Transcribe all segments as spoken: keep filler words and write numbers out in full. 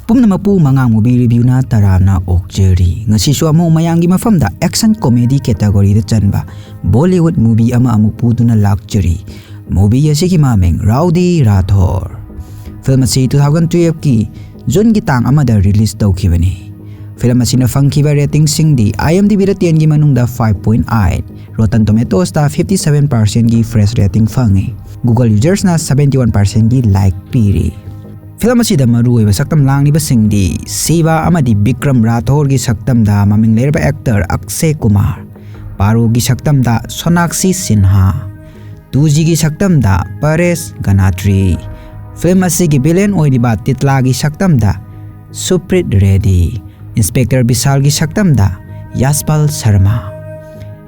ꯄꯨꯝꯅꯃꯛꯄꯨ ꯃꯉꯥꯡ movie reviewꯅ ꯇꯔꯥꯝꯅ ꯑꯣꯛꯆꯔꯤ꯫ ꯉꯁꯤꯁꯨ ꯑꯃꯨꯛ ꯃꯌꯥꯝꯒꯤ ꯃꯐꯝꯗ action comedy categoryꯗ ꯆꯟꯕ Bollywood movie ꯑꯃ ꯑꯃꯨꯛ ꯄꯨꯗꯨꯅ ꯂꯥꯛꯆꯔꯤ꯫ Movie ꯑꯁꯤꯒꯤ ꯃꯃꯤꯡ Rowdy Rathore꯫ Film ꯑꯁꯤ two thousand twelveꯀꯤ Juneꯒꯤ ꯇꯥꯡ ꯑꯃꯗ release ꯇꯧꯈꯤꯕꯅꯤ꯫ Film ꯑꯁꯤꯅ ꯐꯪꯈꯤꯕ ratingꯁꯤꯡꯗꯤ IMDbꯗ tenꯒꯤ ꯃꯅꯨꯡꯗ five point eight, Rotten Tomatoesꯇ fifty seven percentꯒꯤ fresh rating ꯐꯪꯉꯤ꯫ Google usersꯅ seventy one percentꯒꯤ like ꯄꯤꯔꯤ꯫ Film ꯑꯁꯤꯗ ꯃꯔꯨꯑꯣꯏꯕ ꯁꯛꯇꯝ ꯂꯥꯡꯂꯤꯕꯁꯤꯡꯗꯤ ꯁꯤꯕꯥ ꯑꯃꯗꯤ ꯕꯤꯀ꯭ꯔꯝ ꯔꯥꯊꯣꯔꯒꯤ ꯁꯛꯇꯝꯗ ꯃꯃꯤꯡ ꯂꯩꯔꯕ actor ꯑꯛꯁꯦ ꯀꯨꯃꯥꯔ, ꯄꯥꯔꯣꯒꯤ ꯁꯛꯇꯝꯗ ꯁꯣꯅꯥꯛꯁꯤ ꯁꯤꯟꯍꯥ, ꯇꯨꯖꯤꯒꯤ ꯁꯛꯇꯝꯗ ꯄꯔꯦꯁ ꯒꯅꯥꯇ꯭ꯔꯤ, film ꯑꯁꯤꯒꯤ villain ꯑꯣꯏꯔꯤꯕ ꯇꯤꯠꯂꯥꯒꯤ ꯁꯛꯇꯝꯗ ꯁꯨꯄ꯭ꯔꯤꯠ ꯔꯦꯗꯤ, Inspector ꯕꯤꯁꯥꯜꯒꯤ ꯁꯛꯇꯝꯗ ꯌꯥꯁꯄꯥꯜ ꯁꯔꯃ,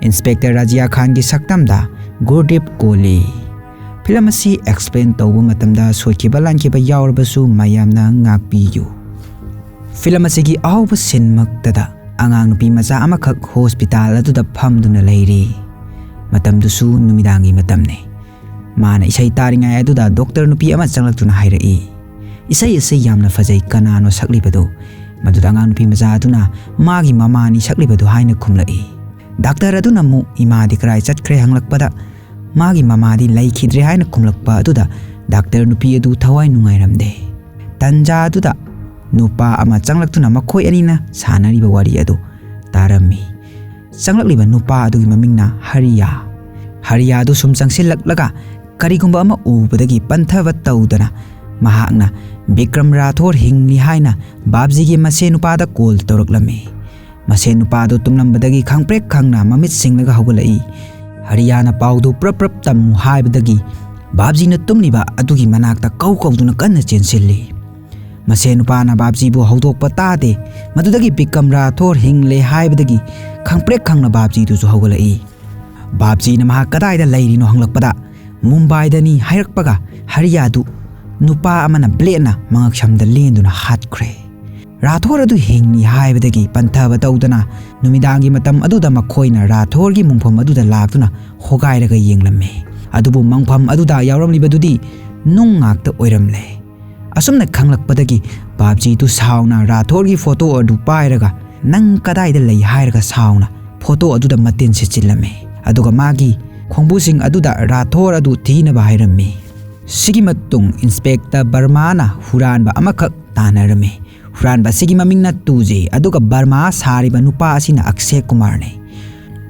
Inspector ꯔꯥꯖꯤꯌꯥ ꯈꯥꯟꯒꯤ ꯁꯛꯇꯝꯗ ꯒꯨꯔꯗꯤꯞ ꯀꯣꯂꯤ꯫ Film ꯑꯁꯤ explain ꯇꯧꯕ ꯃꯇꯝꯗ ꯁꯣꯏꯈꯤꯕ ꯂꯥꯟꯈꯤꯕ ꯌꯥꯎꯔꯕꯁꯨ ꯃꯌꯥꯝꯅ ꯉꯥꯛꯄꯤꯌꯨ꯫ Film ꯑꯁꯤꯒꯤ ꯑꯍꯧꯕ sceneꯃꯛꯇꯗ ꯑꯉꯥꯡ ꯅꯨꯄꯤ ꯃꯆꯥ ꯑꯃꯈꯛ hospital ꯑꯗꯨꯗ ꯐꯝꯗꯨꯅ ꯂꯩꯔꯤ꯫ ꯃꯇꯝꯗꯨꯁꯨ ꯅꯨꯃꯤꯗꯥꯡꯒꯤ ꯃꯇꯝꯅꯤ꯫ ꯃꯥꯅ ꯏꯁꯩ ꯇꯥꯔꯤꯉꯩ ꯑꯗꯨꯗ doctor ꯅꯨꯄꯤ ꯑꯃ ꯆꯪꯂꯛꯇꯨꯅ ꯍꯥꯏꯔꯛꯏ, "ꯏꯁꯩ ꯑꯁꯤ ꯌꯥꯝꯅ ꯐꯖꯩ, ꯀꯅꯥꯅꯣ ꯁꯛꯂꯤꯕꯗꯨ?" ꯃꯗꯨꯗ ꯑꯉꯥꯡ ꯅꯨꯄꯤ ꯃꯆꯥ ꯑꯗꯨꯅ, "ꯃꯥꯒꯤ ꯃꯃꯥꯅꯤ ꯁꯛꯂꯤꯕꯗꯨ" ꯍꯥꯏꯅ ꯈꯨꯝꯂꯛꯏ꯫ Doctor ꯑꯗꯨꯅ ꯑꯃꯨꯛ, "ꯏꯃꯥꯗꯤ ꯀꯗꯥꯏ ꯆꯠꯈ꯭ꯔꯦ?" ꯍꯪꯂꯛꯄꯗ, "ꯃꯥꯒꯤ ꯃꯃꯥꯗꯤ ꯂꯩꯈꯤꯗ꯭ꯔꯦ" ꯍꯥꯏꯅ ꯈꯨꯝꯂꯛꯄ ꯑꯗꯨꯗ doctor ꯅꯨꯄꯤ ꯑꯗꯨ ꯊꯋꯥꯏ ꯅꯨꯡꯉꯥꯏꯔꯝꯗꯦ꯫ ꯇꯟꯖꯥ ꯑꯗꯨꯗ ꯅꯨꯄꯥ ꯑꯃ ꯆꯪꯂꯛꯇꯨꯅ ꯃꯈꯣꯏ ꯑꯅꯤꯅ ꯁꯥꯟꯅꯔꯤꯕ ꯋꯥꯔꯤ ꯑꯗꯨ ꯇꯥꯔꯝꯃꯤ꯫ ꯆꯪꯂꯛꯂꯤꯕ ꯅꯨꯄꯥ ꯑꯗꯨꯒꯤ ꯃꯃꯤꯡꯅ ꯍꯔꯤꯌꯥ꯫ ꯍꯔꯤꯌꯥ ꯑꯗꯨ ꯁꯨꯝ ꯆꯪꯁꯤꯜꯂꯛꯂꯒ ꯀꯔꯤꯒꯨꯝꯕ ꯑꯃ ꯎꯕꯗꯒꯤ ꯄꯟꯊꯕ ꯇꯧꯗꯅ ꯃꯍꯥꯛꯅ ꯕꯤꯀ꯭ꯔꯝ ꯔꯥꯊꯣꯔ ꯍꯤꯡꯂꯤ ꯍꯥꯏꯅ ꯕꯥꯞꯖꯤꯒꯤ ꯃꯁꯦ ꯅꯨꯄꯥꯗ call ꯇꯧꯔꯛꯂꯝꯃꯤ꯫ ꯃꯁꯦ ꯅꯨꯄꯥ ꯑꯗꯨ ꯇꯨꯝꯂꯝꯕꯗꯒꯤ ꯈꯪꯄ꯭ꯔꯦꯛ ꯈꯪꯅ ꯃꯃꯤꯠ ꯁꯤꯡꯂꯒ ꯍꯧꯒꯠꯂꯛꯏ꯫ ꯍꯔꯤꯌꯥꯅ ꯄꯥꯎꯗꯨ ꯄ꯭ꯔꯞ ꯄ꯭ꯔꯞ ꯇꯝꯃꯨ ꯍꯥꯏꯕꯗꯒꯤ ꯕꯥꯞꯖꯤꯅ ꯇꯨꯝꯂꯤꯕ ꯑꯗꯨꯒꯤ ꯃꯅꯥꯛꯇ ꯀꯧ ꯀꯧꯗꯨꯅ ꯀꯟꯅ ꯆꯦꯟꯁꯤꯜꯂꯤ꯫ ꯃꯁꯦ ꯅꯨꯄꯥꯅ ꯕꯥꯞꯖꯤꯕꯨ ꯍꯧꯗꯣꯛꯄ ꯇꯥꯗꯦ꯫ ꯃꯗꯨꯗꯒꯤ ꯕꯤꯀ꯭ꯔꯝ ꯔꯥꯊꯣꯔ ꯍꯤꯡꯂꯦ ꯍꯥꯏꯕꯗꯒꯤ ꯈꯪꯄ꯭ꯔꯦꯛ ꯈꯪꯅ ꯕꯥꯞꯖꯤꯗꯨꯁꯨ ꯍꯧꯒꯠꯂꯛꯏ꯫ ꯕꯥꯞꯖꯤꯅ ꯃꯍꯥꯛ ꯀꯗꯥꯏꯗ ꯂꯩꯔꯤꯅꯣ ꯍꯪꯂꯛꯄꯗ, "ꯃꯨꯝꯕꯥꯏꯗꯅꯤ" ꯍꯥꯏꯔꯛꯄꯒ ꯍꯔꯤꯌꯥꯗꯨ ꯅꯨꯄꯥ ꯑꯃꯅ bladeꯅ ꯃꯉꯛꯁꯝꯗ ꯂꯦꯟꯗꯨꯅ ꯍꯥꯠꯈ꯭ꯔꯦ꯫ ꯔꯥꯊꯣꯔ ꯑꯗꯨ ꯍꯤꯡꯂꯤ ꯍꯥꯏꯕꯗꯒꯤ ꯄꯟꯊꯕ ꯇꯧꯗꯅ ꯅꯨꯃꯤꯗꯥꯡꯒꯤ ꯃꯇꯝ ꯑꯗꯨꯗ ꯃꯈꯣꯏꯅ ꯔꯥꯊꯣꯔꯒꯤ ꯃꯨꯡꯐꯝ ꯑꯗꯨꯗ ꯂꯥꯛꯇꯨꯅ ꯍꯣꯒꯥꯏꯔꯒ ꯌꯦꯡꯂꯝꯃꯤ꯫ ꯑꯗꯨꯕꯨ ꯃꯪꯐꯝ ꯑꯗꯨꯗ ꯌꯥꯎꯔꯝꯂꯤꯕꯗꯨꯗꯤ ꯅꯨꯡ ꯉꯥꯛꯇ ꯑꯣꯏꯔꯝꯂꯦ꯫ ꯑꯁꯨꯝꯅ ꯈꯪꯂꯛꯄꯗꯒꯤ ꯕꯥꯞꯖꯤꯗꯨ ꯁꯥꯎꯅ ꯔꯥꯊꯣꯔꯒꯤ ꯐꯣꯇꯣ ꯑꯗꯨ ꯄꯥꯏꯔꯒ, "ꯅꯪ ꯀꯗꯥꯏꯗ ꯂꯩ?" ꯍꯥꯏꯔꯒ ꯁꯥꯎꯅ ꯐꯣꯇꯣ ꯑꯗꯨꯗ ꯃꯇꯤꯟ ꯁꯤꯠꯆꯤꯜꯂꯝꯃꯤ꯫ ꯑꯗꯨꯒ ꯃꯥꯒꯤ ꯈꯣꯡꯕꯨꯁꯤꯡ ꯑꯗꯨꯗ ꯔꯥꯊꯣꯔ ꯑꯗꯨ ꯊꯤꯅꯕ ꯍꯥꯏꯔꯝꯃꯤ꯫ ꯁꯤꯒꯤ ꯃꯇꯨꯡ ꯏꯟꯁꯄꯦꯛꯇꯔ ꯕꯔꯃꯥꯅ ꯍꯨꯔꯥꯟꯕ ꯑꯃꯈꯛ ꯇꯥꯟꯅꯔꯝꯃꯤ꯫ ꯍꯨꯔꯥꯟꯕ ꯑꯁꯤꯒꯤ ꯃꯃꯤꯡꯅ ꯇꯨꯖꯤ, ꯑꯗꯨꯒ ꯕꯔꯃꯥ ꯁꯥꯔꯤꯕ ꯅꯨꯄꯥ ꯑꯁꯤꯅ ꯑꯛꯁꯦ ꯀꯨꯃꯥꯔꯅꯤ꯫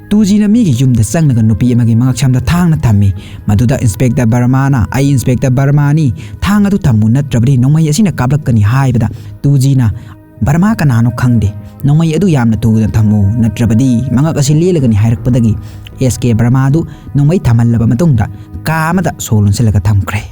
ꯇꯨꯖꯤꯅ ꯃꯤꯒꯤ ꯌꯨꯝꯗ ꯆꯪꯂꯒ ꯅꯨꯄꯤ ꯑꯃꯒꯤ ꯃꯉꯛꯁꯝꯗ ꯊꯥꯡꯅ ꯊꯝꯃꯤ꯫ ꯃꯗꯨꯗ ꯏꯟꯁꯄꯦꯛꯇꯔ ꯕꯔꯃꯥꯅ, "ꯑꯩ ꯏꯟꯁꯄꯦꯛꯇꯔ ꯕꯔꯃꯥꯅꯤ, ꯊꯥꯡ ꯑꯗꯨ ꯊꯝꯃꯨ, ꯅꯠꯇ꯭ꯔꯕꯗꯤ ꯅꯣꯡꯃꯩ ꯑꯁꯤꯅ ꯀꯥꯞꯂꯛꯀꯅꯤ" ꯍꯥꯏꯕꯗ, ꯇꯨꯖꯤꯅ, "ꯕꯔꯃꯥ ꯀꯅꯥꯅꯣ ꯈꯪꯗꯦ, ꯅꯣꯡꯃꯩ ꯑꯗꯨ ꯌꯥꯝꯅ ꯊꯨꯅ ꯊꯝꯃꯨ, ꯅꯠꯇ꯭ꯔꯕꯗꯤ ꯃꯉꯛ ꯑꯁꯤ ꯂꯦꯜꯂꯒꯅꯤ" ꯍꯥꯏꯔꯛꯄꯗꯒꯤ, ꯑꯦꯁ ꯀꯦ ꯕꯔꯃꯥꯗꯨ ꯅꯣꯡꯃꯩ ꯊꯝꯍꯜꯂꯕ ꯃꯇꯨꯡꯗ, ꯀꯥ ꯑꯃꯗ ꯁꯣ ꯂꯣꯟꯁꯤꯜꯂꯒ ꯊꯝꯈ꯭ꯔꯦ꯫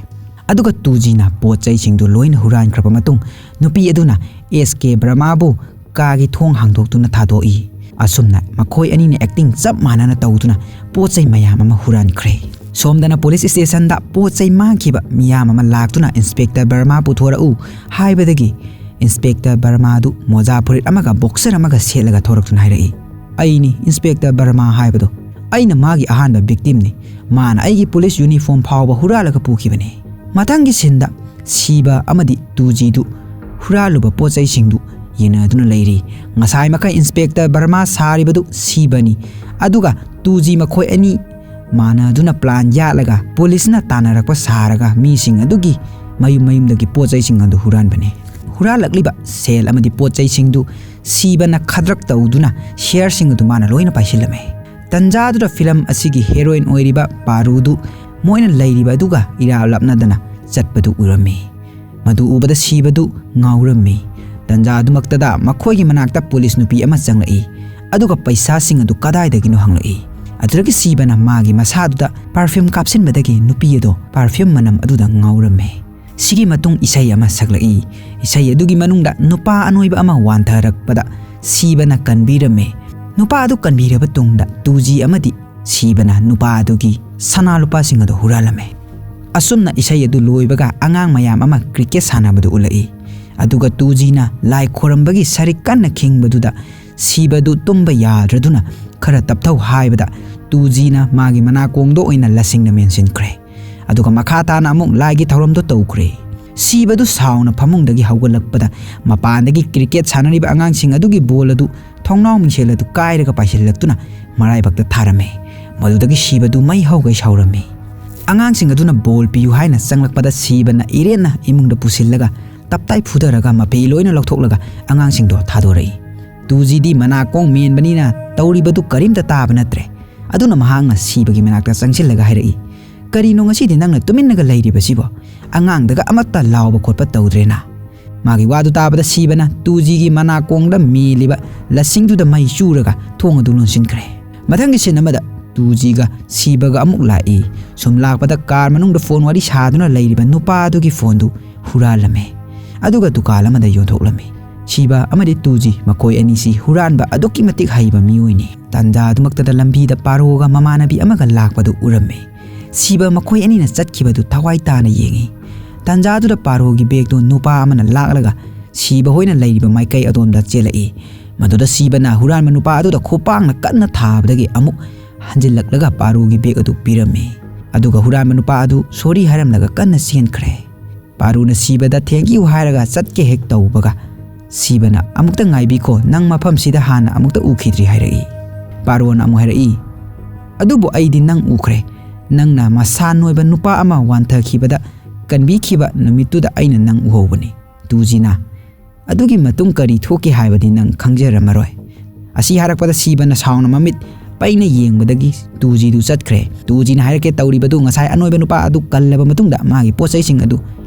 ꯑꯗꯨꯒ ꯇꯨꯖꯤꯅ ꯄꯣꯠ ꯆꯩꯁꯤꯡꯗꯨ ꯂꯣꯏꯅ ꯍꯨꯔꯥꯟꯈ꯭ꯔꯕ ꯃꯇꯨꯡ, ꯅꯨꯄꯤ ꯑꯗꯨꯅ ꯑꯦꯁ ꯀꯦ ꯕꯔꯃꯥꯕꯨ ꯀꯥꯒꯤ ꯊꯣꯡ ꯍꯥꯡꯗꯣꯛꯇꯨꯅ ꯊꯥꯗꯣꯛꯏ꯫ ꯑꯁꯨꯝꯅ ꯃꯈꯣꯏ ꯑꯅꯤꯅ ꯑꯦꯛꯇꯤꯡ ꯆꯞ ꯃꯥꯟꯅꯅ ꯇꯧꯗꯨꯅ ꯄꯣꯠ ꯆꯩ ꯃꯌꯥꯝ ꯑꯃ ꯍꯨꯔꯥꯟꯈ꯭ꯔꯦ꯫ ꯁꯣꯝꯗꯅ ꯄꯨꯂꯤꯁ ꯁ꯭ꯇꯦꯁꯟꯗ ꯄꯣꯠ ꯆꯩ ꯃꯥꯡꯈꯤꯕ ꯃꯤꯌꯥꯝ ꯑꯃ ꯂꯥꯛꯇꯨꯅ ꯏꯟꯁꯄꯦꯛꯇꯔ ꯕꯔꯃꯥ ꯄꯨꯊꯣꯔꯛꯎ ꯍꯥꯏꯕꯗꯒꯤ, ꯏꯟꯁꯄꯦꯛꯇꯔ ꯕꯔꯃꯥꯗꯨ ꯃꯣꯖꯥ ꯐꯨꯔꯤꯠ ꯑꯃꯒ ꯕꯣꯛꯁꯔ ꯑꯃꯒ ꯁꯦꯠꯂꯒ ꯊꯣꯔꯛꯇꯨꯅ ꯍꯥꯏꯔꯛꯏ, "ꯑꯩꯅꯤ ꯏꯟꯁꯄꯦꯛꯇꯔ ꯕꯔꯃꯥ ꯍꯥꯏꯕꯗꯣ꯫ ꯑꯩꯅ ꯃꯥꯒꯤ ꯑꯍꯥꯟꯕ ꯚꯤꯛꯇꯤꯝꯅꯤ꯫ ꯃꯥꯅ ꯑꯩꯒꯤ ꯄꯨꯂꯤꯁ ꯌꯨꯅꯤꯐꯣꯔꯝ ꯐꯥꯎꯕ ꯍꯨꯔꯥꯜꯂꯒ ꯄꯨꯈꯤꯕꯅꯤ"꯫ ꯃꯊꯪꯒꯤ ꯁꯤꯟꯗ ꯁꯤꯕ ꯑꯃꯗꯤ ꯇꯨꯖꯤꯗꯨ ꯍꯨꯔꯥꯜꯂꯨꯕ ꯄꯣꯠ ꯆꯩꯁꯤꯡꯗꯨ ꯌꯦꯟꯅꯗꯨꯅ ꯂꯩꯔꯤ꯫ ꯉꯁꯥꯏ ꯃꯈꯩ ꯏꯟꯁꯄꯦꯛꯇꯔ ꯕꯔꯃꯥ ꯁꯥꯔꯤꯕꯗꯨ ꯁꯤꯕꯅꯤ꯫ ꯑꯗꯨꯒ ꯇꯨꯖꯤ ꯃꯈꯣꯏ ꯑꯅꯤ ꯃꯥꯟꯅꯗꯨꯅ ꯄ꯭ꯂꯥꯟ ꯌꯥꯠꯂꯒ ꯄꯨꯂꯤꯁꯅ ꯇꯥꯟꯅꯔꯛꯄ ꯁꯥꯔꯒ ꯃꯤꯁꯤꯡ ꯑꯗꯨꯒꯤ ꯃꯌꯨꯝ ꯃꯌꯨꯝꯗꯒꯤ ꯄꯣꯠ ꯆꯩꯁꯤꯡ ꯑꯗꯨ ꯍꯨꯔꯥꯟꯕꯅꯤ꯫ ꯍꯨꯔꯥꯜꯂꯛꯂꯤꯕ ꯁꯦꯜ ꯑꯃꯗꯤ ꯄꯣꯠ ꯆꯩꯁꯤꯡꯗꯨ ꯁꯤꯕꯅ ꯈꯗ꯭ꯔꯛ ꯇꯧꯗꯨꯅ ꯁꯤꯌꯔꯁꯤꯡ ꯑꯗꯨ ꯃꯥꯅ ꯂꯣꯏꯅ ꯄꯥꯏꯁꯤꯜꯂꯝꯃꯤ꯫ ꯇꯟꯖꯥꯗꯨꯗ ꯐꯤꯂꯝ ꯑꯁꯤꯒꯤ ꯍꯦꯔꯣꯏꯟ ꯑꯣꯏꯔꯤꯕ ꯄꯥꯔꯨꯗꯨ ꯃꯣꯏꯅ ꯂꯩꯔꯤꯕ ꯑꯗꯨꯒ ꯏꯔꯥꯞ ꯂꯥꯞꯅꯗꯅ ꯆꯠꯄꯗꯨ ꯎꯔꯝꯃꯤ꯫ ꯃꯗꯨ ꯎꯕꯗ ꯁꯤꯕꯗꯨ ꯉꯥꯎꯔꯝꯃꯤ꯫ ꯇꯟꯖꯥ ꯑꯗꯨꯃꯛꯇꯗ ꯃꯈꯣꯏꯒꯤ ꯃꯅꯥꯛꯇ ꯄꯨꯂꯤꯁ ꯅꯨꯄꯤ ꯑꯃ ꯆꯪꯂꯛꯏ꯫ ꯑꯗꯨꯒ ꯄꯩꯁꯥꯁꯤꯡ ꯑꯗꯨ ꯀꯗꯥꯏꯗꯒꯤꯅꯣ ꯍꯪꯂꯛꯏ꯫ ꯑꯗꯨꯗꯒꯤ ꯁꯤꯕꯅ ꯃꯥꯒꯤ ꯃꯁꯥꯗꯨꯗ ꯄꯔꯐ꯭ꯌꯨꯝ ꯀꯥꯞꯁꯤꯟꯕꯗꯒꯤ ꯅꯨꯄꯤ ꯑꯗꯣ ꯄꯔꯐ꯭ꯌꯨꯝ ꯃꯅꯝ ꯑꯗꯨꯗ ꯉꯥꯎꯔꯝꯃꯤ꯫ ꯁꯤꯒꯤ ꯃꯇꯨꯡ ꯏꯁꯩ ꯑꯃ ꯁꯛꯂꯛꯏ꯫ ꯏꯁꯩ ꯑꯗꯨꯒꯤ ꯃꯅꯨꯡꯗ ꯅꯨꯄꯥ ꯑꯅꯣꯏꯕ ꯑꯃ ꯋꯥꯟꯊꯔꯛꯄꯗ ꯁꯤꯕꯅ ꯀꯟꯕꯤꯔꯝꯃꯤ꯫ ꯅꯨꯄꯥ ꯑꯗꯨ ꯀꯟꯕꯤꯔꯕ ꯇꯨꯡꯗ ꯇꯨꯖꯤ ꯑꯃꯗꯤ ꯁꯤꯕꯅ ꯅꯨꯄꯥ ꯑꯗꯨꯒꯤ ꯁꯅꯥ ꯂꯨꯄꯥꯁꯤꯡ ꯑꯗꯨ ꯍꯨꯔꯥꯜꯂꯝꯃꯤ꯫ ꯑꯁꯨꯝꯅ ꯏꯁꯩ ꯑꯗꯨ ꯂꯣꯏꯕꯒ ꯑꯉꯥꯡ ꯃꯌꯥꯝ ꯑꯃ ꯀ꯭ꯔꯤꯀꯦꯠ ꯁꯥꯟꯅꯕꯗꯨ ꯎꯠꯂꯛꯏ꯫ ꯑꯗꯨꯒ ꯇꯨꯖꯤꯅ ꯂꯥꯏ ꯈꯣꯔꯝꯕꯒꯤ ꯁꯔꯤꯛ ꯀꯟꯅ ꯈꯤꯡꯕꯗꯨꯗ ꯁꯤꯕꯗꯨ ꯇꯨꯝꯕ ꯌꯥꯗ꯭ꯔꯗꯨꯅ ꯈꯔ ꯇꯞꯊꯧ ꯍꯥꯏꯕꯗ ꯇꯨꯖꯤꯅ ꯃꯥꯒꯤ ꯃꯅꯥꯀꯣꯡꯗ ꯑꯣꯏꯅ ꯂꯁꯤꯡꯅ ꯃꯦꯟꯁꯤꯟꯈ꯭ꯔꯦ꯫ ꯑꯗꯨꯒ ꯃꯈꯥ ꯇꯥꯅ ꯑꯃꯨꯛ ꯂꯥꯏꯒꯤ ꯊꯧꯔꯝꯗꯨ ꯇꯧꯈ꯭ꯔꯦ꯫ ꯁꯤꯕꯗꯨ ꯁꯥꯎꯅ ꯐꯃꯨꯡꯗꯒꯤ ꯍꯧꯒꯠꯂꯛꯄꯗ ꯃꯄꯥꯟꯗꯒꯤ ꯀ꯭ꯔꯤꯀꯦꯠ ꯁꯥꯟꯅꯔꯤꯕ ꯑꯉꯥꯡꯁꯤꯡ ꯑꯗꯨꯒꯤ ꯕꯣꯜ ꯑꯗꯨ ꯊꯣꯡꯅꯥꯎ ꯃꯤꯡꯁꯦꯜ ꯑꯗꯨ ꯀꯥꯏꯔꯒ ꯄꯥꯏꯁꯤꯜꯂꯛꯇꯨꯅ ꯃꯔꯥꯏꯕꯛꯇ ꯊꯥꯔꯝꯃꯤ꯫ ꯃꯗꯨꯗꯒꯤ ꯁꯤꯕꯗꯨ ꯃꯩ ꯍꯧꯒꯩ ꯁꯥꯎꯔꯝꯃꯤ꯫ ꯑꯉꯥꯡꯁꯤꯡ ꯑꯗꯨꯅ ꯕꯣꯜ ꯄꯤꯌꯨ ꯍꯥꯏꯅ ꯆꯪꯂꯛꯄꯗ ꯁꯤꯕꯅ ꯏꯔꯦꯟꯅ ꯏꯃꯨꯡꯗ ꯄꯨꯁꯤꯜꯂꯒ ꯇꯞꯇꯥꯏ ꯐꯨꯊꯔꯒ ꯃꯐꯤ ꯂꯣꯏꯅ ꯂꯧꯊꯣꯛꯂꯒ ꯑꯉꯥꯡꯁꯤꯡꯗꯣ ꯊꯥꯗꯣꯔꯛꯏ꯫ ꯇꯨꯖꯤꯗꯤ ꯃꯅꯥꯀꯣꯡ ꯃꯦꯟꯕꯅꯤꯅ ꯇꯧꯔꯤꯕꯗꯨ ꯀꯔꯤꯝꯇ ꯇꯥꯕ ꯅꯠꯇ꯭ꯔꯦ꯫ ꯑꯗꯨꯅ ꯃꯍꯥꯛꯅ ꯁꯤꯕꯒꯤ ꯃꯅꯥꯛꯇ ꯆꯪꯁꯤꯜꯂꯒ ꯍꯥꯏꯔꯛꯏ, "ꯀꯔꯤꯅꯣ ꯉꯁꯤꯗꯤ ꯅꯪꯅ ꯇꯨꯃꯤꯟꯅꯒ ꯂꯩꯔꯤꯕꯁꯤꯕꯣ? ꯑꯉꯥꯡꯗꯒ ꯑꯃꯠꯇ ꯂꯥꯎꯕ ꯈꯣꯠꯄ ꯇꯧꯗ꯭ꯔꯦꯅ?" ꯃꯥꯒꯤ ꯋꯥꯗꯨ ꯇꯥꯕꯗ ꯁꯤꯕꯅ ꯇꯨꯖꯤꯒꯤ ꯃꯅꯥꯀꯣꯡꯗ ꯃꯦꯜꯂꯤꯕ ꯂꯁꯤꯡꯗꯨꯗ ꯃꯩ ꯆꯨꯔꯒ ꯊꯣꯡ ꯑꯗꯨ ꯂꯣꯟꯁꯤꯟꯈ꯭ꯔꯦ꯫ ꯃꯊꯪꯒꯤ ꯁꯤꯟ ꯑꯃꯗ ꯇꯨꯖꯤꯒ ꯁꯤꯕꯒ ꯑꯃꯨꯛ ꯂꯥꯛꯏ꯫ ꯁꯨꯝ ꯂꯥꯛꯄꯗ ꯀꯥꯔ ꯃꯅꯨꯡꯗ ꯐꯣꯟ ꯋꯥꯔꯤ ꯁꯥꯗꯨꯅ ꯂꯩꯔꯤꯕ ꯅꯨꯄꯥ ꯑꯗꯨꯒꯤ ꯐꯣꯟꯗꯨ ꯍꯨꯔꯥꯜꯂꯝꯃꯤ꯫ ꯑꯗꯨꯒ ꯗꯨꯀꯥꯟ ꯑꯃꯗ ꯌꯣꯟꯊꯣꯛꯂꯝꯃꯤ꯫ ꯁꯤꯕ ꯑꯃꯗꯤ ꯇꯨꯖꯤ ꯃꯈꯣꯏ ꯑꯅꯤꯁꯤ ꯍꯨꯔꯥꯟꯕ ꯑꯗꯨꯛꯀꯤ ꯃꯇꯤꯛ ꯍꯩꯕ ꯃꯤꯑꯣꯏꯅꯤ꯫ ꯇꯥꯟꯖꯥ ꯑꯗꯨꯃꯛꯇꯗ ꯂꯝꯕꯤꯗ ꯄꯥꯔꯣꯒ ꯃꯃꯥꯟꯅꯕꯤ ꯑꯃꯒ ꯂꯥꯛꯄꯗꯨ ꯎꯔꯝꯃꯤ꯫ ꯁꯤꯕ ꯃꯈꯣꯏ ꯑꯅꯤꯅ ꯆꯠꯈꯤꯕꯗꯨ ꯊꯋꯥꯏ ꯇꯥꯅ ꯌꯦꯡꯉꯤ꯫ ꯇꯥꯟꯖꯥꯗꯨꯗ ꯄꯥꯔꯣꯒꯤ ꯕꯦꯒꯇꯨ ꯅꯨꯄꯥ ꯑꯃꯅ ꯂꯥꯛꯂꯒ ꯁꯤꯕ ꯍꯣꯏꯅ ꯂꯩꯔꯤꯕ ꯃꯥꯏꯀꯩ ꯑꯗꯣꯝꯗ ꯆꯦꯜꯂꯛꯏ꯫ ꯃꯗꯨꯗ ꯁꯤꯕꯅ ꯍꯨꯔꯥꯟꯕ ꯅꯨꯄꯥ ꯑꯗꯨꯗ ꯈꯨꯄꯥꯛꯅ ꯀꯟꯅ ꯊꯥꯕꯗꯒꯤ ꯑꯃꯨꯛ ꯍꯟꯖꯤꯜꯂꯛꯂꯒ ꯄꯥꯔꯣꯒꯤ ꯕꯦꯒ ꯑꯗꯨ ꯄꯤꯔꯝꯃꯤ꯫ ꯑꯗꯨꯒ ꯍꯨꯔꯥꯟꯕ ꯅꯨꯄꯥ ꯑꯗꯨ ꯁꯣꯔꯤ ꯍꯥꯏꯔꯝꯂꯒ ꯀꯟꯅ ꯆꯦꯟꯈ꯭ꯔꯦ꯫ ꯄꯥꯔꯨꯅ ꯁꯤꯕꯗ "Thank you" ꯍꯥꯏꯔꯒ ꯆꯠꯀꯦ ꯍꯦꯛ ꯇꯧꯕꯒ, ꯁꯤꯕꯅ, "ꯑꯃꯨꯛꯇ ꯉꯥꯏꯕꯤꯈꯣ, ꯅꯪ ꯃꯐꯝꯁꯤꯗ ꯍꯥꯟꯅ ꯑꯃꯨꯛꯇ ꯎꯈꯤꯗ꯭ꯔꯤ" ꯍꯥꯏꯔꯛꯏ꯫ ꯄꯥꯔꯣꯅ ꯑꯃꯨꯛ ꯍꯥꯏꯔꯛꯏ, "ꯑꯗꯨꯕꯨ ꯑꯩꯗꯤ ꯅꯪ ꯎꯈ꯭ꯔꯦ꯫ ꯅꯪꯅ ꯃꯁꯥ ꯅꯣꯏꯕ ꯅꯨꯄꯥ ꯑꯃ ꯋꯥꯟꯊꯈꯤꯕꯗ ꯀꯟꯕꯤꯈꯤꯕ ꯅꯨꯃꯤꯠꯇꯨꯗ ꯑꯩꯅ ꯅꯪ ꯎꯍꯧꯕꯅꯤ"꯫ ꯇꯨꯖꯤꯅ, "ꯑꯗꯨꯒꯤ ꯃꯇꯨꯡ ꯀꯔꯤ ꯊꯣꯛꯈꯤ ꯍꯥꯏꯕꯗꯤ ꯅꯪ ꯈꯪꯖꯔꯝꯃꯔꯣꯏ"꯫ ꯑꯁꯤ ꯍꯥꯏꯔꯛꯄꯗ ꯁꯤꯕꯅ ꯁꯥꯎꯅ ꯃꯃꯤꯠ ꯄꯩꯅ ꯌꯦꯡꯕꯗꯒꯤ ꯇꯨꯖꯤꯗꯨ ꯆꯠꯈ꯭ꯔꯦ꯫ ꯇꯨꯖꯤꯅ ꯍꯥꯏꯔꯛꯀꯦ ꯇꯧꯔꯤꯕꯗꯨ ꯉꯁꯥꯏ ꯑꯅꯣꯏꯕ ꯅꯨꯄꯥ ꯑꯗꯨ ꯀꯜꯂꯕ ꯃꯇꯨꯡꯗ ꯃꯥꯒꯤ ꯄꯣꯠ ꯆꯩꯁꯤꯡ ꯑꯗꯨ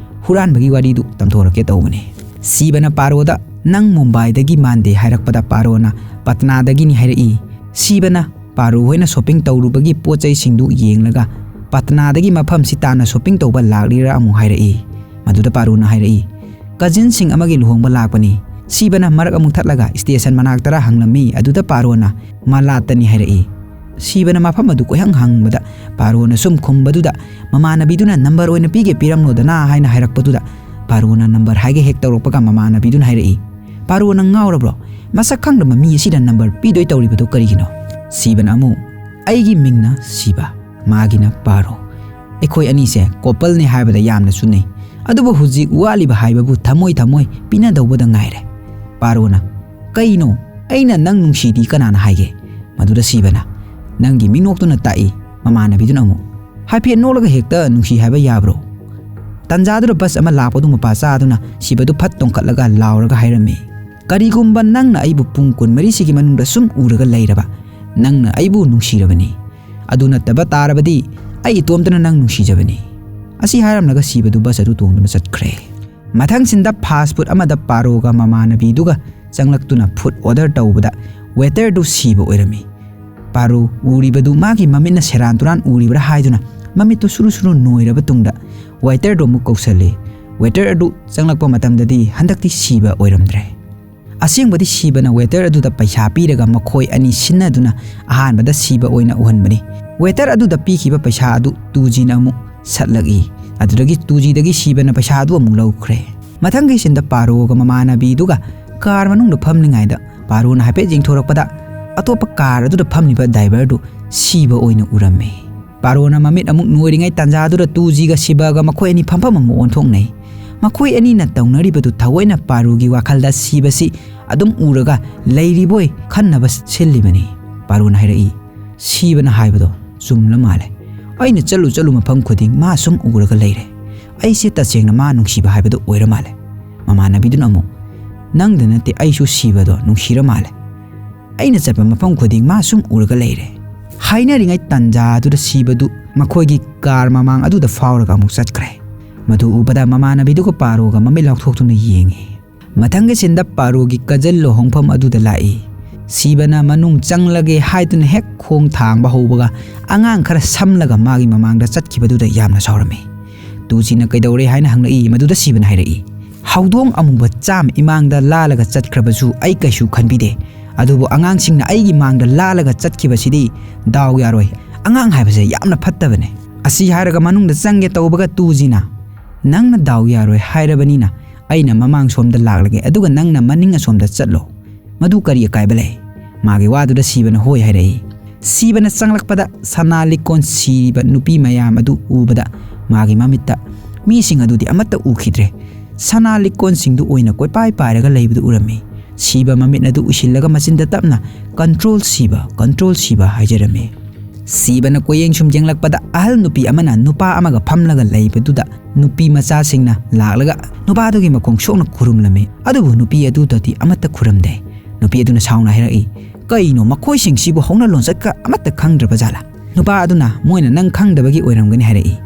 ꯍꯨꯔꯥꯟꯕꯒꯤ ꯋꯥꯔꯤꯗꯨ ꯇꯝꯊꯣꯔꯛꯀꯦ ꯇꯧꯕꯅꯤ꯫ ꯁꯤꯕꯅ ꯄꯥꯔꯣꯗ "ꯅꯪ ꯃꯨꯝꯕꯥꯏꯗꯒꯤ ꯃꯥꯟꯗꯦ" ꯍꯥꯏꯔꯛꯄꯗ ꯄꯥꯔꯣꯅ "ꯄꯠꯅꯥꯗꯒꯤꯅꯤ" ꯍꯥꯏꯔꯛꯏ꯫ ꯁꯤꯕꯅ ꯄꯥꯔꯨ ꯍꯣꯏꯅ ꯁꯣꯞꯄꯤꯡ ꯇꯧꯔꯨꯕꯒꯤ ꯄꯣꯠ ꯆꯩꯁꯤꯡꯗꯨ ꯌꯦꯡꯂꯒ ꯄꯠꯅꯥꯗꯒꯤ ꯃꯐꯝꯁꯤ ꯇꯥꯟꯅ ꯁꯣꯞꯄꯤꯡ ꯇꯧꯕ ꯂꯥꯛꯂꯤꯔꯥ ꯑꯃꯨꯛ ꯍꯥꯏꯔꯛꯏ꯫ ꯃꯗꯨꯗ ꯄꯥꯔꯨꯅ ꯍꯥꯏꯔꯛꯏ, "ꯀꯖꯤꯟꯁꯤꯡ ꯑꯃꯒꯤ ꯂꯨꯍꯣꯡꯕ ꯂꯥꯛꯄꯅꯤ"꯫ ꯁꯤꯕꯅ ꯃꯔꯛ ꯑꯃꯨꯛ ꯊꯠꯂꯒ ꯁ꯭ꯇꯦꯁꯟ ꯃꯅꯥꯛꯇꯔ ꯍꯪꯂꯝꯃꯤ꯫ ꯑꯗꯨꯗ ꯄꯥꯔꯣꯅ "ꯃꯥꯂꯥꯠꯇꯅꯤ" ꯍꯥꯏꯔꯛꯏ꯫ ꯁꯤꯕꯅ ꯃꯐꯝ ꯑꯗꯨ ꯀꯣꯏꯍꯪ ꯍꯪꯕꯗ ꯄꯥꯔꯣꯅ ꯁꯨꯝ ꯈꯨꯝꯕꯗꯨꯗ ꯃꯃꯥꯟꯅꯕꯤꯗꯨꯅ "ꯅꯝꯕꯔ ꯑꯣꯏꯅ ꯄꯤꯒꯦ, ꯄꯤꯔꯝꯂꯣꯗꯅ" ꯍꯥꯏꯅ ꯍꯥꯏꯔꯛꯄꯗꯨꯗ ꯄꯥꯔꯣꯅ ꯅꯝꯕꯔ ꯍꯥꯏꯒꯦ ꯍꯦꯛ ꯇꯧꯔꯛꯄꯒ ꯃꯃꯥꯟꯅꯕꯤꯗꯨꯅ ꯍꯥꯏꯔꯛꯏ, "ꯄꯥꯔꯣ, ꯅꯪ ꯉꯥꯎꯔꯕ꯭ꯔꯣ? ꯃꯁꯛ ꯈꯪꯗꯕ ꯃꯤ ꯑꯁꯤꯗ ꯅꯝꯕꯔ ꯄꯤꯗꯣꯏ ꯇꯧꯔꯤꯕꯗꯨ ꯀꯔꯤꯒꯤꯅꯣ?" ꯁꯤꯕꯅ ꯑꯃꯨꯛ, "ꯑꯩꯒꯤ ꯃꯤꯡꯅ ꯁꯤꯕ, ꯃꯥꯒꯤꯅ ꯄꯥꯔꯣ꯫ ꯑꯩꯈꯣꯏ ꯑꯅꯤꯁꯦ ꯀꯣꯄꯜꯅꯤ ꯍꯥꯏꯕꯗ ꯌꯥꯝꯅ ꯆꯨꯅꯩ꯫ ꯑꯗꯨꯕꯨ ꯍꯧꯖꯤꯛ ꯋꯥꯠꯂꯤꯕ ꯍꯥꯏꯕꯕꯨ ꯊꯃꯣꯏ ꯊꯃꯣꯏ ꯄꯤꯅꯗꯧꯕꯗ ꯉꯥꯏꯔꯦ꯫ ꯄꯥꯔꯣꯅ, "ꯀꯩꯅꯣ? ꯑꯩꯅ ꯅꯪ ꯅꯨꯡꯁꯤꯗꯤ ꯀꯅꯥꯅ ꯍꯥꯏꯒꯦ?" ꯃꯗꯨꯗ ꯁꯤꯕꯅ, "ꯅꯪꯒꯤ ꯃꯤꯅꯣꯛꯇꯨꯅ ꯇꯥꯛꯏ꯫" ꯃꯃꯥꯟꯅꯕꯤꯗꯨꯅ ꯑꯃꯨꯛ, "ꯍꯥꯏꯐꯦꯠ ꯅꯣꯛꯂꯒ ꯍꯦꯛꯇ ꯅꯨꯡꯁꯤ ꯍꯥꯏꯕ ꯌꯥꯕ꯭ꯔꯣ?" ꯇꯟꯖꯥꯗꯨꯗ ꯕꯁ ꯑꯃ ꯂꯥꯛꯄꯗꯨ ꯃꯄꯥ ꯆꯥꯗꯨꯅ ꯁꯤꯕꯗꯨ ꯐꯠ ꯇꯣꯡꯈꯠꯂꯒ ꯂꯥꯎꯔꯒ ꯍꯥꯏꯔꯝꯃꯤ, "ꯀꯔꯤꯒꯨꯝꯕ ꯅꯪꯅ ꯑꯩꯕꯨ ꯄꯨꯡ ꯀꯨꯟꯃꯔꯤꯁꯤꯒꯤ ꯃꯅꯨꯡꯗ ꯁꯨꯝ ꯎꯔꯒ ꯂꯩꯔꯕ, ꯅꯪꯅ ꯑꯩꯕꯨ ꯅꯨꯡꯁꯤꯔꯕꯅꯤ꯫ ꯑꯗꯨ ꯅꯠꯇꯕ ꯇꯥꯔꯕꯗꯤ ꯑꯩ ꯏꯇꯣꯝꯇꯅ ꯅꯪ ꯅꯨꯡꯁꯤꯖꯕꯅꯤ꯫" ꯑꯁꯤ ꯍꯥꯏꯔꯝꯂꯒ ꯁꯤꯕꯗꯨ ꯕꯁ ꯑꯗꯨ ꯇꯣꯡꯗꯨꯅ ꯆꯠꯈ꯭ꯔꯦ꯫ ꯃꯊꯪ ꯁꯤꯟꯗ ꯐꯥꯁ ꯐꯨꯗ ꯑꯃꯗ ꯄꯥꯔꯣꯒ ꯃꯃꯥꯟꯅꯕꯤꯗꯨꯒ ꯆꯪꯂꯛꯇꯨꯅ ꯐꯨꯗ ꯑꯣꯔꯗꯔ ꯇꯧꯕꯗ ꯋꯦꯇꯔꯗꯨ ꯁꯤꯕ ꯑꯣꯏꯔꯝꯃꯤ꯫ ꯄꯥꯔꯣ ꯎꯔꯤꯕꯗꯨ ꯃꯥꯒꯤ ꯃꯃꯤꯠꯅ ꯁꯦꯔꯥꯟ ꯇꯨꯔꯥꯟ ꯎꯔꯤꯕ꯭ꯔꯥ ꯍꯥꯏꯗꯨꯅ ꯃꯃꯤꯠꯇꯨ ꯁꯨꯔꯨ ꯁꯨꯔꯨ ꯅꯣꯏꯔꯕ ꯇꯨꯡꯗ ꯋꯦꯇꯔꯗꯨ ꯑꯃꯨꯛ ꯀꯧꯁꯜꯂꯤ꯫ ꯋꯦꯇꯔ ꯑꯗꯨ ꯆꯪꯂꯛꯄ ꯃꯇꯝꯗꯗꯤ ꯍꯟꯗꯛꯇꯤ ꯁꯤꯕ ꯑꯣꯏꯔꯝꯗ꯭ꯔꯦ꯫ ꯑꯁꯦꯡꯕꯗꯤ ꯁꯤꯕꯅ ꯋꯦꯇꯔ ꯑꯗꯨꯗ ꯄꯩꯁꯥ ꯄꯤꯔꯒ ꯃꯈꯣꯏ ꯑꯅꯤ ꯁꯤꯟꯅꯗꯨꯅ ꯑꯍꯥꯟꯕꯗ ꯁꯤꯕ ꯑꯣꯏꯅ ꯎꯍꯟꯕꯅꯤ꯫ ꯋꯦꯇꯔ ꯑꯗꯨꯗ ꯄꯤꯈꯤꯕ ꯄꯩꯁꯥ ꯑꯗꯨ ꯇꯨꯖꯤꯅ ꯑꯃꯨꯛ ꯁꯠꯂꯛꯏ꯫ ꯑꯗꯨꯗꯒꯤ ꯇꯨꯖꯤꯗꯒꯤ ꯁꯤꯕꯅ ꯄꯩꯁꯥ ꯑꯗꯨ ꯑꯃꯨꯛ ꯂꯧꯈ꯭ꯔꯦ꯫ ꯃꯊꯪꯒꯤ ꯁꯤꯟꯗ ꯄꯥꯔꯣꯒ ꯃꯃꯥꯟꯅꯕꯤꯗꯨꯒ ꯀꯥꯔ ꯃꯅꯨꯡꯗ ꯐꯝꯂꯤꯉꯩꯗ ꯄꯥꯔꯣꯅ ꯍꯥꯏꯐꯦꯠ ꯌꯦꯡꯊꯣꯔꯛꯄꯗ ꯑꯇꯣꯞꯄ ꯀꯥꯔ ꯑꯗꯨꯗ ꯐꯝꯂꯤꯕ ꯗ꯭ꯔꯥꯏꯚꯔꯗꯨ ꯁꯤꯕ ꯑꯣꯏꯅ ꯎꯔꯝꯃꯤ꯫ ꯄꯥꯔꯣꯅ ꯃꯃꯤꯠ ꯑꯃꯨꯛ ꯅꯣꯏꯔꯤꯉꯩ ꯇꯥꯟꯖꯥꯗꯨꯗ ꯇꯨꯖꯤꯒ ꯁꯤꯕꯒ ꯃꯈꯣꯏ ꯑꯅꯤ ꯐꯝꯐꯝ ꯑꯃꯨꯛ ꯑꯣꯟꯊꯣꯛꯅꯩ꯫ ꯃꯈꯣꯏ ꯑꯅꯤꯅ ꯇꯧꯅꯔꯤꯕꯗꯨ ꯊꯑꯣꯏꯅ ꯄꯥꯔꯨꯒꯤ ꯋꯥꯈꯜꯗ ꯁꯤꯕꯁꯤ ꯑꯗꯨꯝ ꯎꯔꯒ ꯂꯩꯔꯤꯕꯣꯏ ꯈꯟꯅꯕ ꯁꯤꯜꯂꯤꯕꯅꯤ꯫ ꯄꯥꯔꯨꯅ ꯍꯥꯏꯔꯛꯏ, "ꯁꯤꯕꯅ ꯍꯥꯏꯕꯗꯣ ꯆꯨꯝꯂ ꯃꯥꯜꯂꯦ꯫ ꯑꯩꯅ ꯆꯠꯂꯨ ꯆꯠꯂꯨ ꯃꯐꯝ ꯈꯨꯗꯤꯡ ꯃꯥ ꯁꯨꯝ ꯎꯔꯒ ꯂꯩꯔꯦ꯫ ꯑꯩꯁꯦ ꯇꯁꯦꯡꯅ ꯃꯥ ꯅꯨꯡꯁꯤꯕ ꯍꯥꯏꯕꯗꯣ ꯑꯣꯏꯔ ꯃꯥꯜꯂꯦ꯫" ꯃꯃꯥꯟꯅꯕꯤꯗꯨꯅ ꯑꯃꯨꯛ, "ꯅꯪꯗ ꯅꯠꯇꯦ, ꯑꯩꯁꯨ ꯁꯤꯕꯗꯣ ꯅꯨꯡꯁꯤꯔ ꯃꯥꯜꯂꯦ꯫ ꯑꯩꯅ ꯆꯠꯄ ꯃꯐꯝ ꯈꯨꯗꯤꯡ ꯃꯥ ꯁꯨꯝ ꯎꯔꯒ ꯂꯩꯔꯦ꯫" ꯍꯥꯏꯅꯔꯤꯉꯩ ꯇꯥꯟꯖꯥꯗꯨꯗ ꯁꯤꯕꯗꯨ ꯃꯈꯣꯏꯒꯤ ꯀꯥꯔ ꯃꯃꯥꯡ ꯑꯗꯨꯗ ꯐꯥꯎꯔꯒ ꯑꯃꯨꯛ ꯆꯠꯈ꯭ꯔꯦ꯫ ꯃꯗꯨ ꯎꯕꯗ ꯃꯃꯥꯟꯅꯕꯤꯗꯨꯒ ꯄꯥꯔꯣꯒ ꯃꯃꯤꯠ ꯂꯥꯎꯊꯣꯛꯇꯨꯅ ꯌꯦꯡꯉꯤ꯫ ꯃꯊꯪꯒꯤ ꯁꯤꯟꯗ ꯄꯥꯔꯣꯒꯤ ꯀꯖꯟ ꯂꯨꯍꯣꯡꯐꯝ ꯑꯗꯨꯗ ꯂꯥꯛꯏ꯫ ꯁꯤꯕꯅ ꯃꯅꯨꯡ ꯆꯪꯂꯒꯦ ꯍꯥꯏꯗꯨꯅ ꯍꯦꯛ ꯈꯣꯡ ꯊꯥꯡꯕ ꯍꯧꯕꯒ ꯑꯉꯥꯡ ꯈꯔ ꯁꯝꯂꯒ ꯃꯥꯒꯤ ꯃꯃꯥꯡꯗ ꯆꯠꯈꯤꯕꯗꯨꯗ ꯌꯥꯝꯅ ꯁꯥꯎꯔꯝꯃꯤ꯫ ꯇꯨꯖꯤꯅ ꯀꯩꯗꯧꯔꯦ ꯍꯥꯏꯅ ꯍꯪꯂꯛꯏ꯫ ꯃꯗꯨꯗ ꯁꯤꯕꯅ ꯍꯥꯏꯔꯛꯏ, "ꯍꯧꯗꯣꯡ ꯑꯃꯨꯕ ꯆꯥꯝ ꯏꯃꯥꯡꯗ ꯂꯥꯜꯂꯒ ꯆꯠꯈ꯭ꯔꯕꯁꯨ ꯑꯩ ꯀꯩꯁꯨ ꯈꯟꯕꯤꯗꯦ꯫ ꯑꯗꯨꯕꯨ ꯑꯉꯥꯡꯁꯤꯡꯅ ꯑꯩꯒꯤ ꯃꯥꯡꯗ ꯂꯥꯜꯂꯒ ꯆꯠꯈꯤꯕꯁꯤꯗꯤ ꯗꯥꯎ ꯌꯥꯔꯣꯏ꯫ ꯑꯉꯥꯡ ꯍꯥꯏꯕꯁꯦ ꯌꯥꯝꯅ ꯐꯠꯇꯕꯅꯦ꯫" ꯑꯁꯤ ꯍꯥꯏꯔꯒ ꯃꯅꯨꯡꯗ ꯆꯪꯒꯦ ꯇꯧꯕꯒ ꯇꯨꯖꯤꯅ, "ꯅꯪꯅ ꯗꯥꯎ ꯌꯥꯔꯣꯏ ꯍꯥꯏꯔꯕꯅꯤꯅ ꯑꯩꯅ ꯃꯃꯥꯡ ꯁꯣꯝꯗ ꯂꯥꯛꯂꯒꯦ, ꯑꯗꯨꯒ ꯅꯪꯅ ꯃꯅꯤꯡ ꯑꯁꯣꯝꯗ ꯆꯠꯂꯣ꯫ ꯃꯗꯨ ꯀꯔꯤ ꯑꯀꯥꯏꯕ ꯂꯩ?" ꯃꯥꯒꯤ ꯋꯥꯗꯨꯗ ꯁꯤꯕꯅ ꯍꯣꯏ ꯍꯥꯏꯔꯛꯏ꯫ ꯁꯤꯕꯅ ꯆꯪꯂꯛꯄꯗ ꯁꯅꯥ ꯂꯤꯛꯀꯣꯟ ꯁꯤꯔꯤꯕ ꯅꯨꯄꯤ ꯃꯌꯥꯝ ꯑꯗꯨ ꯎꯕꯗ ꯃꯥꯒꯤ ꯃꯃꯤꯠꯇ ꯃꯤꯁꯤꯡ ꯑꯗꯨꯗꯤ ꯑꯃꯠꯇ ꯎꯈꯤꯗ꯭ꯔꯦ꯫ ꯁꯅꯥ ꯂꯤꯛꯀꯣꯟꯁꯤꯡꯗꯨ ꯑꯣꯏꯅ ꯀꯣꯏꯄꯥꯏ ꯄꯥꯏꯔꯒ ꯂꯩꯕꯗꯨ ꯎꯔꯝꯃꯤ꯫ ꯁꯤꯕ ꯃꯃꯤꯠ ꯑꯗꯨ ꯎꯏꯁꯤꯜꯂꯒ ꯃꯆꯤꯟꯗ ꯇꯞꯅ "ꯀꯟꯇ꯭ꯔꯣꯜ ꯁꯤꯕ, ꯀꯟꯇ꯭ꯔꯣꯜ ꯁꯤꯕ" ꯍꯥꯏꯖꯔꯝꯃꯤ꯫ ꯁꯤꯕꯅ ꯀꯣꯌꯦꯡ ꯁꯨꯝ ꯌꯦꯡꯂꯛꯄꯗ ꯑꯍꯜ ꯅꯨꯄꯤ ꯑꯃꯅ ꯅꯨꯄꯥ ꯑꯃꯒ ꯐꯝꯂꯒ ꯂꯩꯕꯗꯨꯗ ꯅꯨꯄꯤ ꯃꯆꯥꯁꯤꯡꯅ ꯂꯥꯛꯂꯒ ꯅꯨꯄꯥꯗꯨꯒꯤ ꯃꯈꯣꯡ ꯁꯣꯛꯅ ꯈꯨꯔꯨꯝꯂꯝꯃꯤ꯫ ꯑꯗꯨꯕꯨ ꯅꯨꯄꯤ ꯑꯗꯨꯗꯗꯤ ꯑꯃꯠꯇ ꯈꯨꯔꯝꯗꯦ꯫ ꯅꯨꯄꯤ ꯑꯗꯨꯅ ꯁꯥꯎꯅ ꯍꯥꯏꯔꯛꯏ, "ꯀꯩꯅꯣ ꯃꯈꯣꯏꯁꯤꯡꯁꯤꯕꯨ ꯍꯧꯅ ꯂꯣꯟꯆꯠꯀ ꯑꯃꯠꯇ ꯈꯪꯗ꯭ꯔꯕ ꯖꯥꯠꯂꯥ?" ꯅꯨꯄꯥ ꯑꯗꯨꯅ, "ꯃꯣꯏꯅ ꯅꯪ ꯈꯪꯗꯕꯒꯤ ꯑꯣꯏꯔꯝꯒꯅꯤ" ꯍꯥꯏꯔꯛꯏ꯫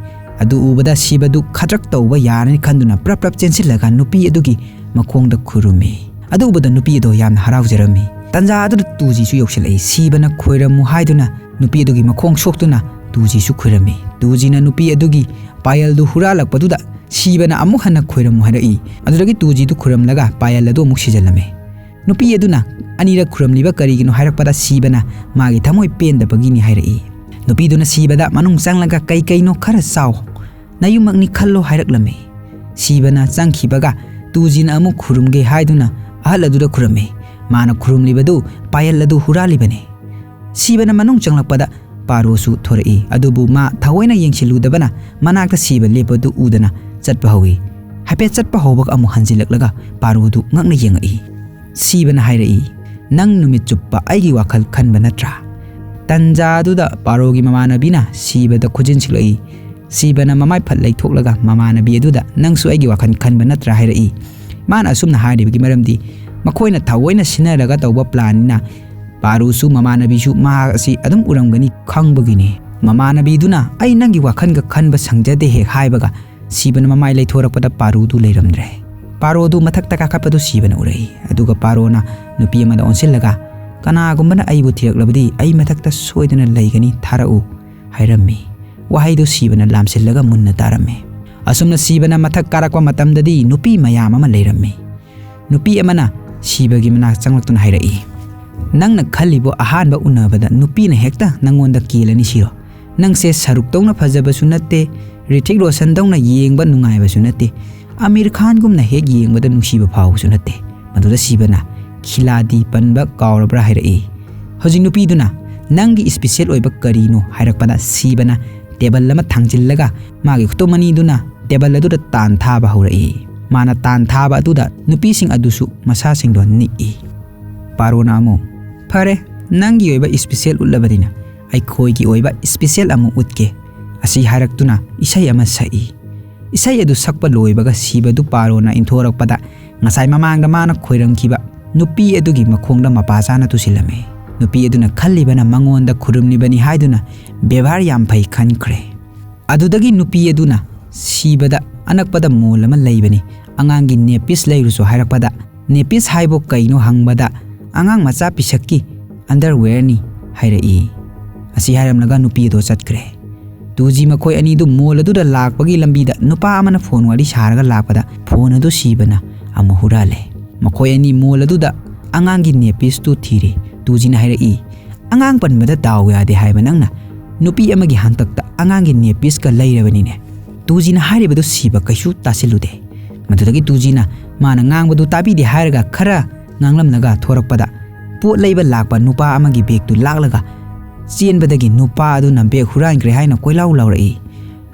ꯑꯗꯨ ꯎꯕꯗ ꯁꯤꯕꯗꯨ ꯈꯗ꯭ꯔꯛ ꯇꯧꯕ ꯌꯥꯔꯅꯤ ꯈꯟꯗꯨꯅ ꯄ꯭ꯔꯞ ꯄ꯭ꯔꯞ ꯆꯦꯟꯁꯤꯜꯂꯒ ꯅꯨꯄꯤ ꯑꯗꯨꯒꯤ ꯃꯈꯣꯡꯗ ꯈꯨꯔꯨꯝꯃꯤ꯫ ꯑꯗꯨ ꯎꯕꯗ ꯅꯨꯄꯤ ꯑꯗꯣ ꯌꯥꯝꯅ ꯍꯔꯥꯎꯖꯔꯝꯃꯤ꯫ ꯇꯟꯖꯥ ꯑꯗꯨꯗ ꯇꯨꯖꯤꯁꯨ ꯌꯧꯁꯤꯜꯂꯛꯏ꯫ ꯁꯤꯕꯅ ꯈꯣꯏꯔꯝꯃꯨ ꯍꯥꯏꯗꯨꯅ ꯅꯨꯄꯤ ꯑꯗꯨꯒꯤ ꯃꯈꯣꯡ ꯁꯣꯛꯇꯨꯅ ꯇꯨꯖꯤꯁꯨ ꯈꯣꯏꯔꯝꯃꯤ꯫ ꯇꯨꯖꯤꯅ ꯅꯨꯄꯤ ꯑꯗꯨꯒꯤ ꯄꯥꯌꯦꯜꯗꯨ ꯍꯨꯔꯥꯜꯂꯛꯄꯗꯨꯗ ꯁꯤꯕꯅ ꯑꯃꯨꯛ ꯍꯟꯅ ꯈꯣꯏꯔꯝꯃꯨ ꯍꯥꯏꯔꯛꯏ꯫ ꯑꯗꯨꯗꯒꯤ ꯇꯨꯖꯤꯗꯨ ꯈꯣꯏꯔꯝꯂꯒ ꯄꯥꯌꯦꯜ ꯑꯗꯨ ꯑꯃꯨꯛ ꯁꯤꯖꯤꯜꯂꯝꯃꯤ꯫ ꯅꯨꯄꯤ ꯑꯗꯨꯅ ꯑꯅꯤꯔꯛ ꯈꯨꯔꯝꯂꯤꯕ ꯀꯔꯤꯒꯤꯅꯣ ꯍꯥꯏꯔꯛꯄꯗ ꯁꯤꯕꯅ ꯃꯥꯒꯤ ꯊꯃꯣꯏ ꯄꯦꯟꯗꯕꯒꯤꯅꯤ ꯍꯥꯏꯔꯛꯏ꯫ ꯅꯨꯄꯤꯗꯨꯅ ꯁꯤꯕꯗ, "ꯃꯅꯨꯡ ꯆꯪꯂꯒ ꯀꯩ ꯀꯩꯅꯣ ꯈꯔ ꯆꯥꯎ, ꯅꯌꯨꯝꯃꯛꯅꯤ ꯈꯜꯂꯣ" ꯍꯥꯏꯔꯛꯂꯝꯃꯤ꯫ ꯁꯤꯕꯅ ꯆꯪꯈꯤꯕꯒ ꯇꯨꯖꯤꯅ ꯑꯃꯨꯛ ꯈꯨꯔꯨꯝꯒꯦ ꯍꯥꯏꯗꯨꯅ ꯑꯍꯜ ꯑꯗꯨꯗ ꯈꯨꯔꯝꯃꯤ꯫ ꯃꯥꯅ ꯈꯨꯔꯨꯝꯂꯤꯕꯗꯨ ꯄꯥꯌꯦꯜ ꯑꯗꯨ ꯍꯨꯔꯥꯜꯂꯤꯕꯅꯤ꯫ ꯁꯤꯕꯅ ꯃꯅꯨꯡ ꯆꯪꯂꯛꯄꯗ ꯄꯥꯔꯣꯁꯨ ꯊꯣꯔꯛꯏ꯫ ꯑꯗꯨꯕꯨ ꯃꯥ ꯊꯑꯣꯏꯅ ꯌꯦꯡꯁꯤꯜꯂꯨꯗꯕꯅ ꯃꯅꯥꯛꯇ ꯁꯤꯕ ꯂꯦꯞꯄꯗꯨ ꯎꯗꯅ ꯆꯠꯄ ꯍꯧꯏ꯫ ꯍꯥꯏꯐꯦꯠ ꯆꯠꯄ ꯍꯧꯕꯒ ꯑꯃꯨꯛ ꯍꯟꯖꯤꯜꯂꯛꯂꯒ ꯄꯥꯔꯣꯗꯨ ꯉꯛꯅ ꯌꯦꯡꯉꯛꯏ꯫ ꯁꯤꯕꯅ ꯍꯥꯏꯔꯛꯏ, "ꯅꯪ ꯅꯨꯃꯤꯠ ꯆꯨꯞꯄ ꯑꯩꯒꯤ ꯋꯥꯈꯜ ꯈꯟꯕ ꯅꯠꯇ꯭ꯔꯥ?" ꯇꯟꯖꯥ ꯑꯗꯨꯗ ꯄꯥꯔꯣꯒꯤ ꯃꯃꯥꯟꯅꯕꯤꯅ ꯁꯤꯕꯗ ꯈꯨꯖꯤꯟ ꯁꯤꯛꯂꯛꯏ꯫ ꯁꯤꯕꯅ ꯃꯃꯥꯏ ꯐꯠ ꯂꯩꯊꯣꯛꯂꯒ ꯃꯃꯥꯟꯅꯕꯤ ꯑꯗꯨꯗ, "ꯅꯪꯁꯨ ꯑꯩꯒꯤ ꯋꯥꯈꯜ ꯈꯟꯕ ꯅꯠꯇ꯭ꯔꯥ?" ꯍꯥꯏꯔꯛꯏ꯫ ꯃꯥꯅ ꯑꯁꯨꯝꯅ ꯍꯥꯏꯔꯤꯕꯒꯤ ꯃꯔꯝꯗꯤ ꯃꯈꯣꯏꯅ ꯊꯑꯣꯏꯅ ꯁꯤꯟꯅꯔꯒ ꯇꯧꯕ ꯄ꯭ꯂꯥꯟꯅꯤꯅ ꯄꯥꯔꯨꯁꯨ ꯃꯃꯥꯟꯅꯕꯤꯁꯨ ꯃꯍꯥꯛ ꯑꯁꯤ ꯑꯗꯨꯝ ꯎꯔꯝꯒꯅꯤ ꯈꯪꯕꯒꯤꯅꯤ꯫ ꯃꯃꯥꯟꯅꯕꯤꯗꯨꯅ, "ꯑꯩ ꯅꯪꯒꯤ ꯋꯥꯈꯜꯒ ꯈꯟꯕ ꯁꯪꯖꯗꯦ" ꯍꯦꯛ ꯍꯥꯏꯕꯒ ꯁꯤꯕꯅ ꯃꯃꯥꯏ ꯂꯩꯊꯣꯔꯛꯄꯗ ꯄꯥꯔꯨꯗꯨ ꯂꯩꯔꯝꯗ꯭ꯔꯦ꯫ ꯄꯥꯔꯣꯗꯨ ꯃꯊꯛꯇ ꯀꯥꯈꯠꯄꯗꯨ ꯁꯤꯕꯅ ꯎꯔꯛꯏ꯫ ꯑꯗꯨꯒ ꯄꯥꯔꯣꯅ ꯅꯨꯄꯤ ꯑꯃꯗ ꯑꯣꯟꯁꯤꯜꯂꯒ, "ꯀꯅꯥꯒꯨꯝꯕꯅ ꯑꯩꯕꯨ ꯊꯤꯔꯛꯂꯕꯗꯤ ꯑꯩ ꯃꯊꯛꯇ ꯁꯣꯏꯗꯅ ꯂꯩꯒꯅꯤ, ꯊꯥꯔꯛꯎ" ꯍꯥꯏꯔꯝꯃꯤ꯫ ꯋꯥꯍꯩꯗꯨ ꯁꯤꯕꯅ ꯂꯥꯝꯁꯤꯜꯂꯒ ꯃꯨꯟꯅ ꯇꯥꯔꯝꯃꯤ꯫ ꯑꯁꯨꯝꯅ ꯁꯤꯕꯅ ꯃꯊꯛ ꯀꯥꯔꯛꯄ ꯃꯇꯝꯗꯗꯤ ꯅꯨꯄꯤ ꯃꯌꯥꯝ ꯑꯃ ꯂꯩꯔꯝꯃꯤ꯫ ꯅꯨꯄꯤ ꯑꯃꯅ ꯁꯤꯕꯒꯤ ꯃꯅꯥꯛ ꯆꯪꯂꯛꯇꯨꯅ ꯍꯥꯏꯔꯛꯏ, "ꯅꯪꯅ ꯈꯜꯂꯤꯕꯣ ꯑꯍꯥꯟꯕ ꯎꯅꯕꯗ ꯅꯨꯄꯤꯅ ꯍꯦꯛꯇ ꯅꯪꯉꯣꯟꯗ ꯀꯦꯜꯂꯅꯤ ꯁꯤꯔꯣ? ꯅꯪꯁꯦ ꯁꯔꯨꯛꯇꯧꯅ ꯐꯖꯕꯁꯨ ꯅꯠꯇꯦ, ꯔꯤꯊꯤꯛ ꯔꯣꯁꯟꯗꯧꯅ ꯌꯦꯡꯕ ꯅꯨꯡꯉꯥꯏꯕꯁꯨ ꯅꯠꯇꯦ, ꯑꯃꯤꯔ ꯈꯥꯟꯒꯨꯝꯅ ꯍꯦꯛ ꯌꯦꯡꯕꯗ ꯅꯨꯡꯁꯤꯕ ꯐꯥꯎꯕꯁꯨ ꯅꯠꯇꯦ꯫" ꯃꯗꯨꯗ ꯁꯤꯕꯅ, "ꯈꯤꯂꯥꯗꯤ ꯄꯟꯕ ꯀꯥꯎꯔꯕ꯭ꯔꯥ?" ꯍꯥꯏꯔꯛꯏ꯫ ꯍꯧꯖꯤꯛ ꯅꯨꯄꯤꯗꯨꯅ, "ꯅꯪꯒꯤ ꯏꯁꯄꯤꯁꯦꯜ ꯑꯣꯏꯕ ꯀꯔꯤꯅꯣ?" ꯍꯥꯏꯔꯛꯄꯗ ꯁꯤꯕꯅ ꯇꯦꯕꯜ ꯑꯃ ꯊꯥꯡꯖꯤꯜꯂꯒ ꯃꯥꯒꯤ ꯈꯨꯇꯨꯝ ꯑꯅꯤꯗꯨꯅ ꯇꯦꯕꯜ ꯑꯗꯨꯗ ꯇꯥꯟ ꯊꯥꯕ ꯍꯧꯔꯛꯏ꯫ ꯃꯥꯅ ꯇꯥꯟ ꯊꯥꯕ ꯑꯗꯨꯗ ꯅꯨꯄꯤꯁꯤꯡ ꯑꯗꯨꯁꯨ ꯃꯁꯥꯁꯤꯡꯗꯣ ꯅꯤꯛꯏ꯫ ꯄꯥꯔꯣꯅ ꯑꯃꯨꯛ, "ꯐꯔꯦ, ꯅꯪꯒꯤ ꯑꯣꯏꯕ ꯏꯁꯄꯤꯁꯦꯜ ꯎꯠꯂꯕꯅꯤꯅ ꯑꯩꯈꯣꯏꯒꯤ ꯑꯣꯏꯕ ꯏꯁꯄꯤꯁꯦꯜ ꯑꯃꯨꯛ ꯎꯠꯀꯦ" ꯑꯁꯤ ꯍꯥꯏꯔꯛꯇꯨꯅ ꯏꯁꯩ ꯑꯃ ꯁꯛꯏ꯫ ꯏꯁꯩ ꯑꯗꯨ ꯁꯛꯄ ꯂꯣꯏꯕꯒ ꯁꯤꯕꯗꯨ ꯄꯥꯔꯣꯅ ꯏꯟꯊꯣꯔꯛꯄꯗ ꯉꯁꯥꯏ ꯃꯃꯥꯡꯗ ꯃꯥꯅ ꯈꯣꯏꯔꯝꯈꯤꯕ ꯅꯨꯄꯤ ꯑꯗꯨꯒꯤ ꯃꯈꯣꯡꯗ ꯃꯄꯥ ꯆꯥꯅ ꯇꯨꯁꯤꯜꯂꯝꯃꯤ꯫ ꯅꯨꯄꯤ ꯑꯗꯨꯅ ꯈꯜꯂꯤꯕꯅ ꯃꯉꯣꯟꯗ ꯈꯨꯔꯨꯝꯂꯤꯕꯅꯤ ꯍꯥꯏꯗꯨꯅ ꯕꯦꯕꯥꯔ ꯌꯥꯝ ꯐꯩ ꯈꯟꯈ꯭ꯔꯦ꯫ ꯑꯗꯨꯗꯒꯤ ꯅꯨꯄꯤ ꯑꯗꯨꯅ ꯁꯤꯕꯗ ꯑꯅꯛꯄꯗ ꯃꯣꯜ ꯑꯃ ꯂꯩꯕꯅꯤ, ꯑꯉꯥꯡꯒꯤ ꯅꯦꯄꯤꯁ ꯂꯩꯔꯨꯁꯨ ꯍꯥꯏꯔꯛꯄꯗ, "ꯅꯦꯄꯤꯁ ꯍꯥꯏꯕꯨ ꯀꯩꯅꯣ?" ꯍꯪꯕꯗ, "ꯑꯉꯥꯡ ꯃꯆꯥ ꯄꯤꯁꯛꯀꯤ ꯑꯟꯗꯔꯋꯦꯌꯔꯅꯤ" ꯍꯥꯏꯔꯛꯏ꯫ ꯑꯁꯤ ꯍꯥꯏꯔꯝꯂꯒ ꯅꯨꯄꯤ ꯑꯗꯣ ꯆꯠꯈ꯭ꯔꯦ꯫ ꯇꯨꯖꯤ ꯃꯈꯣꯏ ꯑꯅꯤꯗꯨ ꯃꯣꯜ ꯑꯗꯨꯗ ꯂꯥꯛꯄꯒꯤ ꯂꯝꯕꯤꯗ ꯅꯨꯄꯥ ꯑꯃꯅ ꯐꯣꯟ ꯋꯥꯔꯤ ꯁꯥꯔꯒ ꯂꯥꯛꯄꯗ ꯐꯣꯟ ꯑꯗꯨ ꯁꯤꯕꯅ ꯑꯃꯨꯛ ꯍꯨꯔꯥꯜꯂꯦ꯫ ꯃꯈꯣꯏ ꯑꯅꯤ ꯃꯣꯜ ꯑꯗꯨꯗ ꯑꯉꯥꯡꯒꯤ ꯅꯦꯄꯤꯁꯇꯨ ꯊꯤꯔꯤ꯫ ꯇꯨꯖꯤꯅ ꯍꯥꯏꯔꯛꯏ, "ꯑꯉꯥꯡ ꯄꯟꯕꯗ ꯗꯥꯎ ꯌꯥꯗꯦ ꯍꯥꯏꯕ ꯅꯪꯅ ꯅꯨꯄꯤ ꯑꯃꯒꯤ ꯍꯥꯡꯇꯛꯇ ꯑꯉꯥꯡꯒꯤ ꯅꯦꯄꯤꯁꯀ ꯂꯩꯔꯕꯅꯤꯅꯦ"꯫ ꯇꯨꯖꯤꯅ ꯍꯥꯏꯔꯤꯕꯗꯨ ꯁꯤꯕ ꯀꯩꯁꯨ ꯇꯥꯁꯤꯜꯂꯨꯗꯦ꯫ ꯃꯗꯨꯗꯒꯤ ꯇꯨꯖꯤꯅ ꯃꯥꯅ ꯉꯥꯡꯕꯗꯨ ꯇꯥꯕꯤꯗꯦ ꯍꯥꯏꯔꯒ ꯈꯔ ꯉꯥꯡꯂꯝꯂꯒ ꯊꯣꯔꯛꯄꯗ ꯄꯣꯠ ꯂꯩꯕ ꯂꯥꯛꯄ ꯅꯨꯄꯥ ꯑꯃꯒꯤ ꯕꯦꯒꯇꯨ ꯂꯥꯛꯂꯒ ꯆꯦꯟꯕꯗꯒꯤ ꯅꯨꯄꯥ ꯑꯗꯨꯅ ꯕꯦꯒ ꯍꯨꯔꯥꯟꯈ꯭ꯔꯦ ꯍꯥꯏꯅ ꯀꯣꯏꯂꯥꯎ ꯂꯥꯎꯔꯛꯏ꯫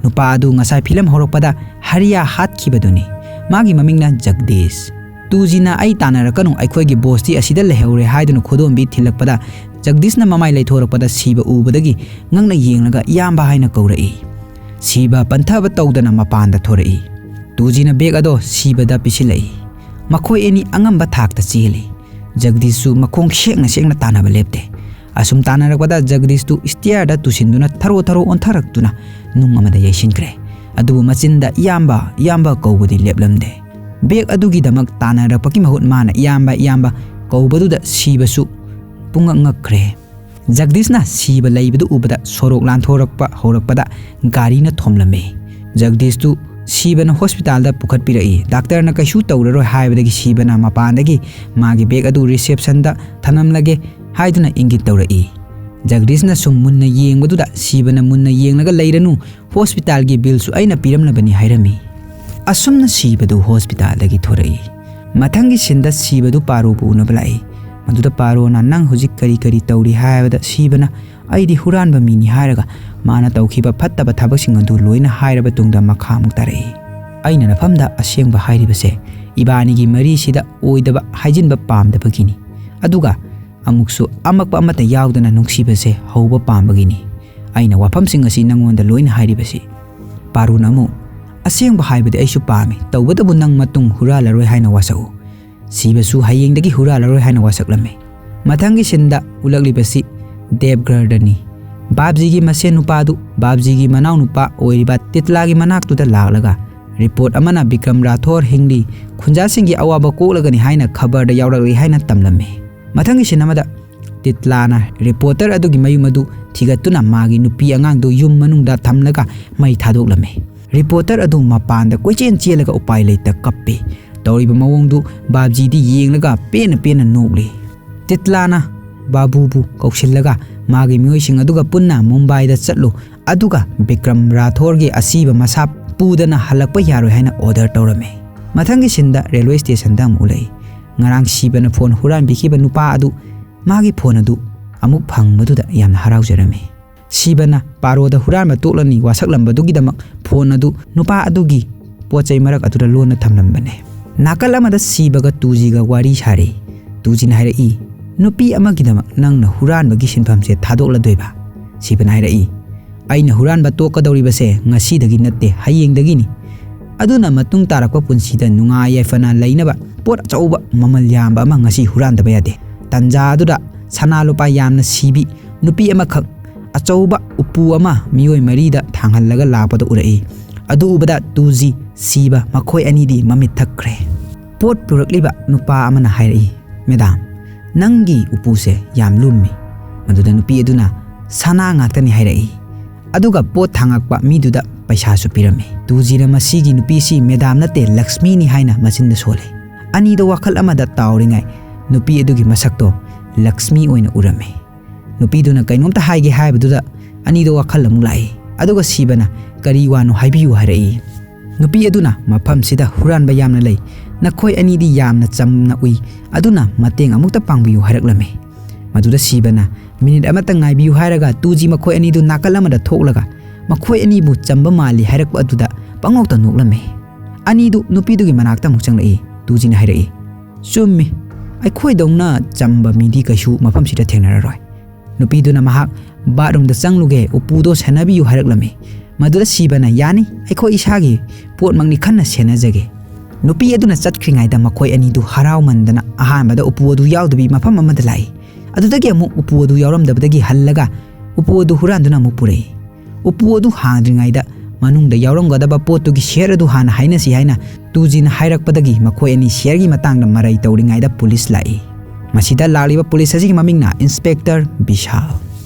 ꯅꯨꯄꯥ ꯑꯗꯨ ꯉꯁꯥꯏ ꯐꯤꯂꯝ ꯍꯧꯔꯛꯄꯗ ꯍꯔꯤꯌꯥ ꯍꯥꯠꯈꯤꯕꯗꯨꯅꯤ꯫ ꯃꯥꯒꯤ ꯃꯃꯤꯡꯅ ꯖꯒꯗꯤꯁ꯫ ꯇꯨꯖꯤꯅ "ꯑꯩ ꯇꯥꯟꯅꯔꯛꯀꯅꯨ, ꯑꯩꯈꯣꯏꯒꯤ ꯕꯣꯁꯇꯤ ꯑꯁꯤꯗ ꯂꯩꯍꯧꯔꯦ" ꯍꯥꯏꯗꯨꯅ ꯈꯨꯗꯣꯝꯕꯤ ꯊꯤꯜꯂꯛꯄꯗ ꯖꯒꯗꯤꯁꯅ ꯃꯃꯥꯏ ꯂꯩꯊꯣꯔꯛꯄꯗ ꯁꯤꯕ ꯎꯕꯗꯒꯤ ꯉꯛꯅ ꯌꯦꯡꯂꯒ "ꯏꯌꯥꯝꯕ" ꯍꯥꯏꯅ ꯀꯧꯔꯛꯏ꯫ ꯁꯤꯕ ꯄꯟꯊꯕ ꯇꯧꯗꯅ ꯃꯄꯥꯟꯗ ꯊꯣꯔꯛꯏ꯫ ꯇꯨꯖꯤꯅ ꯕꯦꯒ ꯑꯗꯣ ꯁꯤꯕꯗ ꯄꯤꯁꯤꯜꯂꯛꯏ꯫ ꯃꯈꯣꯏ ꯑꯅꯤ ꯑꯉꯝꯕ ꯊꯥꯛꯇ ꯆꯦꯜꯂꯤ꯫ ꯖꯒꯗꯤꯁꯁꯨ ꯃꯈꯣꯡ ꯁꯦꯡꯅ ꯁꯦꯡꯅ ꯇꯥꯟꯅꯕ ꯂꯦꯞꯇꯦ꯫ ꯑꯁꯨꯝ ꯇꯥꯟꯅꯔꯛꯄꯗ ꯖꯒꯗꯤꯁꯇꯨ ꯁ꯭ꯇꯤꯌꯔꯗ ꯇꯨꯁꯤꯟꯗꯨꯅ ꯊꯔꯣ ꯊꯔꯣ ꯑꯣꯟꯊꯔꯛꯇꯨꯅ ꯅꯨꯡ ꯑꯃꯗ ꯌꯩꯁꯤꯟꯈ꯭ꯔꯦ꯫ ꯑꯗꯨꯕꯨ ꯃꯆꯤꯟꯗ "ꯏꯌꯥꯝꯕ, ꯏꯌꯥꯝꯕ" ꯀꯧꯕꯗꯤ ꯂꯦꯞꯂꯝꯗꯦ꯫ ꯕꯦꯒ ꯑꯗꯨꯒꯤꯗꯃꯛ ꯇꯥꯟꯅꯔꯛꯄꯒꯤ ꯃꯍꯨꯠ ꯃꯥꯅ "ꯏꯌꯥꯝꯕ, ꯏꯌꯥꯝꯕ" ꯀꯧꯕꯗꯨꯗ ꯁꯤꯕꯁꯨ ꯄꯨꯡꯉꯛ ꯉꯛꯈ꯭ꯔꯦ꯫ ꯖꯒꯗꯤꯁꯅ ꯁꯤꯕ ꯂꯩꯕꯗꯨ ꯎꯕꯗ ꯁꯣꯔꯣꯛ ꯂꯥꯟꯊꯣꯔꯛꯄ ꯍꯧꯔꯛꯄꯗ ꯒꯥꯔꯤꯅ ꯊꯣꯝꯂꯝꯃꯤ꯫ ꯖꯒꯗꯤꯁꯇꯨ ꯁꯤꯕꯅ ꯍꯣꯁꯄꯤꯇꯥꯜꯗ ꯄꯨꯈꯠꯄꯤꯔꯛꯏ꯫ ꯗꯥꯛꯇꯔꯅ ꯀꯩꯁꯨ ꯇꯧꯔꯔꯣꯏ ꯍꯥꯏꯕꯗꯒꯤ ꯁꯤꯕꯅ ꯃꯄꯥꯟꯗꯒꯤ ꯃꯥꯒꯤ ꯕꯦꯒ ꯑꯗꯨ ꯔꯤꯁꯦꯞꯁꯟꯗ ꯊꯅꯝꯂꯒꯦ ꯍꯥꯏꯗꯨꯅ ꯏꯪꯒꯤꯠ ꯇꯧꯔꯛꯏ꯫ ꯖꯒꯗꯤꯁꯅ ꯁꯨꯝ ꯃꯨꯟꯅ ꯌꯦꯡꯕꯗꯨꯗ ꯁꯤꯕꯅ "ꯃꯨꯟꯅ ꯌꯦꯡꯂꯒ ꯂꯩꯔꯅꯨ, ꯍꯣꯁꯄꯤꯇꯥꯜꯒꯤ ꯕꯤꯜꯁꯨ ꯑꯩꯅ ꯄꯤꯔꯝꯂꯕꯅꯤ" ꯍꯥꯏꯔꯝꯃꯤ꯫ ꯑꯁꯨꯝꯅ ꯁꯤꯕꯗꯨ ꯍꯣꯁꯄꯤꯇꯥꯜꯗꯒꯤ ꯊꯣꯔꯛꯏ꯫ ꯃꯊꯪꯒꯤ ꯁꯤꯟꯗ ꯁꯤꯕꯗꯨ ꯄꯥꯔꯣꯕꯨ ꯎꯅꯕ ꯂꯥꯛꯏ꯫ ꯃꯗꯨꯗ ꯄꯥꯔꯣꯅ "ꯅꯪ ꯍꯧꯖꯤꯛ ꯀꯔꯤ ꯀꯔꯤ ꯇꯧꯔꯤ?" ꯍꯥꯏꯕꯗ ꯁꯤꯕꯅ ꯑꯩꯗꯤ ꯍꯨꯔꯥꯟꯕ ꯃꯤꯅꯤ ꯍꯥꯏꯔꯒ ꯃꯥꯅ ꯇꯧꯈꯤꯕ ꯐꯠꯇꯕ ꯊꯕꯛꯁꯤꯡ ꯑꯗꯨ ꯂꯣꯏꯅ ꯍꯥꯏꯔꯕ ꯇꯨꯡꯗ ꯃꯈꯥ ꯑꯃꯨꯛ ꯇꯥꯔꯛꯏ꯫ ꯑꯩꯅ ꯅꯐꯝꯗ ꯑꯁꯦꯡꯕ ꯍꯥꯏꯔꯤꯕꯁꯦ ꯏꯕꯥꯅꯤꯒꯤ ꯃꯔꯤꯁꯤꯗ ꯑꯣꯏꯗꯕ ꯍꯥꯏꯖꯤꯟꯕ ꯄꯥꯝꯗꯕꯒꯤꯅꯤ꯫ ꯑꯗꯨꯒ ꯑꯃꯨꯛꯁꯨ ꯑꯃꯛꯄ ꯑꯃꯠꯇ ꯌꯥꯎꯗꯅ ꯅꯨꯡꯁꯤꯕꯁꯦ ꯍꯧꯕ ꯄꯥꯝꯕꯒꯤꯅꯤ꯫ ꯑꯩꯅ ꯋꯥꯐꯝꯁꯤꯡ ꯑꯁꯤ ꯅꯪꯉꯣꯟꯗ ꯂꯣꯏꯅ ꯍꯥꯏꯔꯤꯕꯁꯤ꯫ ꯄꯥꯔꯨꯅ ꯑꯃꯨꯛ, "ꯑꯁꯦꯡꯕ ꯍꯥꯏꯕꯗꯤ ꯑꯩꯁꯨ ꯄꯥꯝꯃꯤ, ꯇꯧꯕꯇꯕꯨ ꯅꯪ ꯃꯇꯨꯡ ꯍꯨꯔꯥꯜꯂꯔꯣꯏ ꯍꯥꯏꯅ ꯋꯥꯁꯛꯎ꯫ ꯁꯤꯕꯁꯨ ꯍꯌꯦꯡꯗꯒꯤ ꯍꯨꯔꯥꯜꯂꯔꯣꯏ" ꯍꯥꯏꯅ ꯋꯥꯁꯛꯂꯝꯃꯤ꯫ ꯃꯊꯪꯒꯤ ꯁꯤꯟꯗ ꯎꯠꯂꯛꯂꯤꯕꯁꯤ ꯗꯦꯕꯒꯔꯗꯅꯤ꯫ ꯕꯥꯞꯖꯤꯒꯤ ꯃꯁꯦꯟ ꯅꯨꯄꯥꯗꯨ ꯕꯥꯞꯖꯤꯒꯤ ꯃꯅꯥꯎ ꯅꯨꯄꯥ ꯑꯣꯏꯔꯤꯕ ꯇꯤꯠꯂꯥꯒꯤ ꯃꯅꯥꯛꯇꯨꯗ ꯂꯥꯛꯂꯒ ꯔꯤꯄꯣꯔꯠ ꯑꯃꯅ ꯕꯤꯀ꯭ꯔꯝ ꯔꯥꯊꯣꯔ ꯍꯤꯡꯂꯤ, ꯈꯨꯟꯖꯥꯁꯤꯡꯒꯤ ꯑꯋꯥꯕ ꯀꯣꯛꯂꯒꯅꯤ ꯍꯥꯏꯅ ꯈꯕꯔꯗ ꯌꯥꯎꯔꯛꯂꯤ ꯍꯥꯏꯅ ꯇꯝꯂꯝꯃꯤ꯫ ꯃꯊꯪꯒꯤ ꯁꯤꯟ ꯑꯃꯗ ꯇꯤꯠꯂꯥꯅ ꯔꯤꯄꯣꯔꯇꯔ ꯑꯗꯨꯒꯤ ꯃꯌꯨꯝ ꯑꯗꯨ ꯊꯤꯒꯠꯇꯨꯅ ꯃꯥꯒꯤ ꯅꯨꯄꯤ ꯑꯉꯥꯡꯗꯨ ꯌꯨꯝ ꯃꯅꯨꯡꯗ ꯊꯝꯂꯒ ꯃꯩ ꯊꯥꯗꯣꯛꯂꯝꯃꯤ꯫ ꯔꯤꯄꯣꯔꯇꯔ ꯑꯗꯨ ꯃꯄꯥꯟꯗ ꯀꯣꯏꯆꯦꯟ ꯆꯦꯜꯂꯒ ꯎꯄꯥꯏ ꯂꯩꯇ ꯀꯞꯄꯤ꯫ ꯇꯧꯔꯤꯕ ꯃꯑꯣꯡꯗꯨ ꯕꯥꯞꯖꯤꯗꯤ ꯌꯦꯡꯂꯒ ꯄꯦꯟꯅ ꯄꯦꯟꯅ ꯅꯣꯛꯂꯤ꯫ ꯇꯤꯠꯂꯥꯅ ꯕꯥꯕꯨꯕꯨ ꯀꯧꯁꯤꯜꯂꯒ ꯃꯥꯒꯤ ꯃꯤꯑꯣꯏꯁꯤꯡ ꯑꯗꯨꯒ ꯄꯨꯟꯅ ꯃꯨꯝꯕꯥꯏꯗ ꯆꯠꯂꯨ, ꯑꯗꯨꯒ ꯕꯤꯀ꯭ꯔꯝ ꯔꯥꯊꯣꯔꯒꯤ ꯑꯁꯤꯕ ꯃꯁꯥ ꯄꯨꯗꯅ ꯍꯜꯂꯛꯄ ꯌꯥꯔꯣꯏ ꯍꯥꯏꯅ ꯑꯣꯔꯗꯔ ꯇꯧꯔꯝꯃꯤ꯫ ꯃꯊꯪꯒꯤ ꯁꯤꯟꯗ ꯔꯦꯜꯋꯦ ꯁ꯭ꯇꯦꯁꯟꯗ ꯑꯃꯨꯛ ꯎꯠꯂꯛꯏ꯫ ꯉꯔꯥꯡ ꯁꯤꯕꯅ ꯐꯣꯟ ꯍꯨꯔꯥꯟꯕꯤꯈꯤꯕ ꯅꯨꯄꯥ ꯑꯗꯨ ꯃꯥꯒꯤ ꯐꯣꯟ ꯑꯗꯨ ꯑꯃꯨꯛ ꯐꯪꯕꯗꯨꯗ ꯌꯥꯝꯅ ꯍꯔꯥꯎꯖꯔꯝꯃꯤ꯫ ꯁꯤꯕꯅ ꯄꯥꯔꯣꯗ ꯍꯨꯔꯥꯟꯕ ꯇꯣꯛꯂꯅꯤ ꯋꯥꯁꯛꯂꯝꯕꯗꯨꯒꯤꯗꯃꯛ ꯐꯣꯟ ꯑꯗꯨ ꯅꯨꯄꯥ ꯑꯗꯨꯒꯤ ꯄꯣꯠ ꯆꯩ ꯃꯔꯛ ꯑꯗꯨꯗ ꯂꯣꯟꯅ ꯊꯝꯂꯝꯕꯅꯦ꯫ ꯅꯥꯀꯜ ꯑꯃꯗ ꯁꯤꯕꯒ ꯇꯨꯖꯤꯒ ꯋꯥꯔꯤ ꯁꯥꯔꯤ꯫ ꯇꯨꯖꯤꯅ ꯍꯥꯏꯔꯛꯏ, "ꯅꯨꯄꯤ ꯑꯃꯒꯤꯗꯃꯛ ꯅꯪꯅ ꯍꯨꯔꯥꯟꯕꯒꯤ ꯁꯤꯟꯐꯝꯁꯦ ꯊꯥꯗꯣꯛꯂꯗꯣꯏꯕ?" ꯁꯤꯕꯅ ꯍꯥꯏꯔꯛꯏ, "ꯑꯩꯅ ꯍꯨꯔꯥꯟꯕ ꯇꯣꯛꯀꯗꯧꯔꯤꯕꯁꯦ ꯉꯁꯤꯗꯒꯤ ꯅꯠꯇꯦ, ꯍꯌꯦꯡꯗꯒꯤꯅꯤ꯫ ꯑꯗꯨꯅ ꯃꯇꯨꯡ ꯇꯥꯔꯛꯄ ꯄꯨꯟꯁꯤꯗ ꯅꯨꯡꯉꯥꯏ ꯌꯥꯏꯐꯅ ꯂꯩꯅꯕ ꯄꯣꯠ ꯑꯆꯧꯕ ꯃꯃꯜ ꯌꯥꯝꯕ ꯑꯃ ꯉꯁꯤ ꯍꯨꯔꯥꯟꯗꯕ ꯌꯥꯗꯦ꯫" ꯇꯟꯖꯥ ꯑꯗꯨꯗ ꯁꯅꯥ ꯂꯨꯄꯥ ꯌꯥꯝꯅ ꯁꯤꯕꯤ ꯅꯨꯄꯤ ꯑꯃꯈꯛ ꯑꯆꯧꯕ ꯎꯄꯨ ꯑꯃ ꯃꯤꯑꯣꯏ ꯃꯔꯤꯗ ꯊꯥꯡꯍꯜꯂꯒ ꯂꯥꯛꯄꯗ ꯎꯔꯛꯏ꯫ ꯑꯗꯨ ꯎꯕꯗ ꯇꯨꯖꯤ, ꯁꯤꯕ ꯃꯈꯣꯏ ꯑꯅꯤꯗꯤ ꯃꯃꯤꯠ ꯊꯛꯈ꯭ꯔꯦ꯫ ꯄꯣꯠ ꯄꯨꯔꯛꯂꯤꯕ ꯅꯨꯄꯥ ꯑꯃꯅ ꯍꯥꯏꯔꯛꯏ, "ꯃꯦꯗꯥꯝ, ꯅꯪꯒꯤ ꯎꯄꯨꯁꯦ ꯌꯥꯝ ꯂꯨꯝꯃꯤ꯫" ꯃꯗꯨꯗ ꯅꯨꯄꯤ ꯑꯗꯨꯅ, "ꯁꯅꯥ ꯉꯥꯛꯇꯅꯤ" ꯍꯥꯏꯔꯛꯏ꯫ ꯑꯗꯨꯒ ꯄꯣꯠ ꯊꯥꯡꯉꯛꯄ ꯃꯤꯗꯨꯗ ꯄꯩꯁꯥꯁꯨ ꯄꯤꯔꯝꯃꯤ꯫ ꯇꯨꯖꯤꯅ ꯃꯁꯤꯒꯤ ꯅꯨꯄꯤꯁꯤ ꯃꯦꯗꯥꯝ ꯅꯠꯇꯦ, ꯂꯛꯁꯃꯤꯅꯤ ꯍꯥꯏꯅ ꯃꯆꯤꯟꯗ ꯁꯣꯜꯂꯤ꯫ ꯑꯅꯤꯗꯣ ꯋꯥꯈꯜ ꯑꯃꯗ ꯇꯥꯎꯔꯤꯉꯩ ꯅꯨꯄꯤ ꯑꯗꯨꯒꯤ ꯃꯁꯛꯇꯣ ꯂꯛꯁꯃꯤ ꯑꯣꯏꯅ ꯎꯔꯝꯃꯤ꯫ ꯅꯨꯄꯤꯗꯨꯅ ꯀꯩꯅꯣꯝꯇ ꯍꯥꯏꯒꯦ ꯍꯥꯏꯕꯗꯨꯗ ꯑꯅꯤꯗꯣ ꯋꯥꯈꯜ ꯑꯃꯨꯛ ꯂꯥꯛꯏ꯫ ꯑꯗꯨꯒ ꯁꯤꯕꯅ, "ꯀꯔꯤ ꯋꯥꯅꯣ ꯍꯥꯏꯕꯤꯌꯨ" ꯍꯥꯏꯔꯛꯏ꯫ ꯅꯨꯄꯤ ꯑꯗꯨꯅ, "ꯃꯐꯝꯁꯤꯗ ꯍꯨꯔꯥꯟꯕ ꯌꯥꯝꯅ ꯂꯩ꯫ ꯅꯈꯣꯏ ꯑꯅꯤꯗꯤ ꯌꯥꯝꯅ ꯆꯝꯅ ꯎꯏ꯫ ꯑꯗꯨꯅ ꯃꯇꯦꯡ ꯑꯃꯨꯛꯇ ꯄꯥꯡꯕꯤꯌꯨ" ꯍꯥꯏꯔꯛꯂꯝꯃꯤ꯫ ꯃꯗꯨꯗ ꯁꯤꯕꯅ, "ꯃꯤꯅꯤꯠ ꯑꯃꯇ ꯉꯥꯏꯕꯤꯌꯨ" ꯍꯥꯏꯔꯒ ꯇꯨꯖꯤ ꯃꯈꯣꯏ ꯑꯅꯤꯗꯨ ꯅꯥꯀꯜ ꯑꯃꯗ ꯊꯣꯛꯂꯒ ꯃꯈꯣꯏ ꯑꯅꯤꯕꯨ ꯆꯝꯕ ꯃꯥꯜꯂꯤ ꯍꯥꯏꯔꯛꯄ ꯑꯗꯨꯗ ꯄꯪꯅꯣꯛꯇ ꯅꯣꯛꯂꯝꯃꯤ꯫ ꯑꯅꯤꯗꯨ ꯅꯨꯄꯤꯗꯨꯒꯤ ꯃꯅꯥꯛꯇ ꯑꯃꯨꯛ ꯆꯪꯂꯛꯏ꯫ ꯇꯨꯖꯤꯅ ꯍꯥꯏꯔꯛꯏ, "ꯆꯨꯝꯃꯤ, ꯑꯩꯈꯣꯏꯗꯧꯅ ꯆꯝꯕ ꯃꯤꯗꯤ ꯀꯩꯁꯨ ꯃꯐꯝꯁꯤꯗ ꯊꯦꯡꯅꯔꯔꯣꯏ꯫" ꯅꯨꯄꯤꯗꯨꯅ ꯃꯍꯥꯛ ꯕꯥꯠꯔꯨꯝꯗ ꯆꯪꯂꯨꯒꯦ, ꯎꯄꯨꯗꯣ ꯁꯦꯟꯅꯕꯤꯌꯨ ꯍꯥꯏꯔꯛꯂꯝꯃꯤ꯫ ꯃꯗꯨꯗ ꯁꯤꯕꯅ, "ꯌꯥꯅꯤ, ꯑꯩꯈꯣꯏ ꯏꯁꯥꯒꯤ ꯄꯣꯠꯃꯛꯅꯤ, ꯈꯟꯅ ꯁꯦꯟꯅꯖꯒꯦ꯫" ꯅꯨꯄꯤ ꯑꯗꯨꯅ ꯆꯠꯈ꯭ꯔꯤꯉꯩꯗ ꯃꯈꯣꯏ ꯑꯅꯤꯗꯨ ꯍꯔꯥꯎꯃꯟꯗꯅ ꯑꯍꯥꯟꯕꯗ ꯎꯄꯨ ꯑꯗꯨ ꯌꯥꯎꯗꯕꯤ ꯃꯐꯝ ꯑꯃꯗ ꯂꯥꯛꯏ꯫ ꯑꯗꯨꯗꯒꯤ ꯑꯃꯨꯛ ꯎꯄꯨ ꯑꯗꯨ ꯌꯥꯎꯔꯝꯗꯕꯗꯒꯤ ꯍꯜꯂꯒ ꯎꯄꯨ ꯑꯗꯨ ꯍꯨꯔꯥꯟꯗꯨꯅ ꯑꯃꯨꯛ ꯄꯨꯔꯛꯏ꯫ ꯎꯄꯨ ꯑꯗꯨ ꯍꯥꯡꯗ꯭ꯔꯤꯉꯩꯗ ꯃꯅꯨꯡꯗ ꯌꯥꯎꯔꯝꯒꯗꯕ ꯄꯣꯠꯇꯨꯒꯤ ꯁꯤꯌꯔ ꯑꯗꯨ ꯍꯥꯟꯅ ꯍꯥꯏꯅꯁꯤ ꯍꯥꯏꯅ ꯇꯨꯖꯤꯅ ꯍꯥꯏꯔꯛꯄꯗꯒꯤ ꯃꯈꯣꯏ ꯑꯅꯤ ꯁꯤꯌꯔꯒꯤ ꯃꯇꯥꯡꯗ ꯃꯔꯩ ꯇꯧꯔꯤꯉꯩꯗ ꯄꯨꯂꯤꯁ ꯂꯥꯛꯏ꯫ ꯃꯁꯤꯗ ꯂꯥꯛꯂꯤꯕ ꯄꯨꯂꯤꯁ ꯑꯁꯤꯒꯤ ꯃꯃꯤꯡꯅ ꯏꯟꯁꯄꯦꯛꯇꯔ ꯕꯤꯁꯥꯜ꯫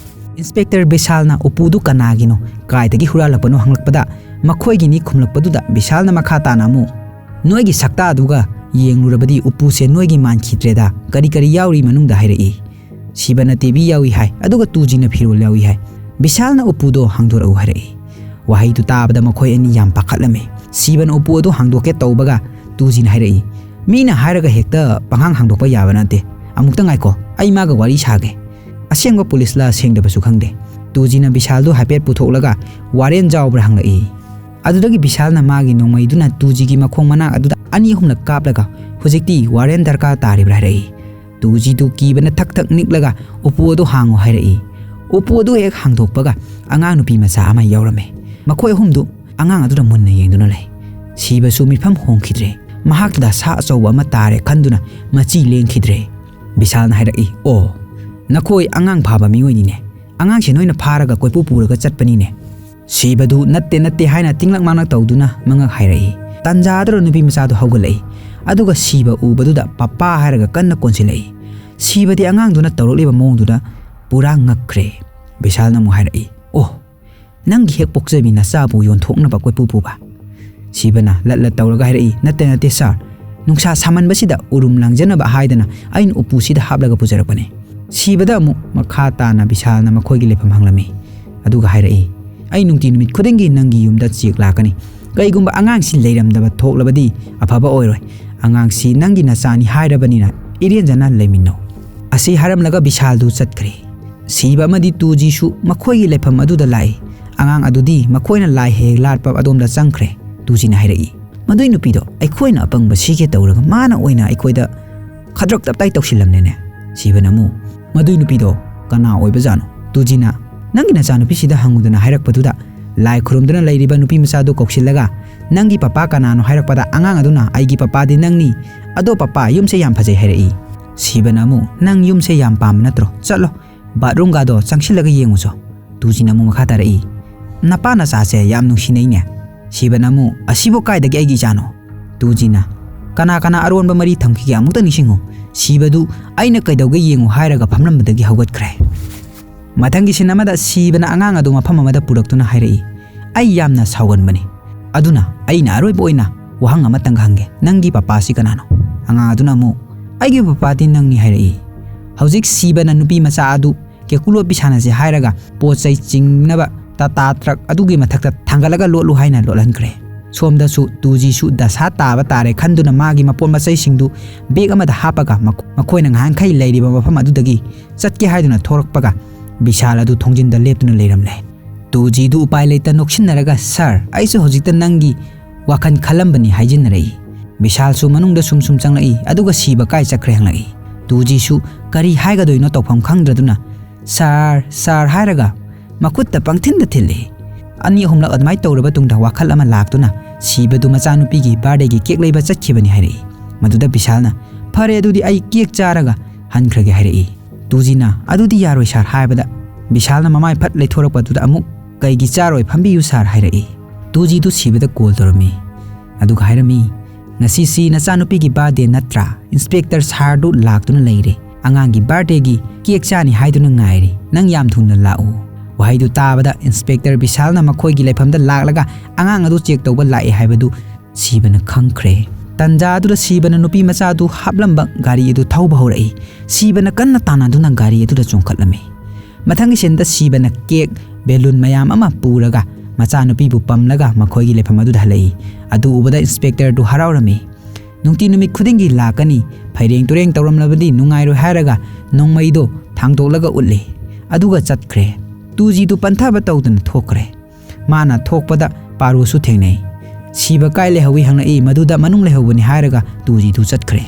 ꯏꯟꯁꯄꯦꯛꯇꯔ ꯕꯤꯁꯥꯜꯅ ꯎꯄꯨꯗꯨ ꯀꯅꯥꯒꯤꯅꯣ, ꯀꯥꯏꯗꯒꯤ ꯍꯨꯔꯥꯜꯂꯛꯄꯅꯣ ꯍꯪꯂꯛꯄꯗ, ꯃꯈꯣꯏꯒꯤꯅꯤ ꯈꯨꯝꯂꯛꯄꯗꯨꯗ ꯕꯤꯁꯥꯜꯅ ꯃꯈꯥ ꯇꯥꯅ ꯑꯃꯨꯛ, "ꯅꯣꯏꯒꯤ ꯁꯛꯇꯥꯗꯨꯒ ꯌꯦꯡꯂꯨꯔꯕꯗꯤ ꯎꯄꯨꯁꯦ ꯅꯣꯏꯒꯤ ꯃꯥꯟꯈꯤꯗ꯭ꯔꯦꯗ, ꯀꯔꯤ ꯀꯔꯤ ꯌꯥꯎꯔꯤ ꯃꯅꯨꯡꯗ?" ꯍꯥꯏꯔꯛꯏ꯫ ꯁꯤꯕꯅ ꯇꯤꯚꯤ ꯌꯥꯎꯏ ꯍꯥꯏ, ꯑꯗꯨꯒ ꯇꯨꯖꯤꯅ ꯐꯤꯔꯣꯜ ꯌꯥꯎꯏ ꯍꯥꯏ꯫ ꯕꯤꯁꯥꯜꯅ ꯎꯄꯨꯗꯣ ꯍꯥꯡꯗꯣꯔꯛꯎ ꯍꯥꯏꯔꯛꯏ꯫ ꯋꯥꯍꯩꯗꯨ ꯇꯥꯕꯗ ꯃꯈꯣꯏ ꯑꯅꯤ ꯌꯥꯝ ꯄꯥꯈꯠꯂꯝꯃꯤ꯫ ꯁꯤꯕꯅ ꯎꯄꯨ ꯑꯗꯨ ꯍꯥꯡꯗꯣꯛꯀꯦ ꯇꯧꯕꯒ ꯇꯨꯖꯤꯅ ꯍꯥꯏꯔꯛꯏ, "ꯃꯤꯅ ꯍꯥꯏꯔꯒ ꯍꯦꯛꯇ ꯄꯪꯍꯥꯡ ꯍꯥꯡꯗꯣꯛꯄ ꯌꯥꯕ ꯅꯠꯇꯦ꯫ ꯑꯃꯨꯛꯇ ꯉꯥꯏꯀꯣ, ꯑꯩ ꯃꯥꯒ ꯋꯥꯔꯤ ꯁꯥꯒꯦ꯫" ꯑꯁꯦꯡꯕ ꯄꯨꯂꯤꯁꯂ ꯁꯦꯡꯗꯕꯁꯨ ꯈꯪꯗꯦ꯫ ꯇꯨꯖꯤꯅ ꯕꯤꯁꯥꯜꯗꯨ ꯍꯥꯏꯐꯦꯠ ꯄꯨꯊꯣꯛꯂꯒ ꯋꯥꯔꯦꯟ ꯌꯥꯎꯕ꯭ꯔꯥ ꯍꯪꯂꯛꯏ꯫ ꯑꯗꯨꯗꯒꯤ ꯕꯤꯁꯥꯜꯅ ꯃꯥꯒꯤ ꯅꯣꯡꯃꯩꯗꯨꯅ ꯇꯨꯖꯤꯒꯤ ꯃꯈꯣꯡ ꯃꯅꯥꯛ ꯑꯗꯨꯗ ꯑꯅꯤ ꯑꯍꯨꯝꯂꯛ ꯀꯥꯞꯂꯒ, "ꯍꯧꯖꯤꯛꯇꯤ ꯋꯥꯔꯦꯟ ꯗꯔꯀꯥꯔ ꯇꯥꯔꯤꯕ꯭ꯔꯥ?" ꯍꯥꯏꯔꯛꯏ꯫ ꯇꯨꯖꯤꯗꯨ ꯀꯤꯕꯅ ꯊꯛ ꯊꯛ ꯅꯤꯛꯂꯒ, "ꯎꯄꯨ ꯑꯗꯨ ꯍꯥꯡꯉꯨ" ꯍꯥꯏꯔꯛꯏ꯫ ꯎꯄꯨ ꯑꯗꯨ ꯍꯦꯛ ꯍꯥꯡꯗꯣꯛꯄꯒ ꯑꯉꯥꯡ ꯅꯨꯄꯤ ꯃꯆꯥ ꯑꯃ ꯌꯥꯎꯔꯝꯃꯤ꯫ ꯃꯈꯣꯏ ꯑꯍꯨꯝꯗꯨ ꯑꯉꯥꯡ ꯑꯗꯨꯗ ꯃꯨꯟꯅ ꯌꯦꯡꯗꯨꯅ ꯂꯩ꯫ ꯁꯤꯕꯁꯨ ꯃꯤꯐꯝ ꯍꯣꯡꯈꯤꯗ꯭ꯔꯦ꯫ ꯃꯍꯥꯛꯇꯨꯗ ꯁꯥ ꯑꯆꯧꯕ ꯑꯃ ꯇꯥꯔꯦ ꯈꯟꯗꯨꯅ ꯃꯆꯤ ꯂꯦꯡꯈꯤꯗ꯭ꯔꯦ꯫ ꯕꯤꯁꯥꯜꯅ ꯍꯥꯏꯔꯛꯏ, "ꯑꯣ, ꯅꯈꯣꯏ ꯑꯉꯥꯡ ꯐꯥꯕ ꯃꯤꯑꯣꯏꯅꯤꯅꯦ꯫ ꯑꯉꯥꯡꯁꯦ ꯅꯣꯏꯅ ꯐꯥꯔꯒ ꯀꯣꯏꯄꯨ ꯄꯨꯔꯒ ꯆꯠꯄꯅꯤꯅꯦ꯫" ꯁꯤꯕꯗꯨ "ꯅꯠꯇꯦ, ꯅꯠꯇꯦ" ꯍꯥꯏꯅ ꯇꯤꯡꯂꯛ ꯃꯥꯡꯂꯛ ꯇꯧꯗꯨꯅ ꯃꯉꯛ ꯍꯥꯏꯔꯛꯏ꯫ ꯇꯥꯟꯖꯥꯗꯨꯗ ꯅꯨꯄꯤ ꯃꯆꯥꯗꯨ ꯍꯧꯒꯠꯂꯛꯏ꯫ ꯑꯗꯨꯒ ꯁꯤꯕ ꯎꯕꯗꯨꯗ "ꯄꯄꯥ" ꯍꯥꯏꯔꯒ ꯀꯟꯅ ꯀꯣꯟꯁꯤꯜꯂꯛꯏ꯫ ꯁꯤꯕꯗꯤ ꯑꯉꯥꯡꯗꯨꯅ ꯇꯧꯔꯛꯂꯤꯕ ꯃꯑꯣꯡꯗꯨꯗ ꯄꯨꯔꯥ ꯉꯛꯈ꯭ꯔꯦ꯫ ꯕꯤꯁꯥꯜꯅ ꯑꯃꯨꯛ ꯍꯥꯏꯔꯛꯏ, "ꯑꯣ, ꯅꯪꯒꯤ ꯍꯦꯛ ꯄꯣꯛꯆꯕꯤ ꯅꯆꯥꯕꯨ ꯌꯣꯟꯊꯣꯛꯅꯕ ꯀꯣꯏꯄꯨ ꯄꯨꯕ?" ꯁꯤꯕꯅ ꯂꯠꯂ ꯇꯧꯔꯒ ꯍꯥꯏꯔꯛꯏ, "ꯅꯠꯇꯦ, ꯅꯠꯇꯦ ꯁꯥꯔ, ꯅꯨꯡꯁꯥ ꯁꯥꯃꯟꯕꯁꯤꯗ ꯎꯔꯨꯝ ꯂꯥꯡꯖꯅꯕ ꯍꯥꯏꯗꯅ ꯑꯩꯅ ꯎꯄꯨꯁꯤꯗ ꯍꯥꯞꯂꯒ ꯄꯨꯖꯔꯛꯄꯅꯦ꯫" ꯁꯤꯕꯗ ꯑꯃꯨꯛ ꯃꯈꯥ ꯇꯥꯅ ꯕꯤꯁꯥꯜꯅ ꯃꯈꯣꯏꯒꯤ ꯂꯩꯐꯝ ꯍꯪꯂꯝꯃꯤ꯫ ꯑꯗꯨꯒ ꯍꯥꯏꯔꯛꯏ, "ꯑꯩ ꯅꯨꯡꯇꯤ ꯅꯨꯃꯤꯠ ꯈꯨꯗꯤꯡꯒꯤ ꯅꯪꯒꯤ ꯌꯨꯝꯗ ꯆꯦꯛ ꯂꯥꯛꯀꯅꯤ꯫ ꯀꯩꯒꯨꯝꯕ ꯑꯉꯥꯡꯁꯤ ꯂꯩꯔꯝꯗꯕ ꯊꯣꯛꯂꯕꯗꯤ ꯑꯐꯕ ꯑꯣꯏꯔꯣꯏ꯫ ꯑꯉꯥꯡꯁꯤ ꯅꯪꯒꯤ ꯅꯆꯥꯅꯤ ꯍꯥꯏꯔꯕꯅꯤꯅ ꯏꯔꯦꯟꯖꯅ ꯂꯩꯃꯤꯟꯅꯧ꯫" ꯑꯁꯤ ꯍꯥꯏꯔꯝꯂꯒ ꯕꯤꯁꯥꯜꯗꯨ ꯆꯠꯈ꯭ꯔꯦ꯫ ꯁꯤꯕ ꯑꯃꯗꯤ ꯇꯨꯖꯤꯁꯨ ꯃꯈꯣꯏꯒꯤ ꯂꯩꯐꯝ ꯑꯗꯨꯗ ꯂꯥꯛꯏ꯫ ꯑꯉꯥꯡ ꯑꯗꯨꯗꯤ ꯃꯈꯣꯏꯅ ꯂꯥꯏ ꯍꯦꯛ ꯂꯥꯠꯄ ꯑꯗꯣꯝꯗ ꯆꯪꯈ꯭ꯔꯦ꯫ ꯇꯨꯖꯤꯅ ꯍꯥꯏꯔꯛꯏ, "ꯃꯗꯨꯏ ꯅꯨꯄꯤꯗꯣ ꯑꯩꯈꯣꯏꯅ ꯑꯄꯪꯕ ꯁꯤꯒꯦ ꯇꯧꯔꯒ ꯃꯥꯅ ꯑꯣꯏꯅ ꯑꯩꯈꯣꯏꯗ ꯈꯗ꯭ꯔꯛ ꯇꯞꯇꯥꯏ ꯇꯧꯁꯤꯜꯂꯝꯂꯦꯅꯦ꯫" ꯁꯤꯕꯅ ꯑꯃꯨꯛ, "ꯃꯗꯨꯏ ꯅꯨꯄꯤꯗꯣ ꯀꯅꯥ ꯑꯣꯏꯕꯖꯥꯠꯅꯣ?" ꯇꯨꯖꯤꯅ, "ꯅꯪꯒꯤ ꯅꯆꯥꯅꯨꯄꯤꯁꯤꯗ ꯍꯪꯉꯨꯗꯅ" ꯍꯥꯏꯔꯛꯄꯗꯨꯗ, ꯂꯥꯏ ꯈꯨꯔꯨꯝꯗꯨꯅ ꯂꯩꯔꯤꯕ ꯅꯨꯄꯤ ꯃꯆꯥꯗꯨ ꯀꯧꯁꯤꯜꯂꯒ, "ꯅꯪꯒꯤ ꯄꯄꯥ ꯀꯅꯥꯅꯣ?" ꯍꯥꯏꯔꯛꯄꯗ, ꯑꯉꯥꯡ ꯑꯗꯨꯅ, "ꯑꯩꯒꯤ ꯄꯄꯥꯗꯤ ꯅꯪꯅꯤ꯫ ꯑꯗꯣ ꯄꯄꯥ, ꯌꯨꯝꯁꯦ ꯌꯥꯝ ꯐꯖꯩ" ꯍꯥꯏꯔꯛꯏ꯫ ꯁꯤꯕꯅ ꯑꯃꯨꯛ, "ꯅꯪ ꯌꯨꯝꯁꯦ ꯌꯥꯝ ꯄꯥꯝꯕ ꯅꯠꯇ꯭ꯔꯣ? ꯆꯠꯂꯣ, ꯕꯥꯠꯔꯨꯝꯒꯗꯣ ꯆꯪꯁꯤꯜꯂꯒ ꯌꯦꯡꯉꯨꯆꯣ꯫" ꯇꯨꯖꯤꯅ ꯑꯃꯨꯛ ꯃꯈꯥ ꯇꯥꯔꯛꯏ, "ꯅꯄꯥ ꯅꯆꯥꯁꯦ ꯌꯥꯝ ꯅꯨꯡꯁꯤꯅꯩꯅꯦ꯫" ꯁꯤꯕꯅ ꯑꯃꯨꯛ, "ꯑꯁꯤꯕꯨ ꯀꯥꯏꯗꯒꯤ ꯑꯩꯒꯤ ꯏꯆꯥꯅꯣ?" ꯇꯨꯖꯤꯅ, "ꯀꯅꯥ ꯀꯅꯥ ꯑꯔꯣꯟꯕ ꯃꯔꯤ ꯊꯝꯈꯤꯒꯦ ꯑꯃꯨꯛꯇ ꯅꯤꯡꯁꯤꯡꯉꯨ꯫ ꯁꯤꯕꯗꯨ ꯑꯩꯅ ꯀꯩꯗꯧꯒꯦ ꯌꯦꯡꯉꯨ" ꯍꯥꯏꯔꯒ ꯐꯝꯂꯝꯕꯗꯒꯤ ꯍꯧꯒꯠꯈ꯭ꯔꯦ꯫ ꯃꯊꯪꯒꯤ ꯁꯤꯟ ꯑꯃꯗ ꯁꯤꯕꯅ ꯑꯉꯥꯡ ꯑꯗꯨ ꯃꯐꯝ ꯑꯃꯗ ꯄꯨꯔꯛꯇꯨꯅ ꯍꯥꯏꯔꯛꯏ, "ꯑꯩ ꯌꯥꯝꯅ ꯁꯥꯎꯒꯟꯕꯅꯤ꯫ ꯑꯗꯨꯅ ꯑꯩꯅ ꯑꯔꯣꯏꯕ ꯑꯣꯏꯅ ꯋꯥꯍꯪ ꯑꯃꯇꯪ ꯍꯪꯒꯦ, ꯅꯪꯒꯤ ꯄꯄꯥꯁꯤ ꯀꯅꯥꯅꯣ?" ꯑꯉꯥꯡ ꯑꯗꯨꯅ ꯑꯃꯨꯛ, "ꯑꯩꯒꯤ ꯄꯄꯥꯗꯤ ꯅꯪꯅꯤ" ꯍꯥꯏꯔꯛꯏ꯫ ꯍꯧꯖꯤꯛ ꯁꯤꯕꯅ ꯅꯨꯄꯤ ꯃꯆꯥ ꯑꯗꯨ ꯀꯦꯀꯨ ꯂꯣꯠꯄꯤ ꯁꯥꯟꯅꯁꯦ ꯍꯥꯏꯔꯒ ꯄꯣꯠ ꯆꯩ ꯆꯤꯡꯅꯕ ꯇꯥꯇꯥ ꯇ꯭ꯔꯛ ꯑꯗꯨꯒꯤ ꯃꯊꯛꯇ ꯊꯥꯡꯒꯠꯂꯒ ꯂꯣꯠꯂꯨ ꯍꯥꯏꯅ ꯂꯣꯠꯍꯟꯈ꯭ꯔꯦ꯫ ꯁꯣꯝꯗꯁꯨ ꯇꯨꯖꯤꯁꯨ ꯗꯁꯥ ꯇꯥꯕ ꯇꯥꯔꯦ ꯈꯟꯗꯨꯅ ꯃꯥꯒꯤ ꯃꯄꯣꯠ ꯃꯆꯩꯁꯤꯡꯗꯨ ꯕꯦꯒ ꯑꯃꯗ ꯍꯥꯞꯄꯒ ꯃꯈꯣ-, ꯃꯈꯣꯏꯅ ꯉꯥꯏꯍꯥꯛꯈꯩ ꯂꯩꯔꯤꯕ ꯃꯐꯝ ꯑꯗꯨꯗꯒꯤ ꯆꯠꯀꯦ ꯍꯥꯏꯗꯨꯅ ꯊꯣꯔꯛꯄꯒ ꯕꯤꯁꯥꯜ ꯑꯗꯨ ꯊꯣꯡꯖꯤꯟꯗ ꯂꯦꯞꯇꯨꯅ ꯂꯩꯔꯝꯂꯦ꯫ ꯇꯨꯖꯤꯗꯨ ꯎꯄꯥꯏ ꯂꯩꯇ ꯅꯣꯛꯁꯤꯟꯅꯔꯒ, "ꯁꯥꯔ, ꯑꯩꯁꯨ ꯍꯧꯖꯤꯛꯇ ꯅꯪꯒꯤ ꯋꯥꯈꯜ ꯈꯜꯂꯝꯕꯅꯤ" ꯍꯥꯏꯖꯤꯟꯅꯔꯛꯏ꯫ ꯕꯤꯁꯥꯜꯁꯨ ꯃꯅꯨꯡꯗ ꯁꯨꯝ ꯁꯨꯝ ꯆꯪꯂꯛꯏ, ꯑꯗꯨꯒ ꯁꯤꯕ ꯀꯥꯏ ꯆꯠꯈ꯭ꯔꯦ ꯍꯪꯂꯛꯏ꯫ ꯇꯨꯖꯤꯁꯨ ꯀꯔꯤ ꯍꯥꯏꯒꯗꯣꯏꯅꯣ ꯇꯧꯐꯝ ꯈꯪꯗ꯭ꯔꯗꯨꯅ, "ꯁꯥꯔ, ꯁꯥꯔ" ꯍꯥꯏꯔꯒ ꯃꯈꯨꯠꯇ ꯄꯪꯊꯤꯟꯗ ꯊꯤꯜꯂꯤ꯫ ꯑꯅꯤ ꯑꯍꯨꯝꯂꯛ ꯑꯗꯨꯃꯥꯏꯅ ꯇꯧꯔꯕ ꯇꯨꯡꯗ ꯋꯥꯈꯜ ꯑꯃ ꯂꯥꯛꯇꯨꯅ ꯁꯤꯕꯗꯨ ꯃꯆꯥꯅꯨꯄꯤꯒꯤ ꯕꯥꯔꯗꯦꯒꯤ ꯀꯦꯛ ꯂꯩꯕ ꯆꯠꯈꯤꯕꯅꯤ ꯍꯥꯏꯔꯛꯏ꯫ ꯃꯗꯨꯗ ꯕꯤꯁꯥꯜꯅ, "ꯐꯔꯦ, ꯑꯗꯨꯗꯤ ꯑꯩ ꯀꯦꯛ ꯆꯥꯔꯒ ꯍꯟꯈ꯭ꯔꯒꯦ" ꯍꯥꯏꯔꯛꯏ꯫ ꯇꯨꯖꯤꯅ, "ꯑꯗꯨꯗꯤ ꯌꯥꯔꯣꯏ ꯁꯥꯔ" ꯍꯥꯏꯕꯗ ꯕꯤꯁꯥꯜꯅ ꯃꯃꯥꯏ ꯐꯠ ꯂꯩꯊꯣꯔꯛꯄꯗꯨꯗ ꯑꯃꯨꯛ, "ꯀꯩꯒꯤ ꯆꯥꯔꯣꯏ, ꯐꯝꯕꯤꯌꯨ ꯁꯥꯔ" ꯍꯥꯏꯔꯛꯏ꯫ ꯇꯨꯖꯤꯗꯨ ꯁꯤꯕꯗ ꯀꯣꯜ ꯇꯧꯔꯝꯃꯤ꯫ ꯑꯗꯨꯒ ꯍꯥꯏꯔꯝꯃꯤ, "ꯉꯁꯤꯁꯤ ꯅꯆꯥꯅꯨꯄꯤꯒꯤ ꯕꯥꯔꯗꯦ ꯅꯠꯇ꯭ꯔꯥ? ꯏꯟꯁꯄꯦꯛꯇꯔ ꯁꯥꯔꯗꯨ ꯂꯥꯛꯇꯨꯅ ꯂꯩꯔꯦ꯫ ꯑꯉꯥꯡꯒꯤ ꯕꯥꯔꯗꯦꯒꯤ ꯀꯦꯛ ꯆꯥꯅꯤ ꯍꯥꯏꯗꯨꯅ ꯉꯥꯏꯔꯤ꯫ ꯅꯪ ꯌꯥꯝ ꯊꯨꯅ ꯂꯥꯛꯎ꯫" ꯋꯥꯍꯩꯗꯨ ꯇꯥꯕꯗ ꯏꯟꯁꯄꯦꯛꯇꯔ ꯕꯤꯁꯥꯜꯅ ꯃꯈꯣꯏꯒꯤ ꯂꯩꯐꯝꯗ ꯂꯥꯛꯂꯒ ꯑꯉꯥꯡ ꯑꯗꯨ ꯆꯦꯛ ꯇꯧꯕ ꯂꯥꯛꯑꯦ ꯍꯥꯏꯕꯗꯨ ꯁꯤꯕꯅ ꯈꯪꯈ꯭ꯔꯦ꯫ ꯇꯟꯖꯥ ꯑꯗꯨꯗ ꯁꯤꯕꯅ ꯅꯨꯄꯤ ꯃꯆꯥ ꯑꯗꯨ ꯍꯥꯞꯂꯝꯕ ꯒꯥꯔꯤ ꯑꯗꯨ ꯊꯧꯕ ꯍꯧꯔꯛꯏ꯫ ꯁꯤꯕꯅ ꯀꯟꯅ ꯇꯥꯟꯅꯗꯨꯅ ꯒꯥꯔꯤ ꯑꯗꯨꯗ ꯆꯣꯡꯈꯠꯂꯝꯃꯤ꯫ ꯃꯊꯪꯒꯤ ꯁꯤꯟꯗ ꯁꯤꯕꯅ ꯀꯦꯛ, ꯕꯦꯂꯨꯟ ꯃꯌꯥꯝ ꯑꯃ ꯄꯨꯔꯒ ꯃꯆꯥꯅꯨꯄꯤꯕꯨ ꯄꯝꯂꯒ ꯃꯈꯣꯏꯒꯤ ꯂꯩꯐꯝ ꯑꯗꯨꯗ ꯍꯜꯂꯛꯏ꯫ ꯑꯗꯨ ꯎꯕꯗ ꯏꯟꯁꯄꯦꯛꯇꯔꯗꯨ ꯍꯔꯥꯎꯔꯝꯃꯤ꯫ "ꯅꯨꯡꯇꯤ ꯅꯨꯃꯤꯠ ꯈꯨꯗꯤꯡꯒꯤ ꯂꯥꯛꯀꯅꯤ, ꯐꯩꯔꯦꯡ ꯇꯨꯔꯦꯡ ꯇꯧꯔꯝꯂꯕꯗꯤ ꯅꯨꯡꯉꯥꯏꯔꯣꯏ" ꯍꯥꯏꯔꯒ ꯅꯣꯡꯃꯩꯗꯣ ꯊꯥꯡꯗꯣꯛꯂꯒ ꯎꯠꯂꯤ꯫ ꯑꯗꯨꯒ ꯆꯠꯈ꯭ꯔꯦ꯫ ꯇꯨꯖꯤꯗꯨ ꯄꯟꯊꯕ ꯇꯧꯗꯅ ꯊꯣꯛꯈ꯭ꯔꯦ꯫ ꯃꯥꯅ ꯊꯣꯛꯄꯗ ꯄꯥꯔꯨꯁꯨ ꯊꯦꯡꯅꯩ꯫ ꯁꯤꯕ ꯀꯥꯏ ꯂꯩꯍꯧꯏ ꯍꯪꯂꯛꯏ꯫ ꯃꯗꯨꯗ ꯃꯅꯨꯡ ꯂꯩꯍꯧꯕꯅꯤ ꯍꯥꯏꯔꯒ ꯇꯨꯖꯤꯗꯨ ꯆꯠꯈ꯭ꯔꯦ꯫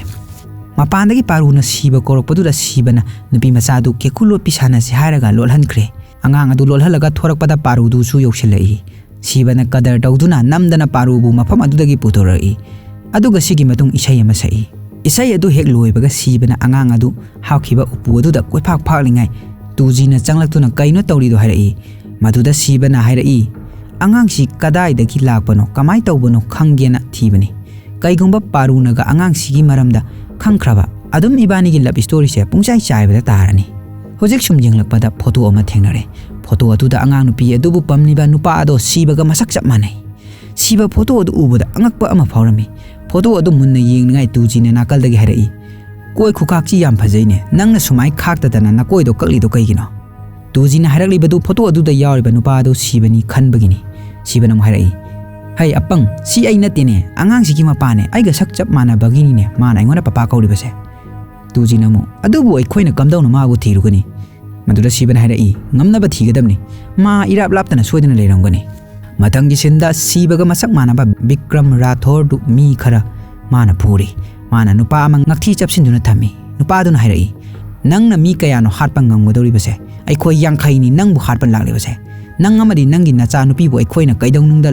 ꯃꯄꯥꯟꯗꯒꯤ ꯄꯥꯔꯨꯅ ꯁꯤꯕ ꯀꯧꯔꯛꯄꯗꯨꯗ ꯁꯤꯕꯅ ꯅꯨꯄꯤ ꯃꯆꯥꯗꯨ ꯀꯦꯀꯨ ꯂꯣꯠꯄꯤ ꯁꯥꯟꯅꯁꯤ ꯍꯥꯏꯔꯒ ꯂꯣꯠꯍꯟꯈ꯭ꯔꯦ꯫ ꯑꯉꯥꯡ ꯑꯗꯨ ꯂꯣꯠꯍꯜꯂꯒ ꯊꯣꯔꯛꯄꯗ ꯄꯥꯔꯨꯗꯨꯁꯨ ꯌꯧꯁꯤꯜꯂꯛꯏ꯫ ꯁꯤꯕꯅ ꯀꯗꯔ ꯇꯧꯗꯨꯅ ꯅꯝꯗꯅ ꯄꯥꯔꯨꯕꯨ ꯃꯐꯝ ꯑꯗꯨꯗꯒꯤ ꯄꯨꯊꯣꯔꯛꯏ꯫ ꯑꯗꯨꯒ ꯁꯤꯒꯤ ꯃꯇꯨꯡ ꯏꯁꯩ ꯑꯃ ꯁꯛꯏ꯫ ꯏꯁꯩ ꯑꯗꯨ ꯍꯦꯛ ꯂꯣꯏꯕꯒ ꯁꯤꯕꯅ ꯑꯉꯥꯡ ꯑꯗꯨ ꯍꯥꯞꯈꯤꯕ ꯎꯄꯨ ꯑꯗꯨꯗ ꯀꯣꯏꯐꯥꯛ ꯐꯥꯛꯂꯤꯉꯩ ꯇꯨꯖꯤꯅ ꯆꯪꯂꯛꯇꯨꯅ ꯀꯩꯅꯣ ꯇꯧꯔꯤꯗꯣ ꯍꯥꯏꯔꯛꯏ꯫ ꯃꯗꯨꯗ ꯁꯤꯕꯅ ꯍꯥꯏꯔꯛꯏ, "ꯑꯉꯥꯡꯁꯤ ꯀꯗꯥꯏꯗꯒꯤ ꯂꯥꯛꯄꯅꯣ, ꯀꯃꯥꯏ ꯇꯧꯕꯅꯣ ꯈꯪꯒꯦꯅ ꯊꯤꯕꯅꯤ꯫ ꯀꯩꯒꯨꯝꯕ ꯄꯥꯔꯨꯅꯒ ꯑꯉꯥꯡꯁꯤꯒꯤ ꯃꯔꯝꯗ ꯈꯪꯈ꯭ꯔꯕ, ꯑꯗꯨꯝ ꯏꯕꯥꯅꯤꯒꯤ ꯂꯕ ꯁ꯭ꯇꯣꯔꯤꯁꯦ ꯄꯨꯡꯆꯥꯏ ꯆꯥꯏꯕꯗ ꯇꯥꯔꯅꯤ"꯫ ꯍꯧꯖꯤꯛ ꯁꯨꯝ ꯌꯦꯡꯂꯛꯄꯗ ꯐꯣꯇꯣ ꯑꯃ ꯊꯦꯡꯅꯔꯦ꯫ ꯐꯣꯇꯣ ꯑꯗꯨꯗ ꯑꯉꯥꯡ ꯅꯨꯄꯤ ꯑꯗꯨꯕꯨ ꯄꯝꯂꯤꯕ ꯅꯨꯄꯥ ꯑꯗꯣ ꯁꯤꯕꯒ ꯃꯁꯛ ꯆꯞ ꯃꯥꯟꯅꯩ꯫ ꯁꯤꯕ ꯐꯣꯇꯣ ꯑꯗꯨ ꯎꯕꯗ ꯑꯉꯛꯄ ꯑꯃ ꯐꯥꯎꯔꯝꯃꯤ꯫ ꯐꯣꯇꯣ ꯑꯗꯨ ꯃꯨꯟꯅ ꯌꯦꯡꯂꯤꯉꯩ ꯇꯨꯖꯤꯅ ꯅꯥꯀꯜꯗꯒꯤ ꯍꯥꯏꯔꯛꯏ, "ꯀꯣꯏ ꯈꯨꯈꯥꯛꯁꯤ ꯌꯥꯝ ꯐꯖꯩꯅꯦ, ꯅꯪꯅ ꯁꯨꯃꯥꯏ ꯈꯥꯛꯇꯗꯅ ꯅꯀꯣꯏꯗꯣ ꯀꯛꯂꯤꯗꯣ ꯀꯩꯒꯤꯅꯣ?" ꯇꯨꯖꯤꯅ ꯍꯥꯏꯔꯛꯂꯤꯕꯗꯨ ꯐꯣꯇꯣ ꯑꯗꯨꯗ ꯌꯥꯎꯔꯤꯕ ꯅꯨꯄꯥ ꯑꯗꯨ ꯁꯤꯕꯅꯤ ꯈꯟꯕꯒꯤꯅꯤ꯫ ꯁꯤꯕꯅ ꯑꯃꯨꯛ ꯍꯥꯏꯔꯛꯏ, "ꯍꯩ ꯑꯄꯪ, ꯁꯤ ꯑꯩ ꯅꯠꯇꯦꯅꯦ, ꯑꯉꯥꯡꯁꯤꯒꯤ ꯃꯄꯥꯅꯦ, ꯑꯩꯒ ꯁꯛ ꯆꯞ ꯃꯥꯟꯅꯕꯒꯤꯅꯤꯅꯦ ꯃꯥꯅ ꯑꯩꯉꯣꯟꯗ ꯄꯄꯥ ꯀꯧꯔꯤꯕꯁꯦ"꯫ ꯇꯨꯖꯤꯅ ꯑꯃꯨꯛ, "ꯑꯗꯨꯕꯨ ꯑꯩꯈꯣꯏꯅ ꯀꯝꯗꯧꯅ ꯃꯥꯕꯨ ꯊꯤꯔꯨꯒꯅꯤ?" ꯃꯗꯨꯗ ꯁꯤꯕꯅ ꯍꯥꯏꯔꯛꯏ, "ꯉꯝꯅꯕ ꯊꯤꯒꯗꯕꯅꯤ, ꯃꯥ ꯏꯔꯥꯞ ꯂꯥꯞꯇꯅ ꯁꯣꯏꯗꯅ ꯂꯩꯔꯝꯒꯅꯤ"꯫ ꯃꯊꯪꯒꯤ ꯁꯤꯟꯗ ꯁꯤꯕꯒ ꯃꯁꯛ ꯃꯥꯟꯅꯕ ꯕꯤꯀ꯭ꯔꯝ ꯔꯥꯊꯣꯔꯗꯨ ꯃꯤ ꯈꯔ ꯃꯥꯅ ꯐꯨꯔꯤ꯫ ꯃꯥꯅ ꯅꯨꯄꯥ ꯑꯃ ꯉꯛꯊꯤ ꯆꯞꯁꯤꯟꯗꯨꯅ ꯊꯝꯃꯤ꯫ ꯅꯨꯄꯥꯗꯨꯅ ꯍꯥꯏꯔꯛꯏ, "ꯅꯪꯅ ꯃꯤ ꯀꯌꯥꯅꯣ ꯍꯥꯠꯄ ꯉꯝꯒꯗꯧꯔꯤꯕꯁꯦ? ꯑꯩꯈꯣꯏ ꯌꯥꯡꯈꯩꯅꯤ ꯅꯪꯕꯨ ꯍꯥꯠꯄ ꯂꯥꯛꯂꯤꯕꯁꯦ꯫ ꯅꯪ ꯑꯃꯗꯤ ꯅꯪꯒꯤ ꯅꯆꯥꯅꯨꯄꯤꯕꯨ ꯑꯩꯈꯣꯏꯅ ꯀꯩꯗꯧꯅꯨꯡꯗ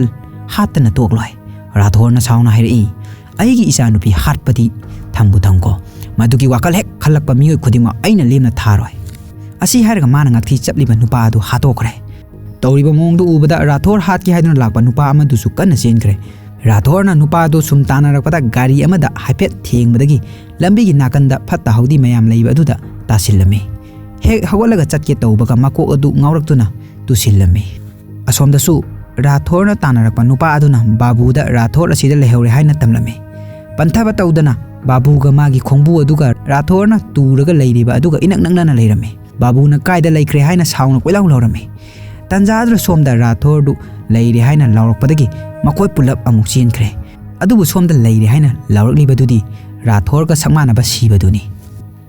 ꯍꯥꯠꯇꯅ ꯇꯣꯛꯂꯣꯏ"꯫ ꯔꯥꯊꯣꯔꯅ ꯁꯥꯎꯅ ꯍꯥꯏꯔꯛꯏ, "ꯑꯩꯒꯤ ꯏꯆꯥꯅꯨꯄꯤ ꯍꯥꯠꯄꯗꯤ ꯊꯝꯕꯨ ꯊꯝꯈꯣ, ꯃꯗꯨꯒꯤ ꯋꯥꯈꯜ ꯍꯦꯛ ꯈꯜꯂꯛꯄ ꯃꯤꯑꯣꯏ ꯈꯨꯗꯤꯡꯃꯛ ꯑꯩꯅ ꯂꯦꯝꯅ ꯊꯥꯔꯣꯏ"꯫ ꯑꯁꯤ ꯍꯥꯏꯔꯒ ꯃꯥꯅ ꯉꯛꯊꯤ ꯆꯞꯂꯤꯕ ꯅꯨꯄꯥ ꯑꯗꯨ ꯍꯥꯠꯇꯣꯛꯈ꯭ꯔꯦ꯫ ꯇꯧꯔꯤꯕ ꯃꯑꯣꯡꯗꯨ ꯎꯕꯗ ꯔꯥꯊꯣꯔ ꯍꯥꯠꯀꯦ ꯍꯥꯏꯗꯨꯅ ꯂꯥꯛꯄ ꯅꯨꯄꯥ ꯑꯃꯗꯨꯁꯨ ꯀꯟꯅ ꯆꯦꯟꯈ꯭ꯔꯦ꯫ ꯔꯥꯊꯣꯔꯅ ꯅꯨꯄꯥꯗꯨ ꯁꯨꯝ ꯇꯥꯟꯅꯔꯛꯄꯗ ꯒꯥꯔꯤ ꯑꯃꯗ ꯍꯥꯏꯐꯦꯠ ꯊꯦꯡꯕꯗꯒꯤ ꯂꯝꯕꯤꯒꯤ ꯅꯥꯀꯟꯗ ꯐꯠꯇ ꯍꯥꯎꯗꯤ ꯃꯌꯥꯝ ꯂꯩꯕ ꯑꯗꯨꯗ ꯇꯥꯁꯤꯜꯂꯝꯃꯤ꯫ ꯍꯦꯛ ꯍꯧꯒꯠꯂꯒ ꯆꯠꯀꯦ ꯇꯧꯕꯒ ꯃꯀꯣꯛ ꯑꯗꯨ ꯉꯥꯎꯔꯛꯇꯨꯅ ꯇꯨꯁꯤꯜꯂꯝꯃꯤ꯫ ꯑꯁꯣꯝꯗꯁꯨ ꯔꯥꯊꯣꯔꯅ ꯇꯥꯟꯅꯔꯛꯄ ꯅꯨꯄꯥ ꯑꯗꯨꯅ ꯕꯥꯕꯨꯗ ꯔꯥꯊꯣꯔ ꯑꯁꯤꯗ ꯂꯩꯍꯧꯔꯦ ꯍꯥꯏꯅ ꯇꯝꯂꯝꯃꯤ꯫ ꯄꯟꯊꯕ ꯇꯧꯗꯅ ꯕꯥꯕꯨꯒ ꯃꯥꯒꯤ ꯈꯣꯡꯕꯨ ꯑꯗꯨꯒ ꯔꯥꯊꯣꯔꯅ ꯇꯨꯔꯒ ꯂꯩꯔꯤꯕ ꯑꯗꯨꯒ ꯏꯅꯛ ꯅꯛꯅꯅ ꯂꯩꯔꯝꯃꯤ꯫ ꯕꯥꯕꯨꯅ ꯀꯥꯏꯗ ꯂꯩꯈ꯭ꯔꯦ ꯍꯥꯏꯅ ꯁꯥꯎꯅ ꯀꯣꯏꯂꯥꯎ ꯂꯥꯎꯔꯝꯃꯤ꯫ ꯇꯟꯖꯥ ꯑꯗꯨꯗ ꯁꯣꯝꯗ ꯔꯥꯊꯣꯔꯗꯨ ꯂꯩꯔꯦ ꯍꯥꯏꯅ ꯂꯥꯎꯔꯛꯄꯗꯒꯤ ꯃꯈꯣꯏ ꯄꯨꯂꯞ ꯑꯃꯨꯛ ꯆꯦꯟꯈ꯭ꯔꯦ꯫ ꯑꯗꯨꯕꯨ ꯁꯣꯝꯗ ꯂꯩꯔꯦ ꯍꯥꯏꯅ ꯂꯥꯎꯔꯛꯂꯤꯕꯗꯨꯗꯤ ꯔꯥꯊꯣꯔꯒ ꯁꯛꯃꯥꯟꯅꯕ ꯁꯤꯕꯗꯨꯅꯤ꯫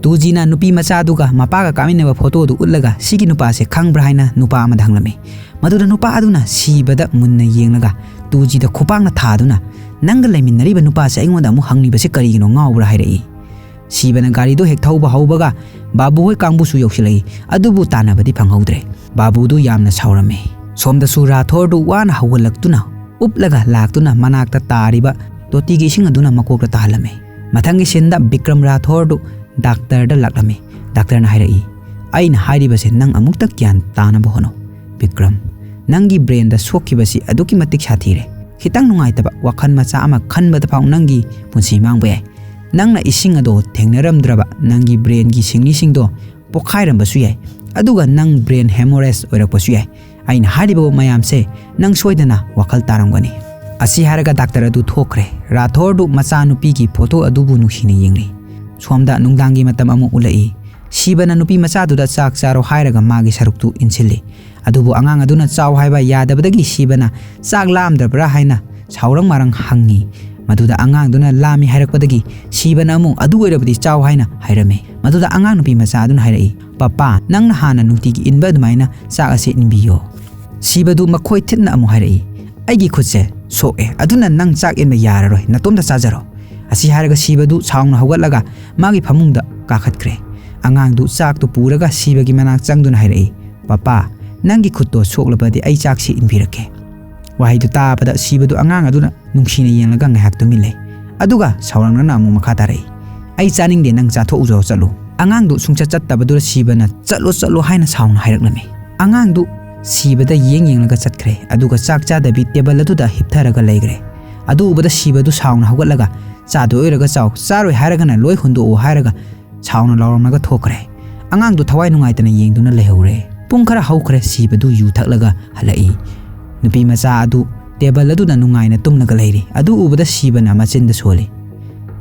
ꯇꯨꯖꯤꯅ ꯅꯨꯄꯤ ꯃꯆꯥꯗꯨꯒ ꯃꯄꯥꯒ ꯀꯥꯃꯤꯟꯅꯕ ꯐꯣꯇꯣꯗꯨ ꯎꯠꯂꯒ, "ꯁꯤꯒꯤ ꯅꯨꯄꯥꯁꯦ ꯈꯪꯕ꯭ꯔꯥ?" ꯍꯥꯏꯅ ꯅꯨꯄꯥ ꯑꯃꯗ ꯍꯪꯂꯝꯃꯤ꯫ ꯃꯗꯨꯗ ꯅꯨꯄꯥ ꯑꯗꯨꯅ ꯁꯤꯕꯗ ꯃꯨꯟꯅ ꯌꯦꯡꯂꯒ ꯇꯨꯖꯤꯗ ꯈꯨꯄꯥꯛꯅ ꯊꯥꯗꯨꯅ, "ꯅꯪꯒ ꯂꯩꯃꯤꯟꯅꯔꯤꯕ ꯅꯨꯄꯥꯁꯦ ꯑꯩꯉꯣꯟꯗ ꯑꯃꯨꯛ ꯍꯪꯂꯤꯕꯁꯦ ꯀꯔꯤꯒꯤꯅꯣ, ꯉꯥꯎꯕ꯭ꯔꯥ?" ꯍꯥꯏꯔꯛꯏ꯫ ꯁꯤꯕꯅ ꯒꯥꯔꯤꯗꯨ ꯍꯦꯛ ꯊꯧꯕ ꯍꯧꯕꯒ ꯕꯥꯕꯨ ꯍꯣꯏ ꯀꯥꯡꯕꯨꯁꯨ ꯌꯧꯁꯤꯜꯂꯛꯏ꯫ ꯑꯗꯨꯕꯨ ꯇꯥꯟꯅꯕꯗꯤ ꯐꯪꯍꯧꯗ꯭ꯔꯦ꯫ ꯕꯥꯕꯨꯗꯨ ꯌꯥꯝꯅ ꯁꯥꯎꯔꯝꯃꯤ꯫ ꯁꯣꯝꯗꯁꯨ ꯔꯥꯊꯣꯔꯗꯨ ꯋꯥꯅ ꯍꯧꯒꯠꯂꯛꯇꯨꯅ ꯎꯞꯂꯒ ꯂꯥꯛꯇꯨꯅ ꯃꯅꯥꯛꯇ ꯇꯥꯔꯤꯕ ꯇꯣꯇꯤꯒꯤ ꯏꯁꯤꯡ ꯑꯗꯨꯅ ꯃꯀꯣꯛꯇ ꯇꯥꯍꯜꯂꯝꯃꯤ꯫ ꯃꯊꯪꯒꯤ ꯁꯤꯟꯗ ꯕꯤꯀ꯭ꯔꯝ ꯔꯥꯊꯣꯔꯗꯨ ꯗꯥꯛꯇꯔꯗ ꯂꯥꯛꯂꯝꯃꯤ꯫ ꯗꯥꯛꯇꯔꯅ ꯍꯥꯏꯔꯛꯏ, "ꯑꯩꯅ ꯍꯥꯏꯔꯤꯕꯁꯦ ꯅꯪ ꯑꯃꯨꯛꯇ ꯒ꯭ꯌꯥꯟ ꯇꯥꯅꯕ ꯍꯣꯠꯅꯧ꯫ ꯕꯤꯀ꯭ꯔꯝ, ꯅꯪꯒꯤ ꯕ꯭ꯔꯦꯟꯗ ꯁꯣꯛꯈꯤꯕꯁꯤ ꯑꯗꯨꯛꯀꯤ ꯃꯇꯤꯛ ꯁꯥꯊꯤꯔꯦ꯫ ꯈꯤꯇꯪ ꯅꯨꯡꯉꯥꯏꯇꯕ ꯋꯥꯈꯜ ꯃꯆꯥ ꯑꯃ ꯈꯟꯕꯗ ꯐꯥꯎ ꯅꯪꯒꯤ ꯄꯨꯟꯁꯤ ꯃꯥꯡꯕ ꯌꯥꯏ꯫ ꯅꯪꯅ ꯏꯁꯤꯡ ꯑꯗꯣ ꯊꯦꯡꯅꯔꯝꯗ꯭ꯔꯕ ꯅꯪꯒꯤ ꯕ꯭ꯔꯦꯟꯒꯤ ꯁꯤꯡꯂꯤꯁꯤꯡꯗꯣ ꯄꯣꯛꯈꯥꯏꯔꯝꯕꯁꯨ ꯌꯥꯏ, ꯑꯗꯨꯒ ꯅꯪ ꯕ꯭ꯔꯦꯟ ꯍꯦꯃꯣꯔꯦꯖ ꯑꯣꯏꯔꯛꯄꯁꯨ ꯌꯥꯏ꯫ ꯑꯩꯅ ꯍꯥꯏꯔꯤꯕ ꯃꯌꯥꯝꯁꯦ ꯅꯪ ꯁꯣꯏꯗꯅ ꯋꯥꯈꯜ ꯇꯥꯔꯝꯒꯅꯤ"꯫ ꯑꯁꯤ ꯍꯥꯏꯔꯒ ꯗꯥꯛꯇꯔ ꯑꯗꯨ ꯊꯣꯛꯈ꯭ꯔꯦ꯫ ꯔꯥꯊꯣꯔꯗꯨ ꯃꯆꯥꯅꯨꯄꯤꯒꯤ ꯐꯣꯇꯣ ꯑꯗꯨꯕꯨ ꯅꯨꯡꯁꯤꯅ ꯌꯦꯡꯂꯤ꯫ ꯁꯣꯝꯗ ꯅꯨꯡꯗꯥꯡꯒꯤ ꯃꯇꯝ ꯑꯃꯨꯛ ꯎꯠꯂꯛꯏ꯫ ꯁꯤꯕꯅ ꯅꯨꯄꯤ ꯃꯆꯥꯗꯨꯗ ꯆꯥꯛ ꯆꯥꯔꯣ ꯍꯥꯏꯔꯒ ꯃꯥꯒꯤ ꯁꯔꯨꯛꯇꯨ ꯏꯟꯁꯤꯜꯂꯤ꯫ ꯑꯗꯨꯕꯨ ꯑꯉꯥꯡ ꯑꯗꯨꯅ ꯆꯥꯎ ꯍꯥꯏꯕ ꯌꯥꯗꯕꯗꯒꯤ ꯁꯤꯕꯅ ꯆꯥꯛ ꯂꯥꯝꯗ꯭ꯔꯕ꯭ꯔꯥ ꯍꯥꯏꯅ ꯁꯥꯎꯔꯪ ꯃꯔꯪ ꯍꯪꯉꯤ꯫ ꯃꯗꯨꯗ ꯑꯉꯥꯡꯗꯨꯅ ꯂꯥꯝꯃꯤ ꯍꯥꯏꯔꯛꯄꯗꯒꯤ ꯁꯤꯕꯅ ꯑꯃꯨꯛ "ꯑꯗꯨ ꯑꯣꯏꯔꯕꯗꯤ ꯆꯥꯎ" ꯍꯥꯏꯅ ꯍꯥꯏꯔꯝꯃꯤ꯫ ꯃꯗꯨꯗ ꯑꯉꯥꯡ ꯅꯨꯄꯤ ꯃꯆꯥ ꯑꯗꯨꯅ ꯍꯥꯏꯔꯛꯏ, "ꯄꯄꯥ, ꯅꯪꯅ ꯍꯥꯟꯅ ꯅꯨꯡꯇꯤꯒꯤ ꯏꯟꯕ ꯑꯗꯨꯃꯥꯏꯅ ꯆꯥꯛ ꯑꯁꯤ ꯏꯟꯕꯤꯌꯣ"꯫ ꯁꯤꯕꯗꯨ ꯃꯈꯣꯏ ꯊꯤꯠꯅ ꯑꯃꯨꯛ ꯍꯥꯏꯔꯛꯏ, "ꯑꯩꯒꯤ ꯈꯨꯠꯁꯦ ꯁꯣꯛꯑꯦ, ꯑꯗꯨꯅ ꯅꯪ ꯆꯥꯛ ꯏꯟꯕ ꯌꯥꯔꯔꯣꯏ, ꯅꯇꯣꯝꯇ ꯆꯥꯖꯔꯣ"꯫ ꯑꯁꯤ ꯍꯥꯏꯔꯒ ꯁꯤꯕꯗꯨ ꯁꯥꯎꯅ ꯍꯧꯒꯠꯂꯒ ꯃꯥꯒꯤ ꯐꯃꯨꯡꯗ ꯀꯥꯈꯠꯈ꯭ꯔꯦ꯫ ꯑꯉꯥꯡꯗꯨ ꯆꯥꯛꯇꯨ ꯄꯨꯔꯒ ꯁꯤꯕꯒꯤ ꯃꯅꯥꯛ ꯆꯪꯗꯨꯅ ꯍꯥꯏꯔꯛꯏ, "ꯄꯄꯥ, ꯅꯪꯒꯤ ꯈꯨꯠꯇꯣ ꯁꯣꯛꯂꯕꯗꯤ ꯑꯩ ꯆꯥꯛꯁꯤ ꯏꯟꯕꯤꯔꯛꯀꯦ"꯫ ꯋꯥꯍꯩꯗꯨ ꯇꯥꯕꯗ ꯁꯤꯕꯗꯨ ꯑꯉꯥꯡ ꯑꯗꯨꯅ ꯅꯨꯡꯁꯤꯅ ꯌꯦꯡꯂꯒ ꯉꯥꯏꯍꯥꯛ ꯇꯨꯃꯤꯟ ꯂꯩ꯫ ꯑꯗꯨꯒ ꯁꯥꯎꯔꯪꯅꯅ ꯑꯃꯨꯛ ꯃꯈꯥ ꯇꯥꯔꯛꯏ, "ꯑꯩ ꯆꯥꯅꯤꯡꯗꯦ, ꯅꯪ ꯆꯥꯊꯣꯛꯎꯖꯔꯣ, ꯆꯠꯂꯨ"꯫ ꯑꯉꯥꯡꯗꯨ ꯁꯨꯡꯆꯠ ꯆꯠꯇꯕꯗꯨꯗ ꯁꯤꯕꯅ, "ꯆꯠꯂꯣ, ꯆꯠꯂꯣ" ꯍꯥꯏꯅ ꯁꯥꯎꯅ ꯍꯥꯏꯔꯛꯂꯝꯃꯤ꯫ ꯑꯉꯥꯡꯗꯨ ꯁꯤꯕꯗ ꯌꯦꯡ ꯌꯦꯡꯂꯒ ꯆꯠꯈ꯭ꯔꯦ꯫ ꯑꯗꯨꯒ ꯆꯥꯛ ꯆꯥꯗꯕꯤ ꯇꯦꯕꯜ ꯑꯗꯨꯗ ꯍꯤꯞꯊꯔꯒ ꯂꯩꯈ꯭ꯔꯦ꯫ ꯑꯗꯨ ꯎꯕꯗ ꯁꯤꯕꯗꯨ ꯁꯥꯎꯅ ꯍꯧꯒꯠꯂꯒ, "ꯆꯥꯗꯣꯏ ꯑꯣꯏꯔꯒ ꯆꯥꯎ, ꯆꯥꯔꯣꯏ ꯍꯥꯏꯔꯒꯅ ꯂꯣꯏ ꯍꯨꯟꯗꯣꯛꯑꯣ" ꯍꯥꯏꯔꯒ ꯁꯥꯎꯅ ꯂꯥꯎꯔꯝꯂꯒ ꯊꯣꯛꯈ꯭ꯔꯦ꯫ ꯑꯉꯥꯡꯗꯨ ꯊꯋꯥꯏ ꯅꯨꯡꯉꯥꯏꯇꯅ ꯌꯦꯡꯗꯨꯅ ꯂꯩꯍꯧꯔꯦ꯫ ꯄꯨꯡ ꯈꯔ ꯍꯧꯈ꯭ꯔꯦ, ꯁꯤꯕꯗꯨ ꯌꯨ ꯊꯛꯂꯒ ꯍꯜꯂꯛꯏ꯫ ꯅꯨꯄꯤ ꯃꯆꯥ ꯑꯗꯨ ꯇꯦꯕꯜ ꯑꯗꯨꯗ ꯅꯨꯡꯉꯥꯏꯅ ꯇꯨꯝꯂꯒ ꯂꯩꯔꯤ꯫ ꯑꯗꯨ ꯎꯕꯗ ꯁꯤꯕꯅ ꯃꯆꯤꯟꯗ ꯁꯣꯜꯂꯤ,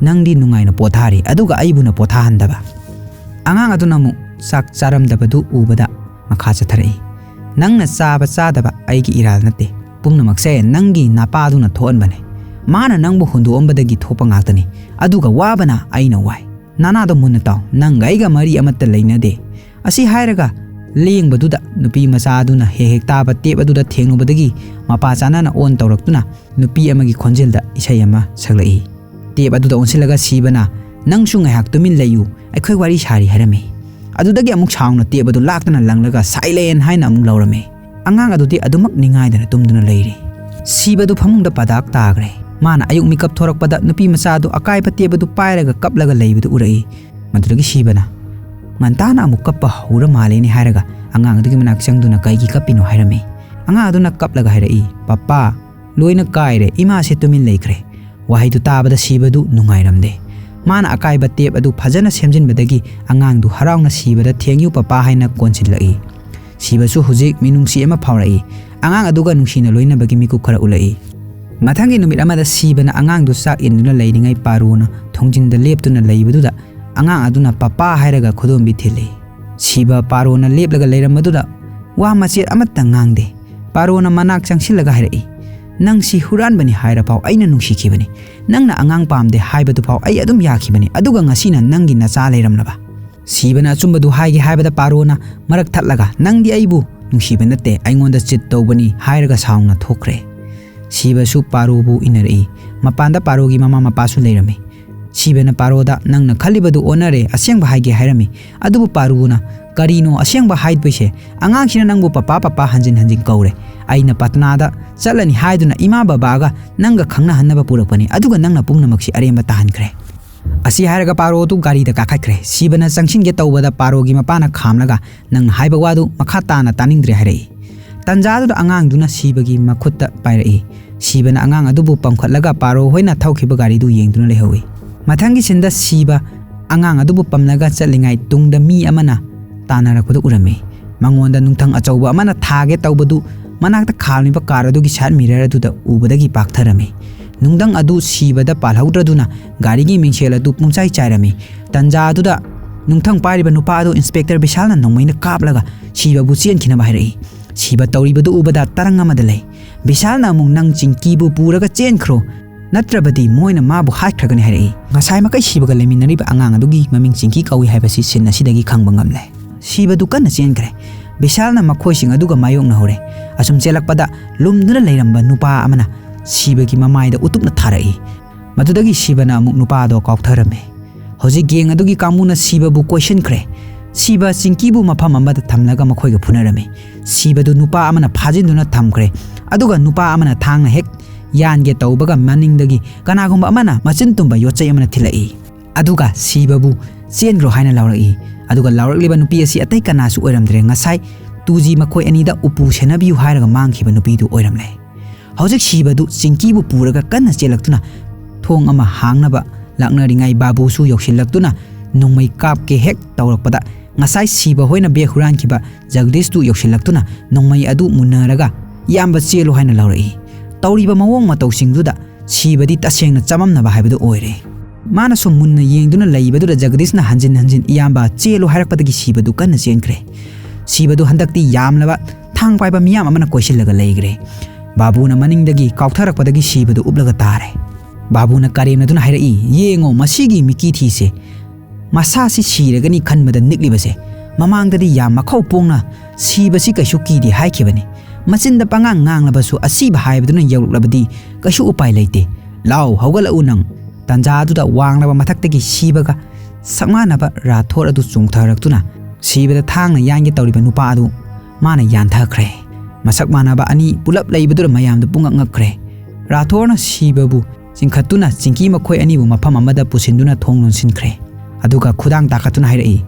"ꯅꯪꯗꯤ ꯅꯨꯡꯉꯥꯏꯅ ꯄꯣꯊꯥꯔꯤ, ꯑꯗꯨꯒ ꯑꯩꯕꯨꯅ ꯄꯣꯊꯥꯍꯟꯗꯕ"꯫ ꯑꯉꯥꯡ ꯑꯗꯨꯅ ꯑꯃꯨꯛ ꯆꯥꯛ ꯆꯥꯔꯝꯗꯕꯗꯨ ꯎꯕꯗ ꯃꯈꯥ ꯆꯠꯊꯔꯛꯏ, "ꯅꯪꯅ ꯆꯥꯕ ꯆꯥꯗꯕ ꯑꯩꯒꯤ ꯏꯔꯥꯜ ꯅꯠꯇꯦ꯫ ꯄꯨꯝꯅꯃꯛꯁꯦ ꯅꯪꯒꯤ ꯅꯄꯥꯗꯨꯅ ꯊꯣꯛꯍꯟꯕꯅꯦ꯫ ꯃꯥꯅ ꯅꯪꯕꯨ ꯍꯨꯟꯗꯣꯛꯑꯝꯕꯗꯒꯤ ꯊꯣꯛꯄ ꯉꯥꯛꯇꯅꯤ꯫ ꯑꯗꯨꯒ ꯋꯥꯕꯅ ꯑꯩꯅ ꯋꯥꯏ"꯫ "ꯅꯅꯥꯗꯣ ꯃꯨꯟꯅ ꯇꯥꯎ, ꯅꯪꯒ ꯑꯩꯒ ꯃꯔꯤ ꯑꯃꯠꯇ ꯂꯩꯅꯗꯦ"꯫ ꯑꯁꯤ ꯍꯥꯏꯔꯒ ꯂꯦꯡꯕꯗꯨꯗ ꯅꯨꯄꯤ ꯃꯆꯥ ꯑꯗꯨꯅ ꯍꯦꯛ ꯍꯦꯛ ꯇꯥꯕ ꯇꯦꯞ ꯑꯗꯨꯗ ꯊꯦꯡꯂꯨꯕꯗꯒꯤ ꯃꯄꯥ ꯆꯥꯅꯅ ꯑꯣꯟ ꯇꯧꯔꯛꯇꯨꯅ ꯅꯨꯄꯤ ꯑꯃꯒꯤ ꯈꯣꯟꯖꯦꯜꯗ ꯏꯁꯩ ꯑꯃ ꯁꯛꯂꯛꯏ꯫ ꯇꯦꯞ ꯑꯗꯨꯗ ꯑꯣꯟꯁꯤꯜꯂꯒ ꯁꯤꯕꯅ, "ꯅꯪꯁꯨ ꯉꯥꯏꯍꯥꯛ ꯇꯨꯃꯤꯟ ꯂꯩꯌꯨ, ꯑꯩꯈꯣꯏ ꯋꯥꯔꯤ ꯁꯥꯔꯤ" ꯍꯥꯏꯔꯝꯃꯤ꯫ ꯑꯗꯨꯗꯒꯤ ꯑꯃꯨꯛ ꯁꯥꯎꯅ ꯇꯦꯞ ꯑꯗꯨ ꯂꯥꯛꯇꯨꯅ ꯂꯪꯂꯒ "ꯁꯥꯏꯂꯦꯟ" ꯍꯥꯏꯅ ꯑꯃꯨꯛ ꯂꯧꯔꯝꯃꯤ꯫ ꯑꯉꯥꯡ ꯑꯗꯨꯗꯤ ꯑꯗꯨꯃꯛ ꯅꯤꯡꯉꯥꯏꯗꯅ ꯇꯨꯝꯗꯨꯅ ꯂꯩꯔꯤ꯫ ꯁꯤꯕꯗꯨ ꯐꯃꯨꯡꯗ ꯄꯗꯥꯛ ꯇꯥꯈ꯭ꯔꯦ꯫ ꯃꯥꯅ ꯑꯌꯨꯛ ꯃꯤꯀꯞ ꯊꯣꯔꯛꯄꯗ ꯅꯨꯄꯤ ꯃꯆꯥ ꯑꯗꯨ ꯑꯀꯥꯏꯕ ꯇꯦꯞ ꯑꯗꯨ ꯄꯥꯏꯔꯒ ꯀꯞꯂꯒ ꯂꯩꯕꯗꯨ ꯎꯔꯛꯏ꯫ ꯃꯗꯨꯗꯒꯤ ꯁꯤꯕꯅ, "ꯉꯟꯇꯥꯅ ꯑꯃꯨꯛ ꯀꯞꯄ ꯍꯧꯔ ꯃꯥꯜꯂꯦꯅꯦ" ꯍꯥꯏꯔꯒ ꯑꯉꯥꯡ ꯑꯗꯨꯒꯤ ꯃꯅꯥꯛ ꯆꯪꯗꯨꯅ "ꯀꯩꯒꯤ ꯀꯞꯄꯤꯅꯣ?" ꯍꯥꯏꯔꯝꯃꯤ꯫ ꯑꯉꯥꯡ ꯑꯗꯨꯅ ꯀꯞꯂꯒ ꯍꯥꯏꯔꯛꯏ, "ꯄꯄꯥ, ꯂꯣꯏꯅ ꯀꯥꯏꯔꯦ, ꯏꯃꯥꯁꯦ ꯇꯨꯃꯤꯟ ꯂꯩꯈ꯭ꯔꯦ"꯫ ꯋꯥꯍꯩꯗꯨ ꯇꯥꯕꯗ ꯁꯤꯕꯗꯨ ꯅꯨꯡꯉꯥꯏꯔꯝꯗꯦ꯫ ꯃꯥꯅ ꯑꯀꯥꯏꯕ ꯇꯦꯞ ꯑꯗꯨ ꯐꯖꯅ ꯁꯦꯝꯖꯤꯟꯕꯗꯒꯤ ꯑꯉꯥꯡꯗꯨ ꯍꯔꯥꯎꯅ ꯁꯤꯕꯗ "Thank you, ꯄꯄꯥ" ꯍꯥꯏꯅ ꯀꯣꯟꯁꯤꯜꯂꯛꯏ꯫ ꯁꯤꯕꯁꯨ ꯍꯧꯖꯤꯛ ꯃꯤꯅꯨꯡꯁꯤ ꯑꯃ ꯐꯥꯎꯔꯛꯏ꯫ ꯑꯉꯥꯡ ꯑꯗꯨꯒ ꯅꯨꯡꯁꯤꯅ ꯂꯣꯏꯅꯕꯒꯤ ꯃꯤꯀꯨꯞ ꯈꯔ ꯎꯠꯂꯛꯏ꯫ ꯃꯊꯪꯒꯤ ꯅꯨꯃꯤꯠ ꯑꯃꯗ ꯁꯤꯕꯅ ꯑꯉꯥꯡꯗꯨ ꯆꯥꯛ ꯏꯟꯗꯨꯅ ꯂꯩꯔꯤꯉꯩ ꯄꯥꯔꯣꯅ ꯊꯣꯡꯖꯤꯟꯗ ꯂꯦꯞꯇꯨꯅ ꯂꯩꯕꯗꯨꯗ ꯑꯉꯥꯡ ꯑꯗꯨꯅ "ꯄꯄꯥ" ꯍꯥꯏꯔꯒ ꯈꯨꯗꯣꯝꯕꯤ ꯊꯤꯜꯂꯤ꯫ ꯁꯤꯕ ꯄꯥꯔꯣꯅ ꯂꯦꯞꯂꯒ ꯂꯩꯔꯝꯕꯗꯨꯗ ꯋꯥ ꯃꯆꯦꯠ ꯑꯃꯠꯇ ꯉꯥꯡꯗꯦ꯫ ꯄꯥꯔꯣꯅ ꯃꯅꯥꯛ ꯆꯪꯁꯤꯜꯂꯒ ꯍꯥꯏꯔꯛꯏ, "ꯅꯪꯁꯤ ꯍꯨꯔꯥꯟꯕꯅꯤ ꯍꯥꯏꯔꯐꯥꯎ ꯑꯩꯅ ꯅꯨꯡꯁꯤꯈꯤꯕꯅꯤ꯫ ꯅꯪꯅ ꯑꯉꯥꯡ ꯄꯥꯝꯗꯦ ꯍꯥꯏꯕꯗꯨꯐꯥꯎ ꯑꯩ ꯑꯗꯨꯝ ꯌꯥꯈꯤꯕꯅꯤ, ꯑꯗꯨꯒ ꯉꯁꯤꯅ ꯅꯪꯒꯤ ꯅꯆꯥ ꯂꯩꯔꯝꯂꯕ?" ꯁꯤꯕꯅ ꯑꯆꯨꯝꯕꯗꯨ ꯍꯥꯏꯒꯦ ꯍꯥꯏꯕꯗ ꯄꯥꯔꯣꯅ ꯃꯔꯛ ꯊꯠꯂꯒ, "ꯅꯪꯗꯤ ꯑꯩꯕꯨ ꯅꯨꯡꯁꯤꯕ ꯅꯠꯇꯦ, ꯑꯩꯉꯣꯟꯗ ꯆꯤꯠ ꯇꯧꯕꯅꯤ" ꯍꯥꯏꯔꯒ ꯁꯥꯎꯅ ꯊꯣꯛꯈ꯭ꯔꯦ꯫ ꯁꯤꯕꯁꯨ ꯄꯥꯔꯣꯕꯨ ꯏꯟꯅꯔꯛꯏ꯫ ꯃꯄꯥꯟꯗ ꯄꯥꯔꯣꯒꯤ ꯃꯃꯥ ꯃꯄꯥꯁꯨ ꯂꯩꯔꯝꯃꯤ꯫ ꯁꯤꯕꯅ ꯄꯥꯔꯣꯗ, "ꯅꯪꯅ ꯈꯜꯂꯤꯕꯗꯨ ꯑꯣꯟꯅꯔꯦ, ꯑꯁꯦꯡꯕ ꯍꯥꯏꯒꯦ" ꯍꯥꯏꯔꯝꯃꯤ꯫ ꯑꯗꯨꯕꯨ ꯄꯥꯔꯨꯅ, "ꯀꯔꯤꯅꯣ ꯑꯁꯦꯡꯕ ꯍꯥꯏꯗꯣꯏꯁꯦ? ꯑꯉꯥꯡꯁꯤꯅ ꯅꯪꯕꯨ ꯄꯄꯥ, ꯄꯄꯥ ꯍꯟꯖꯤꯟ ꯍꯟꯖꯤꯟ ꯀꯧꯔꯦ꯫ ꯑꯩꯅ ꯄꯇꯅꯥꯗ ꯆꯠꯂꯅꯤ ꯍꯥꯏꯗꯨꯅ ꯏꯃꯥ ꯕꯕꯥꯒ ꯅꯪꯒ ꯈꯪꯅꯍꯟꯅꯕ ꯄꯨꯔꯛꯄꯅꯤ, ꯑꯗꯨꯒ ꯅꯪꯅ ꯄꯨꯝꯅꯃꯛꯁꯤ ꯑꯔꯦꯝꯕ ꯇꯥꯍꯟꯈ꯭ꯔꯦ"꯫ ꯑꯁꯤ ꯍꯥꯏꯔꯒ ꯄꯥꯔꯣꯗꯨ ꯒꯥꯔꯤꯗ ꯀꯥꯈꯠꯈ꯭ꯔꯦ꯫ ꯁꯤꯕꯅ ꯆꯪꯁꯤꯟꯒꯦ ꯇꯧꯕꯗ ꯄꯥꯔꯣꯒꯤ ꯃꯄꯥꯅ ꯈꯥꯝꯂꯒ, "ꯅꯪꯅ ꯍꯥꯏꯕ ꯋꯥꯗꯨ ꯃꯈꯥ ꯇꯥꯅ ꯇꯥꯅꯤꯡꯗ꯭ꯔꯦ" ꯍꯥꯏꯔꯛꯏ꯫ ꯇꯟꯖꯥꯗꯨꯗ ꯑꯉꯥꯡꯗꯨꯅ ꯁꯤꯕꯒꯤ ꯃꯈꯨꯠꯇ ꯄꯥꯏꯔꯛꯏ꯫ ꯁꯤꯕꯅ ꯑꯉꯥꯡ ꯑꯗꯨꯕꯨ ꯄꯝꯈꯠꯂꯒ ꯄꯥꯔꯣ ꯍꯣꯏꯅ ꯊꯧꯈꯤꯕ ꯒꯥꯔꯤꯗꯨ ꯌꯦꯡꯗꯨꯅ ꯂꯩꯍꯧꯏ꯫ ꯃꯊꯪꯒꯤ ꯁꯤꯟꯗ ꯁꯤꯕ ꯑꯉꯥꯡ ꯑꯗꯨꯕꯨ ꯄꯝꯂꯒ ꯆꯠꯂꯤꯉꯩ ꯇꯨꯡꯗ ꯃꯤ ꯑꯃꯅ ꯇꯥꯟꯅꯔꯛꯄꯗꯨ ꯎꯔꯝꯃꯤ꯫ ꯃꯉꯣꯟꯗ ꯅꯨꯡꯊꯪ ꯑꯆꯧꯕ ꯑꯃꯅ ꯊꯥꯒꯦ ꯇꯧꯕꯗꯨ ꯃꯅꯥꯛꯇ ꯈꯥꯝꯂꯤꯕ ꯀꯥꯔ ꯑꯗꯨꯒꯤ ꯁꯥꯏꯠ ꯃꯤꯔꯔ ꯑꯗꯨꯗ ꯎꯕꯗꯒꯤ ꯄꯥꯛꯊꯔꯝꯃꯤ꯫ ꯅꯨꯡꯊꯪ ꯑꯗꯨ ꯁꯤꯕꯗ ꯄꯥꯜꯍꯧꯗ꯭ꯔꯗꯨꯅ ꯒꯥꯔꯤꯒꯤ ꯃꯤꯡꯁꯦꯜ ꯑꯗꯨ ꯄꯨꯡꯆꯥꯏ ꯆꯥꯏꯔꯝꯃꯤ꯫ ꯇꯟꯖꯥ ꯑꯗꯨꯗ ꯅꯨꯡꯊꯪ ꯄꯥꯏꯔꯤꯕ ꯅꯨꯄꯥ ꯑꯗꯨ ꯏꯟꯁꯄꯦꯛꯇꯔ ꯕꯤꯁꯥꯜꯅ ꯅꯣꯡꯃꯩꯅ ꯀꯥꯞꯂꯒ ꯁꯤꯕꯕꯨ ꯆꯦꯟꯈꯤꯅꯕ ꯍꯥꯏꯔꯛꯏ꯫ ꯁꯤꯕ ꯇꯧꯔꯤꯕꯗꯨ ꯎꯕꯗ ꯇꯔꯪ ꯑꯃꯗ ꯂꯩ꯫ ꯕꯤꯁꯥꯜꯅ ꯑꯃꯨꯛ, "ꯅꯪ ꯆꯤꯡꯀꯤꯕꯨ ꯄꯨꯔꯒ ꯆꯦꯟꯈ꯭ꯔꯣ, ꯅꯠꯇ꯭ꯔꯕꯗꯤ ꯃꯣꯏꯅ ꯃꯥꯕꯨ ꯍꯥꯠꯈ꯭ꯔꯒꯅꯤ ꯍꯥꯏꯔꯛꯏ꯫ ꯉꯁꯥꯏ ꯃꯈꯩ ꯁꯤꯕꯒ ꯂꯩꯃꯤꯟꯅꯔꯤꯕ ꯑꯉꯥꯡ ꯑꯗꯨꯒꯤ ꯃꯃꯤꯡ ꯆꯤꯡꯀꯤ ꯀꯧꯏ ꯍꯥꯏꯕꯁꯤ ꯁꯤꯟ ꯑꯁꯤꯗꯒꯤ ꯈꯪꯕ ꯉꯝꯂꯦ꯫ ꯁꯤꯕꯗꯨ ꯀꯟꯅ ꯆꯦꯟꯈ꯭ꯔꯦ꯫ ꯕꯤꯁꯥꯜꯅ ꯃꯈꯣꯏꯁꯤꯡ ꯑꯗꯨꯒ ꯃꯥꯌꯣꯛꯅꯍꯧꯔꯦ꯫ ꯑꯁꯨꯝ ꯆꯦꯜꯂꯛꯄꯗ ꯂꯨꯝꯗꯨꯅ ꯂꯩꯔꯝꯕ ꯅꯨꯄꯥ ꯑꯃꯅ ꯁꯤꯕꯒꯤ ꯃꯃꯥꯏꯗ ꯎꯇꯨꯞꯅ ꯊꯥꯔꯛꯏ꯫ ꯃꯗꯨꯗꯒꯤ ꯁꯤꯕꯅ ꯑꯃꯨꯛ ꯅꯨꯄꯥ ꯑꯗꯣ ꯀꯥꯎꯊꯔꯝꯃꯤ꯫ ꯍꯧꯖꯤꯛ ꯒꯦꯡ ꯑꯗꯨꯒꯤ ꯀꯥꯡꯕꯨꯅ ꯁꯤꯕꯕꯨ ꯀꯣꯏꯁꯤꯟꯈ꯭ꯔꯦ꯫ ꯁꯤꯕ ꯆꯤꯡꯀꯤꯕꯨ ꯃꯐꯝ ꯑꯃꯗ ꯊꯝꯂꯒ ꯃꯈꯣꯏꯒ ꯐꯨꯅꯔꯝꯃꯤ꯫ ꯁꯤꯕꯗꯨ ꯅꯨꯄꯥ ꯑꯃꯅ ꯐꯥꯖꯤꯟꯗꯨꯅ ꯊꯝꯈ꯭ꯔꯦ꯫ ꯑꯗꯨꯒ ꯅꯨꯄꯥ ꯑꯃꯅ ꯊꯥꯡꯅ ꯍꯦꯛ ꯌꯥꯟꯒꯦ ꯇꯧꯕꯒ ꯃꯅꯤꯡꯗꯒꯤ ꯀꯅꯥꯒꯨꯝꯕ ꯑꯃꯅ ꯃꯆꯤꯟ ꯇꯨꯝꯕ ꯌꯣꯠꯆꯩ ꯑꯃꯅ ꯊꯤꯜꯂꯛꯏ꯫ ꯑꯗꯨꯒ ꯁꯤꯕꯕꯨ ꯆꯦꯟꯈ꯭ꯔꯣ ꯍꯥꯏꯅ ꯂꯥꯎꯔꯛꯏ꯫ ꯑꯗꯨꯒ ꯂꯥꯎꯔꯛꯂꯤꯕ ꯅꯨꯄꯤ ꯑꯁꯤ ꯑꯇꯩ ꯀꯅꯥꯁꯨ ꯑꯣꯏꯔꯝꯗ꯭ꯔꯦ, ꯉꯁꯥꯏ ꯇꯨꯖꯤ ꯃꯈꯣꯏ ꯑꯅꯤꯗ ꯎꯄꯨ ꯁꯦꯟꯅꯕꯤꯌꯨ ꯍꯥꯏꯔꯒ ꯃꯥꯡꯈꯤꯕ ꯅꯨꯄꯤꯗꯨ ꯑꯣꯏꯔꯝꯂꯦ꯫ ꯍꯧꯖꯤꯛ ꯁꯤꯕꯗꯨ ꯆꯤꯡꯀꯤꯕꯨ ꯄꯨꯔꯒ ꯀꯟꯅ ꯆꯦꯜꯂꯛꯇꯨꯅ ꯊꯣꯡ ꯑꯃ ꯍꯥꯡꯅꯕ ꯂꯥꯛꯅꯔꯤꯉꯩ ꯕꯥꯕꯨꯁꯨ ꯌꯧꯁꯤꯜꯂꯛꯇꯨꯅ ꯅꯣꯡꯃꯩ ꯀꯥꯞꯀꯦ ꯍꯦꯛ ꯇꯧꯔꯛꯄꯗ ꯉꯁꯥꯏ ꯁꯤꯕ ꯍꯣꯏꯅ ꯕꯦꯒ ꯍꯨꯔꯥꯟꯈꯤꯕ ꯖꯒꯗꯤꯁꯇꯨ ꯌꯧꯁꯤꯜꯂꯛꯇꯨꯅ ꯅꯣꯡꯃꯩ ꯑꯗꯨ ꯃꯨꯟꯅꯔꯒ "ꯏꯌꯥꯝꯕ ꯆꯦꯜꯂꯨ" ꯍꯥꯏꯅ ꯂꯥꯎꯔꯛꯏ꯫ ꯇꯧꯔꯤꯕ ꯃꯑꯣꯡ ꯃꯇꯧꯁꯤꯡꯗꯨꯗ ꯁꯤꯕꯗꯤ ꯇꯁꯦꯡꯅ ꯆꯃꯝꯅꯕ ꯍꯥꯏꯕꯗꯨ ꯑꯣꯏꯔꯦ꯫ ꯃꯥꯅ ꯁꯨꯝ ꯃꯨꯟꯅ ꯌꯦꯡꯗꯨꯅ ꯂꯩꯕꯗꯨꯗ ꯖꯒꯗꯤꯁꯅ ꯍꯟꯖꯤꯟ ꯍꯟꯖꯤꯟ "ꯏꯌꯥꯝꯕ ꯆꯦꯜꯂꯨ" ꯍꯥꯏꯔꯛꯄꯗꯒꯤ ꯁꯤꯕꯗꯨ ꯀꯟꯅ ꯆꯦꯟꯈ꯭ꯔꯦ꯫ ꯁꯤꯕꯗꯨ ꯍꯟꯗꯛꯇꯤ ꯌꯥꯝꯂꯕ ꯊꯥꯡ ꯄꯥꯏꯕ ꯃꯤꯌꯥꯝ ꯑꯃꯅ ꯀꯣꯏꯁꯤꯜꯂꯒ ꯂꯩꯈ꯭ꯔꯦ꯫ ꯕꯥꯕꯨꯅ ꯃꯅꯤꯡꯗꯒꯤ ꯀꯥꯎꯊꯔꯛꯄꯗꯒꯤ ꯁꯤꯕꯗꯨ ꯎꯞꯂꯒ ꯇꯥꯔꯦ꯫ ꯕꯥꯕꯨꯅ ꯀꯔꯦꯝꯅꯗꯨꯅ ꯍꯥꯏꯔꯛꯏ, "ꯌꯦꯡꯉꯣ ꯃꯁꯤꯒꯤ ꯃꯤꯀꯤ ꯊꯤꯁꯦ꯫ ꯃꯁꯥꯁꯤ ꯁꯤꯔꯒꯅꯤ ꯈꯟꯕꯗ ꯅꯤꯛꯂꯤꯕꯁꯦ꯫ ꯃꯃꯥꯡꯗꯗꯤ ꯌꯥꯝ ꯃꯈꯧ ꯄꯣꯡꯅ ꯁꯤꯕꯁꯤ ꯀꯩꯁꯨ ꯀꯤꯗꯦ ꯍꯥꯏꯈꯤꯕꯅꯤ꯫ ꯃꯆꯤꯟꯗ ꯄꯉꯥꯡ ꯉꯥꯡꯂꯕꯁꯨ ꯑꯁꯤꯕ ꯍꯥꯏꯕꯗꯨꯅ ꯌꯧꯔꯛꯂꯕꯗꯤ ꯀꯩꯁꯨ ꯎꯄꯥꯏ ꯂꯩꯇꯦ꯫ ꯂꯥꯎ, ꯍꯧꯒꯠꯂꯛꯎ ꯅꯪ!" ꯇꯟꯖꯥꯗꯨꯗ ꯋꯥꯡꯂꯕ ꯃꯊꯛꯇꯒꯤ ꯁꯤꯕꯒ ꯁꯛꯃꯥꯟꯅꯕ ꯔꯥꯊꯣꯔ ꯑꯗꯨ ꯆꯣꯡꯊꯔꯛꯇꯨꯅ ꯁꯤꯕꯗ ꯊꯥꯡꯅ ꯌꯥꯟꯒꯦ ꯇꯧꯔꯤꯕ ꯅꯨꯄꯥ ꯑꯗꯨ ꯃꯥꯅ ꯌꯥꯟꯊꯈ꯭ꯔꯦ꯫ ꯃꯁꯛ ꯃꯥꯟꯅꯕ ꯑꯅꯤ ꯄꯨꯂꯞ ꯂꯩꯕꯗꯨꯗ ꯃꯌꯥꯝꯗꯨ ꯄꯨꯡꯉꯛ ꯉꯛꯈ꯭ꯔꯦ꯫ ꯔꯥꯊꯣꯔꯅ ꯁꯤꯕꯕꯨ ꯆꯤꯡꯈꯠꯇꯨꯅ ꯆꯤꯡꯀꯤ ꯃꯈꯣꯏ ꯑꯅꯤꯕꯨ ꯃꯐꯝ ꯑꯃꯗ ꯄꯨꯁꯤꯟꯗꯨꯅ ꯊꯣꯡ ꯂꯣꯟꯁꯤꯟꯈ꯭ꯔꯦ꯫ ꯑꯗꯨꯒ ꯈꯨꯗꯥꯡ ꯇꯥꯈꯠꯇꯨꯅ ꯍꯥꯏꯔꯛꯏ,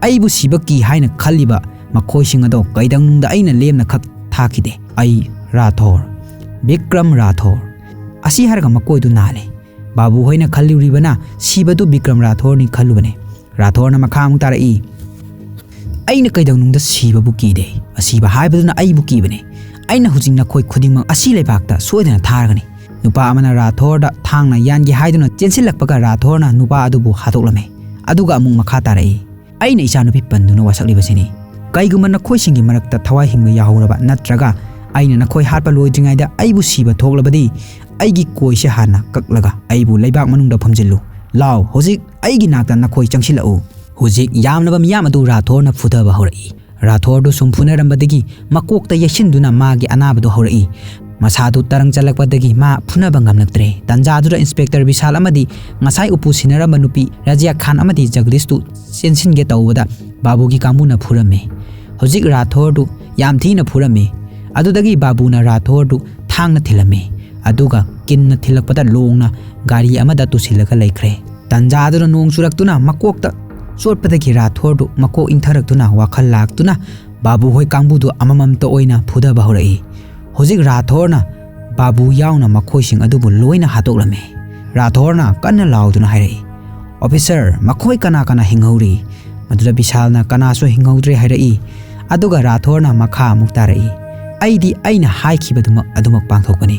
"ꯑꯩꯕꯨ ꯁꯤꯕ ꯀꯤ ꯍꯥꯏꯅ ꯈꯜꯂꯤꯕ ꯃꯈꯣꯏꯁꯤꯡ ꯑꯗꯣ ꯀꯩꯗꯧꯅꯨꯡꯗ ꯑꯩꯅ ꯂꯦꯝꯅ ꯈꯛ ꯊꯥꯈꯤꯗꯦ꯫ ꯑꯩ ꯔꯥꯊꯣꯔ, ꯕꯤꯀ꯭ꯔꯝ ꯔꯥꯊꯣꯔ"꯫ ꯑꯁꯤ ꯍꯥꯏꯔꯒ ꯃꯀꯣꯏꯗꯨ ꯅꯥꯜꯂꯦ꯫ ꯕꯥꯕꯨ ꯍꯣꯏꯅ ꯈꯜꯂꯨꯔꯤꯕꯅ ꯁꯤꯕꯗꯨ ꯕꯤꯀ꯭ꯔꯝ ꯔꯥꯊꯣꯔꯅꯤ ꯈꯜꯂꯨꯕꯅꯦ꯫ ꯔꯥꯊꯣꯔꯅ ꯃꯈꯥ ꯑꯃꯨꯛ ꯇꯥꯔꯛꯏ, "ꯑꯩꯅ ꯀꯩꯗꯧꯅꯨꯡꯗ ꯁꯤꯕꯕꯨ ꯀꯤꯗꯦ꯫ ꯑꯁꯤꯕ ꯍꯥꯏꯕꯗꯨꯅ ꯑꯩꯕꯨ ꯀꯤꯕꯅꯦ꯫ ꯑꯩꯅ ꯍꯧꯖꯤꯛ ꯅꯈꯣꯏ ꯈꯨꯗꯤꯡꯃꯛ ꯑꯁꯤ ꯂꯩꯕꯥꯛꯇ ꯁꯣꯏꯗꯅ ꯊꯥꯔꯒꯅꯤ"꯫ ꯅꯨꯄꯥ ꯑꯃꯅ ꯔꯥꯊꯣꯔꯗ ꯊꯥꯡꯅ ꯌꯥꯟꯒꯦ ꯍꯥꯏꯗꯨꯅ ꯆꯦꯟꯁꯤꯜꯂꯛꯄꯒ ꯔꯥꯊꯣꯔꯅ ꯅꯨꯄꯥ ꯑꯗꯨꯕꯨ ꯍꯥꯠꯇꯣꯛꯂꯝꯃꯦ꯫ ꯑꯗꯨꯒ ꯑꯃꯨꯛ ꯃꯈꯥ ꯇꯥꯔꯛꯏ, "ꯑꯩꯅ ꯏꯆꯥꯅꯨꯄꯤ ꯄꯟꯗꯨꯅ ꯋꯥꯁꯛꯂꯤꯕꯁꯤꯅꯤ꯫ ꯀꯩꯒꯨꯝꯕ ꯅꯈꯣꯏꯁꯤꯡꯒꯤ ꯃꯔꯛꯇ ꯊꯋꯥꯏ ꯍꯤꯡꯕ ꯌꯥꯍꯧꯔꯕ ꯅꯠꯇ꯭ꯔꯒ ꯑꯩꯅ ꯅꯈꯣꯏ ꯍꯥꯠꯄ ꯂꯣꯏꯗ꯭ꯔꯤꯉꯩꯗ ꯑꯩꯕꯨ ꯁꯤꯕ ꯊꯣꯛꯂꯕꯗꯤ ꯑꯩꯒꯤ ꯀꯣꯏꯁꯦ ꯍꯥꯟꯅ ꯀꯛꯂꯒ ꯑꯩꯕꯨ ꯂꯩꯕꯥꯛ ꯃꯅꯨꯡꯗ ꯐꯨꯝꯖꯤꯜꯂꯨ꯫ ꯂꯥꯎ, ꯍꯧꯖꯤꯛ ꯑꯩꯒꯤ ꯅꯥꯛꯇ ꯅꯈꯣꯏ ꯆꯪꯁꯤꯜꯂꯛꯎ꯫ ꯍꯧꯖꯤꯛ ꯌꯥꯝꯂꯕ ꯃꯤꯌꯥꯝ ꯑꯗꯨ ꯔꯥꯊꯣꯔꯅ ꯐꯨꯊꯕ ꯍꯧꯔꯛꯏ꯫ ꯔꯥꯊꯣꯔꯗꯨ ꯁꯨꯝ ꯐꯨꯅꯔꯝꯕꯗꯒꯤ ꯃꯀꯣꯛꯇ ꯌꯩꯁꯤꯟꯗꯨꯅ ꯃꯥꯒꯤ ꯑꯅꯥꯕꯗꯨ ꯍꯧꯔꯛꯏ꯫ ꯃꯁꯥꯗꯨ ꯇꯔꯪ ꯆꯠꯂꯛꯄꯗꯒꯤ ꯃꯥ ꯐꯨꯅꯕ ꯉꯝꯂꯛꯇ꯭ꯔꯦ꯫ ꯇꯟꯖꯥꯗꯨꯗ ꯏꯟꯁꯄꯦꯛꯇꯔ ꯕꯤꯁꯥꯜ ꯑꯃꯗꯤ ꯉꯁꯥꯏ ꯎꯄꯨ ꯁꯤꯟꯅꯔꯝꯕ ꯅꯨꯄꯤ ꯔꯖꯤꯌꯥ ꯈꯥꯟ ꯑꯃꯗꯤ ꯖꯒꯗꯤꯁꯇꯨ ꯆꯦꯟꯁꯤꯟꯒꯦ ꯇꯧꯕꯗ ꯕꯥꯕꯨꯒꯤ ꯀꯥꯡꯕꯨꯅ ꯐꯨꯔꯝꯃꯤ꯫ ꯍꯧꯖꯤꯛ ꯔꯥꯊꯣꯔꯗꯨ ꯌꯥꯝ ꯊꯤꯅ ꯐꯨꯔꯝꯃꯤ꯫ ꯑꯗꯨꯗꯒꯤ ꯕꯥꯕꯨꯅ ꯔꯥꯊꯣꯔꯗꯨ ꯊꯥꯡꯅ ꯊꯤꯜꯂꯝꯃꯤ꯫ ꯑꯗꯨꯒ ꯀꯤꯟꯅ ꯊꯤꯜꯂꯛꯄꯗ ꯂꯣꯡꯅ ꯒꯥꯔꯤ ꯑꯃꯗ ꯇꯨꯁꯤꯜꯂꯒ ꯂꯩꯈ꯭ꯔꯦ꯫ ꯇꯟꯖꯥꯗꯨꯗ ꯅꯣꯡ ꯆꯨꯔꯛꯇꯨꯅ ꯃꯀꯣꯛꯇ ꯆꯣꯠꯄꯗꯒꯤ ꯔꯥꯊꯣꯔꯗꯨ ꯃꯀꯣꯛ ꯏꯪꯊꯔꯛꯇꯨꯅ ꯋꯥꯈꯜ ꯂꯥꯛꯇꯨꯅ ꯕꯥꯕꯨ ꯍꯣꯏ ꯀꯥꯡꯕꯨꯗꯨ ꯑꯃꯃꯝꯇ ꯑꯣꯏꯅ ꯐꯨꯊꯕ ꯍꯧꯔꯛꯏ꯫ ꯍꯧꯖꯤꯛ ꯔꯥꯊꯣꯔꯅ ꯕꯥꯕꯨ ꯌꯥꯎꯅ ꯃꯈꯣꯏꯁꯤꯡ ꯑꯗꯨꯕꯨ ꯂꯣꯏꯅ ꯍꯥꯠꯇꯣꯛꯂꯝꯃꯤ꯫ ꯔꯥꯊꯣꯔꯅ ꯀꯟꯅ ꯂꯥꯎꯗꯨꯅ ꯍꯥꯏꯔꯛꯏ, "ꯑꯣꯐꯤꯁꯔ, ꯃꯈꯣꯏ ꯀꯅꯥ ꯀꯅꯥ ꯍꯤꯡꯍꯧꯔꯤ?" ꯃꯗꯨꯗ ꯕꯤꯁꯥꯜꯅ ꯀꯅꯥꯁꯨ ꯍꯤꯡꯍꯧꯗ꯭ꯔꯦ ꯍꯥꯏꯔꯛꯏ꯫ ꯑꯗꯨꯒ ꯔꯥꯊꯣꯔꯅ ꯃꯈꯥ ꯑꯃꯨꯛ ꯇꯥꯔꯛꯏ, "ꯑꯩꯗꯤ ꯑꯩꯅ ꯍꯥꯏꯈꯤꯕꯗꯨꯃꯛ ꯑꯗꯨꯃꯛ ꯄꯥꯡꯊꯣꯛꯀꯅꯤ꯫"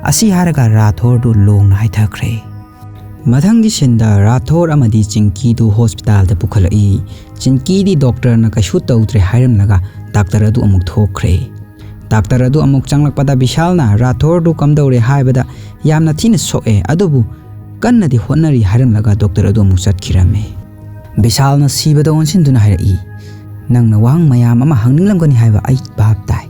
ꯑꯁꯤ ꯍꯥꯏꯔꯒ ꯔꯥꯊꯣꯔꯗꯨ ꯂꯣꯡꯅ ꯍꯥꯏꯊꯈ꯭ꯔꯦ꯫ ꯃꯊꯪꯒꯤ ꯁꯤꯟꯗ ꯔꯥꯊꯣꯔ ꯑꯃꯗꯤ ꯆꯤꯡꯀꯤꯗꯨ ꯍꯣꯁꯄꯤꯇꯥꯜꯗ ꯄꯨꯈꯠꯂꯛꯏ꯫ ꯆꯤꯡꯀꯤꯗꯤ ꯗꯣꯛꯇꯔꯅ ꯀꯩꯁꯨ ꯇꯧꯗ꯭ꯔꯦ ꯍꯥꯏꯔꯝꯂꯒ ꯗꯥꯛꯇꯔ ꯑꯗꯨ ꯑꯃꯨꯛ ꯊꯣꯛꯈ꯭ꯔꯦ꯫ ꯗꯥꯛꯇꯔ ꯑꯗꯨ ꯑꯃꯨꯛ ꯆꯪꯂꯛꯄꯗ ꯕꯤꯁꯥꯜꯅ ꯔꯥꯊꯣꯔꯗꯨ ꯀꯝꯗꯧꯔꯦ ꯍꯥꯏꯕꯗ ꯌꯥꯝꯅ ꯊꯤꯅ ꯁꯣꯛꯑꯦ, ꯑꯗꯨꯕꯨ ꯀꯟꯅꯗꯤ ꯍꯣꯠꯅꯔꯤ ꯍꯥꯏꯔꯝꯂꯒ ꯗꯣꯛꯇꯔ ꯑꯗꯨ ꯑꯃꯨꯛ ꯆꯠꯈꯤꯔꯝꯃꯦ꯫ ꯕꯤꯁꯥꯜꯅ ꯁꯤꯕꯗ ꯑꯣꯟꯁꯤꯟꯗꯨꯅ ꯍꯥꯏꯔꯛꯏ, "ꯅꯪꯅ ꯋꯥꯍꯪ ꯃꯌꯥꯝ ꯑꯃ ꯍꯪꯅꯤꯡꯂꯝꯒꯅꯤ ꯍꯥꯏꯕ ꯑꯩ ꯚꯥꯞ ꯇꯥꯏ꯫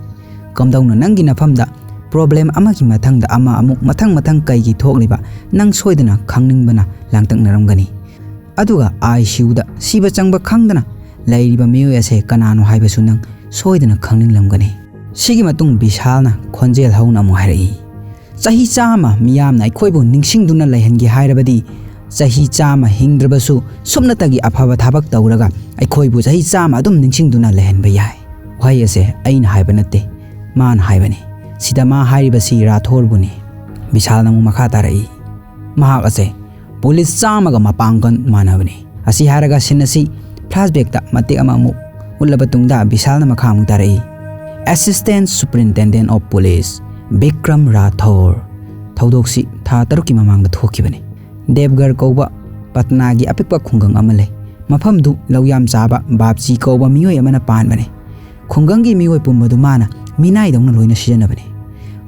ꯀꯝꯗꯧꯅ ꯅꯪꯒꯤ ꯅꯐꯝꯗ ꯄ꯭ꯔꯣꯕ꯭ꯂꯦꯝ ꯑꯃꯒꯤ ꯃꯊꯪꯗ ꯑꯃ ꯑꯃꯨꯛ ꯃꯊꯪ ꯃꯊꯪ ꯀꯩꯒꯤ ꯊꯣꯛꯂꯤꯕ ꯅꯪ ꯁꯣꯏꯗꯅ ꯈꯪꯅꯤꯡꯕꯅ ꯂꯥꯡꯇꯛꯅꯔꯝꯒꯅꯤ꯫ ꯑꯗꯨꯒ ꯑꯥꯏ ꯁꯤ ꯌꯨꯗ ꯁꯤꯕ ꯆꯪꯕ ꯈꯪꯗꯅ ꯂꯩꯔꯤꯕ ꯃꯤꯑꯣꯏ ꯑꯁꯦ ꯀꯅꯥꯅꯣ ꯍꯥꯏꯕꯁꯨ ꯅꯪ ꯁꯣꯏꯗꯅ ꯈꯪꯅꯤꯡꯂꯝꯒꯅꯤ꯫" ꯁꯤꯒꯤ ꯃꯇꯨꯡ ꯕꯤꯁꯥꯜꯅ ꯈꯣꯟꯖꯦꯜ ꯍꯧꯅ ꯑꯃꯨꯛ ꯍꯥꯏꯔꯛꯏ, "ꯆꯍꯤ ꯆꯥꯝꯃ ꯃꯤꯌꯥꯝꯅ ꯑꯩꯈꯣꯏꯕꯨ ꯅꯤꯡꯁꯤꯡꯗꯨꯅ ꯂꯩꯍꯟꯒꯦ ꯍꯥꯏꯔꯕꯗꯤ ꯆꯍꯤ ꯆꯥꯝꯃ ꯍꯤꯡꯗ꯭ꯔꯕꯁꯨ ꯁꯨꯞꯅꯇꯒꯤ ꯑꯐꯕ ꯊꯕꯛ ꯇꯧꯔꯒ ꯑꯩꯈꯣꯏꯕꯨ ꯆꯍꯤ ꯆꯥꯝꯃ ꯑꯗꯨꯝ ꯅꯤꯡꯁꯤꯡꯗꯨꯅ ꯂꯩꯍꯟꯕ ꯌꯥꯏ꯫" ꯋꯥꯍꯩ ꯑꯁꯦ ꯑꯩꯅ ꯍꯥꯏꯕ ꯅꯠꯇꯦ, ꯃꯥꯅ ꯍꯥꯏꯕꯅꯤ꯫ ꯁꯤꯗ ꯃꯥ ꯍꯥꯏꯔꯤꯕꯁꯤ ꯔꯥꯊꯣꯔꯕꯨꯅꯤ꯫ ꯕꯤꯁꯥꯜꯅ ꯑꯃꯨꯛ ꯃꯈꯥ ꯇꯥꯔꯛꯏ, "ꯃꯍꯥꯛ ꯑꯁꯦ ꯄꯨꯂꯤꯁ ꯆꯥꯝꯃꯒ ꯃꯄꯥꯡꯒꯜ ꯃꯥꯟꯅꯕꯅꯤ꯫" ꯑꯁꯤ ꯍꯥꯏꯔꯒ ꯁꯤꯟ ꯑꯁꯤ ꯐ꯭ꯂꯥꯁꯕꯦꯛꯇ ꯃꯇꯦꯛ ꯑꯃ ꯑꯃꯨꯛ ꯎꯠꯂꯕ ꯇꯨꯡꯗ ꯕꯤꯁꯥꯜꯅ ꯃꯈꯥ ꯑꯃꯨꯛ ꯇꯥꯔꯛꯏ, "Assistant Superintendent of Police Bikram Rathore. ꯊꯧꯗꯣꯛꯁꯤ ꯊꯥ ꯇꯔꯨꯛꯀꯤ ꯃꯃꯥꯡꯗ ꯊꯣꯛꯈꯤꯕꯅꯤ꯫ ꯗꯦꯕꯒꯔ ꯀꯧꯕ ꯄꯠꯅꯥꯒꯤ ꯑꯄꯤꯛꯄ ꯈꯨꯡꯒꯪ ꯑꯃ ꯂꯩ꯫ ꯃꯐꯝꯗꯨ ꯂꯧꯌꯥꯝ ꯆꯥꯕ ꯕꯥꯞꯖꯤ ꯀꯧꯕ ꯃꯤꯑꯣꯏ ꯑꯃꯅ ꯄꯥꯟꯕꯅꯤ꯫ ꯈꯨꯡꯒꯪꯒꯤ ꯃꯤꯑꯣꯏ ꯄꯨꯝꯕꯗꯨ ꯃꯥꯅ ꯃꯤꯅꯥꯏꯗꯧꯅ ꯂꯣꯏꯅ ꯁꯤꯖꯤꯟꯅꯕꯅꯤ꯫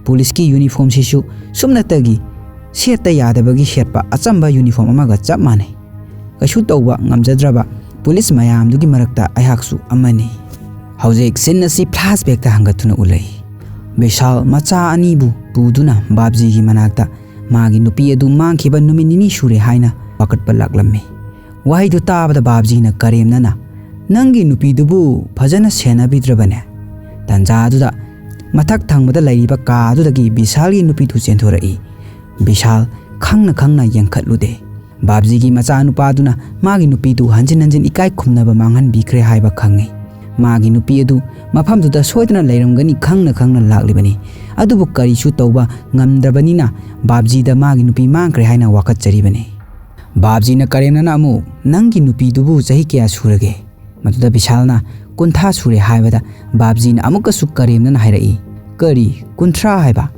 ꯄꯨꯂꯤꯁꯀꯤ ꯌꯨꯅꯤꯐꯣꯔꯝꯁꯤꯁꯨ ꯁꯨꯞꯅꯇꯒꯤ ꯁꯦꯠꯇ ꯌꯥꯗꯕꯒꯤ ꯁꯦꯠꯄ ꯑꯆꯝꯕ ꯌꯨꯅꯤꯐꯣꯔꯝ ꯑꯃꯒ ꯆꯞ ꯃꯥꯟꯅꯩ꯫ ꯀꯩꯁꯨ ꯇꯧꯕ ꯉꯝꯖꯗ꯭ꯔꯕ ꯄꯨꯂꯤꯁ ꯃꯌꯥꯝꯗꯨꯒꯤ ꯃꯔꯛꯇ ꯑꯩꯍꯥꯛꯁꯨ ꯑꯃꯅꯤ꯫ ꯍꯧꯖꯤꯛ ꯁꯤꯟ ꯑꯁꯤ ꯐ꯭ꯂꯥꯁꯕꯦꯛꯇ ꯍꯟꯒꯠꯇꯨꯅ ꯎꯠꯂꯛꯏ꯫ ꯕꯤꯁꯥꯜ ꯃꯆꯥ ꯑꯅꯤꯕꯨ ꯄꯨꯗꯨꯅ ꯕꯥꯞꯖꯤꯒꯤ ꯃꯅꯥꯛꯇ ꯃꯥꯒꯤ ꯅꯨꯄꯤ ꯑꯗꯨ ꯃꯥꯡꯈꯤꯕ ꯅꯨꯃꯤꯠ ꯅꯤꯅꯤ ꯁꯨꯔꯦ ꯍꯥꯏꯅ ꯋꯥꯀꯠꯄ ꯂꯥꯛꯂꯝꯃꯤ꯫ ꯋꯥꯍꯩꯗꯨ ꯇꯥꯕꯗ ꯕꯥꯞꯖꯤꯅ ꯀꯔꯦꯝꯅꯅ, "ꯅꯪꯒꯤ ꯅꯨꯄꯤꯗꯨꯕꯨ ꯐꯖꯅ ꯁꯦꯟꯅꯕꯤꯗ꯭ꯔꯕꯅꯦ?" ꯇꯟꯖꯥꯗꯨꯗ ꯃꯊꯛ ꯊꯪꯕꯗ ꯂꯩꯔꯤꯕ ꯀꯥꯗꯨꯗꯒꯤ ꯕꯤꯁꯥꯜꯒꯤ ꯅꯨꯄꯤꯗꯨ ꯆꯦꯟꯊꯣꯔꯛꯏ꯫ ꯕꯤꯁꯥꯜ ꯈꯪꯅ ꯈꯪꯅ ꯌꯦꯡꯈꯠꯂꯨꯗꯦ꯫ ꯕꯥꯞꯖꯤꯒꯤ ꯃꯆꯥꯅꯨꯄꯥꯗꯨꯅ ꯃꯥꯒꯤ ꯅꯨꯄꯤꯗꯨ ꯍꯟꯖꯤꯟ ꯍꯟꯖꯤꯟ ꯏꯀꯥꯏ ꯈꯨꯝꯅꯕ ꯃꯥꯡꯍꯟꯕꯤꯈ꯭ꯔꯦ ꯍꯥꯏꯕ ꯈꯪꯉꯤ꯫ ꯃꯥꯒꯤ ꯅꯨꯄꯤ ꯑꯗꯨ ꯃꯐꯝꯗꯨꯗ ꯁꯣꯏꯗꯅ ꯂꯩꯔꯝꯒꯅꯤ ꯈꯪꯅ ꯈꯪꯅ ꯂꯥꯛꯂꯤꯕꯅꯤ꯫ ꯑꯗꯨꯕꯨ ꯀꯔꯤꯁꯨ ꯇꯧꯕ ꯉꯝꯗ꯭ꯔꯕꯅꯤꯅ ꯕꯥꯞꯖꯤꯗ ꯃꯥꯒꯤ ꯅꯨꯄꯤ ꯃꯥꯡꯈ꯭ꯔꯦ ꯍꯥꯏꯅ ꯋꯥꯀꯠꯆꯔꯤꯕꯅꯤ꯫ ꯕꯥꯞꯖꯤꯅ ꯀꯔꯦꯝꯅꯅ ꯑꯃꯨꯛ, "ꯅꯪꯒꯤ ꯅꯨꯄꯤꯗꯨꯕꯨ ꯆꯍꯤ ꯀꯌꯥ ꯁꯨꯔꯒꯦ?" ꯃꯗꯨꯗ ꯕꯤꯁꯥꯜꯅ, "ꯀꯨꯟꯊ꯭ꯔꯥ ꯁꯨꯔꯦ" ꯍꯥꯏꯕꯗ ꯕꯥꯞꯖꯤꯅ ꯑꯃꯨꯛꯀꯁꯨ ꯀꯔꯦꯝꯅꯅ ꯍꯥꯏꯔꯛꯏ, "ꯀꯔꯤ ꯀꯨꯟꯊ꯭ꯔꯥ ꯍꯥꯏꯕ?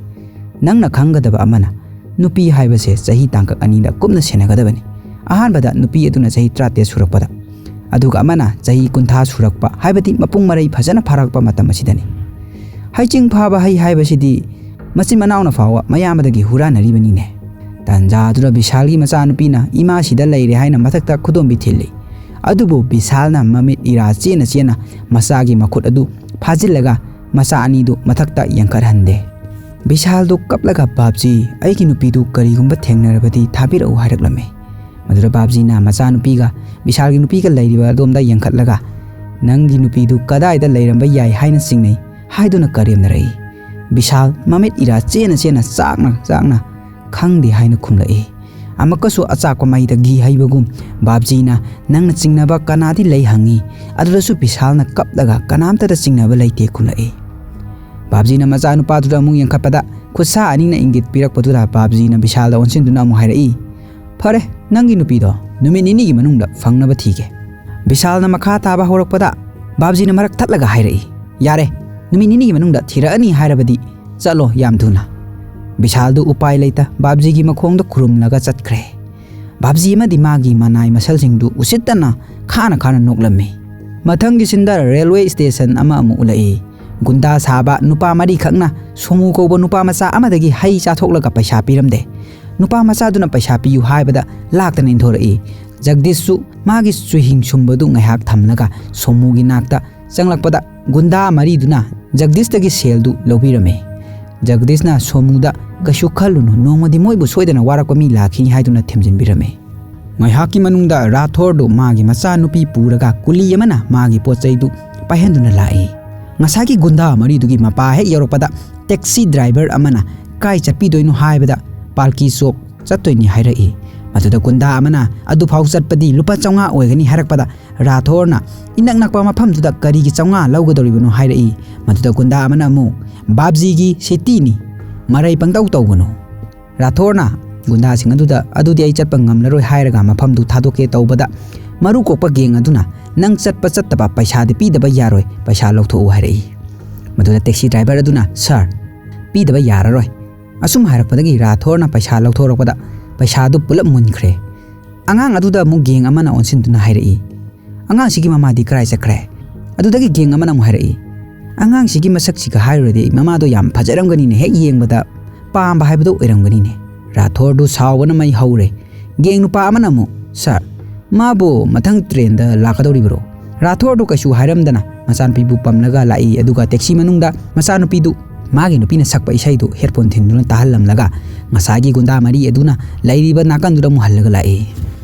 ꯅꯪꯅ ꯈꯪꯒꯗꯕ ꯑꯃꯅ, ꯅꯨꯄꯤ ꯍꯥꯏꯕꯁꯦ ꯆꯍꯤ ꯇꯥꯡꯀꯛ ꯑꯅꯤꯗ ꯀꯨꯞꯅ ꯁꯦꯟꯅꯒꯗꯕꯅꯤ꯫ ꯑꯍꯥꯟꯕꯗ ꯅꯨꯄꯤ ꯑꯗꯨꯅ ꯆꯍꯤ ꯇꯔꯥꯇꯔꯦꯠ ꯁꯨꯔꯛꯄꯗ, ꯑꯗꯨꯒ ꯑꯃꯅ ꯆꯍꯤ ꯀꯨꯟꯊ꯭ꯔꯥ ꯁꯨꯔꯛꯄ, ꯍꯥꯏꯕꯗꯤ ꯃꯄꯨꯡ ꯃꯔꯩ ꯐꯖꯅ ꯐꯥꯔꯛꯄ ꯃꯇꯝ ꯑꯁꯤꯗꯅꯤ꯫ ꯍꯩꯆꯤꯡ ꯐꯥꯕ ꯍꯩ ꯍꯥꯏꯕꯁꯤꯗꯤ ꯃꯆꯤꯟ ꯃꯅꯥꯎꯅ ꯐꯥꯎꯕ ꯃꯌꯥꯝꯕꯗꯒꯤ ꯍꯨꯔꯥꯟꯅꯔꯤꯕꯅꯤꯅꯦ꯫" ꯇꯥꯟꯖꯥꯗꯨꯗ ꯕꯤꯁꯥꯜꯒꯤ ꯃꯆꯥꯅꯨꯄꯤꯅ ꯏꯃꯥꯁꯤꯗ ꯂꯩꯔꯦ ꯍꯥꯏꯅ ꯃꯊꯛꯇ ꯈꯨꯗꯣꯝꯕꯤ ꯊꯤꯜꯂꯤ꯫ ꯑꯗꯨꯕꯨ ꯕꯤꯁꯥꯜꯅ ꯃꯃꯤꯠ ꯏꯔꯥ ꯆꯦꯅ ꯆꯦꯅ ꯃꯆꯥꯒꯤ ꯃꯈꯨꯠ ꯑꯗꯨ ꯐꯥꯖꯤꯜꯂꯒ ꯃꯆꯥ ꯑꯅꯤꯗꯨ ꯃꯊꯛꯇ ꯌꯦꯡꯈꯠꯍꯟꯗꯦ꯫ ꯕꯤꯁꯥꯜꯗꯨ ꯀꯞꯂꯒ, "ꯕꯥꯞꯖꯤ, ꯑꯩꯒꯤ ꯅꯨꯄꯤꯗꯨ ꯀꯔꯤꯒꯨꯝꯕ ꯊꯦꯡꯅꯔꯕꯗꯤ ꯊꯥꯕꯤꯔꯛꯎ" ꯍꯥꯏꯔꯛꯂꯝꯃꯤ꯫ ꯃꯗꯨꯗ ꯕꯥꯞꯖꯤꯅ ꯃꯆꯥꯅꯨꯄꯤꯒ ꯕꯤꯁꯥꯜꯒꯤ ꯅꯨꯄꯤꯒ ꯂꯩꯔꯤꯕ ꯑꯗꯣꯝꯗ ꯌꯦꯡꯈꯠꯂꯒ, "ꯅꯪꯒꯤ ꯅꯨꯄꯤꯗꯨ ꯀꯗꯥꯏꯗ ꯂꯩꯔꯝꯕ ꯌꯥꯏ ꯍꯥꯏꯅ ꯆꯤꯡꯅꯩ?" ꯍꯥꯏꯗꯨꯅ ꯀꯔꯦꯝꯅꯔꯛꯏ꯫ ꯕꯤꯁꯥꯜ ꯃꯃꯤꯠ ꯏꯔꯥ ꯆꯦꯅ ꯆꯦꯅ ꯆꯥꯛꯅ ꯆꯥꯛꯅ "ꯈꯪꯗꯦ" ꯍꯥꯏꯅ ꯈꯨꯝꯂꯛꯏ꯫ ꯑꯃꯨꯛꯀꯁꯨ ꯑꯆꯥꯛꯄ ꯃꯩꯗ ꯘꯤ ꯍꯩꯕꯒꯨꯝ ꯕꯥꯞꯖꯤꯅ, "ꯅꯪꯅ ꯆꯤꯡꯅꯕ ꯀꯅꯥꯗꯤ ꯂꯩ?" ꯍꯪꯉꯤ꯫ ꯑꯗꯨꯗꯁꯨ ꯕꯤꯁꯥꯜꯅ ꯀꯞꯂꯒ, "ꯀꯅꯥꯝꯇꯗ ꯆꯤꯡꯅꯕ ꯂꯩꯇꯦ" ꯈꯨꯝꯂꯛꯏ꯫ ꯕꯥꯞꯖꯤꯅ ꯃꯆꯥꯅꯨꯄꯥꯗꯨꯗ ꯑꯃꯨꯛ ꯌꯦꯡꯈꯠꯄꯗ, ꯈꯨꯠꯁꯥ ꯑꯅꯤꯅ ꯏꯪꯒꯤꯠ ꯄꯤꯔꯛꯄꯗꯨꯗ ꯕꯥꯞꯖꯤꯅ ꯕꯤꯁꯥꯜꯗ ꯑꯣꯟꯁꯤꯟꯗꯨꯅ ꯑꯃꯨꯛ ꯍꯥꯏꯔꯛꯏ, "ꯐꯔꯦ, ꯅꯪꯒꯤ ꯅꯨꯄꯤꯗꯣ ꯅꯨꯃꯤꯠ ꯅꯤꯅꯤꯒꯤ ꯃꯅꯨꯡꯗ ꯐꯪꯅꯕ ꯊꯤꯒꯦ꯫" ꯕꯤꯁꯥꯜꯅ ꯃꯈꯥ ꯇꯥꯕ ꯍꯧꯔꯛꯄꯗ ꯕꯥꯞꯖꯤꯅ ꯃꯔꯛ ꯊꯠꯂꯒ ꯍꯥꯏꯔꯛꯏ, "ꯌꯥꯔꯦ, ꯅꯨꯃꯤꯠ ꯅꯤꯅꯤꯒꯤ ꯃꯅꯨꯡꯗ ꯊꯤꯔꯛꯑꯅꯤ ꯍꯥꯏꯔꯕꯗꯤ ꯆꯠꯂꯣ ꯌꯥꯝ ꯊꯨꯅ꯫" ꯕꯤꯁꯥꯜꯗꯨ ꯎꯄꯥꯏ ꯂꯩꯇ ꯕꯥꯞꯖꯤꯒꯤ ꯃꯈꯣꯡꯗ ꯈꯨꯔꯨꯝꯂꯒ ꯆꯠꯈ꯭ꯔꯦ꯫ ꯕꯥꯞꯖꯤ ꯑꯃꯗꯤ ꯃꯥꯒꯤ ꯃꯅꯥꯏ ꯃꯁꯜꯁꯤꯡꯗꯨ ꯎꯁꯤꯠꯇꯅ ꯈꯥꯅ ꯈꯥꯅ ꯅꯣꯛꯂꯝꯃꯤ꯫ ꯃꯊꯪꯒꯤ ꯁꯤꯟꯗ ꯔꯦꯜꯋꯦ ꯁ꯭ꯇꯦꯁꯟ ꯑꯃ ꯑꯃꯨꯛ ꯎꯠꯂꯛꯏ꯫ ꯒꯨꯟꯗꯥ ꯁꯥꯕ ꯅꯨꯄꯥ ꯃꯔꯤꯈꯛꯅ ꯁꯣꯃꯨ ꯀꯧꯕ ꯅꯨꯄꯥ ꯃꯆꯥ ꯑꯃꯗꯒꯤ ꯍꯩ ꯆꯥꯊꯣꯛꯂꯒ ꯄꯩꯁꯥ ꯄꯤꯔꯝꯗꯦ꯫ ꯅꯨꯄꯥ ꯃꯆꯥꯗꯨꯅ ꯄꯩꯁꯥ ꯄꯤꯌꯨ ꯍꯥꯏꯕꯗ ꯂꯥꯛꯇꯅ ꯏꯟꯊꯣꯔꯛꯏ꯫ ꯖꯒꯗꯤꯁꯁꯨ ꯃꯥꯒꯤ ꯆꯨꯍꯤꯡ ꯁꯨꯝꯕꯗꯨ ꯉꯥꯏꯍꯥꯛ ꯊꯝꯂꯒ ꯁꯣꯃꯨꯒꯤ ꯅꯥꯛꯇ ꯆꯪꯂꯛꯄꯗ ꯒꯨꯟꯗꯥ ꯃꯔꯤꯗꯨꯅ ꯖꯒꯗꯤꯁꯇꯒꯤ ꯁꯦꯜꯗꯨ ꯂꯧꯕꯤꯔꯝꯃꯤ꯫ ꯖꯒꯗꯤꯁꯅ ꯁꯣꯃꯨꯗ "ꯀꯩꯁꯨ ꯈꯜꯂꯨꯅꯨ, ꯅꯣꯡꯃꯗꯤ ꯃꯣꯏꯕꯨ ꯁꯣꯏꯗꯅ ꯋꯥꯔꯛꯄ ꯃꯤ ꯂꯥꯛꯈꯤꯅꯤ" ꯍꯥꯏꯗꯨꯅ ꯊꯦꯝꯖꯤꯟꯕꯤꯔꯝꯃꯤ꯫ ꯉꯥꯏꯍꯥꯛꯀꯤ ꯃꯅꯨꯡꯗ ꯔꯥꯊꯣꯔꯗꯨ ꯃꯥꯒꯤ ꯃꯆꯥꯅꯨꯄꯤ ꯄꯨꯔꯒ ꯀꯨꯂꯤ ꯑꯃꯅ ꯃꯥꯒꯤ ꯄꯣꯠ ꯆꯩꯗꯨ ꯄꯥꯏꯍꯟꯗꯨꯅ ꯂꯥꯛꯏ꯫ ꯉꯁꯥꯏꯒꯤ ꯒꯨꯟꯗꯥ ꯃꯔꯤꯗꯨꯒꯤ ꯃꯄꯥ ꯍꯦꯛ ꯌꯧꯔꯛꯄꯗ ꯇꯦꯛꯁꯤ ꯗ꯭ꯔꯥꯏꯚꯔ ꯑꯃꯅ "ꯀꯥꯏ ꯆꯠꯄꯤꯗꯣꯏꯅꯣ?" ꯍꯥꯏꯕꯗ "ꯄꯥꯜꯀꯤ ꯆꯣꯛ ꯆꯠꯇꯣꯏꯅꯤ" ꯍꯥꯏꯔꯛꯏ꯫ ꯃꯗꯨꯗ ꯒꯨꯟꯗꯥ ꯑꯃꯅ "ꯑꯗꯨꯐꯥꯎ ꯆꯠꯄꯗꯤ ꯂꯨꯄꯥ ꯆꯥꯝꯃꯉꯥ ꯑꯣꯏꯒꯅꯤ" ꯍꯥꯏꯔꯛꯄꯗ ꯔꯥꯊꯣꯔꯅ "ꯏꯅꯛ ꯅꯛꯄ ꯃꯐꯝꯗꯨꯗ ꯀꯔꯤꯒꯤ ꯆꯥꯝꯃꯉꯥ ꯂꯧꯒꯗꯧꯔꯤꯕꯅꯣ?" ꯍꯥꯏꯔꯛꯏ꯫ ꯃꯗꯨꯗ ꯒꯨꯟꯗꯥ ꯑꯃꯅ ꯑꯃꯨꯛ "ꯕꯥꯞꯖꯤꯒꯤ ꯁꯤꯇꯤꯅꯤ, ꯃꯔꯩ ꯄꯪꯇꯧ ꯇꯧꯒꯅꯨ"꯫ ꯔꯥꯊꯣꯔꯅ ꯒꯨꯟꯗꯥꯁꯤꯡ ꯑꯗꯨꯗ "ꯑꯗꯨꯗꯤ ꯑꯩ ꯆꯠꯄ ꯉꯝꯂꯔꯣꯏ" ꯍꯥꯏꯔꯒ ꯃꯐꯝꯗꯨ ꯊꯥꯗꯣꯛꯀꯦ ꯇꯧꯕꯗ ꯃꯔꯨ ꯀꯣꯛꯄ ꯒꯦꯡ ꯑꯗꯨꯅ "ꯅꯪ ꯆꯠꯄ ꯆꯠꯇꯕ ꯄꯩꯁꯥꯗꯤ ꯄꯤꯗꯕ ꯌꯥꯔꯣꯏ, ꯄꯩꯁꯥ ꯂꯧꯊꯣꯛꯎ" ꯍꯥꯏꯔꯛꯏ꯫ ꯃꯗꯨꯗ ꯇꯦꯛꯁꯤ ꯗ꯭ꯔꯥꯏꯚꯔ ꯑꯗꯨꯅ "ꯁꯥꯔ, ꯄꯤꯗꯕ ꯌꯥꯔꯔꯣꯏ" ꯑꯁꯨꯝ ꯍꯥꯏꯔꯛꯄꯗꯒꯤ ꯔꯥꯊꯣꯔꯅ ꯄꯩꯁꯥ ꯂꯧꯊꯣꯔꯛꯄꯗ ꯄꯩꯁꯥꯗꯨ ꯄꯨꯂꯞ ꯃꯨꯟꯈ꯭ꯔꯦ꯫ ꯑꯉꯥꯡ ꯑꯗꯨꯗ ꯑꯃꯨꯛ ꯒꯦꯡ ꯑꯃꯅ ꯑꯣꯟꯁꯤꯟꯗꯨꯅ ꯍꯥꯏꯔꯛꯏ, "ꯑꯉꯥꯡꯁꯤꯒꯤ ꯃꯃꯥꯗꯤ ꯀꯔꯥꯏ ꯆꯠꯈ꯭ꯔꯦ?" ꯑꯗꯨꯗꯒꯤ ꯒꯦꯡ ꯑꯃꯅ ꯑꯃꯨꯛ ꯍꯥꯏꯔꯛꯏ, "ꯑꯉꯥꯡꯁꯤꯒꯤ ꯃꯁꯛꯁꯤꯒ ꯍꯥꯏꯔꯨꯔꯗꯤ ꯃꯃꯥꯗꯣ ꯌꯥꯝ ꯐꯖꯔꯝꯒꯅꯤꯅꯦ, ꯍꯦꯛ ꯌꯦꯡꯕꯗ ꯄꯥꯝꯕ ꯍꯥꯏꯕꯗꯣ ꯑꯣꯏꯔꯝꯒꯅꯤꯅꯦ"꯫ ꯔꯥꯊꯣꯔꯗꯨ ꯁꯥꯎꯕꯅ ꯃꯩ ꯍꯧꯔꯦ꯫ ꯒꯦꯡ ꯅꯨꯄꯥ ꯑꯃꯅ ꯑꯃꯨꯛ, "ꯁꯥꯔ, ꯃꯥꯕꯨ ꯃꯊꯪ ꯇ꯭ꯔꯦꯟꯗ ꯂꯥꯛꯀꯗꯧꯔꯤꯕꯔꯣ?" ꯔꯥꯊꯣꯔꯗꯨ ꯀꯩꯁꯨ ꯍꯥꯏꯔꯝꯗꯅ ꯃꯆꯥꯅꯨꯄꯤꯕꯨ ꯄꯝꯂꯒ ꯂꯥꯛꯏ, ꯑꯗꯨꯒ ꯇꯦꯛꯁꯤ ꯃꯅꯨꯡꯗ ꯃꯆꯥꯅꯨꯄꯤꯗꯨ ꯃꯥꯒꯤ ꯅꯨꯄꯤꯅ ꯁꯛꯄ ꯏꯁꯩꯗꯨ ꯍꯦꯗꯐꯣꯟ ꯊꯤꯟꯗꯨꯅ ꯇꯥꯍꯜꯂꯝꯂꯒ ꯉꯁꯥꯏꯒꯤ ꯒꯨꯟꯗꯥ ꯃꯔꯤ ꯑꯗꯨꯅ ꯂꯩꯔꯤꯕ ꯅꯥꯀꯟꯗꯨꯗ ꯑꯃꯨꯛ ꯍꯜꯂꯒ ꯂꯥꯛꯏ꯫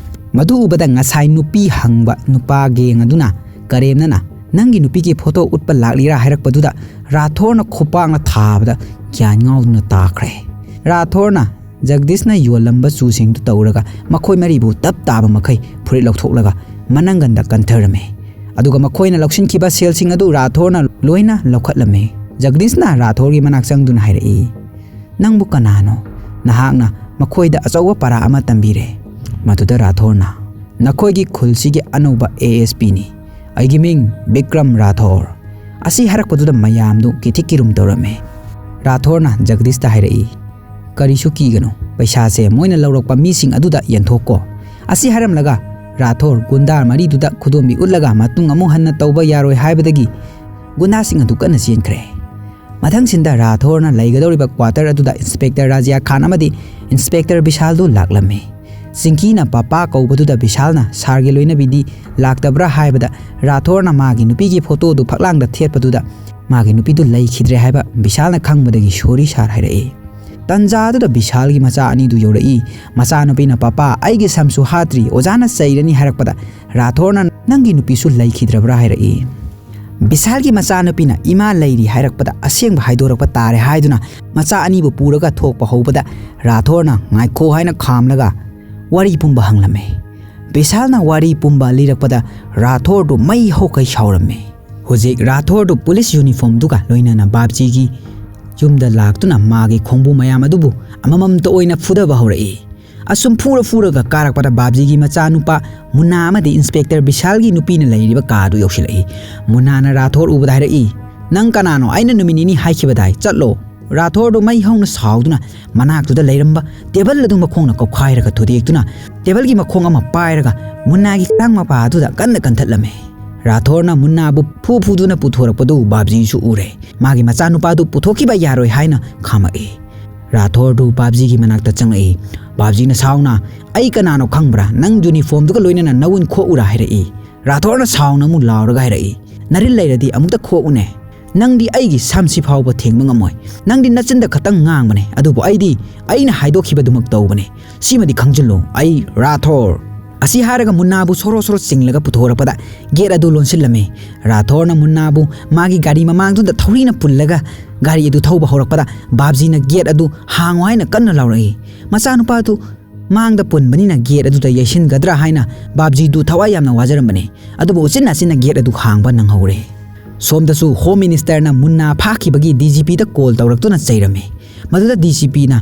ꯃꯗꯨ ꯎꯕꯗ ꯉꯁꯥꯏ ꯅꯨꯄꯤ ꯍꯪꯕ ꯅꯨꯄꯥ ꯒꯦꯡ ꯑꯗꯨꯅ ꯀꯔꯦꯝꯅꯅ "ꯅꯪꯒꯤ ꯅꯨꯄꯤꯒꯤ ꯐꯣꯇꯣ ꯎꯠꯄ ꯂꯥꯛꯂꯤꯔꯥ?" ꯍꯥꯏꯔꯛꯄꯗꯨꯗ ꯔꯥꯊꯣꯔꯅ ꯈꯨꯄꯥꯛꯅ ꯊꯥꯕꯗ ꯒ꯭ꯌꯥꯟ ꯉꯥꯎꯗꯨꯅ ꯇꯥꯈ꯭ꯔꯦ꯫ ꯔꯥꯊꯣꯔꯅ ꯖꯒꯗꯤꯁꯅ ꯌꯣꯜꯂꯝꯕ ꯆꯨꯁꯤꯡꯗꯨ ꯇꯧꯔꯒ ꯃꯈꯣꯏ ꯃꯔꯤꯕꯨ ꯇꯞ ꯇꯥꯕ ꯃꯈꯩ ꯐꯨꯔꯤꯠ ꯂꯧꯊꯣꯛꯂꯒ ꯃꯅꯪꯒꯟꯗ ꯀꯟꯊꯔꯝꯃꯤ꯫ ꯑꯗꯨꯒ ꯃꯈꯣꯏꯅ ꯂꯧꯁꯤꯟꯈꯤꯕ ꯁꯦꯜꯁꯤꯡ ꯑꯗꯨ ꯔꯥꯊꯣꯔꯅ ꯂꯣꯏꯅ ꯂꯧꯈꯠꯂꯝꯃꯤ꯫ ꯖꯒꯗꯤꯁꯅ ꯔꯥꯊꯣꯔꯒꯤ ꯃꯅꯥꯛ ꯆꯪꯗꯨꯅ ꯍꯥꯏꯔꯛꯏ, "ꯅꯪꯕꯨ ꯀꯅꯥꯅꯣ? ꯅꯍꯥꯛꯅ ꯃꯈꯣꯏꯗ ꯑꯆꯧꯕ ꯄꯔꯥ ꯑꯃ ꯇꯝꯕꯤꯔꯦ꯫" ꯃꯗꯨꯗ ꯔꯥꯊꯣꯔꯅ, "ꯅꯈꯣꯏꯒꯤ ꯈꯨꯜꯁꯤꯒꯤ ꯑꯅꯧꯕ ꯑꯦ ꯑꯦꯁ ꯄꯤꯅꯤ꯫ ꯑꯩꯒꯤ ꯃꯤꯡ ꯕꯤꯀ꯭ꯔꯝ ꯔꯥꯊꯣꯔ꯫" ꯑꯁꯤ ꯍꯥꯏꯔꯛꯄꯗꯨꯗ ꯃꯌꯥꯝꯗꯨ ꯀꯤꯊꯤꯛ ꯀꯤꯔꯨꯝ ꯇꯧꯔꯝꯃꯤ꯫ ꯔꯥꯊꯣꯔꯅ ꯖꯒꯗꯤꯁꯇ ꯍꯥꯏꯔꯛꯏ, "ꯀꯔꯤꯁꯨ ꯀꯤꯒꯅꯨ, ꯄꯩꯁꯥꯁꯦ ꯃꯣꯏꯅ ꯂꯧꯔꯛꯄ ꯃꯤꯁꯤꯡ ꯑꯗꯨꯗ ꯌꯦꯟꯊꯣꯛꯀꯣ꯫" ꯑꯁꯤ ꯍꯥꯏꯔꯝꯂꯒ ꯔꯥꯊꯣꯔ ꯒꯨꯟꯗꯥ ꯃꯔꯤꯗꯨꯗ ꯈꯨꯗꯣꯝꯕꯤ ꯎꯠꯂꯒ ꯃꯇꯨꯡ ꯑꯃꯨꯛ ꯍꯟꯅ ꯇꯧꯕ ꯌꯥꯔꯣꯏ ꯍꯥꯏꯕꯗꯒꯤ ꯒꯨꯟꯗꯥꯁꯤꯡ ꯑꯗꯨ ꯀꯟꯅ ꯆꯦꯟꯈ꯭ꯔꯦ꯫ ꯃꯊꯪꯁꯤꯟꯗ ꯔꯥꯊꯣꯔꯅ ꯂꯩꯒꯗꯧꯔꯤꯕ ꯀ꯭ꯋꯥꯇꯔ ꯑꯗꯨꯗ ꯏꯟꯁꯄꯦꯛꯇꯔ ꯔꯥꯖꯤꯌꯥ ꯈꯥꯟ ꯑꯃꯗꯤ ꯏꯟꯁꯄꯦꯛꯇꯔ ꯕꯤꯁꯥꯜꯗꯨ ꯂꯥꯛꯂꯝꯃꯤ꯫ ꯆꯤꯡꯀꯤꯅ ꯄꯄꯥ ꯀꯧꯕꯗꯨꯗ ꯕꯤꯁꯥꯜꯅ ꯁꯥꯔꯒꯤ ꯂꯣꯏꯅꯕꯤꯗꯤ ꯂꯥꯛꯇꯕ꯭ꯔꯥ ꯍꯥꯏꯕꯗ ꯔꯥꯊꯣꯔꯅ ꯃꯥꯒꯤ ꯅꯨꯄꯤꯒꯤ ꯐꯣꯇꯣꯗꯨ ꯐꯛꯂꯥꯡꯗ ꯊꯦꯠꯄꯗꯨꯗ ꯃꯥꯒꯤ ꯅꯨꯄꯤꯗꯨ ꯂꯩꯈꯤꯗ꯭ꯔꯦ ꯍꯥꯏꯕ ꯕꯤꯁꯥꯜꯅ ꯈꯪꯕꯗꯒꯤ "ꯁꯣꯔꯤ ꯁꯥꯔ" ꯍꯥꯏꯔꯛꯏ꯫ ꯇꯟꯖꯥꯗꯨꯗ ꯕꯤꯁꯥꯜꯒꯤ ꯃꯆꯥ ꯑꯅꯤꯗꯨ ꯌꯧꯔꯛꯏ꯫ ꯃꯆꯥꯅꯨꯄꯤꯅ "ꯄꯄꯥ, ꯑꯩꯒꯤ ꯁꯝꯁꯨ ꯍꯥꯠꯇ꯭ꯔꯤ, ꯑꯣꯖꯥꯅ ꯆꯩꯔꯅꯤ" ꯍꯥꯏꯔꯛꯄꯗ ꯔꯥꯊꯣꯔꯅ "ꯅꯪꯒꯤ ꯅꯨꯄꯤꯁꯨ ꯂꯩꯈꯤꯗ꯭ꯔꯕ꯭ꯔꯥ?" ꯍꯥꯏꯔꯛꯏ꯫ ꯕꯤꯁꯥꯜꯒꯤ ꯃꯆꯥꯅꯨꯄꯤꯅ "ꯏꯃꯥ ꯂꯩꯔꯤ" ꯍꯥꯏꯔꯛꯄꯗ ꯑꯁꯦꯡꯕ ꯍꯥꯏꯗꯣꯔꯛꯄ ꯇꯥꯔꯦ ꯍꯥꯏꯗꯨꯅ ꯃꯆꯥ ꯑꯅꯤꯕꯨ ꯄꯨꯔꯒ ꯊꯣꯛꯄ ꯍꯧꯕꯗ ꯔꯥꯊꯣꯔꯅ "ꯉꯥꯏꯈꯣ" ꯍꯥꯏꯅ ꯈꯥꯝꯂꯒ ꯋꯥꯔꯤ ꯄꯨꯝꯕ ꯍꯪꯂꯝꯃꯤ꯫ ꯕꯤꯁꯥꯜꯅ ꯋꯥꯔꯤ ꯄꯨꯝꯕ ꯂꯤꯔꯛꯄꯗ ꯔꯥꯊꯣꯔꯗꯨ ꯃꯩ ꯍꯧꯈꯩ ꯁꯥꯎꯔꯝꯃꯤ꯫ ꯍꯧꯖꯤꯛ ꯔꯥꯊꯣꯔꯗꯨ ꯄꯨꯂꯤꯁ ꯌꯨꯅꯤꯐꯣꯔꯝꯗꯨꯒ ꯂꯣꯏꯅꯅ ꯕꯥꯞꯖꯤꯒꯤ ꯌꯨꯝꯗ ꯂꯥꯛꯇꯨꯅ ꯃꯥꯒꯤ ꯈꯣꯡꯕꯨ ꯃꯌꯥꯝ ꯑꯗꯨꯕꯨ ꯑꯃꯃꯝꯇ ꯑꯣꯏꯅ ꯐꯨꯗꯕ ꯍꯧꯔꯛꯏ꯫ ꯑꯁꯨꯝ ꯐꯨꯔ ꯐꯨꯔꯒ ꯀꯥꯔꯛꯄꯗ ꯕꯥꯞꯖꯤꯒꯤ ꯃꯆꯥꯅꯨꯄꯥ ꯃꯨꯟꯅꯥ ꯑꯃꯗꯤ ꯏꯟꯁꯄꯦꯛꯇꯔ ꯕꯤꯁꯥꯜꯒꯤ ꯅꯨꯄꯤꯅ ꯂꯩꯔꯤꯕ ꯀꯥꯗꯨ ꯌꯧꯁꯤꯜꯂꯛꯏ꯫ ꯃꯨꯟꯅꯥꯅ ꯔꯥꯊꯣꯔ ꯎꯕꯗ ꯍꯥꯏꯔꯛꯏ, "ꯅꯪ ꯀꯅꯥꯅꯣ? ꯑꯩꯅ ꯅꯨꯃꯤꯠ ꯅꯤꯅꯤ ꯍꯥꯏꯈꯤꯕꯗꯥꯏ, ꯆꯠꯂꯣ!" ꯔꯥꯊꯣꯔꯗꯨ ꯃꯩ ꯍꯧꯅ ꯁꯥꯎꯗꯨꯅ ꯃꯅꯥꯛꯇꯨꯗ ꯂꯩꯔꯝꯕ ꯇꯦꯕꯜ ꯑꯗꯨ ꯃꯈꯣꯡꯅ ꯀꯧꯈꯥꯏꯔꯒ ꯊꯨꯗꯦꯛꯇꯨꯅ ꯇꯦꯕꯜꯒꯤ ꯃꯈꯣꯡ ꯑꯃ ꯄꯥꯏꯔꯒ ꯃꯨꯟꯅꯥꯒꯤ ꯈꯗꯥꯡ ꯃꯄꯥ ꯑꯗꯨꯗ ꯀꯟꯅ ꯀꯟꯊꯠꯂꯝꯃꯤ꯫ ꯔꯥꯊꯣꯔꯅ ꯃꯨꯟꯅꯥꯕꯨ ꯐꯨ ꯐꯨꯗꯨꯅ ꯄꯨꯊꯣꯔꯛꯄꯗꯨ ꯕꯥꯞꯖꯤꯁꯨ ꯎꯔꯦ꯫ ꯃꯥꯒꯤ ꯃꯆꯥꯅꯨꯄꯥꯗꯨ ꯄꯨꯊꯣꯛꯈꯤꯕ ꯌꯥꯔꯣꯏ ꯍꯥꯏꯅ ꯈꯥꯝꯃꯛꯏ꯫ ꯔꯥꯊꯣꯔꯗꯨ ꯕꯥꯞꯖꯤꯒꯤ ꯃꯅꯥꯛꯇ ꯆꯪꯂꯛꯏ꯫ ꯕꯥꯞꯖꯤꯅ ꯁꯥꯎꯅ, "ꯑꯩ ꯀꯅꯥꯅꯣ ꯈꯪꯕ꯭ꯔꯥ? ꯅꯪ ꯌꯨꯅꯤꯐꯣꯔꯝꯗꯨꯒ ꯂꯣꯏꯅꯅ ꯅꯋꯨꯟ ꯈꯣꯛꯎꯔꯥ?" ꯍꯥꯏꯔꯛꯏ꯫ ꯔꯥꯊꯣꯔꯅ ꯁꯥꯎꯅ ꯑꯃꯨꯛ ꯂꯥꯎꯔꯒ ꯍꯥꯏꯔꯛꯏ, "ꯅꯔꯤꯜ ꯂꯩꯔꯗꯤ ꯑꯃꯨꯛꯇ ꯈꯣꯛꯎꯅꯦ꯫ ꯅꯪꯗꯤ ꯑꯩꯒꯤ ꯁꯝꯁꯤ ꯐꯥꯎꯕ ꯊꯦꯡꯕ ꯉꯝꯃꯣꯏ꯫ ꯅꯪꯗꯤ ꯅꯆꯤꯟꯗ ꯈꯛꯇꯪ ꯉꯥꯡꯕꯅꯦ, ꯑꯗꯨꯕꯨ ꯑꯩꯗꯤ ꯑꯩꯅ ꯍꯥꯏꯗꯣꯛꯈꯤꯕꯗꯨꯃꯛ ꯇꯧꯕꯅꯦ꯫ ꯁꯤꯃꯗꯤ ꯈꯪꯖꯤꯜꯂꯨ, ꯑꯩ ꯔꯥꯊꯣꯔ꯫" ꯑꯁꯤ ꯍꯥꯏꯔꯒ ꯃꯨꯟꯅꯥꯕꯨ ꯁꯣꯔꯣ ꯁꯣꯔꯣ ꯆꯤꯡꯂꯒ ꯄꯨꯊꯣꯔꯛꯄꯗ ꯒꯦꯠ ꯑꯗꯨ ꯂꯣꯟꯁꯤꯜꯂꯝꯃꯤ꯫ ꯔꯥꯊꯣꯔꯅ ꯃꯨꯟꯅꯥꯕꯨ ꯃꯥꯒꯤ ꯒꯥꯔꯤ ꯃꯃꯥꯡꯗꯨꯗ ꯊꯧꯔꯤꯅ ꯄꯨꯜꯂꯒ ꯒꯥꯔꯤ ꯑꯗꯨ ꯊꯧꯕ ꯍꯧꯔꯛꯄꯗ ꯕꯥꯞꯖꯤꯅ ꯒꯦꯠ ꯑꯗꯨ "ꯍꯥꯡꯉꯨ" ꯍꯥꯏꯅ ꯀꯟꯅ ꯂꯥꯎꯔꯛꯏ꯫ ꯃꯆꯥꯅꯨꯄꯥꯗꯨ ꯃꯥꯡꯗ ꯄꯨꯟꯕꯅꯤꯅ ꯒꯦꯠ ꯑꯗꯨꯗ ꯌꯩꯁꯤꯟꯒꯗ꯭ꯔꯥ ꯍꯥꯏꯅ ꯕꯥꯞꯖꯤꯗꯨ ꯊꯋꯥꯏ ꯌꯥꯝꯅ ꯋꯥꯖꯔꯝꯕꯅꯤ꯫ ꯑꯗꯨꯕꯨ ꯎꯆꯤꯟ ꯅꯥꯆꯤꯟꯅ ꯒꯦꯠ ꯑꯗꯨ ꯍꯥꯡꯕ ꯅꯪꯍꯧꯔꯦ꯫ ꯁꯣꯝꯗꯁꯨ ꯍꯣꯝ ꯃꯤꯅꯤꯁꯇꯔꯅ ꯃꯨꯟꯅꯥ ꯐꯥꯈꯤꯕꯒꯤ ꯗꯤ ꯖꯤ ꯄꯤꯗ ꯀꯣꯜ ꯇꯧꯔꯛꯇꯨꯅ ꯆꯩꯔꯝꯃꯤ꯫ ꯃꯗꯨꯗ ꯗꯤ ꯖꯤ ꯄꯤꯅ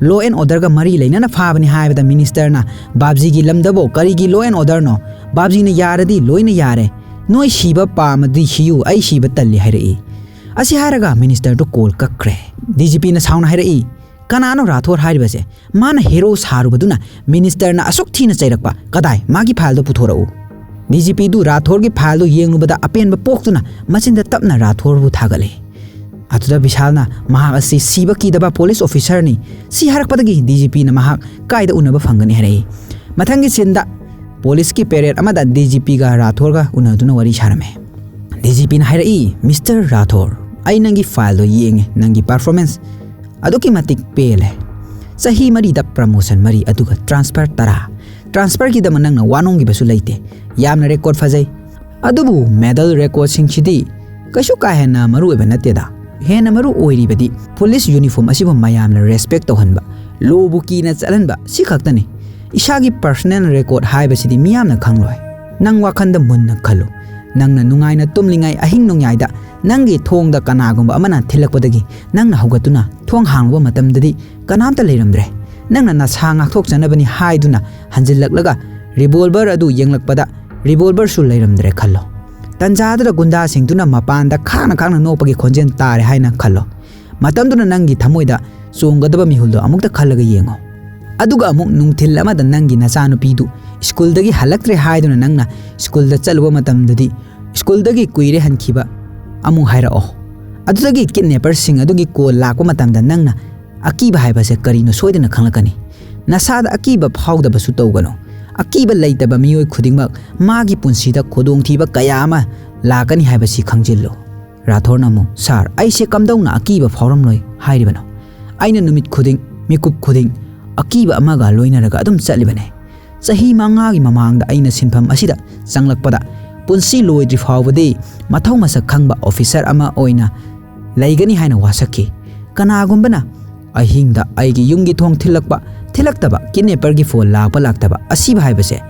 "Law and orderꯒ ꯃꯔꯤ ꯂꯩꯅꯅ ꯐꯥꯕꯅꯤ" ꯍꯥꯏꯕꯗ ꯃꯤꯅꯤꯁꯇꯔꯅ, "ꯕꯥꯞꯖꯤꯒꯤ ꯂꯝꯗꯕꯨ ꯀꯔꯤꯒꯤ law and orderꯅꯣ? ꯕꯥꯞꯖꯤꯅ ꯌꯥꯔꯗꯤ ꯂꯣꯏꯅ ꯌꯥꯔꯦ꯫ ꯅꯣꯏ ꯁꯤꯕ ꯄꯥꯝꯃꯗꯤ ꯁꯤꯌꯨ, ꯑꯩ ꯁꯤꯕ ꯇꯜꯂꯤ" ꯍꯥꯏꯔꯛꯏ꯫ ꯑꯁꯤ ꯍꯥꯏꯔꯒ ꯃꯤꯅꯤꯁꯇꯔꯗꯨ ꯀꯣꯜ ꯀꯛꯈ꯭ꯔꯦ꯫ ꯗꯤ ꯖꯤ ꯄꯤꯅ ꯁꯥꯎꯅ ꯍꯥꯏꯔꯛꯏ, "ꯀꯅꯥꯅꯣ ꯔꯥꯊꯣꯔ ꯍꯥꯏꯔꯤꯕꯁꯦ? ꯃꯥꯅ ꯍꯦꯔꯣ ꯁꯥꯔꯨꯕꯗꯨꯅ ꯃꯤꯅꯤꯁꯇꯔꯅ ꯑꯁꯨꯛ ꯊꯤꯅ ꯆꯩꯔꯛꯄ꯫ ꯀꯗꯥꯏ? ꯃꯥꯒꯤ ꯐꯥꯏꯜꯗꯣ ꯄꯨꯊꯣꯔꯛꯎ"꯫ ꯗꯤ ꯖꯤ ꯄꯤꯗꯨ ꯔꯥꯊꯣꯔꯒꯤ ꯐꯥꯏꯜꯗꯨ ꯌꯦꯡꯂꯨꯕꯗ ꯑꯄꯦꯟꯕ ꯄꯣꯛꯇꯨꯅ ꯃꯆꯤꯟꯗ ꯇꯞꯅ ꯔꯥꯊꯣꯔꯕꯨ ꯊꯥꯒꯠꯂꯦ꯫ ꯑꯗꯨꯗ ꯕꯤꯁꯥꯜꯅ ꯃꯍꯥꯛ ꯑꯁꯤ ꯁꯤꯕ ꯀꯤꯗꯕ ꯄꯨꯂꯤꯁ ꯑꯣꯐꯤꯁꯔꯅꯤ, ꯁꯤ ꯍꯥꯏꯔꯛꯄꯗꯒꯤ ꯗꯤ ꯖꯤ ꯄꯤꯅ ꯃꯍꯥꯛ ꯀꯥꯏꯗ ꯎꯅꯕ ꯐꯪꯒꯅꯤ ꯍꯥꯏꯔꯛꯏ꯫ ꯃꯊꯪꯒꯤ ꯁꯤꯟꯗ ꯄꯨꯂꯤꯁꯀꯤ ꯄꯦꯔꯦꯗ ꯑꯃꯗ ꯗꯤ ꯖꯤ ꯄꯤꯒ ꯔꯥꯊꯣꯔꯒ ꯎꯅꯗꯨꯅ ꯋꯥꯔꯤ ꯁꯥꯔꯝꯃꯦ꯫ ꯗꯤ ꯖꯤ ꯄꯤꯅ ꯍꯥꯏꯔꯛꯏ, "ꯃꯤꯁꯇꯔ ꯔꯥꯊꯣꯔ, ꯑꯩ ꯅꯪꯒꯤ ꯐꯥꯏꯜꯗꯣ ꯌꯦꯡꯉꯦ, ꯅꯪꯒꯤ ꯄꯔꯐꯣꯔꯃꯦꯟꯁ ꯑꯗꯨꯛꯀꯤ ꯃꯇꯤꯛ ꯄꯦꯜꯂꯦ꯫ ꯆꯍꯤ ꯃꯔꯤꯗ ꯄ꯭ꯔꯃꯣꯁꯟ ꯃꯔꯤ, ꯑꯗꯨꯒ ꯇ꯭ꯔꯥꯟꯁꯐꯔ ꯇꯔꯥ꯫ ꯇ꯭ꯔꯥꯟꯁꯐꯔꯒꯤꯗꯃꯛ ꯅꯪꯅ ꯋꯥꯅꯣꯝꯈꯤꯕꯁꯨ ꯂꯩꯇꯦ꯫ ꯌꯥꯝꯅ ꯔꯦꯀꯣꯔꯗ ꯐꯖꯩ꯫ ꯑꯗꯨꯕꯨ ꯃꯦꯗꯜ ꯔꯦꯀꯣꯔꯗꯁꯤꯡꯁꯤꯗꯤ ꯀꯩꯁꯨ ꯀꯥ ꯍꯦꯟꯅ ꯃꯔꯨ ꯑꯣꯏꯕ ꯅꯠꯇꯦꯗ꯫ ꯍꯦꯟꯅ ꯃꯔꯨ ꯑꯣꯏꯔꯤꯕꯗꯤ ꯄꯨꯂꯤꯁ ꯌꯨꯅꯤꯐꯣꯔꯝ ꯑꯁꯤꯕꯨ ꯃꯌꯥꯝꯅ ꯔꯦꯁꯄꯦꯛ ꯇꯧꯍꯟꯕ, ꯂꯣꯕꯨ ꯀꯤꯅ ꯆꯠꯍꯟꯕ, ꯁꯤ ꯈꯛꯇꯅꯤ꯫ ꯏꯁꯥꯒꯤ ꯄꯔꯁꯣꯅꯦꯜ ꯔꯦꯀꯣꯔꯗ ꯍꯥꯏꯕꯁꯤꯗꯤ ꯃꯤꯌꯥꯝꯅ ꯈꯪꯂꯣꯏ꯫ ꯅꯪ ꯋꯥꯈꯟꯗ ꯃꯨꯟꯅ ꯈꯜꯂꯨ꯫ ꯅꯪꯅ ꯅꯨꯡꯉꯥꯏꯅ ꯇꯨꯝꯂꯤꯉꯩ ꯑꯍꯤꯡ ꯅꯣꯡꯌꯥꯏꯗ ꯅꯪꯒꯤ ꯊꯣꯡꯗ ꯀꯅꯥꯒꯨꯝꯕ ꯑꯃꯅ ꯊꯤꯜꯂꯛꯄꯗꯒꯤ ꯅꯪꯅ ꯍꯧꯒꯠꯇꯨꯅ ꯊꯣꯡ ꯍꯥꯡꯂꯨꯕ ꯃꯇꯝꯗꯗꯤ ꯀꯅꯥꯝꯇ ꯂꯩꯔꯝꯗ꯭ꯔꯦ꯫ ꯅꯪꯅ ꯅꯁꯥ ꯉꯥꯛꯊꯣꯛꯆꯅꯕꯅꯤ ꯍꯥꯏꯗꯨꯅ ꯍꯟꯖꯤꯜꯂꯛꯂꯒ ꯔꯤꯚꯣꯜꯚꯔ ꯑꯗꯨ ꯌꯦꯡꯂꯛꯄꯗ ꯔꯤꯚꯣꯜꯚꯔꯁꯨ ꯂꯩꯔꯝꯗ꯭ꯔꯦ ꯈꯜꯂꯣ꯫ ꯇꯟꯖꯥꯗꯨꯗ ꯒꯨꯟꯗꯥꯁꯤꯡꯗꯨꯅ ꯃꯄꯥꯟꯗ ꯈꯥꯡꯅ ꯈꯥꯡꯅ ꯅꯣꯛꯄꯒꯤ ꯈꯣꯟꯖꯦꯜ ꯇꯥꯔꯦ ꯍꯥꯏꯅ ꯈꯜꯂꯣ꯫ ꯃꯇꯝꯗꯨꯗ ꯅꯪꯒꯤ ꯊꯃꯣꯏꯗ ꯆꯣꯡꯒꯗꯕ ꯃꯤꯍꯨꯜꯗꯣ ꯑꯃꯨꯛꯇ ꯈꯜꯂꯒ ꯌꯦꯡꯉꯣ꯫ ꯑꯗꯨꯒ ꯑꯃꯨꯛ ꯅꯨꯡꯊꯤꯜ ꯑꯃꯗ ꯅꯪꯒꯤ ꯅꯆꯥꯅꯨꯄꯤꯗꯨ ꯁ꯭ꯀꯨꯜꯗꯒꯤ ꯍꯜꯂꯛꯇ꯭ꯔꯦ ꯍꯥꯏꯗꯨꯅ ꯅꯪꯅ ꯁ꯭ꯀꯨꯜꯗ ꯆꯠꯂꯨꯕ ꯃꯇꯝꯗꯗꯤ ꯁ꯭ꯀꯨꯜꯗꯒꯤ ꯀꯨꯏꯔꯦ ꯍꯟꯈꯤꯕ ꯑꯃꯨꯛ ꯍꯥꯏꯔꯛꯑꯣ꯫ ꯑꯗꯨꯗꯒꯤ ꯀꯤꯗꯅꯦꯄꯔꯁꯤꯡ ꯑꯗꯨꯒꯤ ꯀꯣꯜ ꯂꯥꯛꯄ ꯃꯇꯝꯗ ꯅꯪꯅ ꯑꯀꯤꯕ ꯍꯥꯏꯕꯁꯦ ꯀꯔꯤꯅꯣ ꯁꯣꯏꯗꯅ ꯈꯪꯂꯛꯀꯅꯤ꯫ ꯅꯁꯥꯗ ꯑꯀꯤꯕ ꯐꯥꯎꯗꯕꯁꯨ ꯇꯧꯒꯅꯨ꯫ ꯑꯀꯤꯕ ꯂꯩꯇꯕ ꯃꯤꯑꯣꯏ ꯈꯨꯗꯤꯡꯃꯛ ꯃꯥꯒꯤ ꯄꯨꯟꯁꯤꯗ ꯈꯨꯗꯣꯡꯊꯤꯕ ꯀꯌꯥ ꯑꯃ ꯂꯥꯛꯀꯅꯤ ꯍꯥꯏꯕꯁꯤ ꯈꯪꯖꯤꯜꯂꯨ꯫ ꯔꯥꯊꯣꯔꯅ ꯑꯃꯨꯛ, "ꯁꯥꯔ, ꯑꯩꯁꯦ ꯀꯝꯗꯧꯅ ꯑꯀꯤꯕ ꯐꯥꯎꯔꯝꯂꯣꯏ ꯍꯥꯏꯔꯤꯕꯅꯣ? ꯑꯩꯅ ꯅꯨꯃꯤꯠ ꯈꯨꯗꯤꯡ, ꯃꯤꯀꯨꯞ ꯈꯨꯗꯤꯡ ꯑꯀꯤꯕ ꯑꯃꯒ ꯂꯣꯏꯅꯔꯒ ꯑꯗꯨꯝ ꯆꯠꯂꯤꯕꯅꯦ꯫ ꯆꯍꯤ ꯃꯉꯥꯒꯤ ꯃꯃꯥꯡꯗ ꯑꯩꯅ ꯁꯤꯟꯐꯝ ꯑꯁꯤꯗ ꯆꯪꯂꯛꯄꯗ ꯄꯨꯟꯁꯤ ꯂꯣꯏꯗ꯭ꯔꯤ ꯐꯥꯎꯕꯗꯤ ꯃꯊꯧ ꯃꯁꯛ ꯈꯪꯕ ꯑꯣꯐꯤꯁꯔ ꯑꯃ ꯑꯣꯏꯅ ꯂꯩꯒꯅꯤ ꯍꯥꯏꯅ ꯋꯥꯁꯛꯈꯤ꯫ ꯀꯅꯥꯒꯨꯝꯕꯅ ꯑꯍꯤꯡꯗ ꯑꯩꯒꯤ ꯌꯨꯝꯒꯤ ꯊꯣꯡ ꯊꯤꯜꯂꯛꯄ, ꯊꯤꯜꯂꯛꯇꯕ, ꯀꯤꯗꯅꯦꯄꯔꯒꯤ ꯐꯣꯟ ꯂꯥꯛꯄ ꯂꯥꯛꯇꯕ, ꯑꯁꯤꯕ ꯍꯥꯏꯕꯁꯦ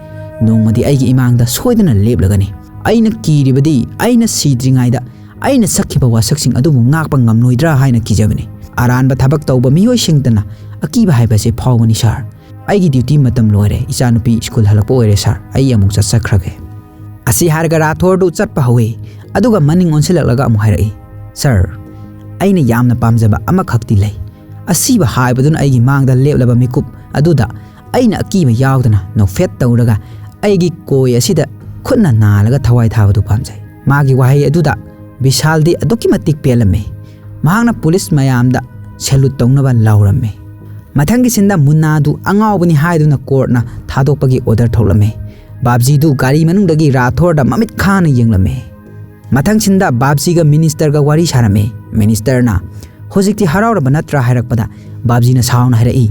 ꯅꯣꯡꯃꯗꯤ ꯑꯩꯒꯤ ꯏꯃꯥꯡꯗ ꯁꯣꯏꯗꯅ ꯂꯦꯞꯂꯒꯅꯤ꯫ ꯑꯩꯅ ꯀꯤꯔꯤꯕꯗꯤ ꯑꯩꯅ ꯁꯤꯗ꯭ꯔꯤꯉꯩꯗ ꯑꯩꯅ ꯁꯛꯈꯤꯕ ꯋꯥꯁꯛꯁꯤꯡ ꯑꯗꯨꯕꯨ ꯉꯥꯛꯄ ꯉꯝꯂꯣꯏꯗ꯭ꯔꯥ ꯍꯥꯏꯅ ꯀꯤꯖꯕꯅꯤ꯫ ꯑꯔꯥꯟꯕ ꯊꯕꯛ ꯇꯧꯕ ꯃꯤꯑꯣꯏꯁꯤꯡꯇꯅ ꯑꯀꯤꯕ ꯍꯥꯏꯕꯁꯦ ꯐꯥꯎꯕꯅꯤ ꯁꯥꯔ꯫ ꯑꯩꯒꯤ ꯗ꯭ꯌꯨꯇꯤ ꯃꯇꯝ ꯂꯣꯏꯔꯦ꯫ ꯏꯆꯥꯅꯨꯄꯤ ꯁ꯭ꯀꯨꯜ ꯍꯜꯂꯛꯄ ꯑꯣꯏꯔꯦ ꯁꯥꯔ꯫ ꯑꯩ ꯑꯃꯨꯛ ꯆꯠꯆꯈ꯭ꯔꯒꯦ꯫" ꯑꯁꯤ ꯍꯥꯏꯔꯒ ꯔꯥꯊꯣꯔꯗꯨ ꯆꯠꯄ ꯍꯧꯏ꯫ ꯑꯗꯨꯒ ꯃꯅꯤꯡ ꯑꯣꯟꯁꯤꯜꯂꯛꯂꯒ ꯑꯃꯨꯛ ꯍꯥꯏꯔꯛꯏ, "ꯁꯥꯔ, ꯑꯩꯅ ꯌꯥꯝꯅ ꯄꯥꯝꯖꯕ ꯑꯃꯈꯛꯇꯤ ꯂꯩ꯫" ꯑꯁꯤꯕ ꯍꯥꯏꯕꯗꯨꯅ ꯑꯩꯒꯤ ꯃꯥꯡꯗ ꯂꯦꯞꯂꯕ ꯃꯤꯀꯨꯞ ꯑꯗꯨꯗ ꯑꯩꯅ ꯑꯀꯤꯕ ꯌꯥꯎꯗꯅ ꯅꯣꯛꯐꯦꯠ ꯇꯧꯔꯒ ꯑꯩꯒꯤ ꯀꯣꯏ ꯑꯁꯤꯗ ꯈꯨꯠꯅ ꯅꯥꯜꯂꯒ ꯊꯋꯥꯏ ꯊꯥꯕꯗꯨ ꯄꯥꯝꯖꯩ꯫ ꯃꯥꯒꯤ ꯋꯥꯍꯩ ꯑꯗꯨꯗ ꯕꯤꯁꯥꯜꯗꯤ ꯑꯗꯨꯛꯀꯤ ꯃꯇꯤꯛ ꯄꯦꯜꯂꯝꯃꯤ꯫ ꯃꯍꯥꯛꯅ ꯄꯨꯂꯤꯁ ꯃꯌꯥꯝꯗ ꯁꯦꯂꯨꯠ ꯇꯧꯅꯕ ꯂꯥꯎꯔꯝꯃꯤ꯫ ꯃꯊꯪꯒꯤ ꯁꯤꯟꯗ ꯃꯨꯟꯅꯥꯗꯨ ꯑꯉꯥꯎꯕꯅꯤ ꯍꯥꯏꯗꯨꯅ ꯀꯣꯔꯠꯅ ꯊꯥꯗꯣꯛꯄꯒꯤ ꯑꯣꯔꯗꯔ ꯊꯣꯛꯂꯝꯃꯤ꯫ ꯕꯥꯞꯖꯤꯗꯨ ꯒꯥꯔꯤ ꯃꯅꯨꯡꯗꯒꯤ ꯔꯥꯊꯣꯔꯗ ꯃꯃꯤꯠ ꯈꯥꯅ ꯌꯦꯡꯂꯝꯃꯤ꯫ ꯃꯊꯪ ꯁꯤꯟꯗ ꯕꯥꯞꯖꯤꯒ ꯃꯤꯅꯤꯁꯇꯔꯒ ꯋꯥꯔꯤ ꯁꯥꯔꯝꯃꯤ꯫ ꯃꯤꯅꯤꯁꯇꯔꯅ "ꯍꯧꯖꯤꯛꯇꯤ ꯍꯔꯥꯎꯔꯕ ꯅꯠꯇ꯭ꯔꯥ?" ꯍꯥꯏꯔꯛꯄꯗ ꯕꯥꯞꯖꯤꯅ ꯁꯥꯎꯅ ꯍꯥꯏꯔꯛꯏ,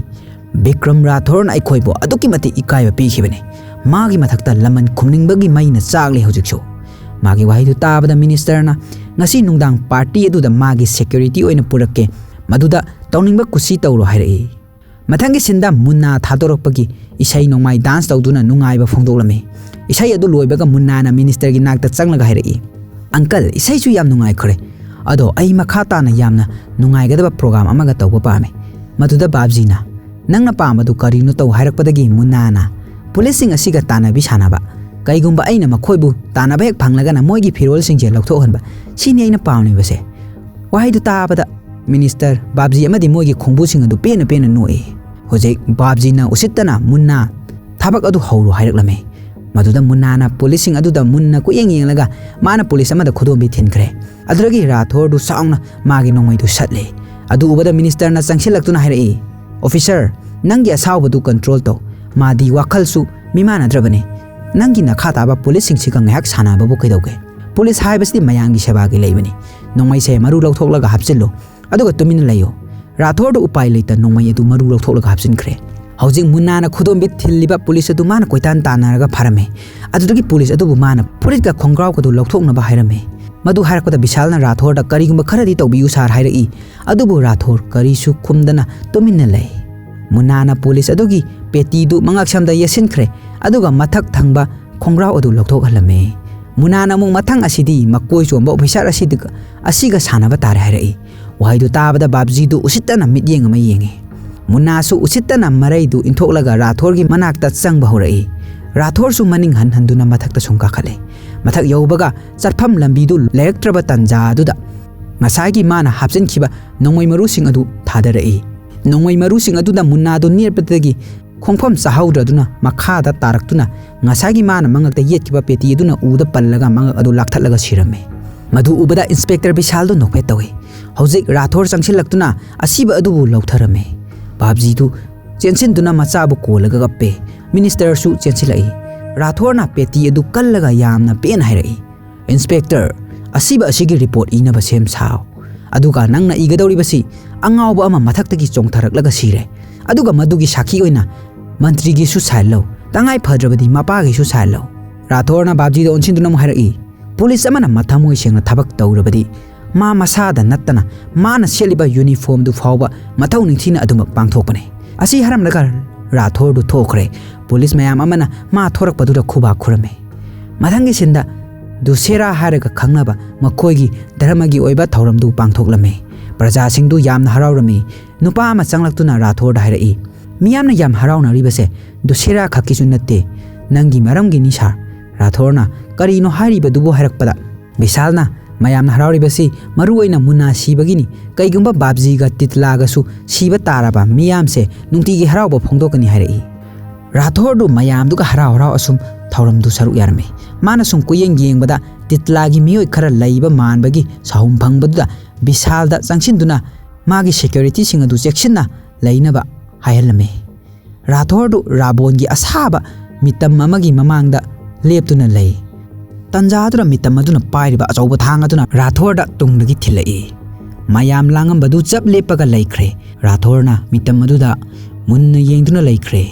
"ꯕꯤꯀ꯭ꯔꯝ ꯔꯥꯊꯣꯔꯅ ꯑꯩꯈꯣꯏꯕꯨ ꯑꯗꯨꯛꯀꯤ ꯃꯇꯤꯛ ꯏꯀꯥꯏꯕ ꯄꯤꯈꯤꯕꯅꯤ꯫ ꯃꯥꯒꯤ ꯃꯊꯛꯇ ꯂꯃꯟ ꯈꯨꯝꯅꯤꯡꯕꯒꯤ ꯃꯩꯅ ꯆꯥꯛꯂꯤ ꯍꯧꯖꯤꯛꯁꯨ꯫" ꯃꯥꯒꯤ ꯋꯥꯍꯩꯗꯨ ꯇꯥꯕꯗ ꯃꯤꯅꯤꯁꯇꯔꯅ, "ꯉꯁꯤ ꯅꯨꯡꯗꯥꯡ ꯄꯥꯔꯇꯤ ꯑꯗꯨꯗ ꯃꯥꯒꯤ ꯁꯦꯀ꯭ꯌꯨꯔꯤꯇꯤ ꯑꯣꯏꯅ ꯄꯨꯔꯛꯀꯦ, ꯃꯗꯨꯗ ꯇꯧꯅꯤꯡꯕ ꯀꯨꯁꯤ ꯇꯧꯔꯣ" ꯍꯥꯏꯔꯛꯏ꯫ ꯃꯊꯪꯒꯤ ꯁꯤꯟꯗ ꯃꯨꯟꯅꯥ ꯊꯥꯗꯣꯔꯛꯄꯒꯤ ꯏꯁꯩ ꯅꯣꯡꯃꯥꯏ ꯗꯥꯟꯁ ꯇꯧꯗꯨꯅ ꯅꯨꯡꯉꯥꯏꯕ ꯐꯣꯡꯗꯣꯛꯂꯝꯃꯤ꯫ ꯏꯁꯩ ꯑꯗꯨ ꯂꯣꯏꯕꯒ ꯃꯨꯟꯅꯥꯅ ꯃꯤꯅꯤꯁꯇꯔꯒꯤ ꯅꯥꯛꯇ ꯆꯪꯂꯒ ꯍꯥꯏꯔꯛꯏ, "ꯑꯪꯀꯜ, ꯏꯁꯩꯁꯨ ꯌꯥꯝ ꯅꯨꯡꯉꯥꯏꯈ꯭ꯔꯦ, ꯑꯗꯣ ꯑꯩ ꯃꯈꯥ ꯇꯥꯅ ꯌꯥꯝꯅ ꯅꯨꯡꯉꯥꯏꯒꯗꯕ ꯄ꯭ꯔꯣꯒ꯭ꯔꯥꯝ ꯑꯃꯒ ꯇꯧꯕ ꯄꯥꯝꯃꯤ꯫" ꯃꯗꯨꯗ ꯕꯥꯞꯖꯤꯅ, "ꯅꯪꯅ ꯄꯥꯝꯕꯗꯨ ꯀꯔꯤꯅꯣ ꯇꯧ" ꯍꯥꯏꯔꯛꯄꯗꯒꯤ ꯃꯨꯟꯅꯥꯅ, "ꯄꯨꯂꯤꯁꯁꯤꯡ ꯑꯁꯤꯒ ꯇꯥꯟꯅꯕꯤ ꯁꯥꯟꯅꯕ꯫ ꯀꯩꯒꯨꯝꯕ ꯑꯩꯅ ꯃꯈꯣꯏꯕꯨ ꯇꯥꯟꯅꯕ ꯍꯦꯛ ꯐꯪꯂꯒꯅ ꯃꯣꯏꯒꯤ ꯐꯤꯔꯣꯜꯁꯤꯡꯁꯦ ꯂꯧꯊꯣꯛꯍꯟꯕ, ꯁꯤꯅꯤ ꯑꯩꯅ ꯄꯥꯝꯂꯤꯕꯁꯦ꯫" ꯋꯥꯍꯩꯗꯨ ꯇꯥꯕꯗ ꯃꯤꯅꯤꯁꯇꯔ, ꯕꯥꯞꯖꯤ ꯑꯃꯗꯤ ꯃꯣꯏꯒꯤ ꯈꯣꯡꯕꯨꯁꯤꯡ ꯑꯗꯨ ꯄꯦꯟꯅ ꯄꯦꯟꯅ ꯅꯣꯛꯏ꯫ ꯍꯧꯖꯤꯛ ꯕꯥꯞꯖꯤꯅ ꯎꯁꯤꯠꯇꯅ ꯃꯨꯟꯅꯥ ꯊꯕꯛ ꯑꯗꯨ ꯍꯧꯔꯣ ꯍꯥꯏꯔꯛꯂꯝꯃꯤ꯫ ꯃꯗꯨꯗ ꯃꯨꯟꯅꯥꯅ ꯄꯨꯂꯤꯁꯁꯤꯡ ꯑꯗꯨꯗ ꯃꯨꯟꯅ ꯀꯨꯌꯦꯡ ꯌꯦꯡꯂꯒ ꯃꯥꯅ ꯄꯨꯂꯤꯁ ꯑꯃꯗ ꯈꯨꯗꯣꯝꯕꯤ ꯊꯤꯟꯈ꯭ꯔꯦ꯫ ꯑꯗꯨꯗꯒꯤ ꯔꯥꯊꯣꯔꯗꯨ ꯆꯥꯎꯅ ꯃꯥꯒꯤ ꯅꯣꯡꯃꯩꯗꯨ ꯁꯠꯂꯦ꯫ ꯑꯗꯨ ꯎꯕꯗ ꯃꯤꯅꯤꯁꯇꯔꯅ ꯆꯪꯁꯤꯜꯂꯛꯇꯨꯅ ꯍꯥꯏꯔꯛꯏ, "ꯑꯣꯐꯤꯁꯔ, ꯅꯪꯒꯤ ꯑꯁꯥꯎꯕꯗꯨ ꯀꯟꯇ꯭ꯔꯣꯜ ꯇꯧ꯫ ꯃꯥꯗꯤ ꯋꯥꯈꯜꯁꯨ ꯃꯤꯃꯥꯟꯅꯗ꯭ꯔꯕꯅꯤ꯫ ꯅꯪꯒꯤ ꯅꯈꯥ ꯇꯥꯕ ꯄꯨꯂꯤꯁꯁꯤꯡꯁꯤꯒ ꯉꯥꯏꯍꯥꯛ ꯁꯥꯟꯅꯕꯕꯨ ꯀꯩꯗꯧꯒꯦ? ꯄꯨꯂꯤꯁ ꯍꯥꯏꯕꯁꯤꯗꯤ ꯃꯌꯥꯝꯒꯤ ꯁꯦꯕꯥꯒꯤ ꯂꯩꯕꯅꯤ꯫ ꯅꯣꯡꯃꯩꯁꯦ ꯃꯔꯨ ꯂꯧꯊꯣꯛꯂꯒ ꯍꯥꯞꯆꯤꯜꯂꯨ, ꯑꯗꯨꯒ ꯇꯨꯃꯤꯟꯅ ꯂꯩꯌꯨ꯫" ꯔꯥꯊꯣꯔꯗꯨ ꯎꯄꯥꯏ ꯂꯩꯇ ꯅꯣꯡꯃꯩ ꯑꯗꯨ ꯃꯔꯨ ꯂꯧꯊꯣꯛꯂꯒ ꯍꯥꯞꯆꯤꯟꯈ꯭ꯔꯦ꯫ ꯍꯧꯖꯤꯛ ꯃꯨꯟꯅꯥꯅ ꯈꯨꯗꯣꯝꯕꯤ ꯊꯤꯜꯂꯤꯕ ꯄꯨꯂꯤꯁ ꯑꯗꯨ ꯃꯥꯅ ꯀꯣꯏꯇꯥꯟ ꯇꯥꯟꯅꯔꯒ ꯐꯥꯔꯝꯃꯤ꯫ ꯑꯗꯨꯗꯒꯤ ꯄꯨꯂꯤꯁ ꯑꯗꯨꯕꯨ ꯃꯥꯅ ꯐꯨꯔꯤꯠꯀ ꯈꯣꯡꯒ꯭ꯔꯥꯎꯒꯗꯨ ꯂꯧꯊꯣꯛꯅꯕ ꯍꯥꯏꯔꯝꯃꯤ꯫ ꯃꯗꯨ ꯍꯥꯏꯔꯛꯄꯗ ꯕꯤꯁꯥꯜꯅ ꯔꯥꯊꯣꯔꯗ "ꯀꯔꯤꯒꯨꯝꯕ ꯈꯔꯗꯤ ꯇꯧꯕꯤꯌꯨ ꯁꯥꯔ" ꯍꯥꯏꯔꯛꯏ꯫ ꯑꯗꯨꯕꯨ ꯔꯥꯊꯣꯔ ꯀꯔꯤꯁꯨ ꯈꯨꯝꯗꯅ ꯇꯨꯃꯤꯟꯅ ꯂꯩ꯫ ꯃꯨꯟꯅꯥꯅ ꯄꯨꯂꯤꯁ ꯑꯗꯨꯒꯤ ꯄꯦꯇꯤꯗꯨ ꯃꯉꯛꯁꯝꯗ ꯌꯦꯠꯁꯤꯟꯈ꯭ꯔꯦ, ꯑꯗꯨꯒ ꯃꯊꯛ ꯊꯪꯕ ꯈꯣꯡꯒ꯭ꯔꯥꯎ ꯑꯗꯨ ꯂꯧꯊꯣꯛꯍꯜꯂꯝꯃꯤ꯫ ꯃꯨꯟꯅꯥꯅ ꯑꯃꯨꯛ, "ꯃꯊꯪ ꯑꯁꯤꯗꯤ ꯃꯀꯣꯏ ꯆꯣꯝꯕ ꯑꯣꯐꯤꯁꯥꯔ ꯑꯁꯤꯗ, ꯑꯁꯤꯒ ꯁꯥꯟꯅꯕ ꯇꯥꯔꯦ" ꯍꯥꯏꯔꯛꯏ꯫ ꯋꯥꯍꯩꯗꯨ ꯇꯥꯕꯗ ꯕꯥꯞꯖꯤꯗꯨ ꯎꯁꯤꯠꯇꯅ ꯃꯤꯠꯌꯦꯡ ꯑꯃ ꯌꯦꯡꯉꯤ꯫ ꯃꯨꯟꯅꯥꯁꯨ ꯎꯁꯤꯠꯇꯅ ꯃꯔꯩꯗꯨ ꯏꯟꯊꯣꯛꯂꯒ ꯔꯥꯊꯣꯔꯒꯤ ꯃꯅꯥꯛꯇ ꯆꯪꯕ ꯍꯧꯔꯛꯏ꯫ ꯔꯥꯊꯣꯔꯁꯨ ꯃꯅꯤꯡ ꯍꯟ ꯍꯟꯗꯨꯅ ꯃꯊꯛꯇ ꯁꯨꯝ ꯀꯥꯈꯠꯂꯦ꯫ ꯃꯊꯛ ꯌꯧꯕꯒ ꯆꯠꯐꯝ ꯂꯝꯕꯤꯗꯨ ꯂꯩꯔꯛꯇ꯭ꯔꯕ ꯇꯥꯟꯖꯥ ꯑꯗꯨꯗ ꯉꯁꯥꯏꯒꯤ ꯃꯥꯅ ꯍꯥꯞꯆꯤꯟꯈꯤꯕ ꯅꯣꯡꯃꯩ ꯃꯔꯨꯁꯤꯡ ꯑꯗꯨ ꯊꯥꯗꯔꯛꯏ꯫ ꯅꯣꯡꯃꯩ ꯃꯔꯨꯁꯤꯡ ꯑꯗꯨꯅ ꯃꯨꯟꯅꯥꯗꯨ ꯅꯦꯠꯄꯗꯒꯤ ꯈꯣꯡꯐꯝ ꯆꯥꯍꯧꯗ꯭ꯔꯗꯨꯅ ꯃꯈꯥꯗ ꯇꯥꯔꯛꯇꯨꯅ ꯉꯁꯥꯏꯒꯤ ꯃꯥꯅ ꯃꯉꯛꯇ ꯌꯦꯠꯈꯤꯕ ꯄꯦꯇꯤ ꯑꯗꯨꯅ ꯎꯗ ꯄꯜꯂꯒ ꯃꯉꯛ ꯑꯗꯨ ꯂꯥꯛꯊꯠꯂꯒ ꯁꯤꯔꯝꯃꯤ꯫ ꯃꯗꯨ ꯎꯕꯗ ꯏꯟꯁꯄꯦꯛꯇꯔ ꯕꯤꯁꯥꯜꯗꯨ ꯅꯣꯛꯐꯦꯠ ꯇꯧꯏ꯫ ꯍꯧꯖꯤꯛ ꯔꯥꯊꯣꯔ ꯆꯪꯁꯤꯜꯂꯛꯇꯨꯅ ꯑꯁꯤꯕ ꯑꯗꯨꯕꯨ ꯂꯧꯊꯔꯝꯃꯤ꯫ ꯕꯥꯞꯖꯤꯗꯨ ꯆꯦꯟꯁꯤꯟꯗꯨꯅ ꯃꯆꯥꯕꯨ ꯀꯣꯜꯂꯒ ꯀꯞꯄꯦ꯫ ꯃꯤꯅꯤꯁꯇꯔꯁꯨ ꯆꯦꯟꯁꯤꯜꯂꯛꯏ꯫ ꯔꯥꯊꯣꯔꯅ ꯄꯦꯇꯤ ꯑꯗꯨ ꯀꯜꯂꯒ ꯌꯥꯝꯅ ꯄꯦꯟꯅ ꯍꯥꯏꯔꯛꯏ, "ꯏꯟꯁꯄꯦꯛꯇꯔ, ꯑꯁꯤꯕ ꯑꯁꯤꯒꯤ ꯔꯤꯄꯣꯔꯠ ꯏꯅꯕ ꯁꯦꯝ ꯁꯥꯎ꯫ ꯑꯗꯨꯒ ꯅꯪꯅ ꯏꯒꯗꯧꯔꯤꯕꯁꯤ ꯑꯉꯥꯎꯕ ꯑꯃ ꯃꯊꯛꯇꯒꯤ ꯆꯣꯡꯊꯔꯛꯂꯒ ꯁꯤꯔꯦ꯫ ꯑꯗꯨꯒ ꯃꯗꯨꯒꯤ ꯁꯥꯈꯤ ꯑꯣꯏꯅ ꯃꯟꯇ꯭ꯔꯤꯒꯤꯁꯨ ꯁꯥꯏꯟ ꯂꯧ꯫ ꯇꯉꯥꯏ ꯐꯗ꯭ꯔꯕꯗꯤ ꯃꯄꯥꯒꯤꯁꯨ ꯁꯥꯏꯟ ꯂꯧ꯫" ꯔꯥꯊꯣꯔꯅ ꯕꯥꯞꯖꯤꯗ ꯑꯣꯟꯁꯤꯟꯗꯨꯅ ꯑꯃꯨꯛ ꯍꯥꯏꯔꯛꯏ, "ꯄꯨꯂꯤꯁ ꯑꯃꯅ ꯃꯊꯃꯣꯏ ꯁꯦꯡꯅ ꯊꯕꯛ ꯇꯧꯔꯕꯗꯤ ꯃꯥ ꯃꯁꯥꯗ ꯅꯠꯇꯅ ꯃꯥꯅ ꯁꯦꯠꯂꯤꯕ ꯌꯨꯅꯤꯐꯣꯔꯝꯗꯨ ꯐꯥꯎꯕ ꯃꯊꯧ ꯅꯤꯡꯊꯤꯅ ꯑꯗꯨꯃꯛ ꯄꯥꯡꯊꯣꯛꯄꯅꯤ꯫" ꯑꯁꯤ ꯍꯥꯏꯔꯝꯂꯒ ꯔꯥꯊꯣꯔꯗꯨ ꯊꯣꯛꯈ꯭ꯔꯦ꯫ ꯄꯨꯂꯤꯁ ꯃꯌꯥꯝ ꯑꯃꯅ ꯃꯥ ꯊꯣꯔꯛꯄꯗꯨꯗ ꯈꯨꯕꯥꯛ ꯈꯨꯔꯝꯃꯤ꯫ ꯃꯊꯪꯒꯤ ꯁꯤꯟꯗ ꯗꯨꯁꯦꯔꯥ ꯍꯥꯏꯔꯒ ꯈꯪꯅꯕ ꯃꯈꯣꯏꯒꯤ ꯙꯔꯃꯒꯤ ꯑꯣꯏꯕ ꯊꯧꯔꯝꯗꯨ ꯄꯥꯡꯊꯣꯛꯂꯝꯃꯤ꯫ ꯄ꯭ꯔꯖꯥꯁꯤꯡꯗꯨ ꯌꯥꯝꯅ ꯍꯔꯥꯎꯔꯝꯃꯤ꯫ ꯅꯨꯄꯥ ꯑꯃ ꯆꯪꯂꯛꯇꯨꯅ ꯔꯥꯊꯣꯔꯗ ꯍꯥꯏꯔꯛꯏ, "ꯃꯤꯌꯥꯝꯅ ꯌꯥꯝ ꯍꯔꯥꯎꯅꯔꯤꯕꯁꯦ ꯗꯨꯁꯦꯔꯥ ꯈꯛꯀꯤꯁꯨ ꯅꯠꯇꯦ, ꯅꯪꯒꯤ ꯃꯔꯝꯒꯤꯅꯤ ꯁꯥꯔ꯫" ꯔꯥꯊꯣꯔꯅ ꯀꯔꯤꯅꯣ ꯍꯥꯏꯔꯤꯕꯗꯨꯕꯨ ꯍꯥꯏꯔꯛꯄꯗ, ꯕꯤꯁꯥꯜꯅ ꯃꯌꯥꯝꯅ ꯍꯔꯥꯎꯔꯤꯕꯁꯤ ꯃꯔꯨ ꯑꯣꯏꯅ ꯃꯨꯟꯅꯥ ꯁꯤꯕꯒꯤꯅꯤ꯫ ꯀꯩꯒꯨꯝꯕ ꯕꯥꯞꯖꯤꯒ ꯇꯤꯠꯂꯥꯒꯁꯨ ꯁꯤꯕ ꯇꯥꯔꯕ ꯃꯤꯌꯥꯝꯁꯦ ꯅꯨꯡꯇꯤꯒꯤ ꯍꯔꯥꯎꯕ ꯐꯣꯡꯗꯣꯛꯀꯅꯤ ꯍꯥꯏꯔꯛꯏ꯫ ꯔꯥꯊꯣꯔꯗꯨ ꯃꯌꯥꯝꯗꯨꯒ ꯍꯔꯥꯎ ꯍꯔꯥꯎ ꯑꯁꯨꯝ ꯊꯧꯔꯝꯗꯨ ꯁꯔꯨꯛ ꯌꯥꯔꯝꯃꯤ꯫ ꯃꯥꯅ ꯁꯨꯝ ꯀꯨꯌꯦꯡ ꯌꯦꯡꯕꯗ ꯇꯤꯠꯂꯥꯒꯤ ꯃꯤꯑꯣꯏ ꯈꯔ ꯂꯩꯕ ꯃꯥꯟꯕꯒꯤ ꯁꯥꯍꯨꯝ ꯐꯪꯕꯗꯨꯗ ꯕꯤꯁꯥꯜꯗ ꯆꯪꯁꯤꯟꯗꯨꯅ ꯃꯥꯒꯤ ꯁꯦꯀ꯭ꯌꯨꯔꯤꯇꯤꯁꯤꯡ ꯑꯗꯨ ꯆꯦꯛꯁꯤꯟꯅ ꯂꯩꯅꯕ ꯍꯥꯏꯍꯜꯂꯝꯃꯤ꯫ ꯔꯥꯊꯣꯔꯗꯨ ꯔꯥꯕꯣꯟꯒꯤ ꯑꯁꯥꯕ ꯃꯤꯇꯝ ꯑꯃꯒꯤ ꯃꯃꯥꯡꯗ ꯂꯦꯞꯇꯨꯅ ꯂꯩ꯫ ꯇꯟꯖꯥꯗꯨꯗ ꯃꯤꯇꯝ ꯑꯗꯨꯅ ꯄꯥꯏꯔꯤꯕ ꯑꯆꯧꯕ ꯊꯥꯡ ꯑꯗꯨꯅ ꯔꯥꯊꯣꯔꯗ ꯇꯨꯡꯗꯒꯤ ꯊꯤꯜꯂꯛꯏ꯫ ꯃꯌꯥꯝ ꯂꯥꯡꯉꯝꯕꯗꯨ ꯆꯞ ꯂꯦꯞꯄꯒ ꯂꯩꯈ꯭ꯔꯦ꯫ ꯔꯥꯊꯣꯔꯅ ꯃꯤꯇꯝ ꯑꯗꯨꯗ ꯃꯨꯟꯅ ꯌꯦꯡꯗꯨꯅ ꯂꯩꯈ꯭ꯔꯦ꯫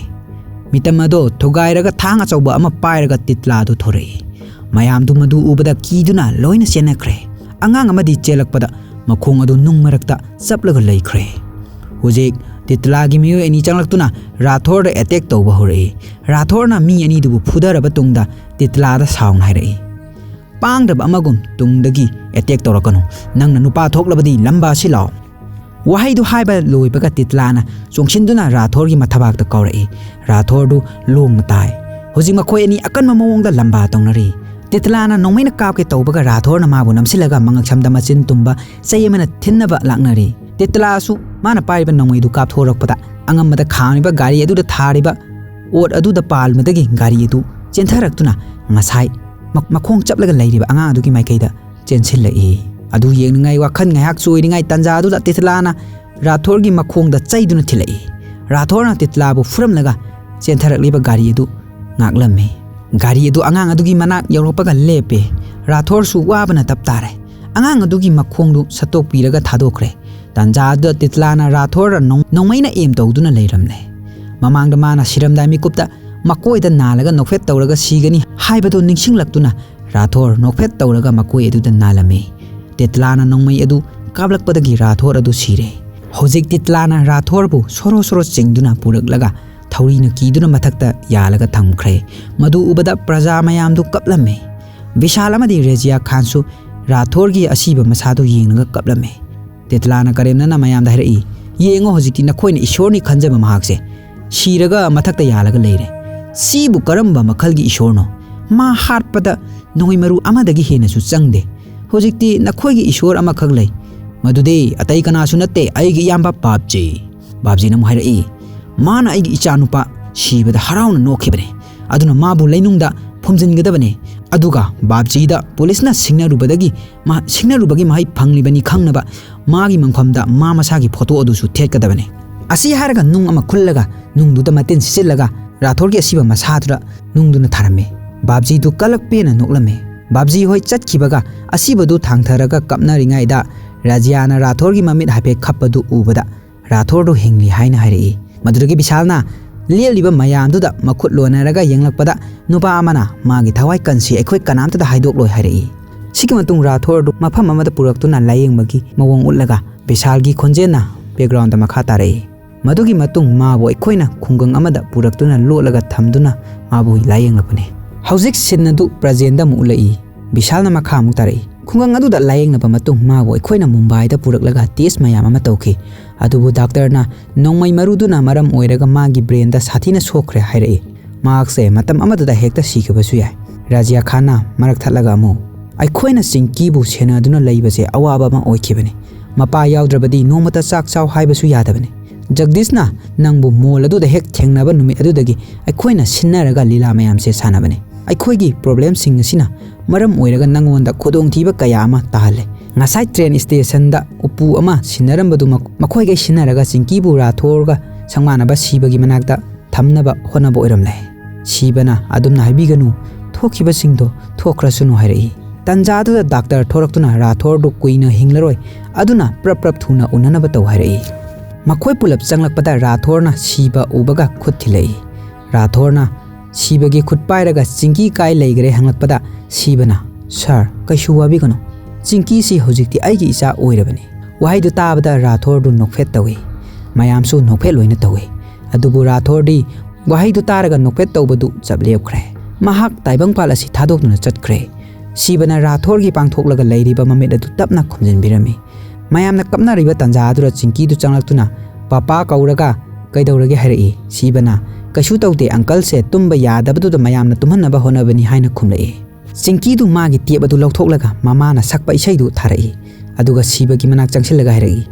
ꯃꯤꯇꯝ ꯑꯗꯣ ꯊꯨꯒꯥꯏꯔꯒ ꯊꯥꯡ ꯑꯆꯧꯕ ꯑꯃ ꯄꯥꯏꯔꯒ ꯇꯤꯠꯂꯥꯗꯨ ꯊꯣꯔꯛꯏ꯫ ꯃꯌꯥꯝꯗꯨ ꯃꯗꯨ ꯎꯕꯗ ꯀꯤꯗꯨꯅ ꯂꯣꯏꯅ ꯆꯦꯟꯅꯈ꯭ꯔꯦ꯫ ꯑꯉꯥꯡ ꯑꯃꯗꯤ ꯆꯦꯜꯂꯛꯄꯗ ꯃꯈꯣꯡ ꯑꯗꯨ ꯅꯨꯡ ꯃꯔꯛꯇ ꯆꯞꯂꯒ ꯂꯩꯈ꯭ꯔꯦ꯫ ꯍꯧꯖꯤꯛ ꯇꯤꯠꯂꯥꯒꯤ ꯃꯤꯑꯣꯏ ꯑꯅꯤ ꯆꯪꯂꯛꯇꯨꯅ ꯔꯥꯊꯣꯔꯗ ꯑꯦꯇꯦꯛ ꯇꯧꯕ ꯍꯧꯔꯛꯏ꯫ ꯔꯥꯊꯣꯔꯅ ꯃꯤ ꯑꯅꯤꯗꯨꯕꯨ ꯐꯨꯗꯔꯕ ꯇꯨꯡꯗ ꯇꯤꯠꯂꯥꯗ ꯁꯥꯎꯅ ꯍꯥꯏꯔꯛꯏ, "ꯄꯥꯡꯗꯕ ꯑꯃꯒꯨꯝ ꯇꯨꯡꯗꯒꯤ ꯑꯦꯇꯦꯛ ꯇꯧꯔꯛꯀꯅꯨ꯫ ꯅꯪꯅ ꯅꯨꯄꯥ ꯊꯣꯛꯂꯕꯗꯤ ꯂꯝꯕꯥ ꯁꯤꯜꯂꯛꯑꯣ꯫" ꯋꯥꯍꯩꯗꯨ ꯍꯥꯏꯕ ꯂꯣꯏꯕꯒ ꯇꯤꯠꯂꯥꯅ ꯆꯣꯡꯁꯤꯟꯗꯨꯅ ꯔꯥꯊꯣꯔꯒꯤ ꯃꯊꯕꯥꯛꯇ ꯀꯥꯎꯔꯛꯏ꯫ ꯔꯥꯊꯣꯔꯗꯨ ꯂꯣꯡꯅ ꯇꯥꯏ꯫ ꯍꯧꯖꯤꯛ ꯃꯈꯣꯏ ꯑꯅꯤ ꯑꯀꯟꯕ ꯃꯑꯣꯡꯗ ꯂꯝꯕꯥ ꯇꯧꯅꯔꯤ꯫ ꯇꯤꯠꯂꯥꯅ ꯅꯣꯡꯃꯩꯅ ꯀꯥꯞꯀꯦ ꯇꯧꯕꯒ ꯔꯥꯊꯣꯔꯅ ꯃꯥꯕꯨ ꯅꯝꯁꯤꯜꯂꯒ ꯃꯉꯛꯁꯝꯗ ꯃꯆꯤꯟ ꯇꯨꯝꯕ ꯆꯩ ꯑꯃꯅ ꯊꯤꯟꯅꯕ ꯂꯥꯛꯅꯔꯤ꯫ ꯇꯤꯠꯂꯥꯁꯨ ꯃꯥꯅ ꯄꯥꯏꯔꯤꯕ ꯅꯣꯡꯃꯩꯗꯨ ꯀꯥꯞꯊꯣꯔꯛꯄꯗ ꯑꯉꯝꯕꯗ ꯈꯥꯝꯂꯤꯕ ꯒꯥꯔꯤ ꯑꯗꯨꯗ ꯊꯥꯔꯤꯕ ꯑꯣꯠ ꯑꯗꯨꯗ ꯄꯥꯜꯕꯗꯒꯤ ꯒꯥꯔꯤ ꯑꯗꯨ ꯆꯦꯟꯊꯔꯛꯇꯨꯅ ꯉꯁꯥꯏ ꯃ-, ꯃꯈꯣꯡ ꯆꯞꯂꯒ ꯂꯩꯔꯤꯕ ꯑꯉꯥꯡ ꯑꯗꯨꯒꯤ ꯃꯥꯏꯀꯩꯗ ꯆꯦꯟꯁꯤꯜꯂꯛꯏ꯫ ꯑꯗꯨ ꯌꯦꯡꯅꯤꯡꯉꯥꯏ ꯋꯥꯈꯜ ꯉꯥꯏꯍꯥꯛ ꯆꯣꯏꯔꯤꯉꯥꯏ ꯇꯥꯟꯖꯥ ꯑꯗꯨꯗ ꯇꯤꯇꯂꯥꯅ ꯔꯥꯊꯣꯔꯒꯤ ꯃꯈꯣꯡꯗ ꯆꯩꯗꯨꯅ ꯊꯤꯜꯂꯛꯏ꯫ ꯔꯥꯊꯣꯔꯅ ꯇꯤꯇꯂꯥꯕꯨ ꯐꯨꯔꯝꯂꯒ ꯆꯦꯟꯊꯔꯛꯂꯤꯕ ꯒꯥꯔꯤ ꯑꯗꯨ ꯉꯥꯛꯂꯝꯃꯤ꯫ ꯒꯥꯔꯤ ꯑꯗꯨ ꯑꯉꯥꯡ ꯑꯗꯨꯒꯤ ꯃꯅꯥꯛ ꯌꯧꯔꯛꯄꯒ ꯂꯦꯞꯄꯦ꯫ ꯔꯥꯊꯣꯔꯁꯨ ꯋꯥꯕꯅ ꯇꯞ ꯇꯥꯔꯦ꯫ ꯑꯉꯥꯡ ꯑꯗꯨꯒꯤ ꯃꯈꯣꯡꯗꯨ ꯁꯠꯇꯣꯛꯄꯤꯔꯒ ꯊꯥꯗꯣꯛꯈ꯭ꯔꯦ꯫ ꯇꯥꯟꯖꯥ ꯑꯗꯨꯗ ꯇꯤꯇꯂꯥꯅ ꯔꯥꯊꯣꯔ ꯅꯣꯡ-, ꯅꯣꯡꯃꯩꯅ ꯑꯦꯝ ꯇꯧꯗꯨꯅ ꯂꯩꯔꯝꯂꯦ꯫ ꯃꯃꯥꯡꯗ ꯃꯥꯅ ꯁꯤꯔꯝꯗꯥꯏ ꯃꯤꯀꯨꯞꯇ ꯃꯀꯣꯏꯗ ꯅꯥꯜꯂꯒ ꯅꯣꯛꯐꯦꯠ ꯇꯧꯔꯒ ꯁꯤꯒꯅꯤ ꯍꯥꯏꯕꯗꯨ ꯅꯤꯡꯁꯤꯡꯂꯛꯇꯨꯅ ꯔꯥꯊꯣꯔ ꯅꯣꯛꯐꯦꯠ ꯇꯧꯔꯒ ꯃꯀꯣꯏ ꯑꯗꯨꯗ ꯅꯥꯜꯂꯝꯃꯤ꯫ ꯇꯤꯇꯂꯥꯅ ꯅꯣꯡꯃꯩ ꯑꯗꯨ ꯀꯥꯞꯂꯛꯄꯗꯒꯤ ꯔꯥꯊꯣꯔ ꯑꯗꯨ ꯁꯤꯔꯦ꯫ ꯍꯧꯖꯤꯛ ꯇꯤꯇꯂꯥꯅ ꯔꯥꯊꯣꯔꯕꯨ ꯁꯣꯔꯣ ꯁꯣꯔꯣ ꯆꯤꯡꯗꯨꯅ ꯄꯨꯔꯛꯂꯒ ꯊꯧꯔꯤꯅ ꯀꯤꯗꯨꯅ ꯃꯊꯛꯇ ꯌꯥꯜꯂꯒ ꯊꯝꯈ꯭ꯔꯦ꯫ ꯃꯗꯨ ꯎꯕꯗ ꯄ꯭ꯔꯖꯥ ꯃꯌꯥꯝꯗꯨ ꯀꯞꯂꯝꯃꯤ꯫ ꯕꯤꯁꯥꯜ ꯑꯃꯗꯤ ꯔꯦꯖꯤꯌꯥ ꯈꯥꯟꯁꯨ ꯔꯥꯊꯣꯔꯒꯤ ꯑꯁꯤꯕ ꯃꯁꯥꯗꯨ ꯌꯦꯡꯂꯒ ꯀꯞꯂꯝꯃꯤ꯫ ꯇꯦꯇꯂꯥꯅ ꯀꯔꯦꯝꯅꯅ ꯃꯌꯥꯝꯗ ꯍꯥꯏꯔꯛꯏ, "ꯌꯦꯡꯉꯣ, ꯍꯧꯖꯤꯛꯇꯤ ꯅꯈꯣꯏꯅ ꯏꯁꯣꯔꯅꯤ ꯈꯟꯖꯕ ꯃꯍꯥꯛꯁꯦ ꯁꯤꯔꯒ ꯃꯊꯛꯇ ꯌꯥꯜꯂꯒ ꯂꯩꯔꯦ꯫ ꯁꯤꯕꯨ ꯀꯔꯝꯕ ꯃꯈꯜꯒꯤ ꯏꯁꯣꯔꯅꯣ? ꯃꯥ ꯍꯥꯠꯄꯗ ꯅꯣꯡꯃꯩ ꯃꯔꯨ ꯑꯃꯗꯒꯤ ꯍꯦꯟꯅꯁꯨ ꯆꯪꯗꯦ꯫ ꯍꯧꯖꯤꯛꯇꯤ ꯅꯈꯣꯏꯒꯤ ꯏꯁꯣꯔ ꯑꯃꯈꯛ ꯂꯩ, ꯃꯗꯨꯗꯤ ꯑꯇꯩ ꯀꯅꯥꯁꯨ ꯅꯠꯇꯦ, ꯑꯩꯒꯤ ꯏꯌꯥꯝꯕ ꯕꯥꯞꯖꯤ꯫" ꯕꯥꯞꯖꯤꯅ ꯑꯃꯨꯛ ꯍꯥꯏꯔꯛꯏ, "ꯃꯥꯅ ꯑꯩꯒꯤ ꯏꯆꯥꯅꯨꯄꯥ ꯁꯤꯕꯗ ꯍꯔꯥꯎꯅ ꯅꯣꯛꯈꯤꯕꯅꯤ, ꯑꯗꯨꯅ ꯃꯥꯕꯨ ꯂꯩꯅꯨꯡꯗ ꯐꯨꯝꯖꯤꯟꯒꯗꯕꯅꯤ꯫ ꯑꯗꯨꯒ ꯕꯥꯞꯖꯤꯗ ꯄꯨꯂꯤꯁꯅ ꯁꯤꯡꯅꯔꯨꯕꯗꯒꯤ ꯃꯥ-, ꯁꯤꯡꯅꯔꯨꯕꯒꯤ ꯃꯍꯩ ꯐꯪꯂꯤꯕꯅꯤ ꯈꯪꯅꯕ ꯃꯥꯒꯤ ꯃꯪꯐꯝꯗ ꯃꯥ ꯃꯁꯥꯒꯤ ꯐꯣꯇꯣ ꯑꯗꯨꯁꯨ ꯊꯦꯠꯀꯗꯕꯅꯤ꯫" ꯑꯁꯤ ꯍꯥꯏꯔꯒ ꯅꯨꯡ ꯑꯃ ꯈꯨꯜꯂꯒ ꯅꯨꯡꯗꯨꯗ ꯃꯇꯤꯟ ꯁꯤꯠꯆꯤꯜꯂꯒ ꯔꯥꯊꯣꯔꯒꯤ ꯑꯁꯤꯕ ꯃꯁꯥꯗꯨꯗ ꯅꯨꯡꯗꯨꯅ ꯊꯥꯔꯝꯃꯤ꯫ ꯕꯥꯞꯖꯤꯗꯨ ꯀꯂꯛꯄꯦꯅ ꯅꯣꯛꯂꯝꯃꯤ꯫ ꯕꯥꯞꯖꯤ ꯍꯣꯏ ꯆꯠꯈꯤꯕꯒ ꯑꯁꯤꯕꯗꯨ ꯊꯥꯡꯊꯔꯒ ꯀꯞꯅꯔꯤꯉꯩꯗ ꯔꯥꯖꯤꯌꯥꯅ ꯔꯥꯊꯣꯔꯒꯤ ꯃꯃꯤꯠ ꯍꯥꯏꯐꯦꯠ ꯈꯞꯄꯗꯨ ꯎꯕꯗ ꯔꯥꯊꯣꯔꯗꯨ ꯍꯤꯡꯂꯤ ꯍꯥꯏꯅ ꯍꯥꯏꯔꯛꯏ꯫ ꯃꯗꯨꯗꯒꯤ ꯕꯤꯁꯥꯜꯅ ꯂꯦꯞꯂꯤꯕ ꯃꯌꯥꯝꯗꯨꯗ ꯃꯈꯨꯠ ꯂꯣꯟꯅꯔꯒ ꯌꯦꯡꯂꯛꯄꯗ ꯅꯨꯄꯥ ꯑꯃꯅ ꯃꯥꯒꯤ ꯊꯋꯥꯏ ꯀꯟꯁꯤ ꯑꯩꯈꯣꯏ ꯀꯅꯥꯝꯇꯗ ꯍꯥꯏꯗꯣꯛꯂꯣꯏ ꯍꯥꯏꯔꯛꯏ꯫ ꯁꯤꯒꯤ ꯃꯇꯨꯡ ꯔꯥꯊꯣꯔꯗꯨ ꯃꯐꯝ ꯑꯃꯗ ꯄꯨꯔꯛꯇꯨꯅ ꯂꯥꯌꯦꯡꯕꯒꯤ ꯃꯑꯣꯡ ꯎꯠꯂꯒ ꯕꯤꯁꯥꯜꯒꯤ ꯈꯣꯟꯖꯦꯜꯅ ꯕꯦꯛꯒ꯭ꯔꯥꯎꯟꯗ ꯃꯈꯥ ꯇꯥꯔꯛꯏ꯫ ꯃꯗꯨꯒꯤ ꯃꯇꯨꯡ ꯃꯥꯕꯨ ꯑꯩꯈꯣꯏꯅ ꯈꯨꯡꯒꯪ ꯑꯃꯗ ꯄꯨꯔꯛꯇꯨꯅ ꯂꯣꯠꯂꯒ ꯊꯝꯗꯨꯅ ꯃꯥꯕꯨ ꯂꯥꯌꯦꯡꯂꯛꯄꯅꯤ꯫ ꯍꯧꯖꯤꯛ ꯁꯤꯟ ꯑꯗꯨ ꯄ꯭ꯔꯖꯦꯟꯗ ꯑꯃꯨꯛ ꯎꯠꯂꯛꯏ꯫ ꯕꯤꯁꯥꯜꯅ ꯃꯈꯥ ꯑꯃꯨꯛ ꯇꯥꯔꯛꯏ꯫ ꯈꯨꯡꯒꯪ ꯑꯗꯨꯗ ꯂꯥꯌꯦꯡꯂꯕ ꯃꯇꯨꯡ ꯃꯥꯕꯨ ꯑꯩꯈꯣꯏꯅ ꯃꯨꯝꯕꯥꯏꯗ ꯄꯨꯔꯛꯂꯒ ꯇꯦꯁ ꯃꯌꯥꯝ ꯑꯃ ꯇꯧꯈꯤ꯫ ꯑꯗꯨꯕꯨ ꯗꯥꯛꯇꯔꯅ ꯅꯣꯡꯃꯩ ꯃꯔꯨꯗꯨꯅ ꯃꯔꯝ ꯑꯣꯏꯔꯒ ꯃꯥꯒꯤ ꯕ꯭ꯔꯦꯟꯗ ꯁꯥꯊꯤꯅ ꯁꯣꯛꯈ꯭ꯔꯦ ꯍꯥꯏꯔꯛꯏ꯫ ꯃꯍꯥꯛꯁꯦ ꯃꯇꯝ ꯑꯃꯗꯨꯗ ꯍꯦꯛꯇ ꯁꯤꯈꯤꯕꯁꯨ ꯌꯥꯏ꯫ ꯔꯥꯖꯤꯌꯥ ꯈꯥꯟꯅ ꯃꯔꯛ ꯊꯠꯂꯒ ꯑꯃꯨꯛ, "ꯑꯩꯈꯣꯏꯅ ꯆꯤꯡꯀꯤꯕꯨ ꯁꯦꯟꯅꯗꯨꯅ ꯂꯩꯕꯁꯦ ꯑꯋꯥꯕ ꯑꯃ ꯑꯣꯏꯈꯤꯕꯅꯤ꯫ ꯃꯄꯥ ꯌꯥꯎꯗ꯭ꯔꯕꯗꯤ ꯅꯣꯡꯃꯇ ꯆꯥꯛ ꯆꯥꯎ ꯍꯥꯏꯕꯁꯨ ꯌꯥꯗꯕꯅꯤ꯫ ꯖꯒꯗꯤꯁꯅ ꯅꯪꯕꯨ ꯃꯣꯜ ꯑꯗꯨꯗ ꯍꯦꯛ ꯊꯦꯡꯅꯕ ꯅꯨꯃꯤꯠ ꯑꯗꯨꯗꯒꯤ ꯑꯩꯈꯣꯏꯅ ꯁꯤꯟꯅꯔꯒ ꯂꯤꯂꯥ ꯃꯌꯥꯝꯁꯦ ꯁꯥꯟꯅꯕꯅꯤ꯫ ꯑꯩꯈꯣꯏꯒꯤ ꯄ꯭ꯔꯣꯕ꯭ꯂꯦꯝꯁꯤꯡ ꯑꯁꯤꯅ ꯃꯔꯝ ꯑꯣꯏꯔꯒ ꯅꯪꯉꯣꯟꯗ ꯈꯨꯗꯣꯡꯊꯤꯕ ꯀꯌꯥ ꯑꯃ ꯇꯥꯍꯜꯂꯦ꯫ ꯉꯁꯥꯏ ꯇ꯭ꯔꯦꯟ ꯁ꯭ꯇꯦꯁꯟꯗ ꯎꯄꯨ ꯑꯃ ꯁꯤꯟꯅꯔꯝꯕꯗꯨ ꯃꯈꯣꯏꯒꯩ ꯁꯤꯟꯅꯔꯒ ꯆꯤꯡꯀꯤꯕꯨ ꯔꯥꯊꯣꯔꯒ ꯁꯪꯃꯥꯟꯅꯕ ꯁꯤꯕꯒꯤ ꯃꯅꯥꯛꯇ ꯊꯝꯅꯕ ꯍꯣꯠꯅꯕ ꯑꯣꯏꯔꯝꯂꯦ꯫ ꯁꯤꯕꯅ ꯑꯗꯨꯝꯅ ꯍꯥꯏꯕꯤꯒꯅꯨ, ꯊꯣꯛꯈꯤꯕꯁꯤꯡꯗꯣ ꯊꯣꯛꯈ꯭ꯔꯁꯅꯨ ꯍꯥꯏꯔꯛꯏ꯫ ꯇꯟꯖꯥꯗꯨꯗ ꯗꯥꯛꯇꯔ ꯊꯣꯔꯛꯇꯨꯅ ꯔꯥꯊꯣꯔꯗꯨ ꯀꯨꯏꯅ ꯍꯤꯡꯂꯔꯣꯏ, ꯑꯗꯨꯅ ꯄ꯭ꯔꯞ ꯄ꯭ꯔꯞ ꯊꯨꯅ ꯎꯅꯅꯕ ꯇꯧ ꯍꯥꯏꯔꯛꯏ꯫ ꯃꯈꯣꯏ ꯄꯨꯂꯞ ꯆꯪꯂꯛꯄꯗ ꯔꯥꯊꯣꯔꯅ ꯁꯤꯕ ꯎꯕꯒ ꯈꯨꯠ ꯊꯤꯜꯂꯛꯏ꯫ ꯔꯥꯊꯣꯔꯅ ꯁꯤꯕꯒꯤ ꯈꯨꯠ ꯄꯥꯏꯔꯒ ꯆꯤꯡꯀꯤ ꯀꯥꯏ ꯂꯩꯈ꯭ꯔꯦ ꯍꯪꯂꯛꯄꯗ ꯁꯤꯕꯅ, "ꯁꯥꯔ, ꯀꯩꯁꯨ ꯋꯥꯕꯤꯒꯅꯨ, ꯆꯤꯡꯀꯤꯁꯤ ꯍꯧꯖꯤꯛꯇꯤ ꯑꯩꯒꯤ ꯏꯆꯥ ꯑꯣꯏꯔꯕꯅꯤ"꯫ ꯋꯥꯍꯩꯗꯨ ꯇꯥꯕꯗ ꯔꯥꯊꯣꯔꯗꯨ ꯅꯣꯛꯐꯦꯠ ꯇꯧꯏ꯫ ꯃꯌꯥꯝꯁꯨ ꯅꯣꯛꯐꯦꯠ ꯂꯣꯏꯅ ꯇꯧꯏ꯫ ꯑꯗꯨꯕꯨ ꯔꯥꯊꯣꯔꯗꯤ ꯋꯥꯍꯩꯗꯨ ꯇꯥꯔꯒ ꯅꯣꯛꯐꯦꯠ ꯇꯧꯕꯗꯨ ꯆꯞ ꯂꯦꯞꯈ꯭ꯔꯦ꯫ ꯃꯍꯥꯛ ꯇꯥꯏꯕꯪꯄꯥꯜ ꯑꯁꯤ ꯊꯥꯗꯣꯛꯇꯨꯅ ꯆꯠꯈ꯭ꯔꯦ꯫ ꯁꯤꯕꯅ ꯔꯥꯊꯣꯔꯒꯤ ꯄꯥꯡꯊꯣꯛꯂꯒ ꯂꯩꯔꯤꯕ ꯃꯃꯤꯠ ꯑꯗꯨ ꯇꯞꯅ ꯈꯨꯝꯖꯤꯟꯕꯤꯔꯝꯃꯤ꯫ ꯃꯌꯥꯝꯅ ꯀꯞꯅꯔꯤꯕ ꯇꯥꯟꯖꯥ ꯑꯗꯨꯗ ꯆꯤꯡꯀꯤꯗꯨ ꯆꯪꯂꯛꯇꯨꯅ, "ꯄꯥꯄꯥ" ꯀꯧꯔꯒ, "ꯀꯩꯗꯧꯔꯒꯦ?" ꯍꯥꯏꯔꯛꯏ꯫ ꯁꯤꯕꯅ, "ꯀꯩꯁꯨ ꯇꯧꯗꯦ, ꯑꯪꯀꯜꯁꯦ ꯇꯨꯝꯕ ꯌꯥꯗꯕꯗꯨꯗ ꯃꯌꯥꯝꯅ ꯇꯨꯝꯍꯟꯅꯕ ꯍꯣꯠꯅꯕꯅꯤ" ꯍꯥꯏꯅ ꯈꯨꯝꯂꯛꯏ꯫ ꯆꯤꯡꯀꯤꯗꯨ ꯃꯥꯒꯤ ꯇꯦꯞ ꯑꯗꯨ ꯂꯧꯊꯣꯛꯂꯒ ꯃꯃꯥꯅ ꯁꯛꯄ ꯏꯁꯩꯗꯨ ꯊꯥꯔꯛꯏ꯫ ꯑꯗꯨꯒ ꯁꯤꯕꯒꯤ ꯃꯅꯥꯛ ꯆꯪꯁꯤꯜꯂꯒ ꯍꯥꯏꯔꯛꯏ,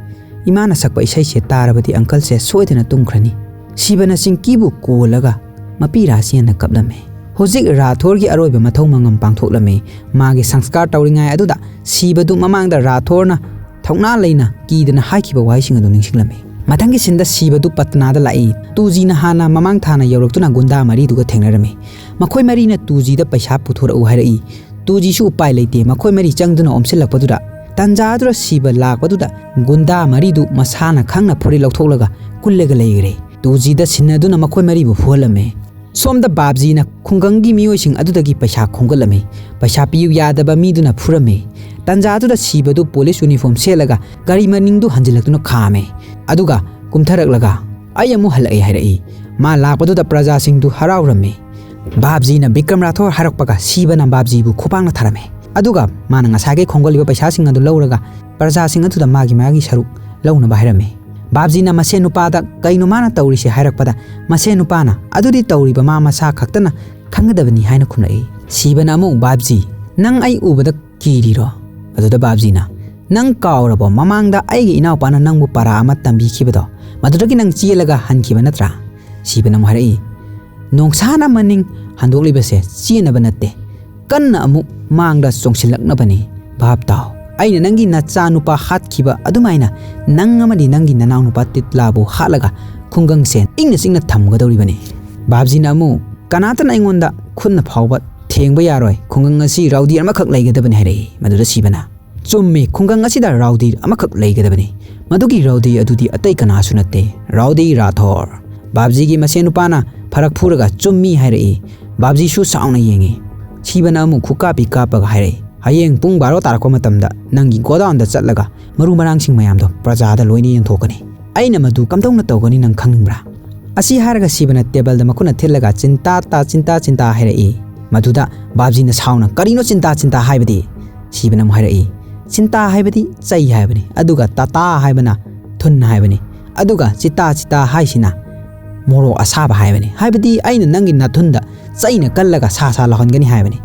"ꯏꯃꯥꯅ ꯁꯛꯄ ꯏꯁꯩꯁꯦ ꯇꯥꯔꯕꯗꯤ ꯑꯪꯀꯜꯁꯦ ꯁꯣꯏꯗꯅ ꯇꯨꯝꯈ꯭ꯔꯅꯤ"꯫ ꯁꯤꯕꯅ ꯆꯤꯡꯀꯤꯕꯨ ꯀꯣꯜꯂꯒ ꯃꯄꯤ ꯔꯥꯁꯤꯌꯥꯟꯅ ꯀꯞꯂꯝꯃꯤ꯫ ꯍꯧꯖꯤꯛ ꯔꯥꯊꯣꯔꯒꯤ ꯑꯔꯣꯏꯕ ꯃꯊꯧ ꯃꯉꯝ ꯄꯥꯡꯊꯣꯛꯂꯝꯃꯤ꯫ ꯃꯥꯒꯤ ꯁꯪꯁꯀꯥꯔ ꯇꯧꯔꯤꯉꯥꯏ ꯑꯗꯨꯗ ꯁꯤꯕꯗꯨ ꯃꯃꯥꯡꯗ ꯔꯥꯊꯣꯔꯅ ꯊꯧꯅꯥ ꯂꯩꯅ ꯀꯤꯗꯅ ꯍꯥꯏꯈꯤꯕ ꯋꯥꯍꯩꯁꯤꯡ ꯑꯗꯨ ꯅꯤꯡꯁꯤꯡꯂꯝꯃꯤ꯫ ꯃꯊꯪꯒꯤ ꯁꯤꯟꯗ ꯁꯤꯕꯗꯨ ꯄꯠꯅꯥꯗ ꯂꯥꯛꯏ꯫ ꯇꯨꯖꯤꯅ ꯍꯥꯟꯅ ꯃꯃꯥꯡ ꯊꯥꯅ ꯌꯧꯔꯛꯇꯨꯅ ꯒꯨꯟꯗꯥ ꯃꯔꯤꯗꯨꯒ ꯊꯦꯡꯅꯔꯝꯃꯤ꯫ ꯃꯈꯣꯏ ꯃꯔꯤꯅ ꯇꯨꯖꯤꯗ ꯄꯩꯁꯥ ꯄꯨꯊꯣꯔꯛꯎ ꯍꯥꯏꯔꯛꯏ꯫ ꯇꯨꯖꯤꯁꯨ ꯎꯄꯥꯏ ꯂꯩꯇꯦ꯫ ꯃꯈꯣꯏ ꯃꯔꯤ ꯆꯪꯗꯨꯅ ꯑꯣꯝꯁꯤꯜꯂꯛꯄꯗꯨꯗ, ꯇꯟꯖꯥꯗꯨꯗ ꯁꯤꯕ ꯂꯥꯛꯄꯗꯨꯗ ꯒꯨꯟꯗꯥ ꯃꯔꯤꯗꯨ ꯃꯁꯥꯅ ꯈꯪꯅ ꯐꯨꯔꯤꯠ ꯂꯧꯊꯣꯛꯂꯒ ꯀꯨꯜꯂꯒ ꯂꯩꯈ꯭ꯔꯦ꯫ ꯇꯨꯖꯤꯗ ꯁꯤꯟꯅꯗꯨꯅ ꯃꯈꯣꯏ ꯃꯔꯤꯕꯨ ꯐꯨꯍꯜꯂꯝꯃꯦ꯫ ꯁꯣꯝꯗ ꯕꯥꯞꯖꯤꯅ ꯈꯨꯡꯒꯪꯒꯤ ꯃꯤꯑꯣꯏꯁꯤꯡ ꯑꯗꯨꯗꯒꯤ ꯄꯩꯁꯥ ꯈꯣꯝꯒꯠꯂꯝꯃꯤ꯫ ꯄꯩꯁꯥ ꯄꯤꯌꯨ ꯌꯥꯗꯕ ꯃꯤꯗꯨꯅ ꯐꯨꯔꯝꯃꯤ꯫ ꯇꯟꯖꯥꯗꯨꯗ ꯁꯤꯕꯗꯨ ꯄꯨꯂꯤꯁ ꯌꯨꯅꯤꯐꯣꯔꯝ ꯁꯦꯠꯂꯒ ꯒꯥꯔꯤ ꯃꯅꯤꯡꯗꯨ ꯍꯟꯖꯤꯜꯂꯛꯇꯨꯅ ꯈꯥꯝꯃꯦ꯫ ꯑꯗꯨꯒ ꯀꯨꯝꯊꯔꯛꯂꯒ, "ꯑꯩ ꯑꯃꯨꯛ ꯍꯜꯂꯛꯑꯦ" ꯍꯥꯏꯔꯛꯏ꯫ ꯃꯥ ꯂꯥꯛꯄꯗꯨꯗ ꯄ꯭ꯔꯖꯥꯁꯤꯡꯗꯨ ꯍꯔꯥꯎꯔꯝꯃꯤ꯫ ꯕꯥꯞꯖꯤꯅ ꯕꯤꯀ꯭ꯔꯝ ꯔꯥꯊꯣꯔ ꯍꯥꯏꯔꯛꯄꯒ ꯁꯤꯕꯅ ꯕꯥꯞꯖꯤꯕꯨ ꯈꯨꯄꯥꯛꯅ ꯊꯥꯔꯝꯃꯤ꯫ ꯑꯗꯨꯒ ꯃꯥꯅ ꯉꯁꯥꯏꯈꯩ ꯈꯣꯝꯒꯠꯂꯤꯕ ꯄꯩꯁꯥꯁꯤꯡ ꯑꯗꯨ ꯂꯧꯔꯒ ꯄ꯭ꯔꯖꯥꯁꯤꯡ ꯑꯗꯨꯗ ꯃꯥꯒꯤ ꯃꯥꯒꯤ ꯁꯔꯨꯛ ꯂꯧꯅꯕ ꯍꯥꯏꯔꯝꯃꯤ꯫ ꯕꯥꯞꯖꯤꯅ ꯃꯁꯦꯟ ꯅꯨꯄꯥꯗ "ꯀꯩꯅꯣ ꯃꯥꯅ ꯇꯧꯔꯤꯁꯦ?" ꯍꯥꯏꯔꯛꯄꯗ, ꯃꯁꯦꯟ ꯅꯨꯄꯥꯅ, "ꯑꯗꯨꯗꯤ ꯇꯧꯔꯤꯕ ꯃꯥ ꯃꯁꯥ ꯈꯛꯇꯅ ꯈꯪꯒꯗꯕꯅꯤ" ꯍꯥꯏꯅ ꯈꯨꯝꯂꯛꯏ꯫ ꯁꯤꯕꯅ ꯑꯃꯨꯛ, "ꯕꯥꯞꯖꯤ, ꯅꯪ ꯑꯩ ꯎꯕꯗ ꯀꯤꯔꯤꯔꯣ?" ꯑꯗꯨꯗ ꯕꯥꯞꯖꯤꯅ, "ꯅꯪ ꯀꯥꯎꯔꯕꯣ ꯃꯃꯥꯡꯗ ꯑꯩꯒꯤ ꯏꯅꯥꯎꯄꯥꯅ ꯅꯪꯕꯨ ꯄꯔꯥ ꯑꯃ ꯇꯝꯕꯤꯈꯤꯕꯗꯣ? ꯃꯗꯨꯗꯒꯤ ꯅꯪ ꯆꯦꯜꯂꯒ ꯍꯟꯈꯤꯕ ꯅꯠꯇ꯭ꯔꯥ? ꯁꯤꯕꯅ ꯑꯃꯨꯛ ꯍꯥꯏꯔꯛꯏ, ꯅꯣꯡꯁꯥꯅ ꯃꯅꯤꯡ ꯍꯟꯗꯣꯛꯂꯤꯕꯁꯦ ꯆꯦꯟꯅꯕ ꯅꯠꯇꯦ, ꯀꯟꯅ ꯑꯃꯨꯛ ꯃꯥꯡꯗ ꯆꯣꯡꯁꯤꯜꯂꯛꯅꯕꯅꯤ꯫ ꯚꯥꯞ ꯇꯥꯎ, ꯑꯩꯅ ꯅꯪꯒꯤ ꯅꯆꯥ ꯅꯨꯄꯥ ꯍꯥꯠꯈꯤꯕ ꯑꯗꯨꯃꯥꯏꯅ ꯅꯪ ꯑꯃꯗꯤ ꯅꯪꯒꯤ ꯅꯅꯥꯎ ꯅꯨꯄꯥ ꯇꯤꯠꯂꯥꯕꯨ ꯍꯥꯠꯂꯒ ꯈꯨꯡꯒꯪꯁꯦ ꯏꯪꯅ ꯆꯤꯛꯅ ꯊꯝꯒꯗꯧꯔꯤꯕꯅꯤ꯫ ꯕꯥꯞꯖꯤꯅ ꯑꯃꯨꯛ, ꯀꯅꯥꯇꯅ ꯑꯩꯉꯣꯟꯗ ꯈꯨꯠꯅ ꯐꯥꯎꯕ ꯊꯦꯡꯕ ꯌꯥꯔꯣꯏ, ꯈꯨꯡꯒꯪ ꯑꯁꯤ ꯔꯥꯎꯗꯤ ꯑꯃꯈꯛ ꯂꯩꯒꯗꯕꯅꯤ ꯍꯥꯏꯔꯛꯏ꯫ ꯃꯗꯨꯗ ꯁꯤꯕꯅ, ꯆꯨꯝꯃꯤ, ꯈꯨꯡꯒꯪ ꯑꯁꯤꯗ ꯔꯥꯎꯗꯤ ꯑꯃꯈꯛ ꯂꯩꯒꯗꯕꯅꯤ꯫ ꯃꯗꯨꯒꯤ ꯔꯥꯎꯗꯤ ꯑꯗꯨꯗꯤ ꯑꯇꯩ ꯀꯅꯥꯁꯨ ꯅꯠꯇꯦ, ꯔꯥꯎꯗꯤ ꯔꯥꯊꯣꯔ꯫ ꯕꯥꯞꯖꯤꯒꯤ ꯃꯁꯦꯟ ꯅꯨꯄꯥꯅ ꯐꯔꯛ ꯐꯨꯔꯒ ꯆꯨꯝꯃꯤ ꯍꯥꯏꯔꯛꯏ꯫ ꯕꯥꯞꯖꯤꯁꯨ ꯁꯥꯎꯅ ꯌꯦꯡꯉꯤ꯫ ꯁꯤꯕꯅ ꯑꯃꯨꯛ ꯈꯨꯀꯥꯞꯄꯤ ꯀꯥꯞꯄꯒ ꯍꯥꯏꯔꯛꯏ, ꯍꯌꯦꯡ ꯄꯨꯡ ꯕꯥꯔꯣ ꯇꯥꯔꯛꯄ ꯃꯇꯝꯗ ꯅꯪꯒꯤ ꯒꯣꯗꯥꯎꯟꯗ ꯆꯠꯂꯒ ꯃꯔꯨ ꯃꯔꯥꯡꯁꯤꯡ ꯃꯌꯥꯝꯗꯣ ꯄ꯭ꯔꯖꯥꯗ ꯂꯣꯏꯅ ꯌꯦꯟꯊꯣꯛꯀꯅꯤ꯫ ꯑꯩꯅ ꯃꯗꯨ ꯀꯝꯗꯧꯅ ꯇꯧꯒꯅꯤ ꯅꯪ ꯈꯪꯅꯤꯡꯕ꯭ꯔꯥ? ꯑꯁꯤ ꯍꯥꯏꯔꯒ ꯁꯤꯕꯅ ꯇꯦꯕꯜꯗ ꯃꯈꯨꯠꯅ ꯊꯤꯜꯂꯒ ꯆꯤꯟꯇꯥ ꯇꯥ ꯆꯤꯟꯇꯥ ꯆꯤꯟꯇꯥ ꯍꯥꯏꯔꯛꯏ꯫ ꯃꯗꯨꯗ ꯕꯥꯞꯖꯤꯅ ꯁꯥꯎꯅ, ꯀꯔꯤꯅꯣ ꯆꯤꯟꯇꯥ ꯆꯤꯟꯇꯥ ꯍꯥꯏꯕꯗꯤ? ꯁꯤꯕꯅ ꯑꯃꯨꯛ ꯍꯥꯏꯔꯛꯏ, ꯆꯤꯟꯇꯥ ꯍꯥꯏꯕꯗꯤ ꯆꯩ ꯍꯥꯏꯕꯅꯤ, ꯑꯗꯨꯒ ꯇꯥꯇꯥ ꯍꯥꯏꯕꯅ ꯊꯨꯟ ꯍꯥꯏꯕꯅꯤ, ꯑꯗꯨꯒ ꯆꯤꯇꯥ ꯆꯤꯇꯥ ꯍꯥꯏꯁꯤꯅ ꯃꯣꯔꯣꯛ ꯑꯁꯥꯕ ꯍꯥꯏꯕꯅꯤ꯫ ꯍꯥꯏꯕꯗꯤ ꯑꯩꯅ ꯅꯪꯒꯤ ꯅꯥꯊꯨꯟꯗ ꯆꯩꯅ ꯀꯜꯂꯒ ꯁꯥ ꯁꯥ ꯂꯥꯎꯍꯟꯒꯅꯤ ꯍꯥꯏꯕꯅꯤ꯫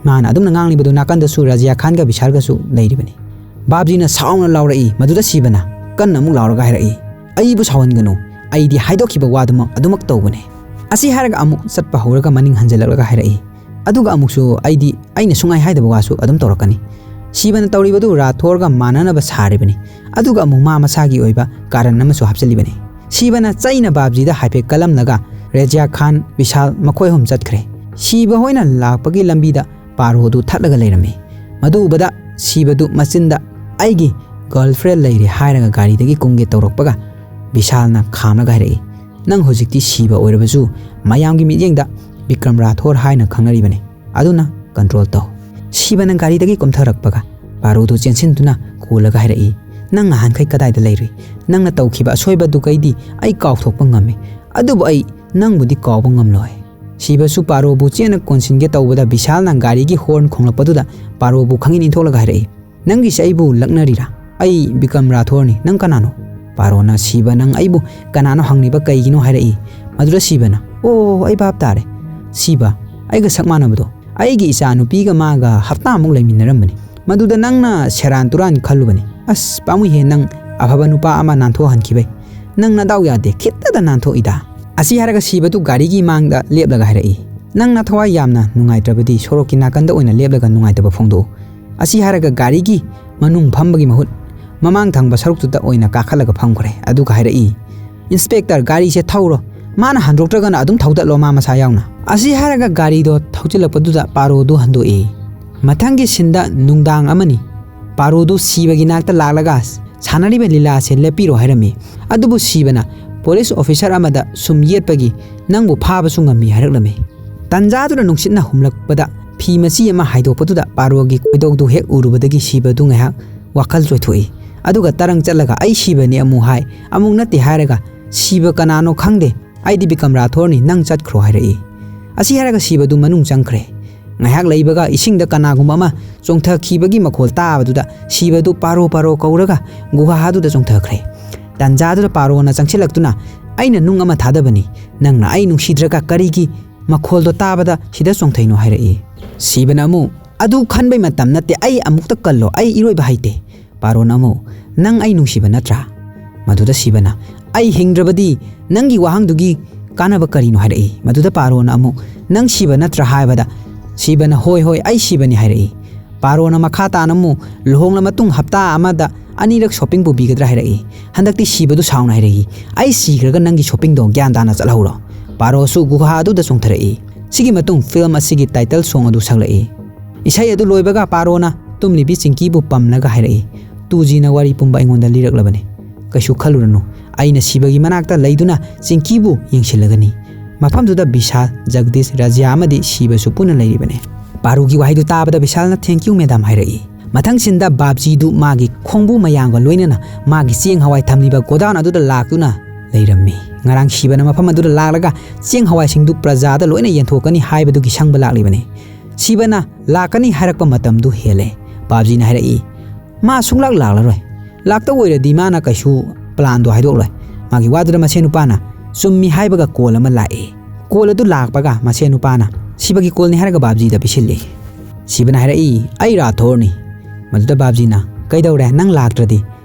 ꯃꯥꯅ ꯑꯗꯨꯝꯅ ꯉꯥꯡꯂꯤꯕꯗꯨ ꯅꯥꯀꯟꯗꯁꯨ ꯔꯥꯖꯤꯌꯥ ꯈꯥꯟꯒ ꯕꯤꯁꯥꯜꯒꯁꯨ ꯂꯩꯔꯤꯕꯅꯤ꯫ ꯕꯥꯞꯖꯤꯅ ꯁꯥꯎꯅ ꯂꯥꯎꯔꯛꯏ꯫ ꯃꯗꯨꯗ ꯁꯤꯕꯅ ꯀꯟꯅ ꯑꯃꯨꯛ ꯂꯥꯎꯔꯒ ꯍꯥꯏꯔꯛꯏ, ꯑꯩꯕꯨ ꯁꯥꯎꯍꯟꯒꯅꯨ, ꯑꯩꯗꯤ ꯍꯥꯏꯗꯣꯛꯈꯤꯕ ꯋꯥꯗꯨꯃꯛ ꯑꯗꯨꯃꯛ ꯇꯧꯕꯅꯦ꯫ ꯑꯁꯤ ꯍꯥꯏꯔꯒ ꯑꯃꯨꯛ ꯆꯠꯄ ꯍꯧꯔꯒ ꯃꯅꯤꯡ ꯍꯟꯖꯤꯜꯂꯛꯂꯒ ꯍꯥꯏꯔꯛꯏ, ꯑꯗꯨꯒ ꯑꯃꯨꯛꯁꯨ ꯑꯩꯗꯤ ꯑꯩꯅ ꯁꯨꯡꯍꯥꯏ ꯍꯥꯏꯗꯕ ꯋꯥꯁꯨ ꯑꯗꯨꯝ ꯇꯧꯔꯛꯀꯅꯤ꯫ ꯁꯤꯕꯅ ꯇꯧꯔꯤꯕꯗꯨ ꯔꯥꯊꯣꯔꯒ ꯃꯥꯟꯅꯅꯕ ꯁꯥꯔꯤꯕꯅꯤ, ꯑꯗꯨꯒ ꯑꯃꯨꯛ ꯃꯥ ꯃꯁꯥꯒꯤ ꯑꯣꯏꯕ ꯀꯥꯔꯟ ꯑꯃꯁꯨ ꯍꯥꯞꯆꯤꯜꯂꯤꯕꯅꯤ꯫ ꯁꯤꯕꯅ ꯆꯩꯅ ꯕꯥꯞꯖꯤꯗ ꯍꯥꯏꯐꯦꯠ ꯀꯜꯂꯝꯂꯒ ꯔꯦꯖꯤꯌꯥ ꯈꯥꯟ, ꯕꯤꯁꯥꯜ ꯃꯈꯣꯏ ꯑꯍꯨꯝ ꯆꯠꯈ꯭ꯔꯦ꯫ ꯁꯤꯕ ꯍꯣꯏꯅ ꯂꯥꯛꯄꯒꯤ ꯂꯝꯕꯤꯗ ꯄꯥꯔꯣꯗꯨ ꯊꯠꯂꯒ ꯂꯩꯔꯝꯃꯤ꯫ ꯃꯗꯨ ꯎꯕꯗ ꯁꯤꯕꯗꯨ ꯃꯆꯤꯟꯗ, "ꯑꯩꯒꯤ ꯒꯔꯜꯐ꯭ꯔꯦꯟ ꯂꯩꯔꯦ" ꯍꯥꯏꯔꯒ ꯒꯥꯔꯤꯗꯒꯤ ꯀꯨꯝꯒꯦ ꯇꯧꯔꯛꯄꯒ ꯕꯤꯁꯥꯜꯅ ꯈꯥꯝꯂꯒ ꯍꯥꯏꯔꯛꯏ, "ꯅꯪ ꯍꯧꯖꯤꯛꯇꯤ ꯁꯤꯕ ꯑꯣꯏꯔꯕꯁꯨ ꯃꯌꯥꯝꯒꯤ ꯃꯤꯠꯌꯦꯡꯗ ꯕꯤꯀ꯭ꯔꯝ ꯔꯥꯊꯣꯔ ꯍꯥꯏꯅ ꯈꯪꯅꯔꯤꯕꯅꯤ, ꯑꯗꯨꯅ ꯀꯟꯇ꯭ꯔꯣꯜ ꯇꯧ"꯫ ꯁꯤꯕꯅ ꯒꯥꯔꯤꯗꯒꯤ ꯀꯨꯝꯊꯔꯛꯄꯒ ꯄꯥꯔꯣꯗꯨ ꯆꯦꯟꯁꯤꯟꯗꯨꯅ ꯀꯣꯜꯂꯒ ꯍꯥꯏꯔꯛꯏ, "ꯅꯪ ꯅꯍꯥꯟꯈꯩ ꯀꯗꯥꯏꯗ ꯂꯩꯔꯨꯏ? ꯅꯪꯅ ꯇꯧꯈꯤꯕ ꯑꯁꯣꯏꯕꯗꯨꯈꯩꯗꯤ ꯑꯩ ꯀꯥꯎꯊꯣꯛꯄ ꯉꯝꯃꯤ, ꯑꯗꯨꯕꯨ ꯑꯩ ꯅꯪꯕꯨꯗꯤ ꯀꯥꯎꯕ ꯉꯝꯂꯣꯏ"꯫ ꯁꯤꯕꯁꯨ ꯄꯥꯔꯣꯕꯨ ꯆꯦꯟꯅ ꯀꯣꯟꯁꯤꯟꯒꯦ ꯇꯧꯕꯗ ꯕꯤꯁꯥꯜꯅ ꯒꯥꯔꯤꯒꯤ ꯍꯣꯔꯟ ꯈꯣꯡꯂꯛꯄꯗꯨꯗ ꯄꯥꯔꯣꯕꯨ ꯈꯪꯏꯟ ꯏꯟꯊꯣꯛꯂꯒ ꯍꯥꯏꯔꯛꯏ, "ꯅꯪꯒꯤꯁꯦ ꯑꯩꯕꯨ ꯂꯛꯅꯔꯤꯔꯥ? ꯑꯩ ꯕꯤꯀ꯭ꯔꯝ ꯔꯥꯊꯣꯔꯅꯤ, ꯅꯪ ꯀꯅꯥꯅꯣ?" ꯄꯥꯔꯣꯅ ꯁꯤꯕ, "ꯅꯪ ꯑꯩꯕꯨ ꯀꯅꯥꯅꯣ ꯍꯪꯂꯤꯕ ꯀꯩꯒꯤꯅꯣ?" ꯍꯥꯏꯔꯛꯏ꯫ ꯃꯗꯨꯗ ꯁꯤꯕꯅ, "ꯑꯣ, ꯑꯩ ꯚꯥꯞ ꯇꯥꯔꯦ꯫ ꯁꯤꯕ, ꯑꯩꯒ ꯁꯛ ꯃꯥꯟꯅꯕꯗꯣ, ꯑꯩꯒꯤ ꯏꯆꯥ ꯅꯨꯄꯤꯒ ꯃꯥꯒ ꯍꯞꯇꯥꯃꯨꯛ ꯂꯩꯃꯤꯟꯅꯔꯝꯕꯅꯤ꯫ ꯃꯗꯨꯗ ꯅꯪꯅ ꯁꯦꯔꯥꯟ ꯇꯨꯔꯥꯟ ꯈꯜꯂꯨꯕꯅꯤ꯫ ꯑꯁ, ꯄꯥꯝꯃꯨꯏꯍꯦ, ꯅꯪ ꯑꯐꯕ ꯅꯨꯄꯥ ꯑꯃ ꯅꯥꯟꯊꯣꯛꯍꯟꯈꯤꯕꯩ"꯫ "ꯅꯪ ꯅꯗꯥꯎ ꯌꯥꯗꯦ, ꯈꯤꯠꯇꯗ ꯅꯥꯟꯊꯣꯛꯏꯗ"꯫ ꯑꯁꯤ ꯍꯥꯏꯔꯒ ꯁꯤꯕꯗꯨ ꯒꯥꯔꯤꯒꯤ ꯃꯥꯡꯗ ꯂꯦꯞꯂꯒ ꯍꯥꯏꯔꯛꯏ, "ꯅꯪ ꯅꯊꯋꯥꯏ ꯌꯥꯝꯅ ꯅꯨꯡꯉꯥꯏꯇ꯭ꯔꯕꯗꯤ ꯁꯣꯔꯣꯛꯀꯤ ꯅꯥꯀꯟꯗ ꯑꯣꯏꯅ ꯂꯦꯞꯂꯒ ꯅꯨꯡꯉꯥꯏꯇꯕ ꯐꯣꯡꯗꯣꯛꯎ"꯫ ꯑꯁꯤ ꯍꯥꯏꯔꯒ ꯒꯥꯔꯤꯒꯤ ꯃꯅꯨꯡ ꯐꯝꯕꯒꯤ ꯃꯍꯨꯠ ꯃꯃꯥꯡ ꯊꯪꯕ ꯁꯔꯨꯛꯇꯨꯗ ꯑꯣꯏꯅ ꯀꯥꯈꯠꯂꯒ ꯐꯝꯈ꯭ꯔꯦ꯫ ꯑꯗꯨꯒ ꯍꯥꯏꯔꯛꯏ, "ꯏꯟꯁꯄꯦꯛꯇꯔ, ꯒꯥꯔꯤꯁꯦ ꯊꯧꯔꯣ, ꯃꯥꯅ ꯍꯟꯗꯣꯛꯇ꯭ꯔꯒꯅ ꯑꯗꯨꯝ ꯊꯧꯗꯠꯂꯣ ꯃꯥ ꯃꯁꯥ ꯌꯥꯎꯅ"꯫ ꯑꯁꯤ ꯍꯥꯏꯔꯒ ꯒꯥꯔꯤꯗꯣ ꯊꯧꯖꯤꯜꯂꯛꯄꯗꯨꯗ ꯄꯥꯔꯣꯗꯨ ꯍꯟꯗꯣꯛꯏ꯫ ꯃꯊꯪꯒꯤ ꯁꯤꯟꯗ ꯅꯨꯡꯗꯥꯡ ꯑꯃꯅꯤ꯫ ꯄꯥꯔꯣꯗꯨ ꯁꯤꯕꯒꯤ ꯅꯥꯛꯇ ꯂꯥꯛꯂꯒ ꯁꯥꯟꯅꯔꯤꯕ ꯂꯤꯂꯥꯁꯦ ꯂꯦꯞꯄꯤꯔꯣ ꯍꯥꯏꯔꯝꯃꯤ꯫ ꯑꯗꯨꯕꯨ ꯁꯤꯕꯅ ꯄꯨꯂꯤꯁ ꯑꯣꯐꯤꯁꯥꯔ ꯑꯃꯗ ꯁꯨꯝ ꯌꯦꯠꯄꯒꯤ ꯅꯪꯕꯨ ꯐꯥꯕꯁꯨ ꯉꯝꯃꯤ ꯍꯥꯏꯔꯛꯂꯝꯃꯤ꯫ ꯇꯟꯖꯥꯗꯨꯗ ꯅꯨꯡꯁꯤꯠꯅ ꯍꯨꯝꯂꯛꯄꯗ ꯐꯤ ꯃꯆꯤ ꯑꯃ ꯍꯥꯏꯗꯣꯛꯄꯗꯨꯗ ꯄꯥꯔꯣꯒꯤ ꯈꯣꯏꯗꯧꯗꯨ ꯍꯦꯛ ꯎꯔꯨꯕꯗꯒꯤ ꯁꯤꯕꯗꯨ ꯉꯥꯏꯍꯥꯛ ꯋꯥꯈꯜ ꯆꯣꯏꯊꯣꯛꯏ꯫ ꯑꯗꯨꯒ ꯇꯔꯪ ꯆꯠꯂꯒ "ꯑꯩ ꯁꯤꯕꯅꯤ" ꯑꯃꯨꯛ ꯍꯥꯏ, ꯑꯃꯨꯛ "ꯅꯠꯇꯦ" ꯍꯥꯏꯔꯒ "ꯁꯤꯕ ꯀꯅꯥꯅꯣ ꯈꯪꯗꯦ, ꯑꯩꯗꯤ ꯕꯤꯀꯝ ꯔꯥꯊꯣꯔꯅꯤ, ꯅꯪ ꯆꯠꯈ꯭ꯔꯣ" ꯍꯥꯏꯔꯛꯏ꯫ ꯑꯁꯤ ꯍꯥꯏꯔꯒ ꯁꯤꯕꯗꯨ ꯃꯅꯨꯡ ꯆꯪꯈ꯭ꯔꯦ꯫ ꯉꯥꯏꯍꯥꯛ ꯂꯩꯕꯒ ꯏꯁꯤꯡꯗ ꯀꯅꯥꯒꯨꯝꯕ ꯑꯃ ꯆꯣꯡꯊꯈꯤꯕꯒꯤ ꯃꯈꯣꯜ ꯇꯥꯕꯗꯨꯗ ꯁꯤꯕꯗꯨ "ꯄꯥꯔꯣ, ꯄꯥꯔꯣ" ꯀꯧꯔꯒ ꯒꯨꯍꯥꯗꯨꯗ ꯆꯣꯡꯊꯈ꯭ꯔꯦ꯫ ꯇꯟꯖꯥꯗꯨꯗ ꯄꯥꯔꯣꯅ ꯆꯪꯁꯤꯜꯂꯛꯇꯨꯅ "ꯑꯩꯅ ꯅꯨꯡ ꯑꯃ ꯊꯥꯗꯕꯅꯤ, ꯅꯪꯅ ꯑꯩ ꯅꯨꯡꯁꯤꯗ꯭ꯔꯒ ꯀꯔꯤꯒꯤ ꯃꯈꯣꯜꯗꯣ ꯇꯥꯕꯗ ꯁꯤꯗ ꯆꯣꯡꯊꯩꯅꯣ?" ꯍꯥꯏꯔꯛꯏ꯫ ꯁꯤꯕꯅ ꯑꯃꯨꯛ "ꯑꯗꯨ ꯈꯟꯕꯩ ꯃꯇꯝ ꯅꯠꯇꯦ, ꯑꯩ ꯑꯃꯨꯛꯇ ꯀꯜꯂꯣ, ꯑꯩ ꯏꯔꯣꯏꯕ ꯍꯩꯇꯦ"꯫ ꯄꯥꯔꯣꯅ ꯑꯃꯨꯛ "ꯅꯪ ꯑꯩ ꯅꯨꯡꯁꯤꯕ ꯅꯠꯇ꯭ꯔꯥ?" ꯃꯗꯨꯗ ꯁꯤꯕꯅ "ꯑꯩ ꯍꯤꯡꯗ꯭ꯔꯕꯗꯤ ꯅꯪꯒꯤ ꯋꯥꯍꯪꯗꯨꯒꯤ ꯀꯥꯟꯅꯕ ꯀꯔꯤꯅꯣ?" ꯍꯥꯏꯔꯛꯏ꯫ ꯃꯗꯨꯗ ꯄꯥꯔꯣꯅ ꯑꯃꯨꯛ "ꯅꯪ ꯁꯤꯕ ꯅꯠꯇ꯭ꯔꯥ?" ꯍꯥꯏꯕꯗ ꯁꯤꯕꯅ "ꯍꯣꯏ, ꯍꯣꯏ, ꯑꯩ ꯁꯤꯕꯅꯤ" ꯍꯥꯏꯔꯛꯏ꯫ ꯄꯥꯔꯣꯅ ꯃꯈꯥ ꯇꯥꯅ ꯑꯃꯨꯛ "ꯂꯨꯍꯣꯡꯂ ꯃꯇꯨꯡ ꯍꯞꯇꯥ ꯑꯃꯗ ꯑꯅꯤꯔꯛ ꯁꯣꯄꯤꯡ ꯄꯨꯕꯤꯒꯗ꯭ꯔꯥ?" ꯍꯥꯏꯔꯛꯏ꯫ ꯍꯟꯗꯛꯇꯤ ꯁꯤꯕꯗꯨ ꯁꯥꯎꯅ ꯍꯥꯏꯔꯛꯏ, "ꯑꯩ ꯁꯤꯈ꯭ꯔꯒ ꯅꯪꯒꯤ ꯁꯣꯄꯤꯡꯗꯣ ꯒ꯭ꯌꯥꯟ ꯇꯥꯅ ꯆꯠꯍꯧꯔꯣ"꯫ ꯄꯥꯔꯣꯁꯨ ꯒꯨꯍꯥ ꯑꯗꯨꯗ ꯆꯣꯡꯊꯔꯛꯏ꯫ ꯁꯤꯒꯤ ꯃꯇꯨꯡ ꯐꯤꯂꯝ ꯑꯁꯤꯒꯤ ꯇꯥꯏꯇꯜ ꯁꯣꯡ ꯑꯗꯨ ꯁꯛꯂꯛꯏ꯫ ꯏꯁꯩ ꯑꯗꯨ ꯂꯣꯏꯕꯒ ꯄꯥꯔꯣꯅ ꯇꯨꯝꯂꯤꯕꯤ ꯆꯤꯡꯀꯤꯕꯨ ꯄꯝꯂꯒ ꯍꯥꯏꯔꯛꯏ, "ꯇꯨ ꯖꯤꯅ ꯋꯥꯔꯤ ꯄꯨꯝꯕ ꯑꯩꯉꯣꯟꯗ ꯂꯤꯔꯛꯂꯕꯅꯤ꯫ ꯀꯩꯁꯨ ꯈꯜꯂꯨꯔꯅꯨ, ꯑꯩꯅ ꯁꯤꯕꯒꯤ ꯃꯅꯥꯛꯇ ꯂꯩꯗꯨꯅ ꯆꯤꯡꯀꯤꯕꯨ ꯌꯦꯡꯁꯤꯜꯂꯒꯅꯤ"꯫ ꯃꯐꯝꯗꯨꯗ ꯕꯤꯁꯥꯜ, ꯖꯒꯗꯤꯁ, ꯔꯥꯖ꯭ꯌꯥ ꯑꯃꯗꯤ ꯁꯤꯕꯁꯨ ꯄꯨꯟꯅ ꯂꯩꯔꯤꯕꯅꯤ꯫ ꯄꯥꯔꯨꯒꯤ ꯋꯥꯍꯩꯗꯨ ꯇꯥꯕꯗ ꯕꯤꯁꯥꯜꯅ "Thank you, madam" ꯍꯥꯏꯔꯛꯏ꯫ ꯃꯊꯪ ꯁꯤꯟꯗ ꯕꯥꯞꯖꯤꯗꯨ ꯃꯥꯒꯤ ꯈꯣꯡꯕꯨ ꯃꯌꯥꯝꯒ ꯂꯣꯏꯅꯅ ꯃꯥꯒꯤ ꯆꯦꯡ ꯍꯋꯥꯏ ꯊꯝꯂꯤꯕ ꯒꯣꯗꯥꯎꯟ ꯑꯗꯨꯗ ꯂꯥꯛꯇꯨꯅ ꯂꯩꯔꯝꯃꯤ꯫ ꯉꯔꯥꯡ ꯁꯤꯕꯅ ꯃꯐꯝ ꯑꯗꯨꯗ ꯂꯥꯛꯂꯒ ꯆꯦꯡ ꯍꯋꯥꯏꯁꯤꯡꯗꯨ ꯄ꯭ꯔꯖꯥꯗ ꯂꯣꯏꯅ ꯌꯦꯟꯊꯣꯛꯀꯅꯤ ꯍꯥꯏꯕꯗꯨꯒꯤ ꯁꯪꯕ ꯂꯥꯛꯂꯤꯕꯅꯤ꯫ ꯁꯤꯕꯅ ꯂꯥꯛꯀꯅꯤ ꯍꯥꯏꯔꯛꯄ ꯃꯇꯝꯗꯨ ꯍꯦꯜꯂꯦ꯫ ꯕꯥꯞꯖꯤꯅ ꯍꯥꯏꯔꯛꯏ, "ꯃꯥ ꯁꯨꯡꯂꯥꯛ ꯂꯥꯛꯂꯔꯣꯏ꯫ ꯂꯥꯛꯇꯧ ꯑꯣꯏꯔꯗꯤ ꯃꯥꯅ ꯀꯩꯁꯨ ꯄ꯭ꯂꯥꯟꯗꯣ ꯍꯥꯏꯗꯣꯛꯂꯣꯏ"꯫ ꯃꯥꯒꯤ ꯋꯥꯗꯨꯗ ꯃꯁꯦ ꯅꯨꯄꯥꯅ "ꯆꯨꯝꯃꯤ" ꯍꯥꯏꯕꯒ ꯀꯣꯜ ꯑꯃ ꯂꯥꯛꯏ꯫ ꯀꯣꯜ ꯑꯗꯨ ꯂꯥꯛꯄꯒ ꯃꯁꯦ ꯅꯨꯄꯥꯅ "ꯁꯤꯕꯒꯤ ꯀꯣꯜꯅꯤ" ꯍꯥꯏꯔꯒ ꯕꯥꯞꯖꯤꯗ ꯄꯤꯁꯤꯜꯂꯤ꯫ ꯁꯤꯕꯅ ꯍꯥꯏꯔꯛꯏ, "ꯑꯩ ꯔꯥꯊꯣꯔꯅꯤ"꯫ ꯃꯗꯨꯗ ꯕꯥꯞꯖꯤꯅ, "ꯀꯩꯗꯧꯔꯦ? ꯅꯪ ꯂꯥꯛꯇ꯭ꯔꯗꯤ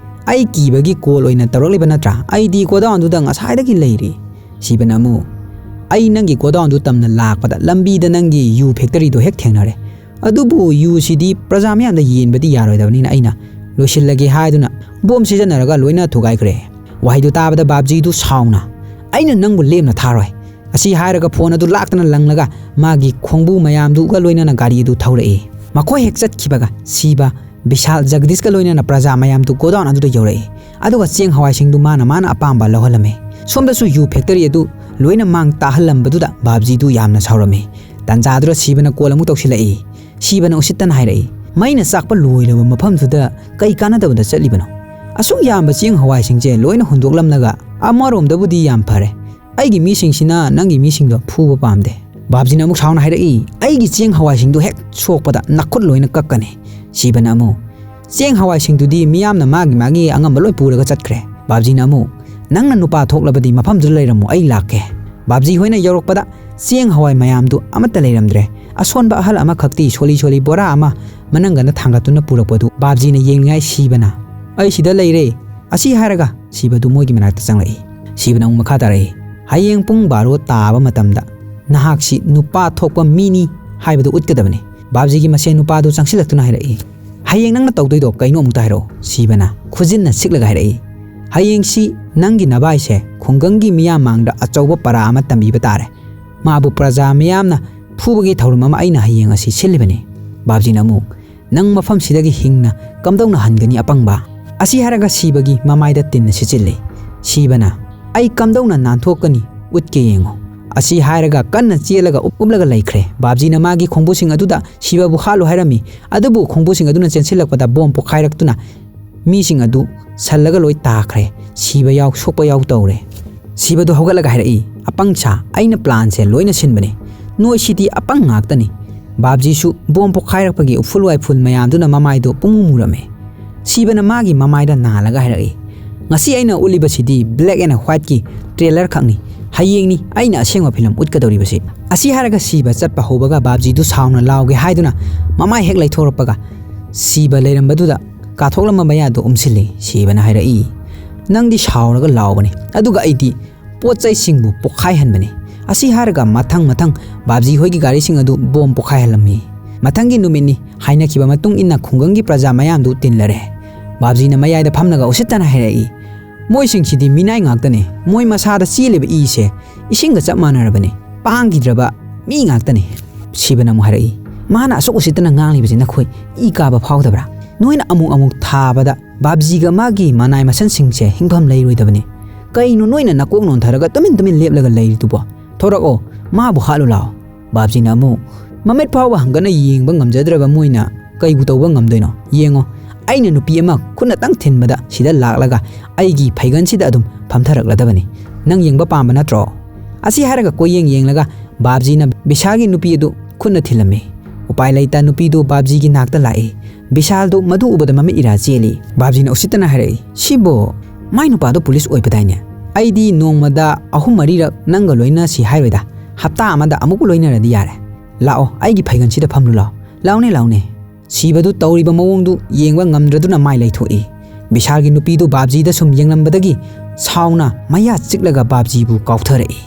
"ꯑꯩ ꯀꯤꯕꯒꯤ ꯀꯣꯜ ꯑꯣꯏꯅ ꯇꯧꯔꯛꯂꯤꯕ ꯅꯠꯇ꯭ꯔꯥ? ꯑꯩꯗꯤ ꯒꯣꯗꯥꯎꯟꯗꯨꯗ ꯉꯁꯥꯏꯗꯒꯤ ꯂꯩꯔꯤ꯫" ꯁꯤꯕꯅ ꯑꯃꯨꯛ, "ꯑꯩ ꯅꯪꯒꯤ ꯒꯣꯗꯥꯎꯟꯗꯨ ꯇꯝꯅ ꯂꯥꯛꯄꯗ ꯂꯝꯕꯤꯗ ꯅꯪꯒꯤ ꯌꯨ ꯐꯦꯛꯇꯔꯤꯗꯣ ꯍꯦꯛ ꯊꯦꯡꯅꯔꯦ꯫ ꯑꯗꯨꯕꯨ ꯌꯨꯁꯤꯗꯤ ꯄ꯭ꯔꯖꯥ ꯃꯌꯥꯝꯗ ꯌꯦꯟꯕꯗꯤ ꯌꯥꯔꯣꯏꯗꯕꯅꯤꯅ ꯑꯩꯅ ꯂꯣꯏꯁꯤꯜꯂꯒꯦ ꯍꯥꯏꯗꯨꯅ ꯕꯣꯝ ꯁꯤꯖꯤꯟꯅꯔꯒ ꯂꯣꯏꯅ ꯊꯨꯒꯥꯏꯈ꯭ꯔꯦ꯫" ꯋꯥꯍꯩꯗꯨ ꯇꯥꯕꯗ ꯕꯥꯞꯖꯤꯗꯨ ꯁꯥꯎꯅ, "ꯑꯩꯅ ꯅꯪꯕꯨ ꯂꯦꯝꯅ ꯊꯥꯔꯣꯏ꯫" ꯑꯁꯤ ꯍꯥꯏꯔꯒ ꯐꯣꯟ ꯑꯗꯨ ꯂꯥꯛꯇꯅ ꯂꯪꯂꯒ ꯃꯥꯒꯤ ꯈꯣꯡꯕꯨ ꯃꯌꯥꯝꯗꯨꯒ ꯂꯣꯏꯅꯅ ꯒꯥꯔꯤ ꯑꯗꯨ ꯊꯧꯔꯛꯏ꯫ ꯃꯈꯣꯏ ꯍꯦꯛ ꯆꯠꯈꯤꯕꯒ ꯁꯤꯕ, ꯕꯤꯁꯥꯜ, ꯖꯒꯗꯤꯁꯀ ꯂꯣꯏꯅꯅ ꯄ꯭ꯔꯖꯥ ꯃꯌꯥꯝꯗꯨ ꯒꯣꯗꯥꯎꯟ ꯑꯗꯨꯗ ꯌꯧꯔꯛꯏ꯫ ꯑꯗꯨꯒ ꯆꯦꯡ ꯍꯋꯥꯏꯁꯤꯡꯗꯨ ꯃꯥꯅ ꯃꯥꯅ ꯑꯄꯥꯝꯕ ꯂꯧꯍꯜꯂꯝꯃꯤ꯫ ꯁꯣꯝꯗꯁꯨ ꯌꯨ ꯐꯦꯛꯇꯔꯤ ꯑꯗꯨ ꯂꯣꯏꯅ ꯃꯥꯡ ꯇꯥꯍꯜꯂꯝꯕꯗꯨꯗ ꯕꯥꯞꯖꯤꯗꯨ ꯌꯥꯝꯅ ꯁꯥꯎꯔꯝꯃꯤ꯫ ꯇꯟꯖꯥꯗꯨꯗ ꯁꯤꯕꯅ ꯀꯣꯜ ꯑꯃꯨꯛ ꯇꯧꯁꯤꯜꯂꯛꯏ꯫ ꯁꯤꯕꯅ ꯎꯁꯤꯠꯇꯅ ꯍꯥꯏꯔꯛꯏ, "ꯃꯩꯅ ꯆꯥꯛꯄ ꯂꯣꯏꯔꯕ ꯃꯐꯝꯗꯨꯗ ꯀꯩ ꯀꯥꯟꯅꯗꯕꯗ ꯆꯠꯂꯤꯕꯅꯣ? ꯑꯁꯨꯛ ꯌꯥꯝꯕ ꯆꯦꯡ ꯍꯋꯥꯏꯁꯤꯡꯁꯦ ꯂꯣꯏꯅ ꯍꯨꯟꯗꯣꯛꯂꯝꯂꯒ ꯑꯃꯔꯣꯝꯗꯕꯨꯗꯤ ꯌꯥꯝ ꯐꯔꯦ꯫ ꯑꯩꯒꯤ ꯃꯤꯁꯤꯡꯁꯤꯅ ꯅꯪꯒꯤ ꯃꯤꯁꯤꯡꯗꯣ ꯐꯨꯕ ꯄꯥꯝꯗꯦ꯫" ꯕꯥꯞꯖꯤꯅ ꯑꯃꯨꯛ ꯁꯥꯎꯅ ꯍꯥꯏꯔꯛꯏ, "ꯑꯩꯒꯤ ꯆꯦꯡ ꯍꯋꯥꯏꯁꯤꯡꯗꯨ ꯍꯦꯛ ꯁꯣꯛꯄꯗ ꯅꯈꯨꯠ ꯂꯣꯏꯅ ꯀꯛꯀꯅꯤ꯫" ꯁꯤꯕꯅ ꯑꯃꯨꯛ, "ꯆꯦꯡ ꯍꯋꯥꯏꯁꯤꯡꯗꯨꯗꯤ ꯃꯤꯌꯥꯝꯅ ꯃꯥꯒꯤ ꯃꯥꯒꯤ ꯑꯉꯝꯕ ꯂꯣꯏ ꯄꯨꯔꯒ ꯆꯠꯈ꯭ꯔꯦ꯫" ꯕꯥꯞꯖꯤꯅ ꯑꯃꯨꯛ, "ꯅꯪꯅ ꯅꯨꯄꯥ ꯊꯣꯛꯂꯕꯗꯤ ꯃꯐꯝꯗꯨꯗ ꯂꯩꯔꯝꯃꯨ, ꯑꯩ ꯂꯥꯛꯀꯦ꯫" ꯕꯥꯞꯖꯤ ꯍꯣꯏꯅ ꯌꯧꯔꯛꯄꯗ ꯆꯦꯡ ꯍꯋꯥꯏ ꯃꯌꯥꯝꯗꯨ ꯑꯃꯠꯇ ꯂꯩꯔꯝꯗ꯭ꯔꯦ꯫ ꯑꯁꯣꯟꯕ ꯑꯍꯜ ꯑꯃꯈꯛꯇꯤ ꯁꯣꯂꯤ ꯁꯣꯂꯤ ꯕꯣꯔꯥ ꯑꯃ ꯃꯅꯪꯒꯟꯗ ꯊꯥꯡꯒꯠꯇꯨꯅ ꯄꯨꯔꯛꯄꯗꯨ ꯕꯥꯞꯖꯤꯅ ꯌꯦꯡꯂꯤꯉꯥꯏ ꯁꯤꯕꯅ, "ꯑꯩ ꯁꯤꯗ ꯂꯩꯔꯦ꯫" ꯑꯁꯤ ꯍꯥꯏꯔꯒ ꯁꯤꯕꯗꯨ ꯃꯣꯏꯒꯤ ꯃꯅꯥꯛꯇ ꯆꯪꯂꯛꯏ꯫ ꯁꯤꯕꯅ ꯑꯃꯨꯛ ꯃꯈꯥ ꯇꯥꯔꯛꯏ, "ꯍꯌꯦꯡ ꯄꯨꯡ ꯕꯥꯔꯣ ꯇꯥꯕ ꯃꯇꯝꯗ ꯅꯍꯥꯛꯁꯤ ꯅꯨꯄꯥ ꯊꯣꯛꯄ ꯃꯤꯅꯤ ꯍꯥꯏꯕꯗꯨ ꯎꯠꯀꯗꯕꯅꯤ꯫" ꯕꯥꯞꯖꯤꯒꯤ ꯃꯁꯦꯟ ꯅꯨꯄꯥꯗꯨ ꯆꯪꯁꯤꯜꯂꯛꯇꯨꯅ ꯍꯥꯏꯔꯛꯏ, "ꯍꯌꯦꯡ ꯅꯪꯅ ꯇꯧꯗꯣꯏꯗꯣ ꯀꯩꯅꯣ ꯑꯃꯨꯛꯇ ꯍꯥꯏꯔꯛꯑꯣ꯫" ꯁꯤꯕꯅ ꯈꯨꯖꯤꯟꯅ ꯁꯤꯛꯂꯒ ꯍꯥꯏꯔꯛꯏ, "ꯍꯌꯦꯡꯁꯤ ꯅꯪꯒꯤ ꯅꯚꯥꯏꯁꯦ ꯈꯨꯡꯒꯪꯒꯤ ꯃꯤꯌꯥꯝ ꯃꯥꯡꯗ ꯑꯆꯧꯕ ꯄꯔꯥ ꯑꯃ ꯇꯝꯕꯤꯕ ꯇꯥꯔꯦ꯫ ꯃꯥꯕꯨ ꯄ꯭ꯔꯖꯥ ꯃꯤꯌꯥꯝꯅ ꯐꯨꯕꯒꯤ ꯊꯧꯔꯝ ꯑꯃ ꯑꯩꯅ ꯍꯌꯦꯡ ꯑꯁꯤ ꯁꯤꯜꯂꯤꯕꯅꯤ꯫" ꯕꯥꯞꯖꯤꯅ ꯑꯃꯨꯛ, "ꯅꯪ ꯃꯐꯝꯁꯤꯗꯒꯤ ꯍꯤꯡꯅ ꯀꯝꯗꯧꯅ ꯍꯟꯒꯅꯤ ꯑꯄꯪꯕ?" ꯑꯁꯤ ꯍꯥꯏꯔꯒ ꯁꯤꯕꯒꯤ ꯃꯃꯥꯏꯗ ꯇꯤꯟꯅ ꯁꯤꯠꯆꯤꯜꯂꯤ꯫ ꯁꯤꯕꯅ, "ꯑꯩ ꯀꯝꯗꯧꯅ ꯅꯥꯟꯊꯣꯛꯀꯅꯤ ꯎꯠꯀꯦ ꯌꯦꯡꯉꯨ꯫" ꯑꯁꯤ ꯍꯥꯏꯔꯒ ꯀꯟꯅ ꯆꯦꯜꯂꯒ ꯎꯞ ꯎꯞꯂꯒ ꯂꯩꯈ꯭ꯔꯦ꯫ ꯕꯥꯞꯖꯤꯅ ꯃꯥꯒꯤ ꯈꯣꯡꯕꯨꯁꯤꯡ ꯑꯗꯨꯗ ꯁꯤꯕꯕꯨ ꯍꯥꯠꯂꯨ ꯍꯥꯏꯔꯝꯃꯤ꯫ ꯑꯗꯨꯕꯨ ꯈꯣꯡꯕꯨꯁꯤꯡ ꯑꯗꯨꯅ ꯆꯦꯟꯁꯤꯜꯂꯛꯄꯗ ꯕꯣꯝ ꯄꯣꯈꯥꯏꯔꯛꯇꯨꯅ ꯃꯤꯁꯤꯡ ꯑꯗꯨ ꯁꯜꯂꯒ ꯂꯣꯏ ꯇꯥꯈ꯭ꯔꯦ꯫ ꯁꯤꯕ ꯌꯥꯎ ꯁꯣꯛꯄ ꯌꯥꯎ ꯇꯧꯔꯦ꯫ ꯁꯤꯕꯗꯨ ꯍꯧꯒꯠꯂꯒ ꯍꯥꯏꯔꯛꯏ, "ꯑꯄꯪ ꯁꯥ, ꯑꯩꯅ ꯄ꯭ꯂꯥꯟꯁꯦ ꯂꯣꯏꯅ ꯁꯤꯟꯕꯅꯤ꯫ ꯅꯣꯏꯁꯤꯗꯤ ꯑꯄꯪ ꯉꯥꯛꯇꯅꯤ꯫" ꯕꯥꯞꯖꯤꯁꯨ ꯕꯣꯝ ꯄꯣꯈꯥꯏꯔꯛꯄꯒꯤ ꯎꯐꯨꯜ ꯋꯥꯏꯐꯨꯜ ꯃꯌꯥꯝꯗꯨꯅ ꯃꯃꯥꯏꯗꯨ ꯄꯨꯡꯃꯨ ꯃꯨꯔꯝꯃꯦ꯫ ꯁꯤꯕꯅ ꯃꯥꯒꯤ ꯃꯃꯥꯏꯗ ꯅꯥꯜꯂꯒ ꯍꯥꯏꯔꯛꯏ, "ꯉꯁꯤ ꯑꯩꯅ ꯎꯠꯂꯤꯕꯁꯤꯗꯤ black and whiteꯀꯤ trailer ꯈꯛꯅꯤ꯫ ꯍꯌꯦꯡꯅꯤ ꯑꯩꯅ ꯑꯁꯦꯡꯕ ꯐꯤꯂꯝ ꯎꯠꯀꯗꯧꯔꯤꯕꯁꯤ꯫" ꯑꯁꯤ ꯍꯥꯏꯔꯒ ꯁꯤꯕ ꯆꯠꯄ ꯍꯧꯕꯒ ꯕꯥꯞꯖꯤꯗꯨ ꯁꯥꯎꯅ ꯂꯥꯎꯒꯦ ꯍꯥꯏꯗꯨꯅ ꯃꯃꯥꯏ ꯍꯦꯛ ꯂꯩꯊꯣꯔꯛꯄꯒ ꯁꯤꯕ ꯂꯩꯔꯝꯕꯗꯨꯗ ꯀꯥꯊꯣꯛꯂꯝꯕ ꯃꯌꯥꯗꯨ ꯎꯝꯁꯤꯜꯂꯤ꯫ ꯁꯤꯕꯅ ꯍꯥꯏꯔꯛꯏ, "ꯅꯪꯗꯤ ꯁꯥꯎꯔꯒ ꯂꯥꯎꯕꯅꯤ, ꯑꯗꯨꯒ ꯑꯩꯗꯤ ꯄꯣꯠ ꯆꯩꯁꯤꯡꯕꯨ ꯄꯣꯛꯈꯥꯏꯍꯟꯕꯅꯤ"꯫ ꯑꯁꯤ ꯍꯥꯏꯔꯒ ꯃꯊꯪ ꯃꯊꯪ ꯕꯥꯞꯖꯤ ꯍꯣꯏꯒꯤ ꯒꯥꯔꯤꯁꯤꯡ ꯑꯗꯨ ꯕꯣꯝ ꯄꯣꯛꯈꯥꯏꯍꯜꯂꯝꯃꯤ꯫ ꯃꯊꯪꯒꯤ ꯅꯨꯃꯤꯠꯅꯤ꯫ ꯍꯥꯏꯅꯈꯤꯕ ꯃꯇꯨꯡ ꯏꯟꯅ ꯈꯨꯡꯒꯪꯒꯤ ꯄ꯭ꯔꯖꯥ ꯃꯌꯥꯝꯗꯨ ꯇꯤꯜꯂꯔꯦ꯫ ꯕꯥꯞꯖꯤꯅ ꯃꯌꯥꯏꯗ ꯐꯝꯂꯒ ꯎꯁꯤꯠꯇꯅ ꯍꯥꯏꯔꯛꯏ, "ꯃꯣꯏꯁꯤꯡꯁꯤꯗꯤ ꯃꯤꯅꯥꯏ ꯉꯥꯛꯇꯅꯤ꯫ ꯃꯣꯏ ꯃꯁꯥꯗ ꯆꯦꯜꯂꯤꯕ ꯏꯁꯦ ꯏꯁꯤꯡꯒ ꯆꯞ ꯃꯥꯟꯅꯔꯕꯅꯤ꯫ ꯄꯥꯡꯈꯤꯗ꯭ꯔꯕ ꯃꯤ ꯉꯥꯛꯇꯅꯤ"꯫ ꯁꯤꯕꯅ ꯑꯃꯨꯛ ꯍꯥꯏꯔꯛꯏ, "ꯃꯥꯅ ꯑꯁꯨꯛ ꯎꯁꯤꯠꯇꯅ ꯉꯥꯡꯂꯤꯕꯁꯤ ꯅꯈꯣꯏ ꯏ ꯀꯥꯕ ꯐꯥꯎꯗꯕ꯭ꯔꯥ? ꯅꯣꯏꯅ ꯑꯃꯨꯛ ꯑꯃꯨꯛ ꯊꯥꯕꯗ ꯕꯥꯞꯖꯤꯒ ꯃꯥꯒꯤ ꯃꯅꯥꯏ ꯃꯁꯟꯁꯤꯡꯁꯦ ꯍꯤꯡꯐꯝ ꯂꯩꯔꯣꯏꯗꯕꯅꯤ꯫ ꯀꯩꯅꯣ ꯅꯣꯏꯅ ꯅꯀꯣꯛ ꯅꯣꯟꯊꯔꯒ ꯇꯨꯃꯤꯟ ꯇꯨꯃꯤꯟ ꯂꯦꯞꯂꯒ ꯂꯩꯔꯤꯗꯨꯕꯣ? ꯊꯣꯔꯛꯑꯣ, ꯃꯥꯕꯨ ꯍꯥꯠꯂꯨ ꯂꯥꯎ"꯫ ꯕꯥꯞꯖꯤꯅ ꯑꯃꯨꯛ, "ꯃꯃꯤꯠ ꯐꯥꯎꯕ ꯍꯪꯒꯠꯅ ꯌꯦꯡꯕ ꯉꯝꯖꯗ꯭ꯔꯕ ꯃꯣꯏꯅ ꯀꯩꯕꯨ ꯇꯧꯕ ꯉꯝꯗꯣꯏꯅꯣ? ꯌꯦꯡꯉꯣ, ꯑꯩꯅ ꯅꯨꯄꯤ ꯑꯃ ꯈꯨꯠꯅꯇꯪ ꯊꯤꯟꯕꯗ ꯁꯤꯗ ꯂꯥꯛꯂꯒ ꯑꯩꯒꯤ ꯐꯩꯒꯟꯁꯤꯗ ꯑꯗꯨꯝ ꯐꯝꯊꯔꯛꯂꯗꯕꯅꯤ꯫ ꯅꯪ ꯌꯦꯡꯕ ꯄꯥꯝꯕ ꯅꯠꯇ꯭ꯔꯣ?" ꯑꯁꯤ ꯍꯥꯏꯔꯒ ꯀꯣꯏꯌꯦꯡ ꯌꯦꯡꯂꯒ ꯕꯥꯞꯖꯤꯅ ꯕꯤꯁꯥꯜꯒꯤ ꯅꯨꯄꯤ ꯑꯗꯨ ꯈꯨꯠꯅ ꯊꯤꯜꯂꯝꯃꯤ꯫ ꯎꯄꯥꯏ ꯂꯩꯇ ꯅꯨꯄꯤꯗꯨ ꯕꯥꯞꯖꯤꯒꯤ ꯅꯥꯛꯇ ꯂꯥꯛꯏ꯫ ꯕꯤꯁꯥꯜꯗꯨ ꯃꯗꯨ ꯎꯕꯗ ꯃꯃꯤꯠ ꯏꯔꯥ ꯆꯦꯜꯂꯤ꯫ ꯕꯥꯞꯖꯤꯅ ꯎꯁꯤꯠꯇꯅ ꯍꯥꯏꯔꯛꯏ, "ꯁꯤꯕꯨ ꯃꯥꯏ ꯅꯨꯄꯥꯗꯣ ꯄꯨꯂꯤꯁ ꯑꯣꯏꯕꯗꯥꯏꯅꯦ? ꯑꯩꯗꯤ ꯅꯣꯡꯃꯗ ꯑꯍꯨꯝ ꯃꯔꯤꯔꯛ ꯅꯪꯒ ꯂꯣꯏꯅꯁꯤ ꯍꯥꯏꯔꯣꯏꯗ, ꯍꯞꯇꯥ ꯑꯃꯗ ꯑꯃꯨꯛ ꯂꯣꯏꯅꯔꯗꯤ ꯌꯥꯔꯦ꯫ ꯂꯥꯛꯑꯣ, ꯑꯩꯒꯤ ꯐꯩꯒꯟꯁꯤꯗ ꯐꯝꯂꯨ ꯂꯥꯎ꯫ ꯂꯥꯎꯅꯦ, ꯂꯥꯎꯅꯦ"꯫ ꯁꯤꯕꯗꯨ ꯇꯧꯔꯤꯕ ꯃꯑꯣꯡꯗꯨ ꯌꯦꯡꯕ ꯉꯝꯗ꯭ꯔꯗꯨꯅ ꯃꯥꯏ ꯂꯩꯊꯣꯛꯏ꯫ ꯕꯤꯁꯥꯜꯒꯤ ꯅꯨꯄꯤꯗꯨ ꯕꯥꯞꯖꯤꯗ ꯁꯨꯝ ꯌꯦꯡꯂꯝꯕꯗꯒꯤ ꯁꯥꯎꯅ ꯃꯌꯥ ꯆꯤꯛꯂꯒ ꯕꯥꯞꯖꯤꯕꯨ ꯀꯥꯎꯊꯔꯛꯏ꯫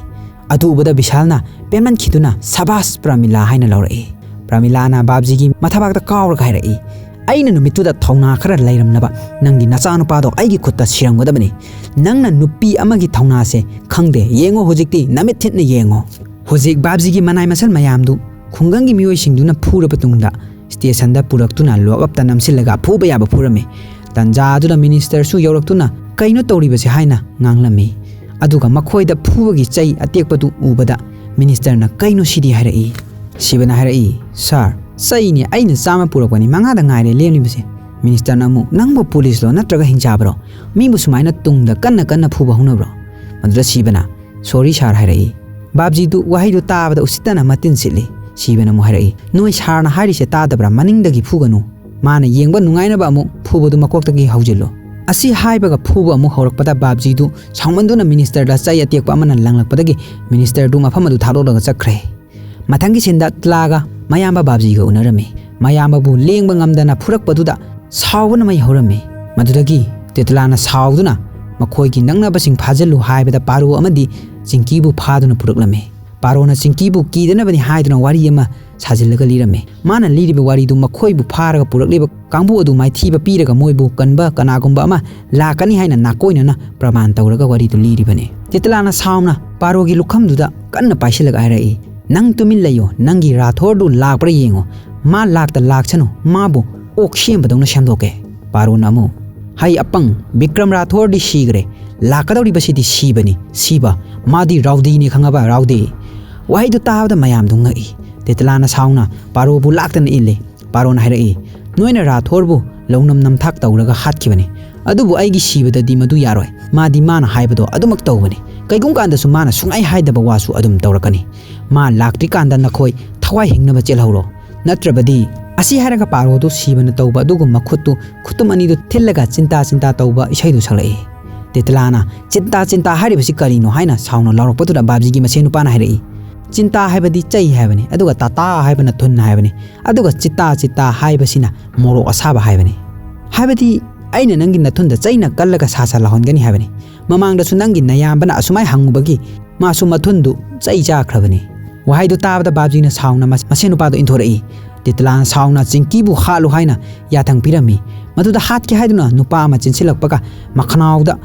ꯑꯗꯨ ꯎꯕꯗ ꯕꯤꯁꯥꯜꯅ ꯄꯦꯟꯃꯟꯈꯤꯗꯨꯅ "ꯁꯕꯥꯁ ꯄ꯭ꯔꯃꯤꯂꯥ" ꯍꯥꯏꯅ ꯂꯧꯔꯛꯏ꯫ ꯄ꯭ꯔꯃꯤꯂꯥꯅ ꯕꯥꯞꯖꯤꯒꯤ ꯃꯊꯕꯥꯛꯇ ꯀꯥꯎꯔꯒ ꯍꯥꯏꯔꯛꯏ, "ꯑꯩꯅ ꯅꯨꯃꯤꯠꯇꯨꯗ ꯊꯧꯅꯥ ꯈꯔ ꯂꯩꯔꯝꯂꯕ ꯅꯪꯒꯤ ꯅꯆꯥꯅꯨꯄꯥꯗꯣ ꯑꯩꯒꯤ ꯈꯨꯠꯇ ꯁꯤꯔꯝꯒꯗꯕꯅꯤ꯫ ꯅꯪꯅ ꯅꯨꯄꯤ ꯑꯃꯒꯤ ꯊꯧꯅꯥꯁꯦ ꯈꯪꯗꯦ꯫ ꯌꯦꯡꯉꯣ, ꯍꯧꯖꯤꯛꯇꯤ ꯅꯃꯤꯠ ꯊꯤꯠꯅ ꯌꯦꯡꯉꯣ"꯫ ꯍꯧꯖꯤꯛ ꯕꯥꯞꯖꯤꯒꯤ ꯃꯅꯥꯏ ꯃꯁꯜ ꯃꯌꯥꯝꯗꯨ ꯈꯨꯡꯒꯪꯒꯤ ꯃꯤꯑꯣꯏꯁꯤꯡꯗꯨꯅ ꯐꯨꯔꯕ ꯇꯨꯡꯗ ꯁ꯭ꯇꯦꯁꯟꯗ ꯄꯨꯔꯛꯇꯨꯅ ꯂꯣꯛꯑꯞꯇ ꯅꯝꯁꯤꯜꯂꯒ ꯐꯨꯕ ꯌꯥꯕ ꯐꯨꯔꯝꯃꯤ꯫ ꯇꯟꯖꯥ ꯑꯗꯨꯗ ꯃꯤꯅꯤꯁꯇꯔꯁꯨ ꯌꯧꯔꯛꯇꯨꯅ "ꯀꯩꯅꯣ ꯇꯧꯔꯤꯕꯁꯦ?" ꯍꯥꯏꯅ ꯉꯥꯡꯂꯝꯃꯤ꯫ ꯑꯗꯨꯒ ꯃꯈꯣꯏꯗ ꯐꯨꯕꯒꯤ ꯆꯩ ꯑꯇꯦꯛꯄꯗꯨ ꯎꯕꯗ ꯃꯤꯅꯤꯁꯇꯔꯅ "ꯀꯩꯅꯣ ꯁꯤꯗꯤ?" ꯍꯥꯏꯔꯛꯏ꯫ ꯁꯤꯕꯅ ꯍꯥꯏꯔꯛꯏ, "ꯁꯥꯔ, ꯆꯩꯅꯤ, ꯑꯩꯅ ꯆꯥꯝꯃ ꯄꯨꯔꯛꯄꯅꯤ, ꯃꯉꯥꯗ ꯉꯥꯏꯔꯦ ꯂꯦꯝꯂꯤꯕꯁꯦ"꯫ ꯃꯤꯅꯤꯁꯇꯔꯅ ꯑꯃꯨꯛ, "ꯅꯪꯕꯨ ꯄꯨꯂꯤꯁꯂꯣ ꯅꯠꯇ꯭ꯔꯒ ꯍꯤꯡꯆꯥꯕꯔꯣ? ꯃꯤꯕꯨ ꯁꯨꯃꯥꯏꯅ ꯇꯨꯡꯗ ꯀꯟꯅ ꯀꯟꯅ ꯐꯨꯕ ꯍꯧꯅꯕ꯭ꯔꯣ?" ꯃꯗꯨꯗ ꯁꯤꯕꯅ, "ꯁꯣꯔꯤ ꯁꯥꯔ" ꯍꯥꯏꯔꯛꯏ꯫ ꯕꯥꯞꯖꯤꯗꯨ ꯋꯥꯍꯩꯗꯨ ꯇꯥꯕꯗ ꯎꯁꯤꯠꯇꯅ ꯃꯇꯤꯟ ꯁꯤꯠꯂꯤ꯫ ꯁꯤꯕꯅ ꯑꯃꯨꯛ ꯍꯥꯏꯔꯛꯏ, "ꯅꯣꯏ ꯁꯥꯔꯅ ꯍꯥꯏꯔꯤꯁꯦ ꯇꯥꯗꯕ꯭ꯔꯥ? ꯃꯅꯤꯡꯗꯒꯤ ꯐꯨꯒꯅꯨ꯫ ꯃꯥꯅ ꯌꯦꯡꯕ ꯅꯨꯡꯉꯥꯏꯅꯕ ꯑꯃꯨꯛ ꯐꯨꯕꯗꯨ ꯃꯀꯣꯛꯇꯒꯤ ꯍꯧꯖꯤꯜꯂꯨ"꯫ ꯑꯁꯤ ꯍꯥꯏꯕꯒ ꯐꯨꯕ ꯑꯃꯨꯛ ꯍꯧꯔꯛꯄꯗ ꯕꯥꯞꯖꯤꯗꯨ ꯁꯥꯎꯃꯟꯗꯨꯅ ꯃꯤꯅꯤꯁꯇꯔꯗ ꯆꯩ ꯑꯇꯦꯛꯄ ꯑꯃꯅ ꯂꯪꯂꯛꯄꯗꯒꯤ ꯃꯤꯅꯤꯁꯇꯔꯗꯨ ꯃꯐꯝ ꯑꯗꯨ ꯊꯥꯗꯣꯛꯂꯒ ꯆꯠꯈ꯭ꯔꯦ꯫ ꯃꯊꯪꯒꯤ ꯁꯤꯟꯗ ꯇ꯭ꯂꯥꯒ ꯃꯌꯥꯝꯕ ꯕꯥꯞꯖꯤꯒ ꯎꯅꯔꯝꯃꯤ꯫ ꯃꯌꯥꯝꯕꯕꯨ ꯂꯦꯡꯕ ꯉꯝꯗꯅ ꯐꯨꯔꯛꯄꯗꯨꯗ ꯁꯥꯎꯕꯅ ꯃꯩ ꯍꯧꯔꯝꯃꯤ꯫ ꯃꯗꯨꯗꯒꯤ ꯇꯦꯇꯂꯥꯅ ꯁꯥꯎꯗꯨꯅ ꯃꯈꯣꯏꯒꯤ ꯅꯛꯅꯕꯁꯤꯡ ꯐꯥꯖꯤꯜꯂꯨ ꯍꯥꯏꯕꯗ ꯄꯥꯔꯣ ꯑꯃꯗꯤ ꯆꯤꯡꯀꯤꯕꯨ ꯐꯥꯗꯨꯅ ꯄꯨꯔꯛꯂꯝꯃꯤ꯫ ꯄꯥꯔꯣꯅ ꯆꯤꯡꯀꯤꯕꯨ ꯀꯤꯗꯅꯕꯅꯤ ꯍꯥꯏꯗꯨꯅ ꯋꯥꯔꯤ ꯑꯃ ꯁꯥꯖꯤꯜꯂꯒ ꯂꯤꯔꯝꯃꯤ꯫ ꯃꯥꯅ ꯂꯤꯔꯤꯕ ꯋꯥꯔꯤꯗꯨ ꯃꯈꯣꯏꯕꯨ ꯐꯥꯔꯒ ꯄꯨꯔꯛꯂꯤꯕ ꯀꯥꯡꯕꯨ ꯑꯗꯨ ꯃꯥꯏꯊꯤꯕ ꯄꯤꯔꯒ ꯃꯣꯏꯕꯨ ꯀꯟꯕ ꯀꯅꯥꯒꯨꯝꯕ ꯑꯃ ꯂꯥꯛꯀꯅꯤ ꯍꯥꯏꯅ ꯅꯥꯀꯣꯏꯅꯅ ꯄ꯭ꯔꯃꯥꯟ ꯇꯧꯔꯒ ꯋꯥꯔꯤꯗꯨ ꯂꯤꯔꯤꯕꯅꯤ꯫ ꯇꯦꯇꯂꯥꯅ ꯁꯥꯎꯅ ꯄꯥꯔꯣꯒꯤ ꯂꯨꯈꯝꯗꯨꯗ ꯀꯟꯅ ꯄꯥꯏꯁꯤꯜꯂꯒ ꯍꯥꯏꯔꯛꯏ, "ꯅꯪ ꯇꯨꯃꯤꯟ ꯂꯩꯌꯣ, ꯅꯪꯒꯤ ꯔꯥꯊꯣꯔꯗꯨ ꯂꯥꯛꯄ꯭ꯔꯥ ꯌꯦꯡꯉꯣ, ꯃꯥ ꯂꯥꯛꯇ ꯂꯥꯛꯁꯅꯨ, ꯃꯥꯕꯨ ꯑꯣꯛ ꯁꯦꯝꯕꯗꯧꯅ ꯁꯦꯝꯗꯣꯛꯀꯦ"꯫ ꯄꯥꯔꯣꯅ ꯑꯃꯨꯛ, "ꯍꯩ ꯑꯄꯪ, ꯕꯤꯀ꯭ꯔꯝ ꯔꯥꯊꯣꯔꯗꯤ ꯁꯤꯈ꯭ꯔꯦ, ꯂꯥꯛꯀꯗꯧꯔꯤꯕꯁꯤꯗꯤ ꯁꯤꯕꯅꯤ, ꯁꯤꯕ, ꯃꯥꯗꯤ ꯔꯥꯎꯗꯤꯅꯤ ꯈꯪꯉꯕ, ꯔꯥꯎꯗꯤ"꯫ ꯋꯥꯍꯩꯗꯨ ꯇꯥꯕꯗ ꯃꯌꯥꯝꯗꯨ ꯉꯛꯏ꯫ ꯇꯦꯇꯂꯥꯅ ꯁꯥꯎꯅ ꯄꯥꯔꯣꯕꯨ ꯂꯥꯛꯇꯅ ꯏꯜꯂꯤ꯫ ꯄꯥꯔꯣꯅ ꯍꯥꯏꯔꯛꯏ, "ꯅꯣꯏꯅ ꯔꯥꯊꯣꯔꯕꯨ ꯂꯧꯅꯝ ꯅꯝꯊꯥꯛ ꯇꯧꯔꯒ ꯍꯥꯠꯈꯤꯕꯅꯤ, ꯑꯗꯨꯕꯨ ꯑꯩꯒꯤ ꯁꯤꯕꯗꯗꯤ ꯃꯗꯨ ꯌꯥꯔꯣꯏ, ꯃꯥꯗꯤ ꯃꯥꯅ ꯍꯥꯏꯕꯗꯣ ꯑꯗꯨꯃꯛ ꯇꯧꯕꯅꯤ, ꯀꯩꯒꯨꯝ ꯀꯥꯟꯗꯁꯨ ꯃꯥꯅ ꯁꯨꯡꯍꯥꯏ ꯍꯥꯏꯗꯕ ꯋꯥꯁꯨ ꯑꯗꯨꯝ ꯇꯧꯔꯛꯀꯅꯤ, ꯃꯥ ꯂꯥꯛꯇ꯭ꯔꯤꯀꯥꯟꯗ ꯅꯈꯣꯏ ꯊꯋꯥꯏ ꯍꯤꯡꯅꯕ ꯆꯦꯜꯍꯧꯔꯣ, ꯅꯠꯇ꯭ꯔꯕꯗꯤ"꯫ ꯑꯁꯤ ꯍꯥꯏꯔꯒ ꯄꯥꯔꯣꯗꯨ ꯁꯤꯕꯅ ꯇꯧꯕ ꯑꯗꯨꯒꯨꯝꯕ ꯈꯨꯠꯇꯨ, ꯈꯨꯠꯇꯨꯝ ꯑꯅꯤꯗꯨ ꯊꯤꯜꯂꯒ ꯆꯤꯟꯇꯥ ꯆꯤꯟꯇꯥ ꯇꯧꯕ ꯏꯁꯩꯗꯨ ꯁꯛꯂꯛꯏ꯫ ꯇꯦꯇꯂꯥꯅ, "ꯆꯤꯟꯇꯥ ꯆꯤꯟꯇꯥ ꯍꯥꯏꯔꯤꯕꯁꯤ ꯀꯔꯤꯅꯣ?" ꯍꯥꯏꯅ ꯁꯥꯎꯅ ꯂꯥꯎꯔꯛꯄꯗꯨꯗ ꯕꯥꯞꯖꯤꯒꯤ ꯃꯁꯦꯟ ꯅꯨꯄꯥꯅ ꯍꯥꯏꯔꯛꯏ, "ꯆꯤꯟꯇꯥ ꯍꯥꯏꯕꯗꯤ ꯆꯩ ꯍꯥꯏꯕꯅꯤ, ꯑꯗꯨꯒ ꯇꯥꯇꯥ ꯍꯥꯏꯕꯅ ꯊꯨꯟ ꯍꯥꯏꯕꯅꯤ, ꯑꯗꯨꯒ ꯆꯤꯇꯥ ꯆꯤꯇꯥ ꯍꯥꯏꯕꯁꯤꯅ ꯃꯣꯔꯣꯛ ꯑꯁꯥꯕ ꯍꯥꯏꯕꯅꯤ꯫ ꯍꯥꯏꯕꯗꯤ ꯑꯩꯅ ꯅꯪꯒꯤ ꯅꯊꯨꯟꯗ ꯆꯩꯅ ꯀꯜꯂꯒ ꯁꯥ ꯁꯥ ꯂꯥꯎꯍꯟꯒꯅꯤ ꯍꯥꯏꯕꯅꯤ꯫ ꯃꯃꯥꯡꯗꯁꯨ ꯅꯪꯒꯤ ꯅꯌꯥꯝꯕꯅ ꯑꯁꯨꯃꯥꯏ ꯍꯪꯉꯨꯕꯒꯤ ꯃꯥꯁꯨ ꯃꯊꯨꯟꯗꯨ ꯆꯩ ꯆꯥꯈ꯭ꯔꯕꯅꯤ"꯫ ꯋꯥꯍꯩꯗꯨ ꯇꯥꯕꯗ ꯕꯥꯞꯖꯤꯅ ꯁꯥꯎꯅ ꯃꯁ-, ꯃꯁꯦꯟ ꯅꯨꯄꯥꯗꯨ ꯏꯟꯊꯣꯔꯛꯏ꯫ ꯇꯦꯇꯂꯥꯅ ꯁꯥꯎꯅ ꯆꯤꯡꯀꯤꯕꯨ ꯍꯥꯠꯂꯨ ꯍꯥꯏꯅ ꯌꯥꯊꯪ ꯄꯤꯔꯝꯃꯤ꯫ ꯃꯗꯨꯗ ꯍꯥꯠꯀꯦ ꯍꯥꯏꯗꯨꯅ ꯅꯨꯄꯥ ꯑꯃ ꯆꯦꯟꯁꯤꯜꯂꯛꯄꯒ ꯃꯈꯅꯥꯎꯗ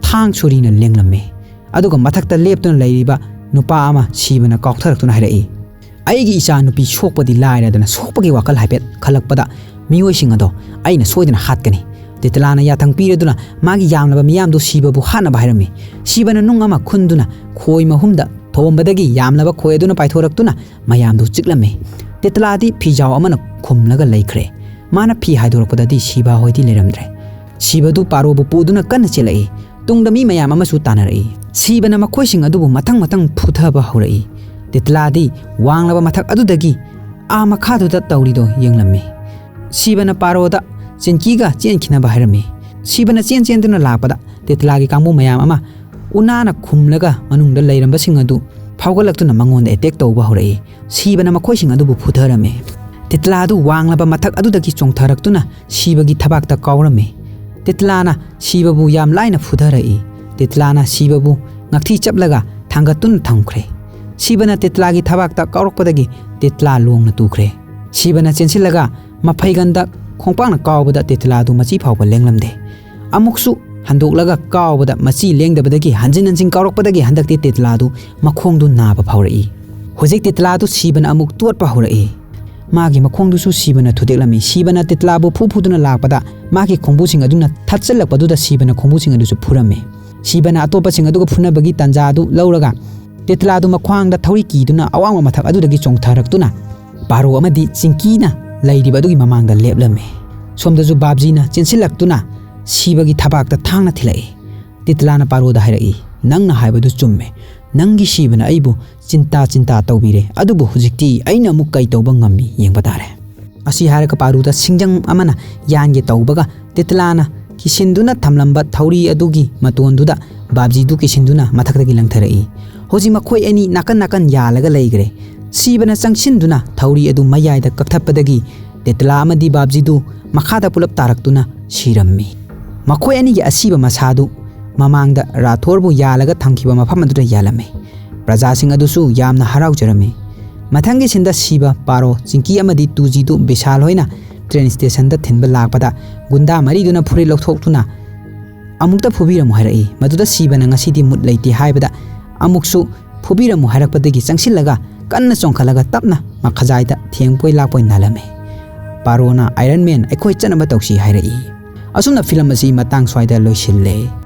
ꯊꯥꯡ ꯁꯨꯔꯤꯅ ꯂꯦꯡꯂꯝꯃꯤ꯫ ꯑꯗꯨꯒ ꯃꯊꯛꯇ ꯂꯦꯞꯇꯨꯅ ꯂꯩꯔꯤꯕ ꯅꯨꯄꯥ ꯑꯃ ꯁꯤꯕꯅ ꯀꯥꯎꯊꯔꯛꯇꯨꯅ ꯍꯥꯏꯔꯛꯏ, "ꯑꯩꯒꯤ ꯏꯆꯥ ꯅꯨꯄꯤ ꯁꯣꯛꯄꯗꯤ ꯂꯥꯏꯔꯗꯅ ꯁꯣꯛꯄꯒꯤ ꯋꯥꯈꯜ ꯍꯥꯏꯐꯦꯠ ꯈꯜꯂꯛꯄꯗ ꯃꯤꯑꯣꯏꯁꯤꯡ ꯑꯗꯣ ꯑꯩꯅ ꯁꯣꯏꯗꯅ ꯍꯥꯠꯀꯅꯤ"꯫ ꯇꯦꯇꯂꯥꯅ ꯌꯥꯊꯪ ꯄꯤꯔꯗꯨꯅ ꯃꯥꯒꯤ ꯌꯥꯝꯂꯕ ꯃꯤꯌꯥꯝꯗꯨ ꯁꯤꯕꯕꯨ ꯍꯥꯠꯅꯕ ꯍꯥꯏꯔꯝꯃꯤ꯫ ꯁꯤꯕꯅ ꯅꯨꯡ ꯑꯃ ꯈꯨꯟꯗꯨꯅ ꯈꯣꯏ ꯃꯍꯨꯝꯗ ꯊꯣꯝꯕꯗꯒꯤ ꯌꯥꯝꯂꯕ ꯈꯣꯏ ꯑꯗꯨꯅ ꯄꯥꯏꯊꯣꯔꯛꯇꯨꯅ ꯃꯌꯥꯝꯗꯨ ꯆꯤꯛꯂꯝꯃꯤ꯫ ꯇꯦꯇꯂꯥꯗꯤ ꯐꯤꯖꯥꯎ ꯑꯃꯅ ꯈꯨꯝꯂꯒ ꯂꯩꯈ꯭ꯔꯦ꯫ ꯃꯥꯅ ꯐꯤ ꯍꯥꯏꯗꯣꯔꯛꯄꯗꯗꯤ ꯁꯤꯕꯥ ꯍꯣꯏꯗꯤ ꯂꯩꯔꯝꯗ꯭ꯔꯦ꯫ ꯁꯤꯕꯗꯨ ꯄꯥꯔꯣꯕꯨ ꯄꯨꯗꯨꯅ ꯀꯟꯅ ꯆꯦꯜꯂꯛꯏ꯫ ꯇꯨꯡꯗ ꯃꯤ ꯃꯌꯥꯝ ꯑꯃꯁꯨ ꯇꯥꯅꯔꯛꯏ꯫ ꯁꯤꯕꯅ ꯃꯈꯣꯏꯁꯤꯡ ꯑꯗꯨꯕꯨ ꯃꯊꯪ ꯃꯊꯪ ꯐꯨꯊꯕ ꯍꯧꯔꯛꯏ꯫ ꯇꯦꯇꯂꯥꯗꯤ ꯋꯥꯡꯂꯕ ꯃꯊꯛ ꯑꯗꯨꯗꯒꯤ ꯑꯥ ꯃꯈꯥꯗꯨꯗ ꯇꯧꯔꯤꯗꯣ ꯌꯦꯡꯂꯝꯃꯤ꯫ ꯁꯤꯕꯅ ꯄꯥꯔꯣꯗ ꯆꯤꯟꯀꯤꯒ ꯆꯦꯟꯈꯤꯅꯕ ꯍꯥꯏꯔꯝꯃꯤ꯫ ꯁꯤꯕꯅ ꯆꯦꯟ ꯆꯦꯟꯗꯨꯅ ꯂꯥꯛꯄꯗ ꯇꯦꯇꯂꯥꯒꯤ ꯀꯥꯡꯕꯨ ꯃꯌꯥꯝ ꯑꯃ ꯎꯅꯥꯅ ꯈꯨꯝꯂꯒ ꯃꯅꯨꯡꯗ ꯂꯩꯔꯝꯕꯁꯤꯡ ꯑꯗꯨ ꯐꯥꯎꯒꯠꯂꯛꯇꯨꯅ ꯃꯉꯣꯟꯗ ꯑꯦꯇꯦꯛ ꯇꯧꯕ ꯍꯧꯔꯛꯏ꯫ ꯁꯤꯕꯅ ꯃꯈꯣꯏꯁꯤꯡ ꯑꯗꯨꯕꯨ ꯐꯨꯊꯔꯝꯃꯤ꯫ ꯇꯤꯇꯂꯥꯗꯨ ꯋꯥꯡꯂꯕ ꯃꯊꯛ ꯑꯗꯨꯗꯒꯤ ꯆꯣꯡꯊꯔꯛꯇꯨꯅ ꯁꯤꯕꯒꯤ ꯊꯕꯥꯛꯇ ꯀꯥꯎꯔꯝꯃꯤ꯫ ꯇꯤꯇꯂꯥꯅ ꯁꯤꯕꯕꯨ ꯌꯥꯝ ꯂꯥꯏꯅ ꯐꯨꯊꯔꯛꯏ꯫ ꯇꯤꯇꯂꯥꯅ ꯁꯤꯕꯕꯨ ꯉꯛꯊꯤ ꯆꯞꯂꯒ ꯊꯥꯡꯒꯠꯇꯨꯅ ꯊꯝꯈ꯭ꯔꯦ꯫ ꯁꯤꯕꯅ ꯇꯤꯇꯂꯥꯒꯤ ꯊꯕꯥꯛꯇ ꯀꯥꯎꯔꯛꯄꯗꯒꯤ ꯇꯤꯇꯂꯥ ꯂꯣꯡꯅ ꯇꯨꯈ꯭ꯔꯦ꯫ ꯁꯤꯕꯅ ꯆꯦꯟꯁꯤꯜꯂꯒ ꯃꯐꯩꯒꯟꯗ ꯈꯣꯡꯄꯥꯛꯅ ꯀꯥꯎꯕꯗ ꯇꯤꯇꯂꯥꯗꯨ ꯃꯆꯤ ꯐꯥꯎꯕ ꯂꯦꯡꯂꯝꯗꯦ꯫ ꯑꯃꯨꯛꯁꯨ ꯍꯟꯗꯣꯛꯂꯒ ꯀꯥꯎꯕꯗ ꯃꯆꯤ ꯂꯦꯡꯗꯕꯗꯒꯤ ꯍꯟꯖꯤꯟ ꯍꯟꯖꯤꯟ ꯀꯥꯎꯔꯛꯄꯗꯒꯤ ꯍꯟꯗꯛꯇꯤ ꯇꯤꯇꯂꯥꯗꯨ ꯃꯈꯣꯡꯗꯨ ꯅꯥꯕ ꯐꯥꯎꯔꯛꯏ꯫ ꯍꯧꯖꯤꯛ ꯇꯤꯇꯂꯥꯗꯨ ꯁꯤꯕꯅ ꯑꯃꯨꯛ ꯇꯣꯠꯄ ꯍꯧꯔꯛꯏ꯫ ꯃꯥꯒꯤ ꯃꯈꯣꯡꯗꯨꯁꯨ ꯁꯤꯕꯅ ꯊꯨꯗꯦꯛꯂꯝꯃꯤ꯫ ꯁꯤꯕꯅ ꯇꯤꯇꯂꯥꯕꯨ ꯐꯨ ꯐꯨꯗꯨꯅ ꯂꯥꯛꯄꯗ ꯃꯥꯒꯤ ꯈꯣꯡꯕꯨꯁꯤꯡ ꯑꯗꯨꯅ ꯊꯠꯆꯜꯂꯛꯄꯗꯨꯗ ꯁꯤꯕꯅ ꯈꯣꯡꯕꯨꯁꯤꯡ ꯑꯗꯨꯁꯨ ꯐꯨꯔꯝꯃꯤ꯫ ꯁꯤꯕꯅ ꯑꯇꯣꯞꯄꯁꯤꯡ ꯑꯗꯨꯒ ꯐꯨꯅꯕꯒꯤ ꯇꯥꯟꯖꯥ ꯑꯗꯨ ꯂꯧꯔꯒ ꯇꯤꯇꯂꯥꯗꯨ ꯃꯈ꯭ꯋꯥꯡꯗ ꯊꯧꯔꯤ ꯀꯤꯗꯨꯅ ꯑꯋꯥꯡꯕ ꯃꯊꯛ ꯑꯗꯨꯗꯒꯤ ꯆꯣꯡꯊꯔꯛꯇꯨꯅ ꯄꯥꯔꯣ ꯑꯃꯗꯤ ꯆꯤꯡꯀꯤꯅ ꯂꯩꯔꯤꯕ ꯑꯗꯨꯒꯤ ꯃꯃꯥꯡꯗ ꯂꯦꯞꯂꯝꯃꯤ꯫ ꯁꯣꯝꯗꯁꯨ ꯕꯥꯞꯖꯤꯅ ꯆꯦꯟꯁꯤꯜꯂꯛꯇꯨꯅ ꯁꯤꯕꯒꯤ ꯊꯕꯥꯛꯇ ꯊꯥꯡꯅ ꯊꯤꯜꯂꯛꯏ꯫ ꯇꯤꯇꯂꯥꯅ ꯄꯥꯔꯣꯗ ꯍꯥꯏꯔꯛꯏ, "ꯅꯪꯅ ꯍꯥꯏꯕꯗꯨ ꯆꯨꯝꯃꯦ꯫ ꯅꯪꯒꯤ ꯁꯤꯕꯅ ꯑꯩꯕꯨ ꯆꯤꯟꯇꯥ ꯆꯤꯟꯇꯥ ꯇꯧꯕꯤꯔꯦ꯫ ꯑꯗꯨꯕꯨ ꯍꯧꯖꯤꯛꯇꯤ ꯑꯩꯅ ꯑꯃꯨꯛ ꯀꯩ ꯇꯧꯕ ꯉꯝꯃꯤ ꯌꯦꯡꯕ ꯇꯥꯔꯦ"꯫ ꯑꯁꯤ ꯍꯥꯏꯔꯒ ꯄꯥꯔꯨꯗ ꯁꯤꯡꯖꯪ ꯑꯃꯅ ꯌꯥꯟꯒꯦ ꯇꯧꯕꯒ ꯇꯤꯇꯂꯥꯅ ꯀꯤꯁꯤꯟꯗꯨꯅ ꯊꯝꯂꯝꯕ ꯊꯧꯔꯤ ꯑꯗꯨꯒꯤ ꯃꯇꯣꯟꯗꯨꯗ ꯕꯥꯞꯖꯤꯗꯨ ꯀꯤꯁꯤꯟꯗꯨꯅ ꯃꯊꯛꯇꯒꯤ ꯂꯪꯊꯔꯛꯏ꯫ ꯍꯧꯖꯤꯛ ꯃꯈꯣꯏ ꯑꯅꯤ ꯅꯥꯀꯟ ꯅꯥꯀꯟ ꯌꯥꯜꯂꯒ ꯂꯩꯈ꯭ꯔꯦ꯫ ꯁꯤꯕꯅ ꯆꯪꯁꯤꯟꯗꯨꯅ ꯊꯧꯔꯤ ꯑꯗꯨ ꯃꯌꯥꯏꯗ ꯀꯛꯊꯠꯄꯗꯒꯤ ꯇꯤꯇꯂꯥ ꯑꯃꯗꯤ ꯕꯥꯞꯖꯤꯗꯨ ꯃꯈꯥꯗ ꯄꯨꯂꯞ ꯇꯥꯔꯛꯇꯨꯅ ꯁꯤꯔꯝꯃꯤ꯫ ꯃꯈꯣꯏ ꯑꯅꯤꯒꯤ ꯑꯁꯤꯕ ꯃꯁꯥꯗꯨ ꯃꯃꯥꯡꯗ ꯔꯥꯊꯣꯔꯕꯨ ꯌꯥꯜꯂꯒ ꯊꯝꯈꯤꯕ ꯃꯐꯝ ꯑꯗꯨꯗ ꯌꯥꯜꯂꯝꯃꯤ꯫ ꯄ꯭ꯔꯖꯥꯁꯤꯡ ꯑꯗꯨꯁꯨ ꯌꯥꯝꯅ ꯍꯔꯥꯎꯖꯔꯝꯃꯤ꯫ ꯃꯊꯪꯒꯤ ꯁꯤꯟꯗ ꯁꯤꯕ, ꯄꯥꯔꯣ, ꯆꯤꯡꯀꯤ ꯑꯃꯗꯤ ꯇꯨꯖꯤꯗꯨ ꯕꯤꯁꯥꯜ ꯍꯣꯏꯅ ꯇ꯭ꯔꯦꯟ ꯁ꯭ꯇꯦꯁꯟꯗ ꯊꯤꯟꯕ ꯂꯥꯛꯄꯗ ꯒꯨꯟꯗꯥ ꯃꯔꯤꯗꯨꯅ ꯐꯨꯔꯤꯠ ꯂꯧꯊꯣꯛꯇꯨꯅ "ꯑꯃꯨꯛꯇ ꯐꯨꯕꯤꯔꯝꯃꯨ" ꯍꯥꯏꯔꯛꯏ꯫ ꯃꯗꯨꯗ ꯁꯤꯕꯅ "ꯉꯁꯤꯗꯤ ꯃꯨꯠ ꯂꯩꯇꯦ" ꯍꯥꯏꯕꯗ ꯑꯃꯨꯛꯁꯨ "ꯐꯨꯕꯤꯔꯝꯃꯨ" ꯍꯥꯏꯔꯛꯄꯗꯒꯤ ꯆꯪꯁꯤꯜꯂꯒ ꯀꯟꯅ ꯆꯣꯡꯈꯠꯂꯒ ꯇꯞꯅ ꯃꯈꯖꯥꯏꯗ ꯊꯦꯡꯄꯣꯏ ꯂꯥꯛꯄꯣꯏ ꯅꯥꯜꯂꯝꯃꯤ꯫ ꯄꯥꯔꯣꯅ "ꯑꯥꯏꯔꯟ ꯃꯦꯟ, ꯑꯩꯈꯣꯏ ꯆꯠꯅꯕ ꯇꯧꯁꯤ" ꯍꯥꯏꯔꯛꯏ꯫ ꯑꯁꯨꯝꯅ ꯐꯤꯂꯝ ꯑꯁꯤ ꯃꯇꯥꯡ ꯁ꯭ꯋꯥꯏꯗ ꯂꯣꯏꯁꯤꯜꯂꯦ꯫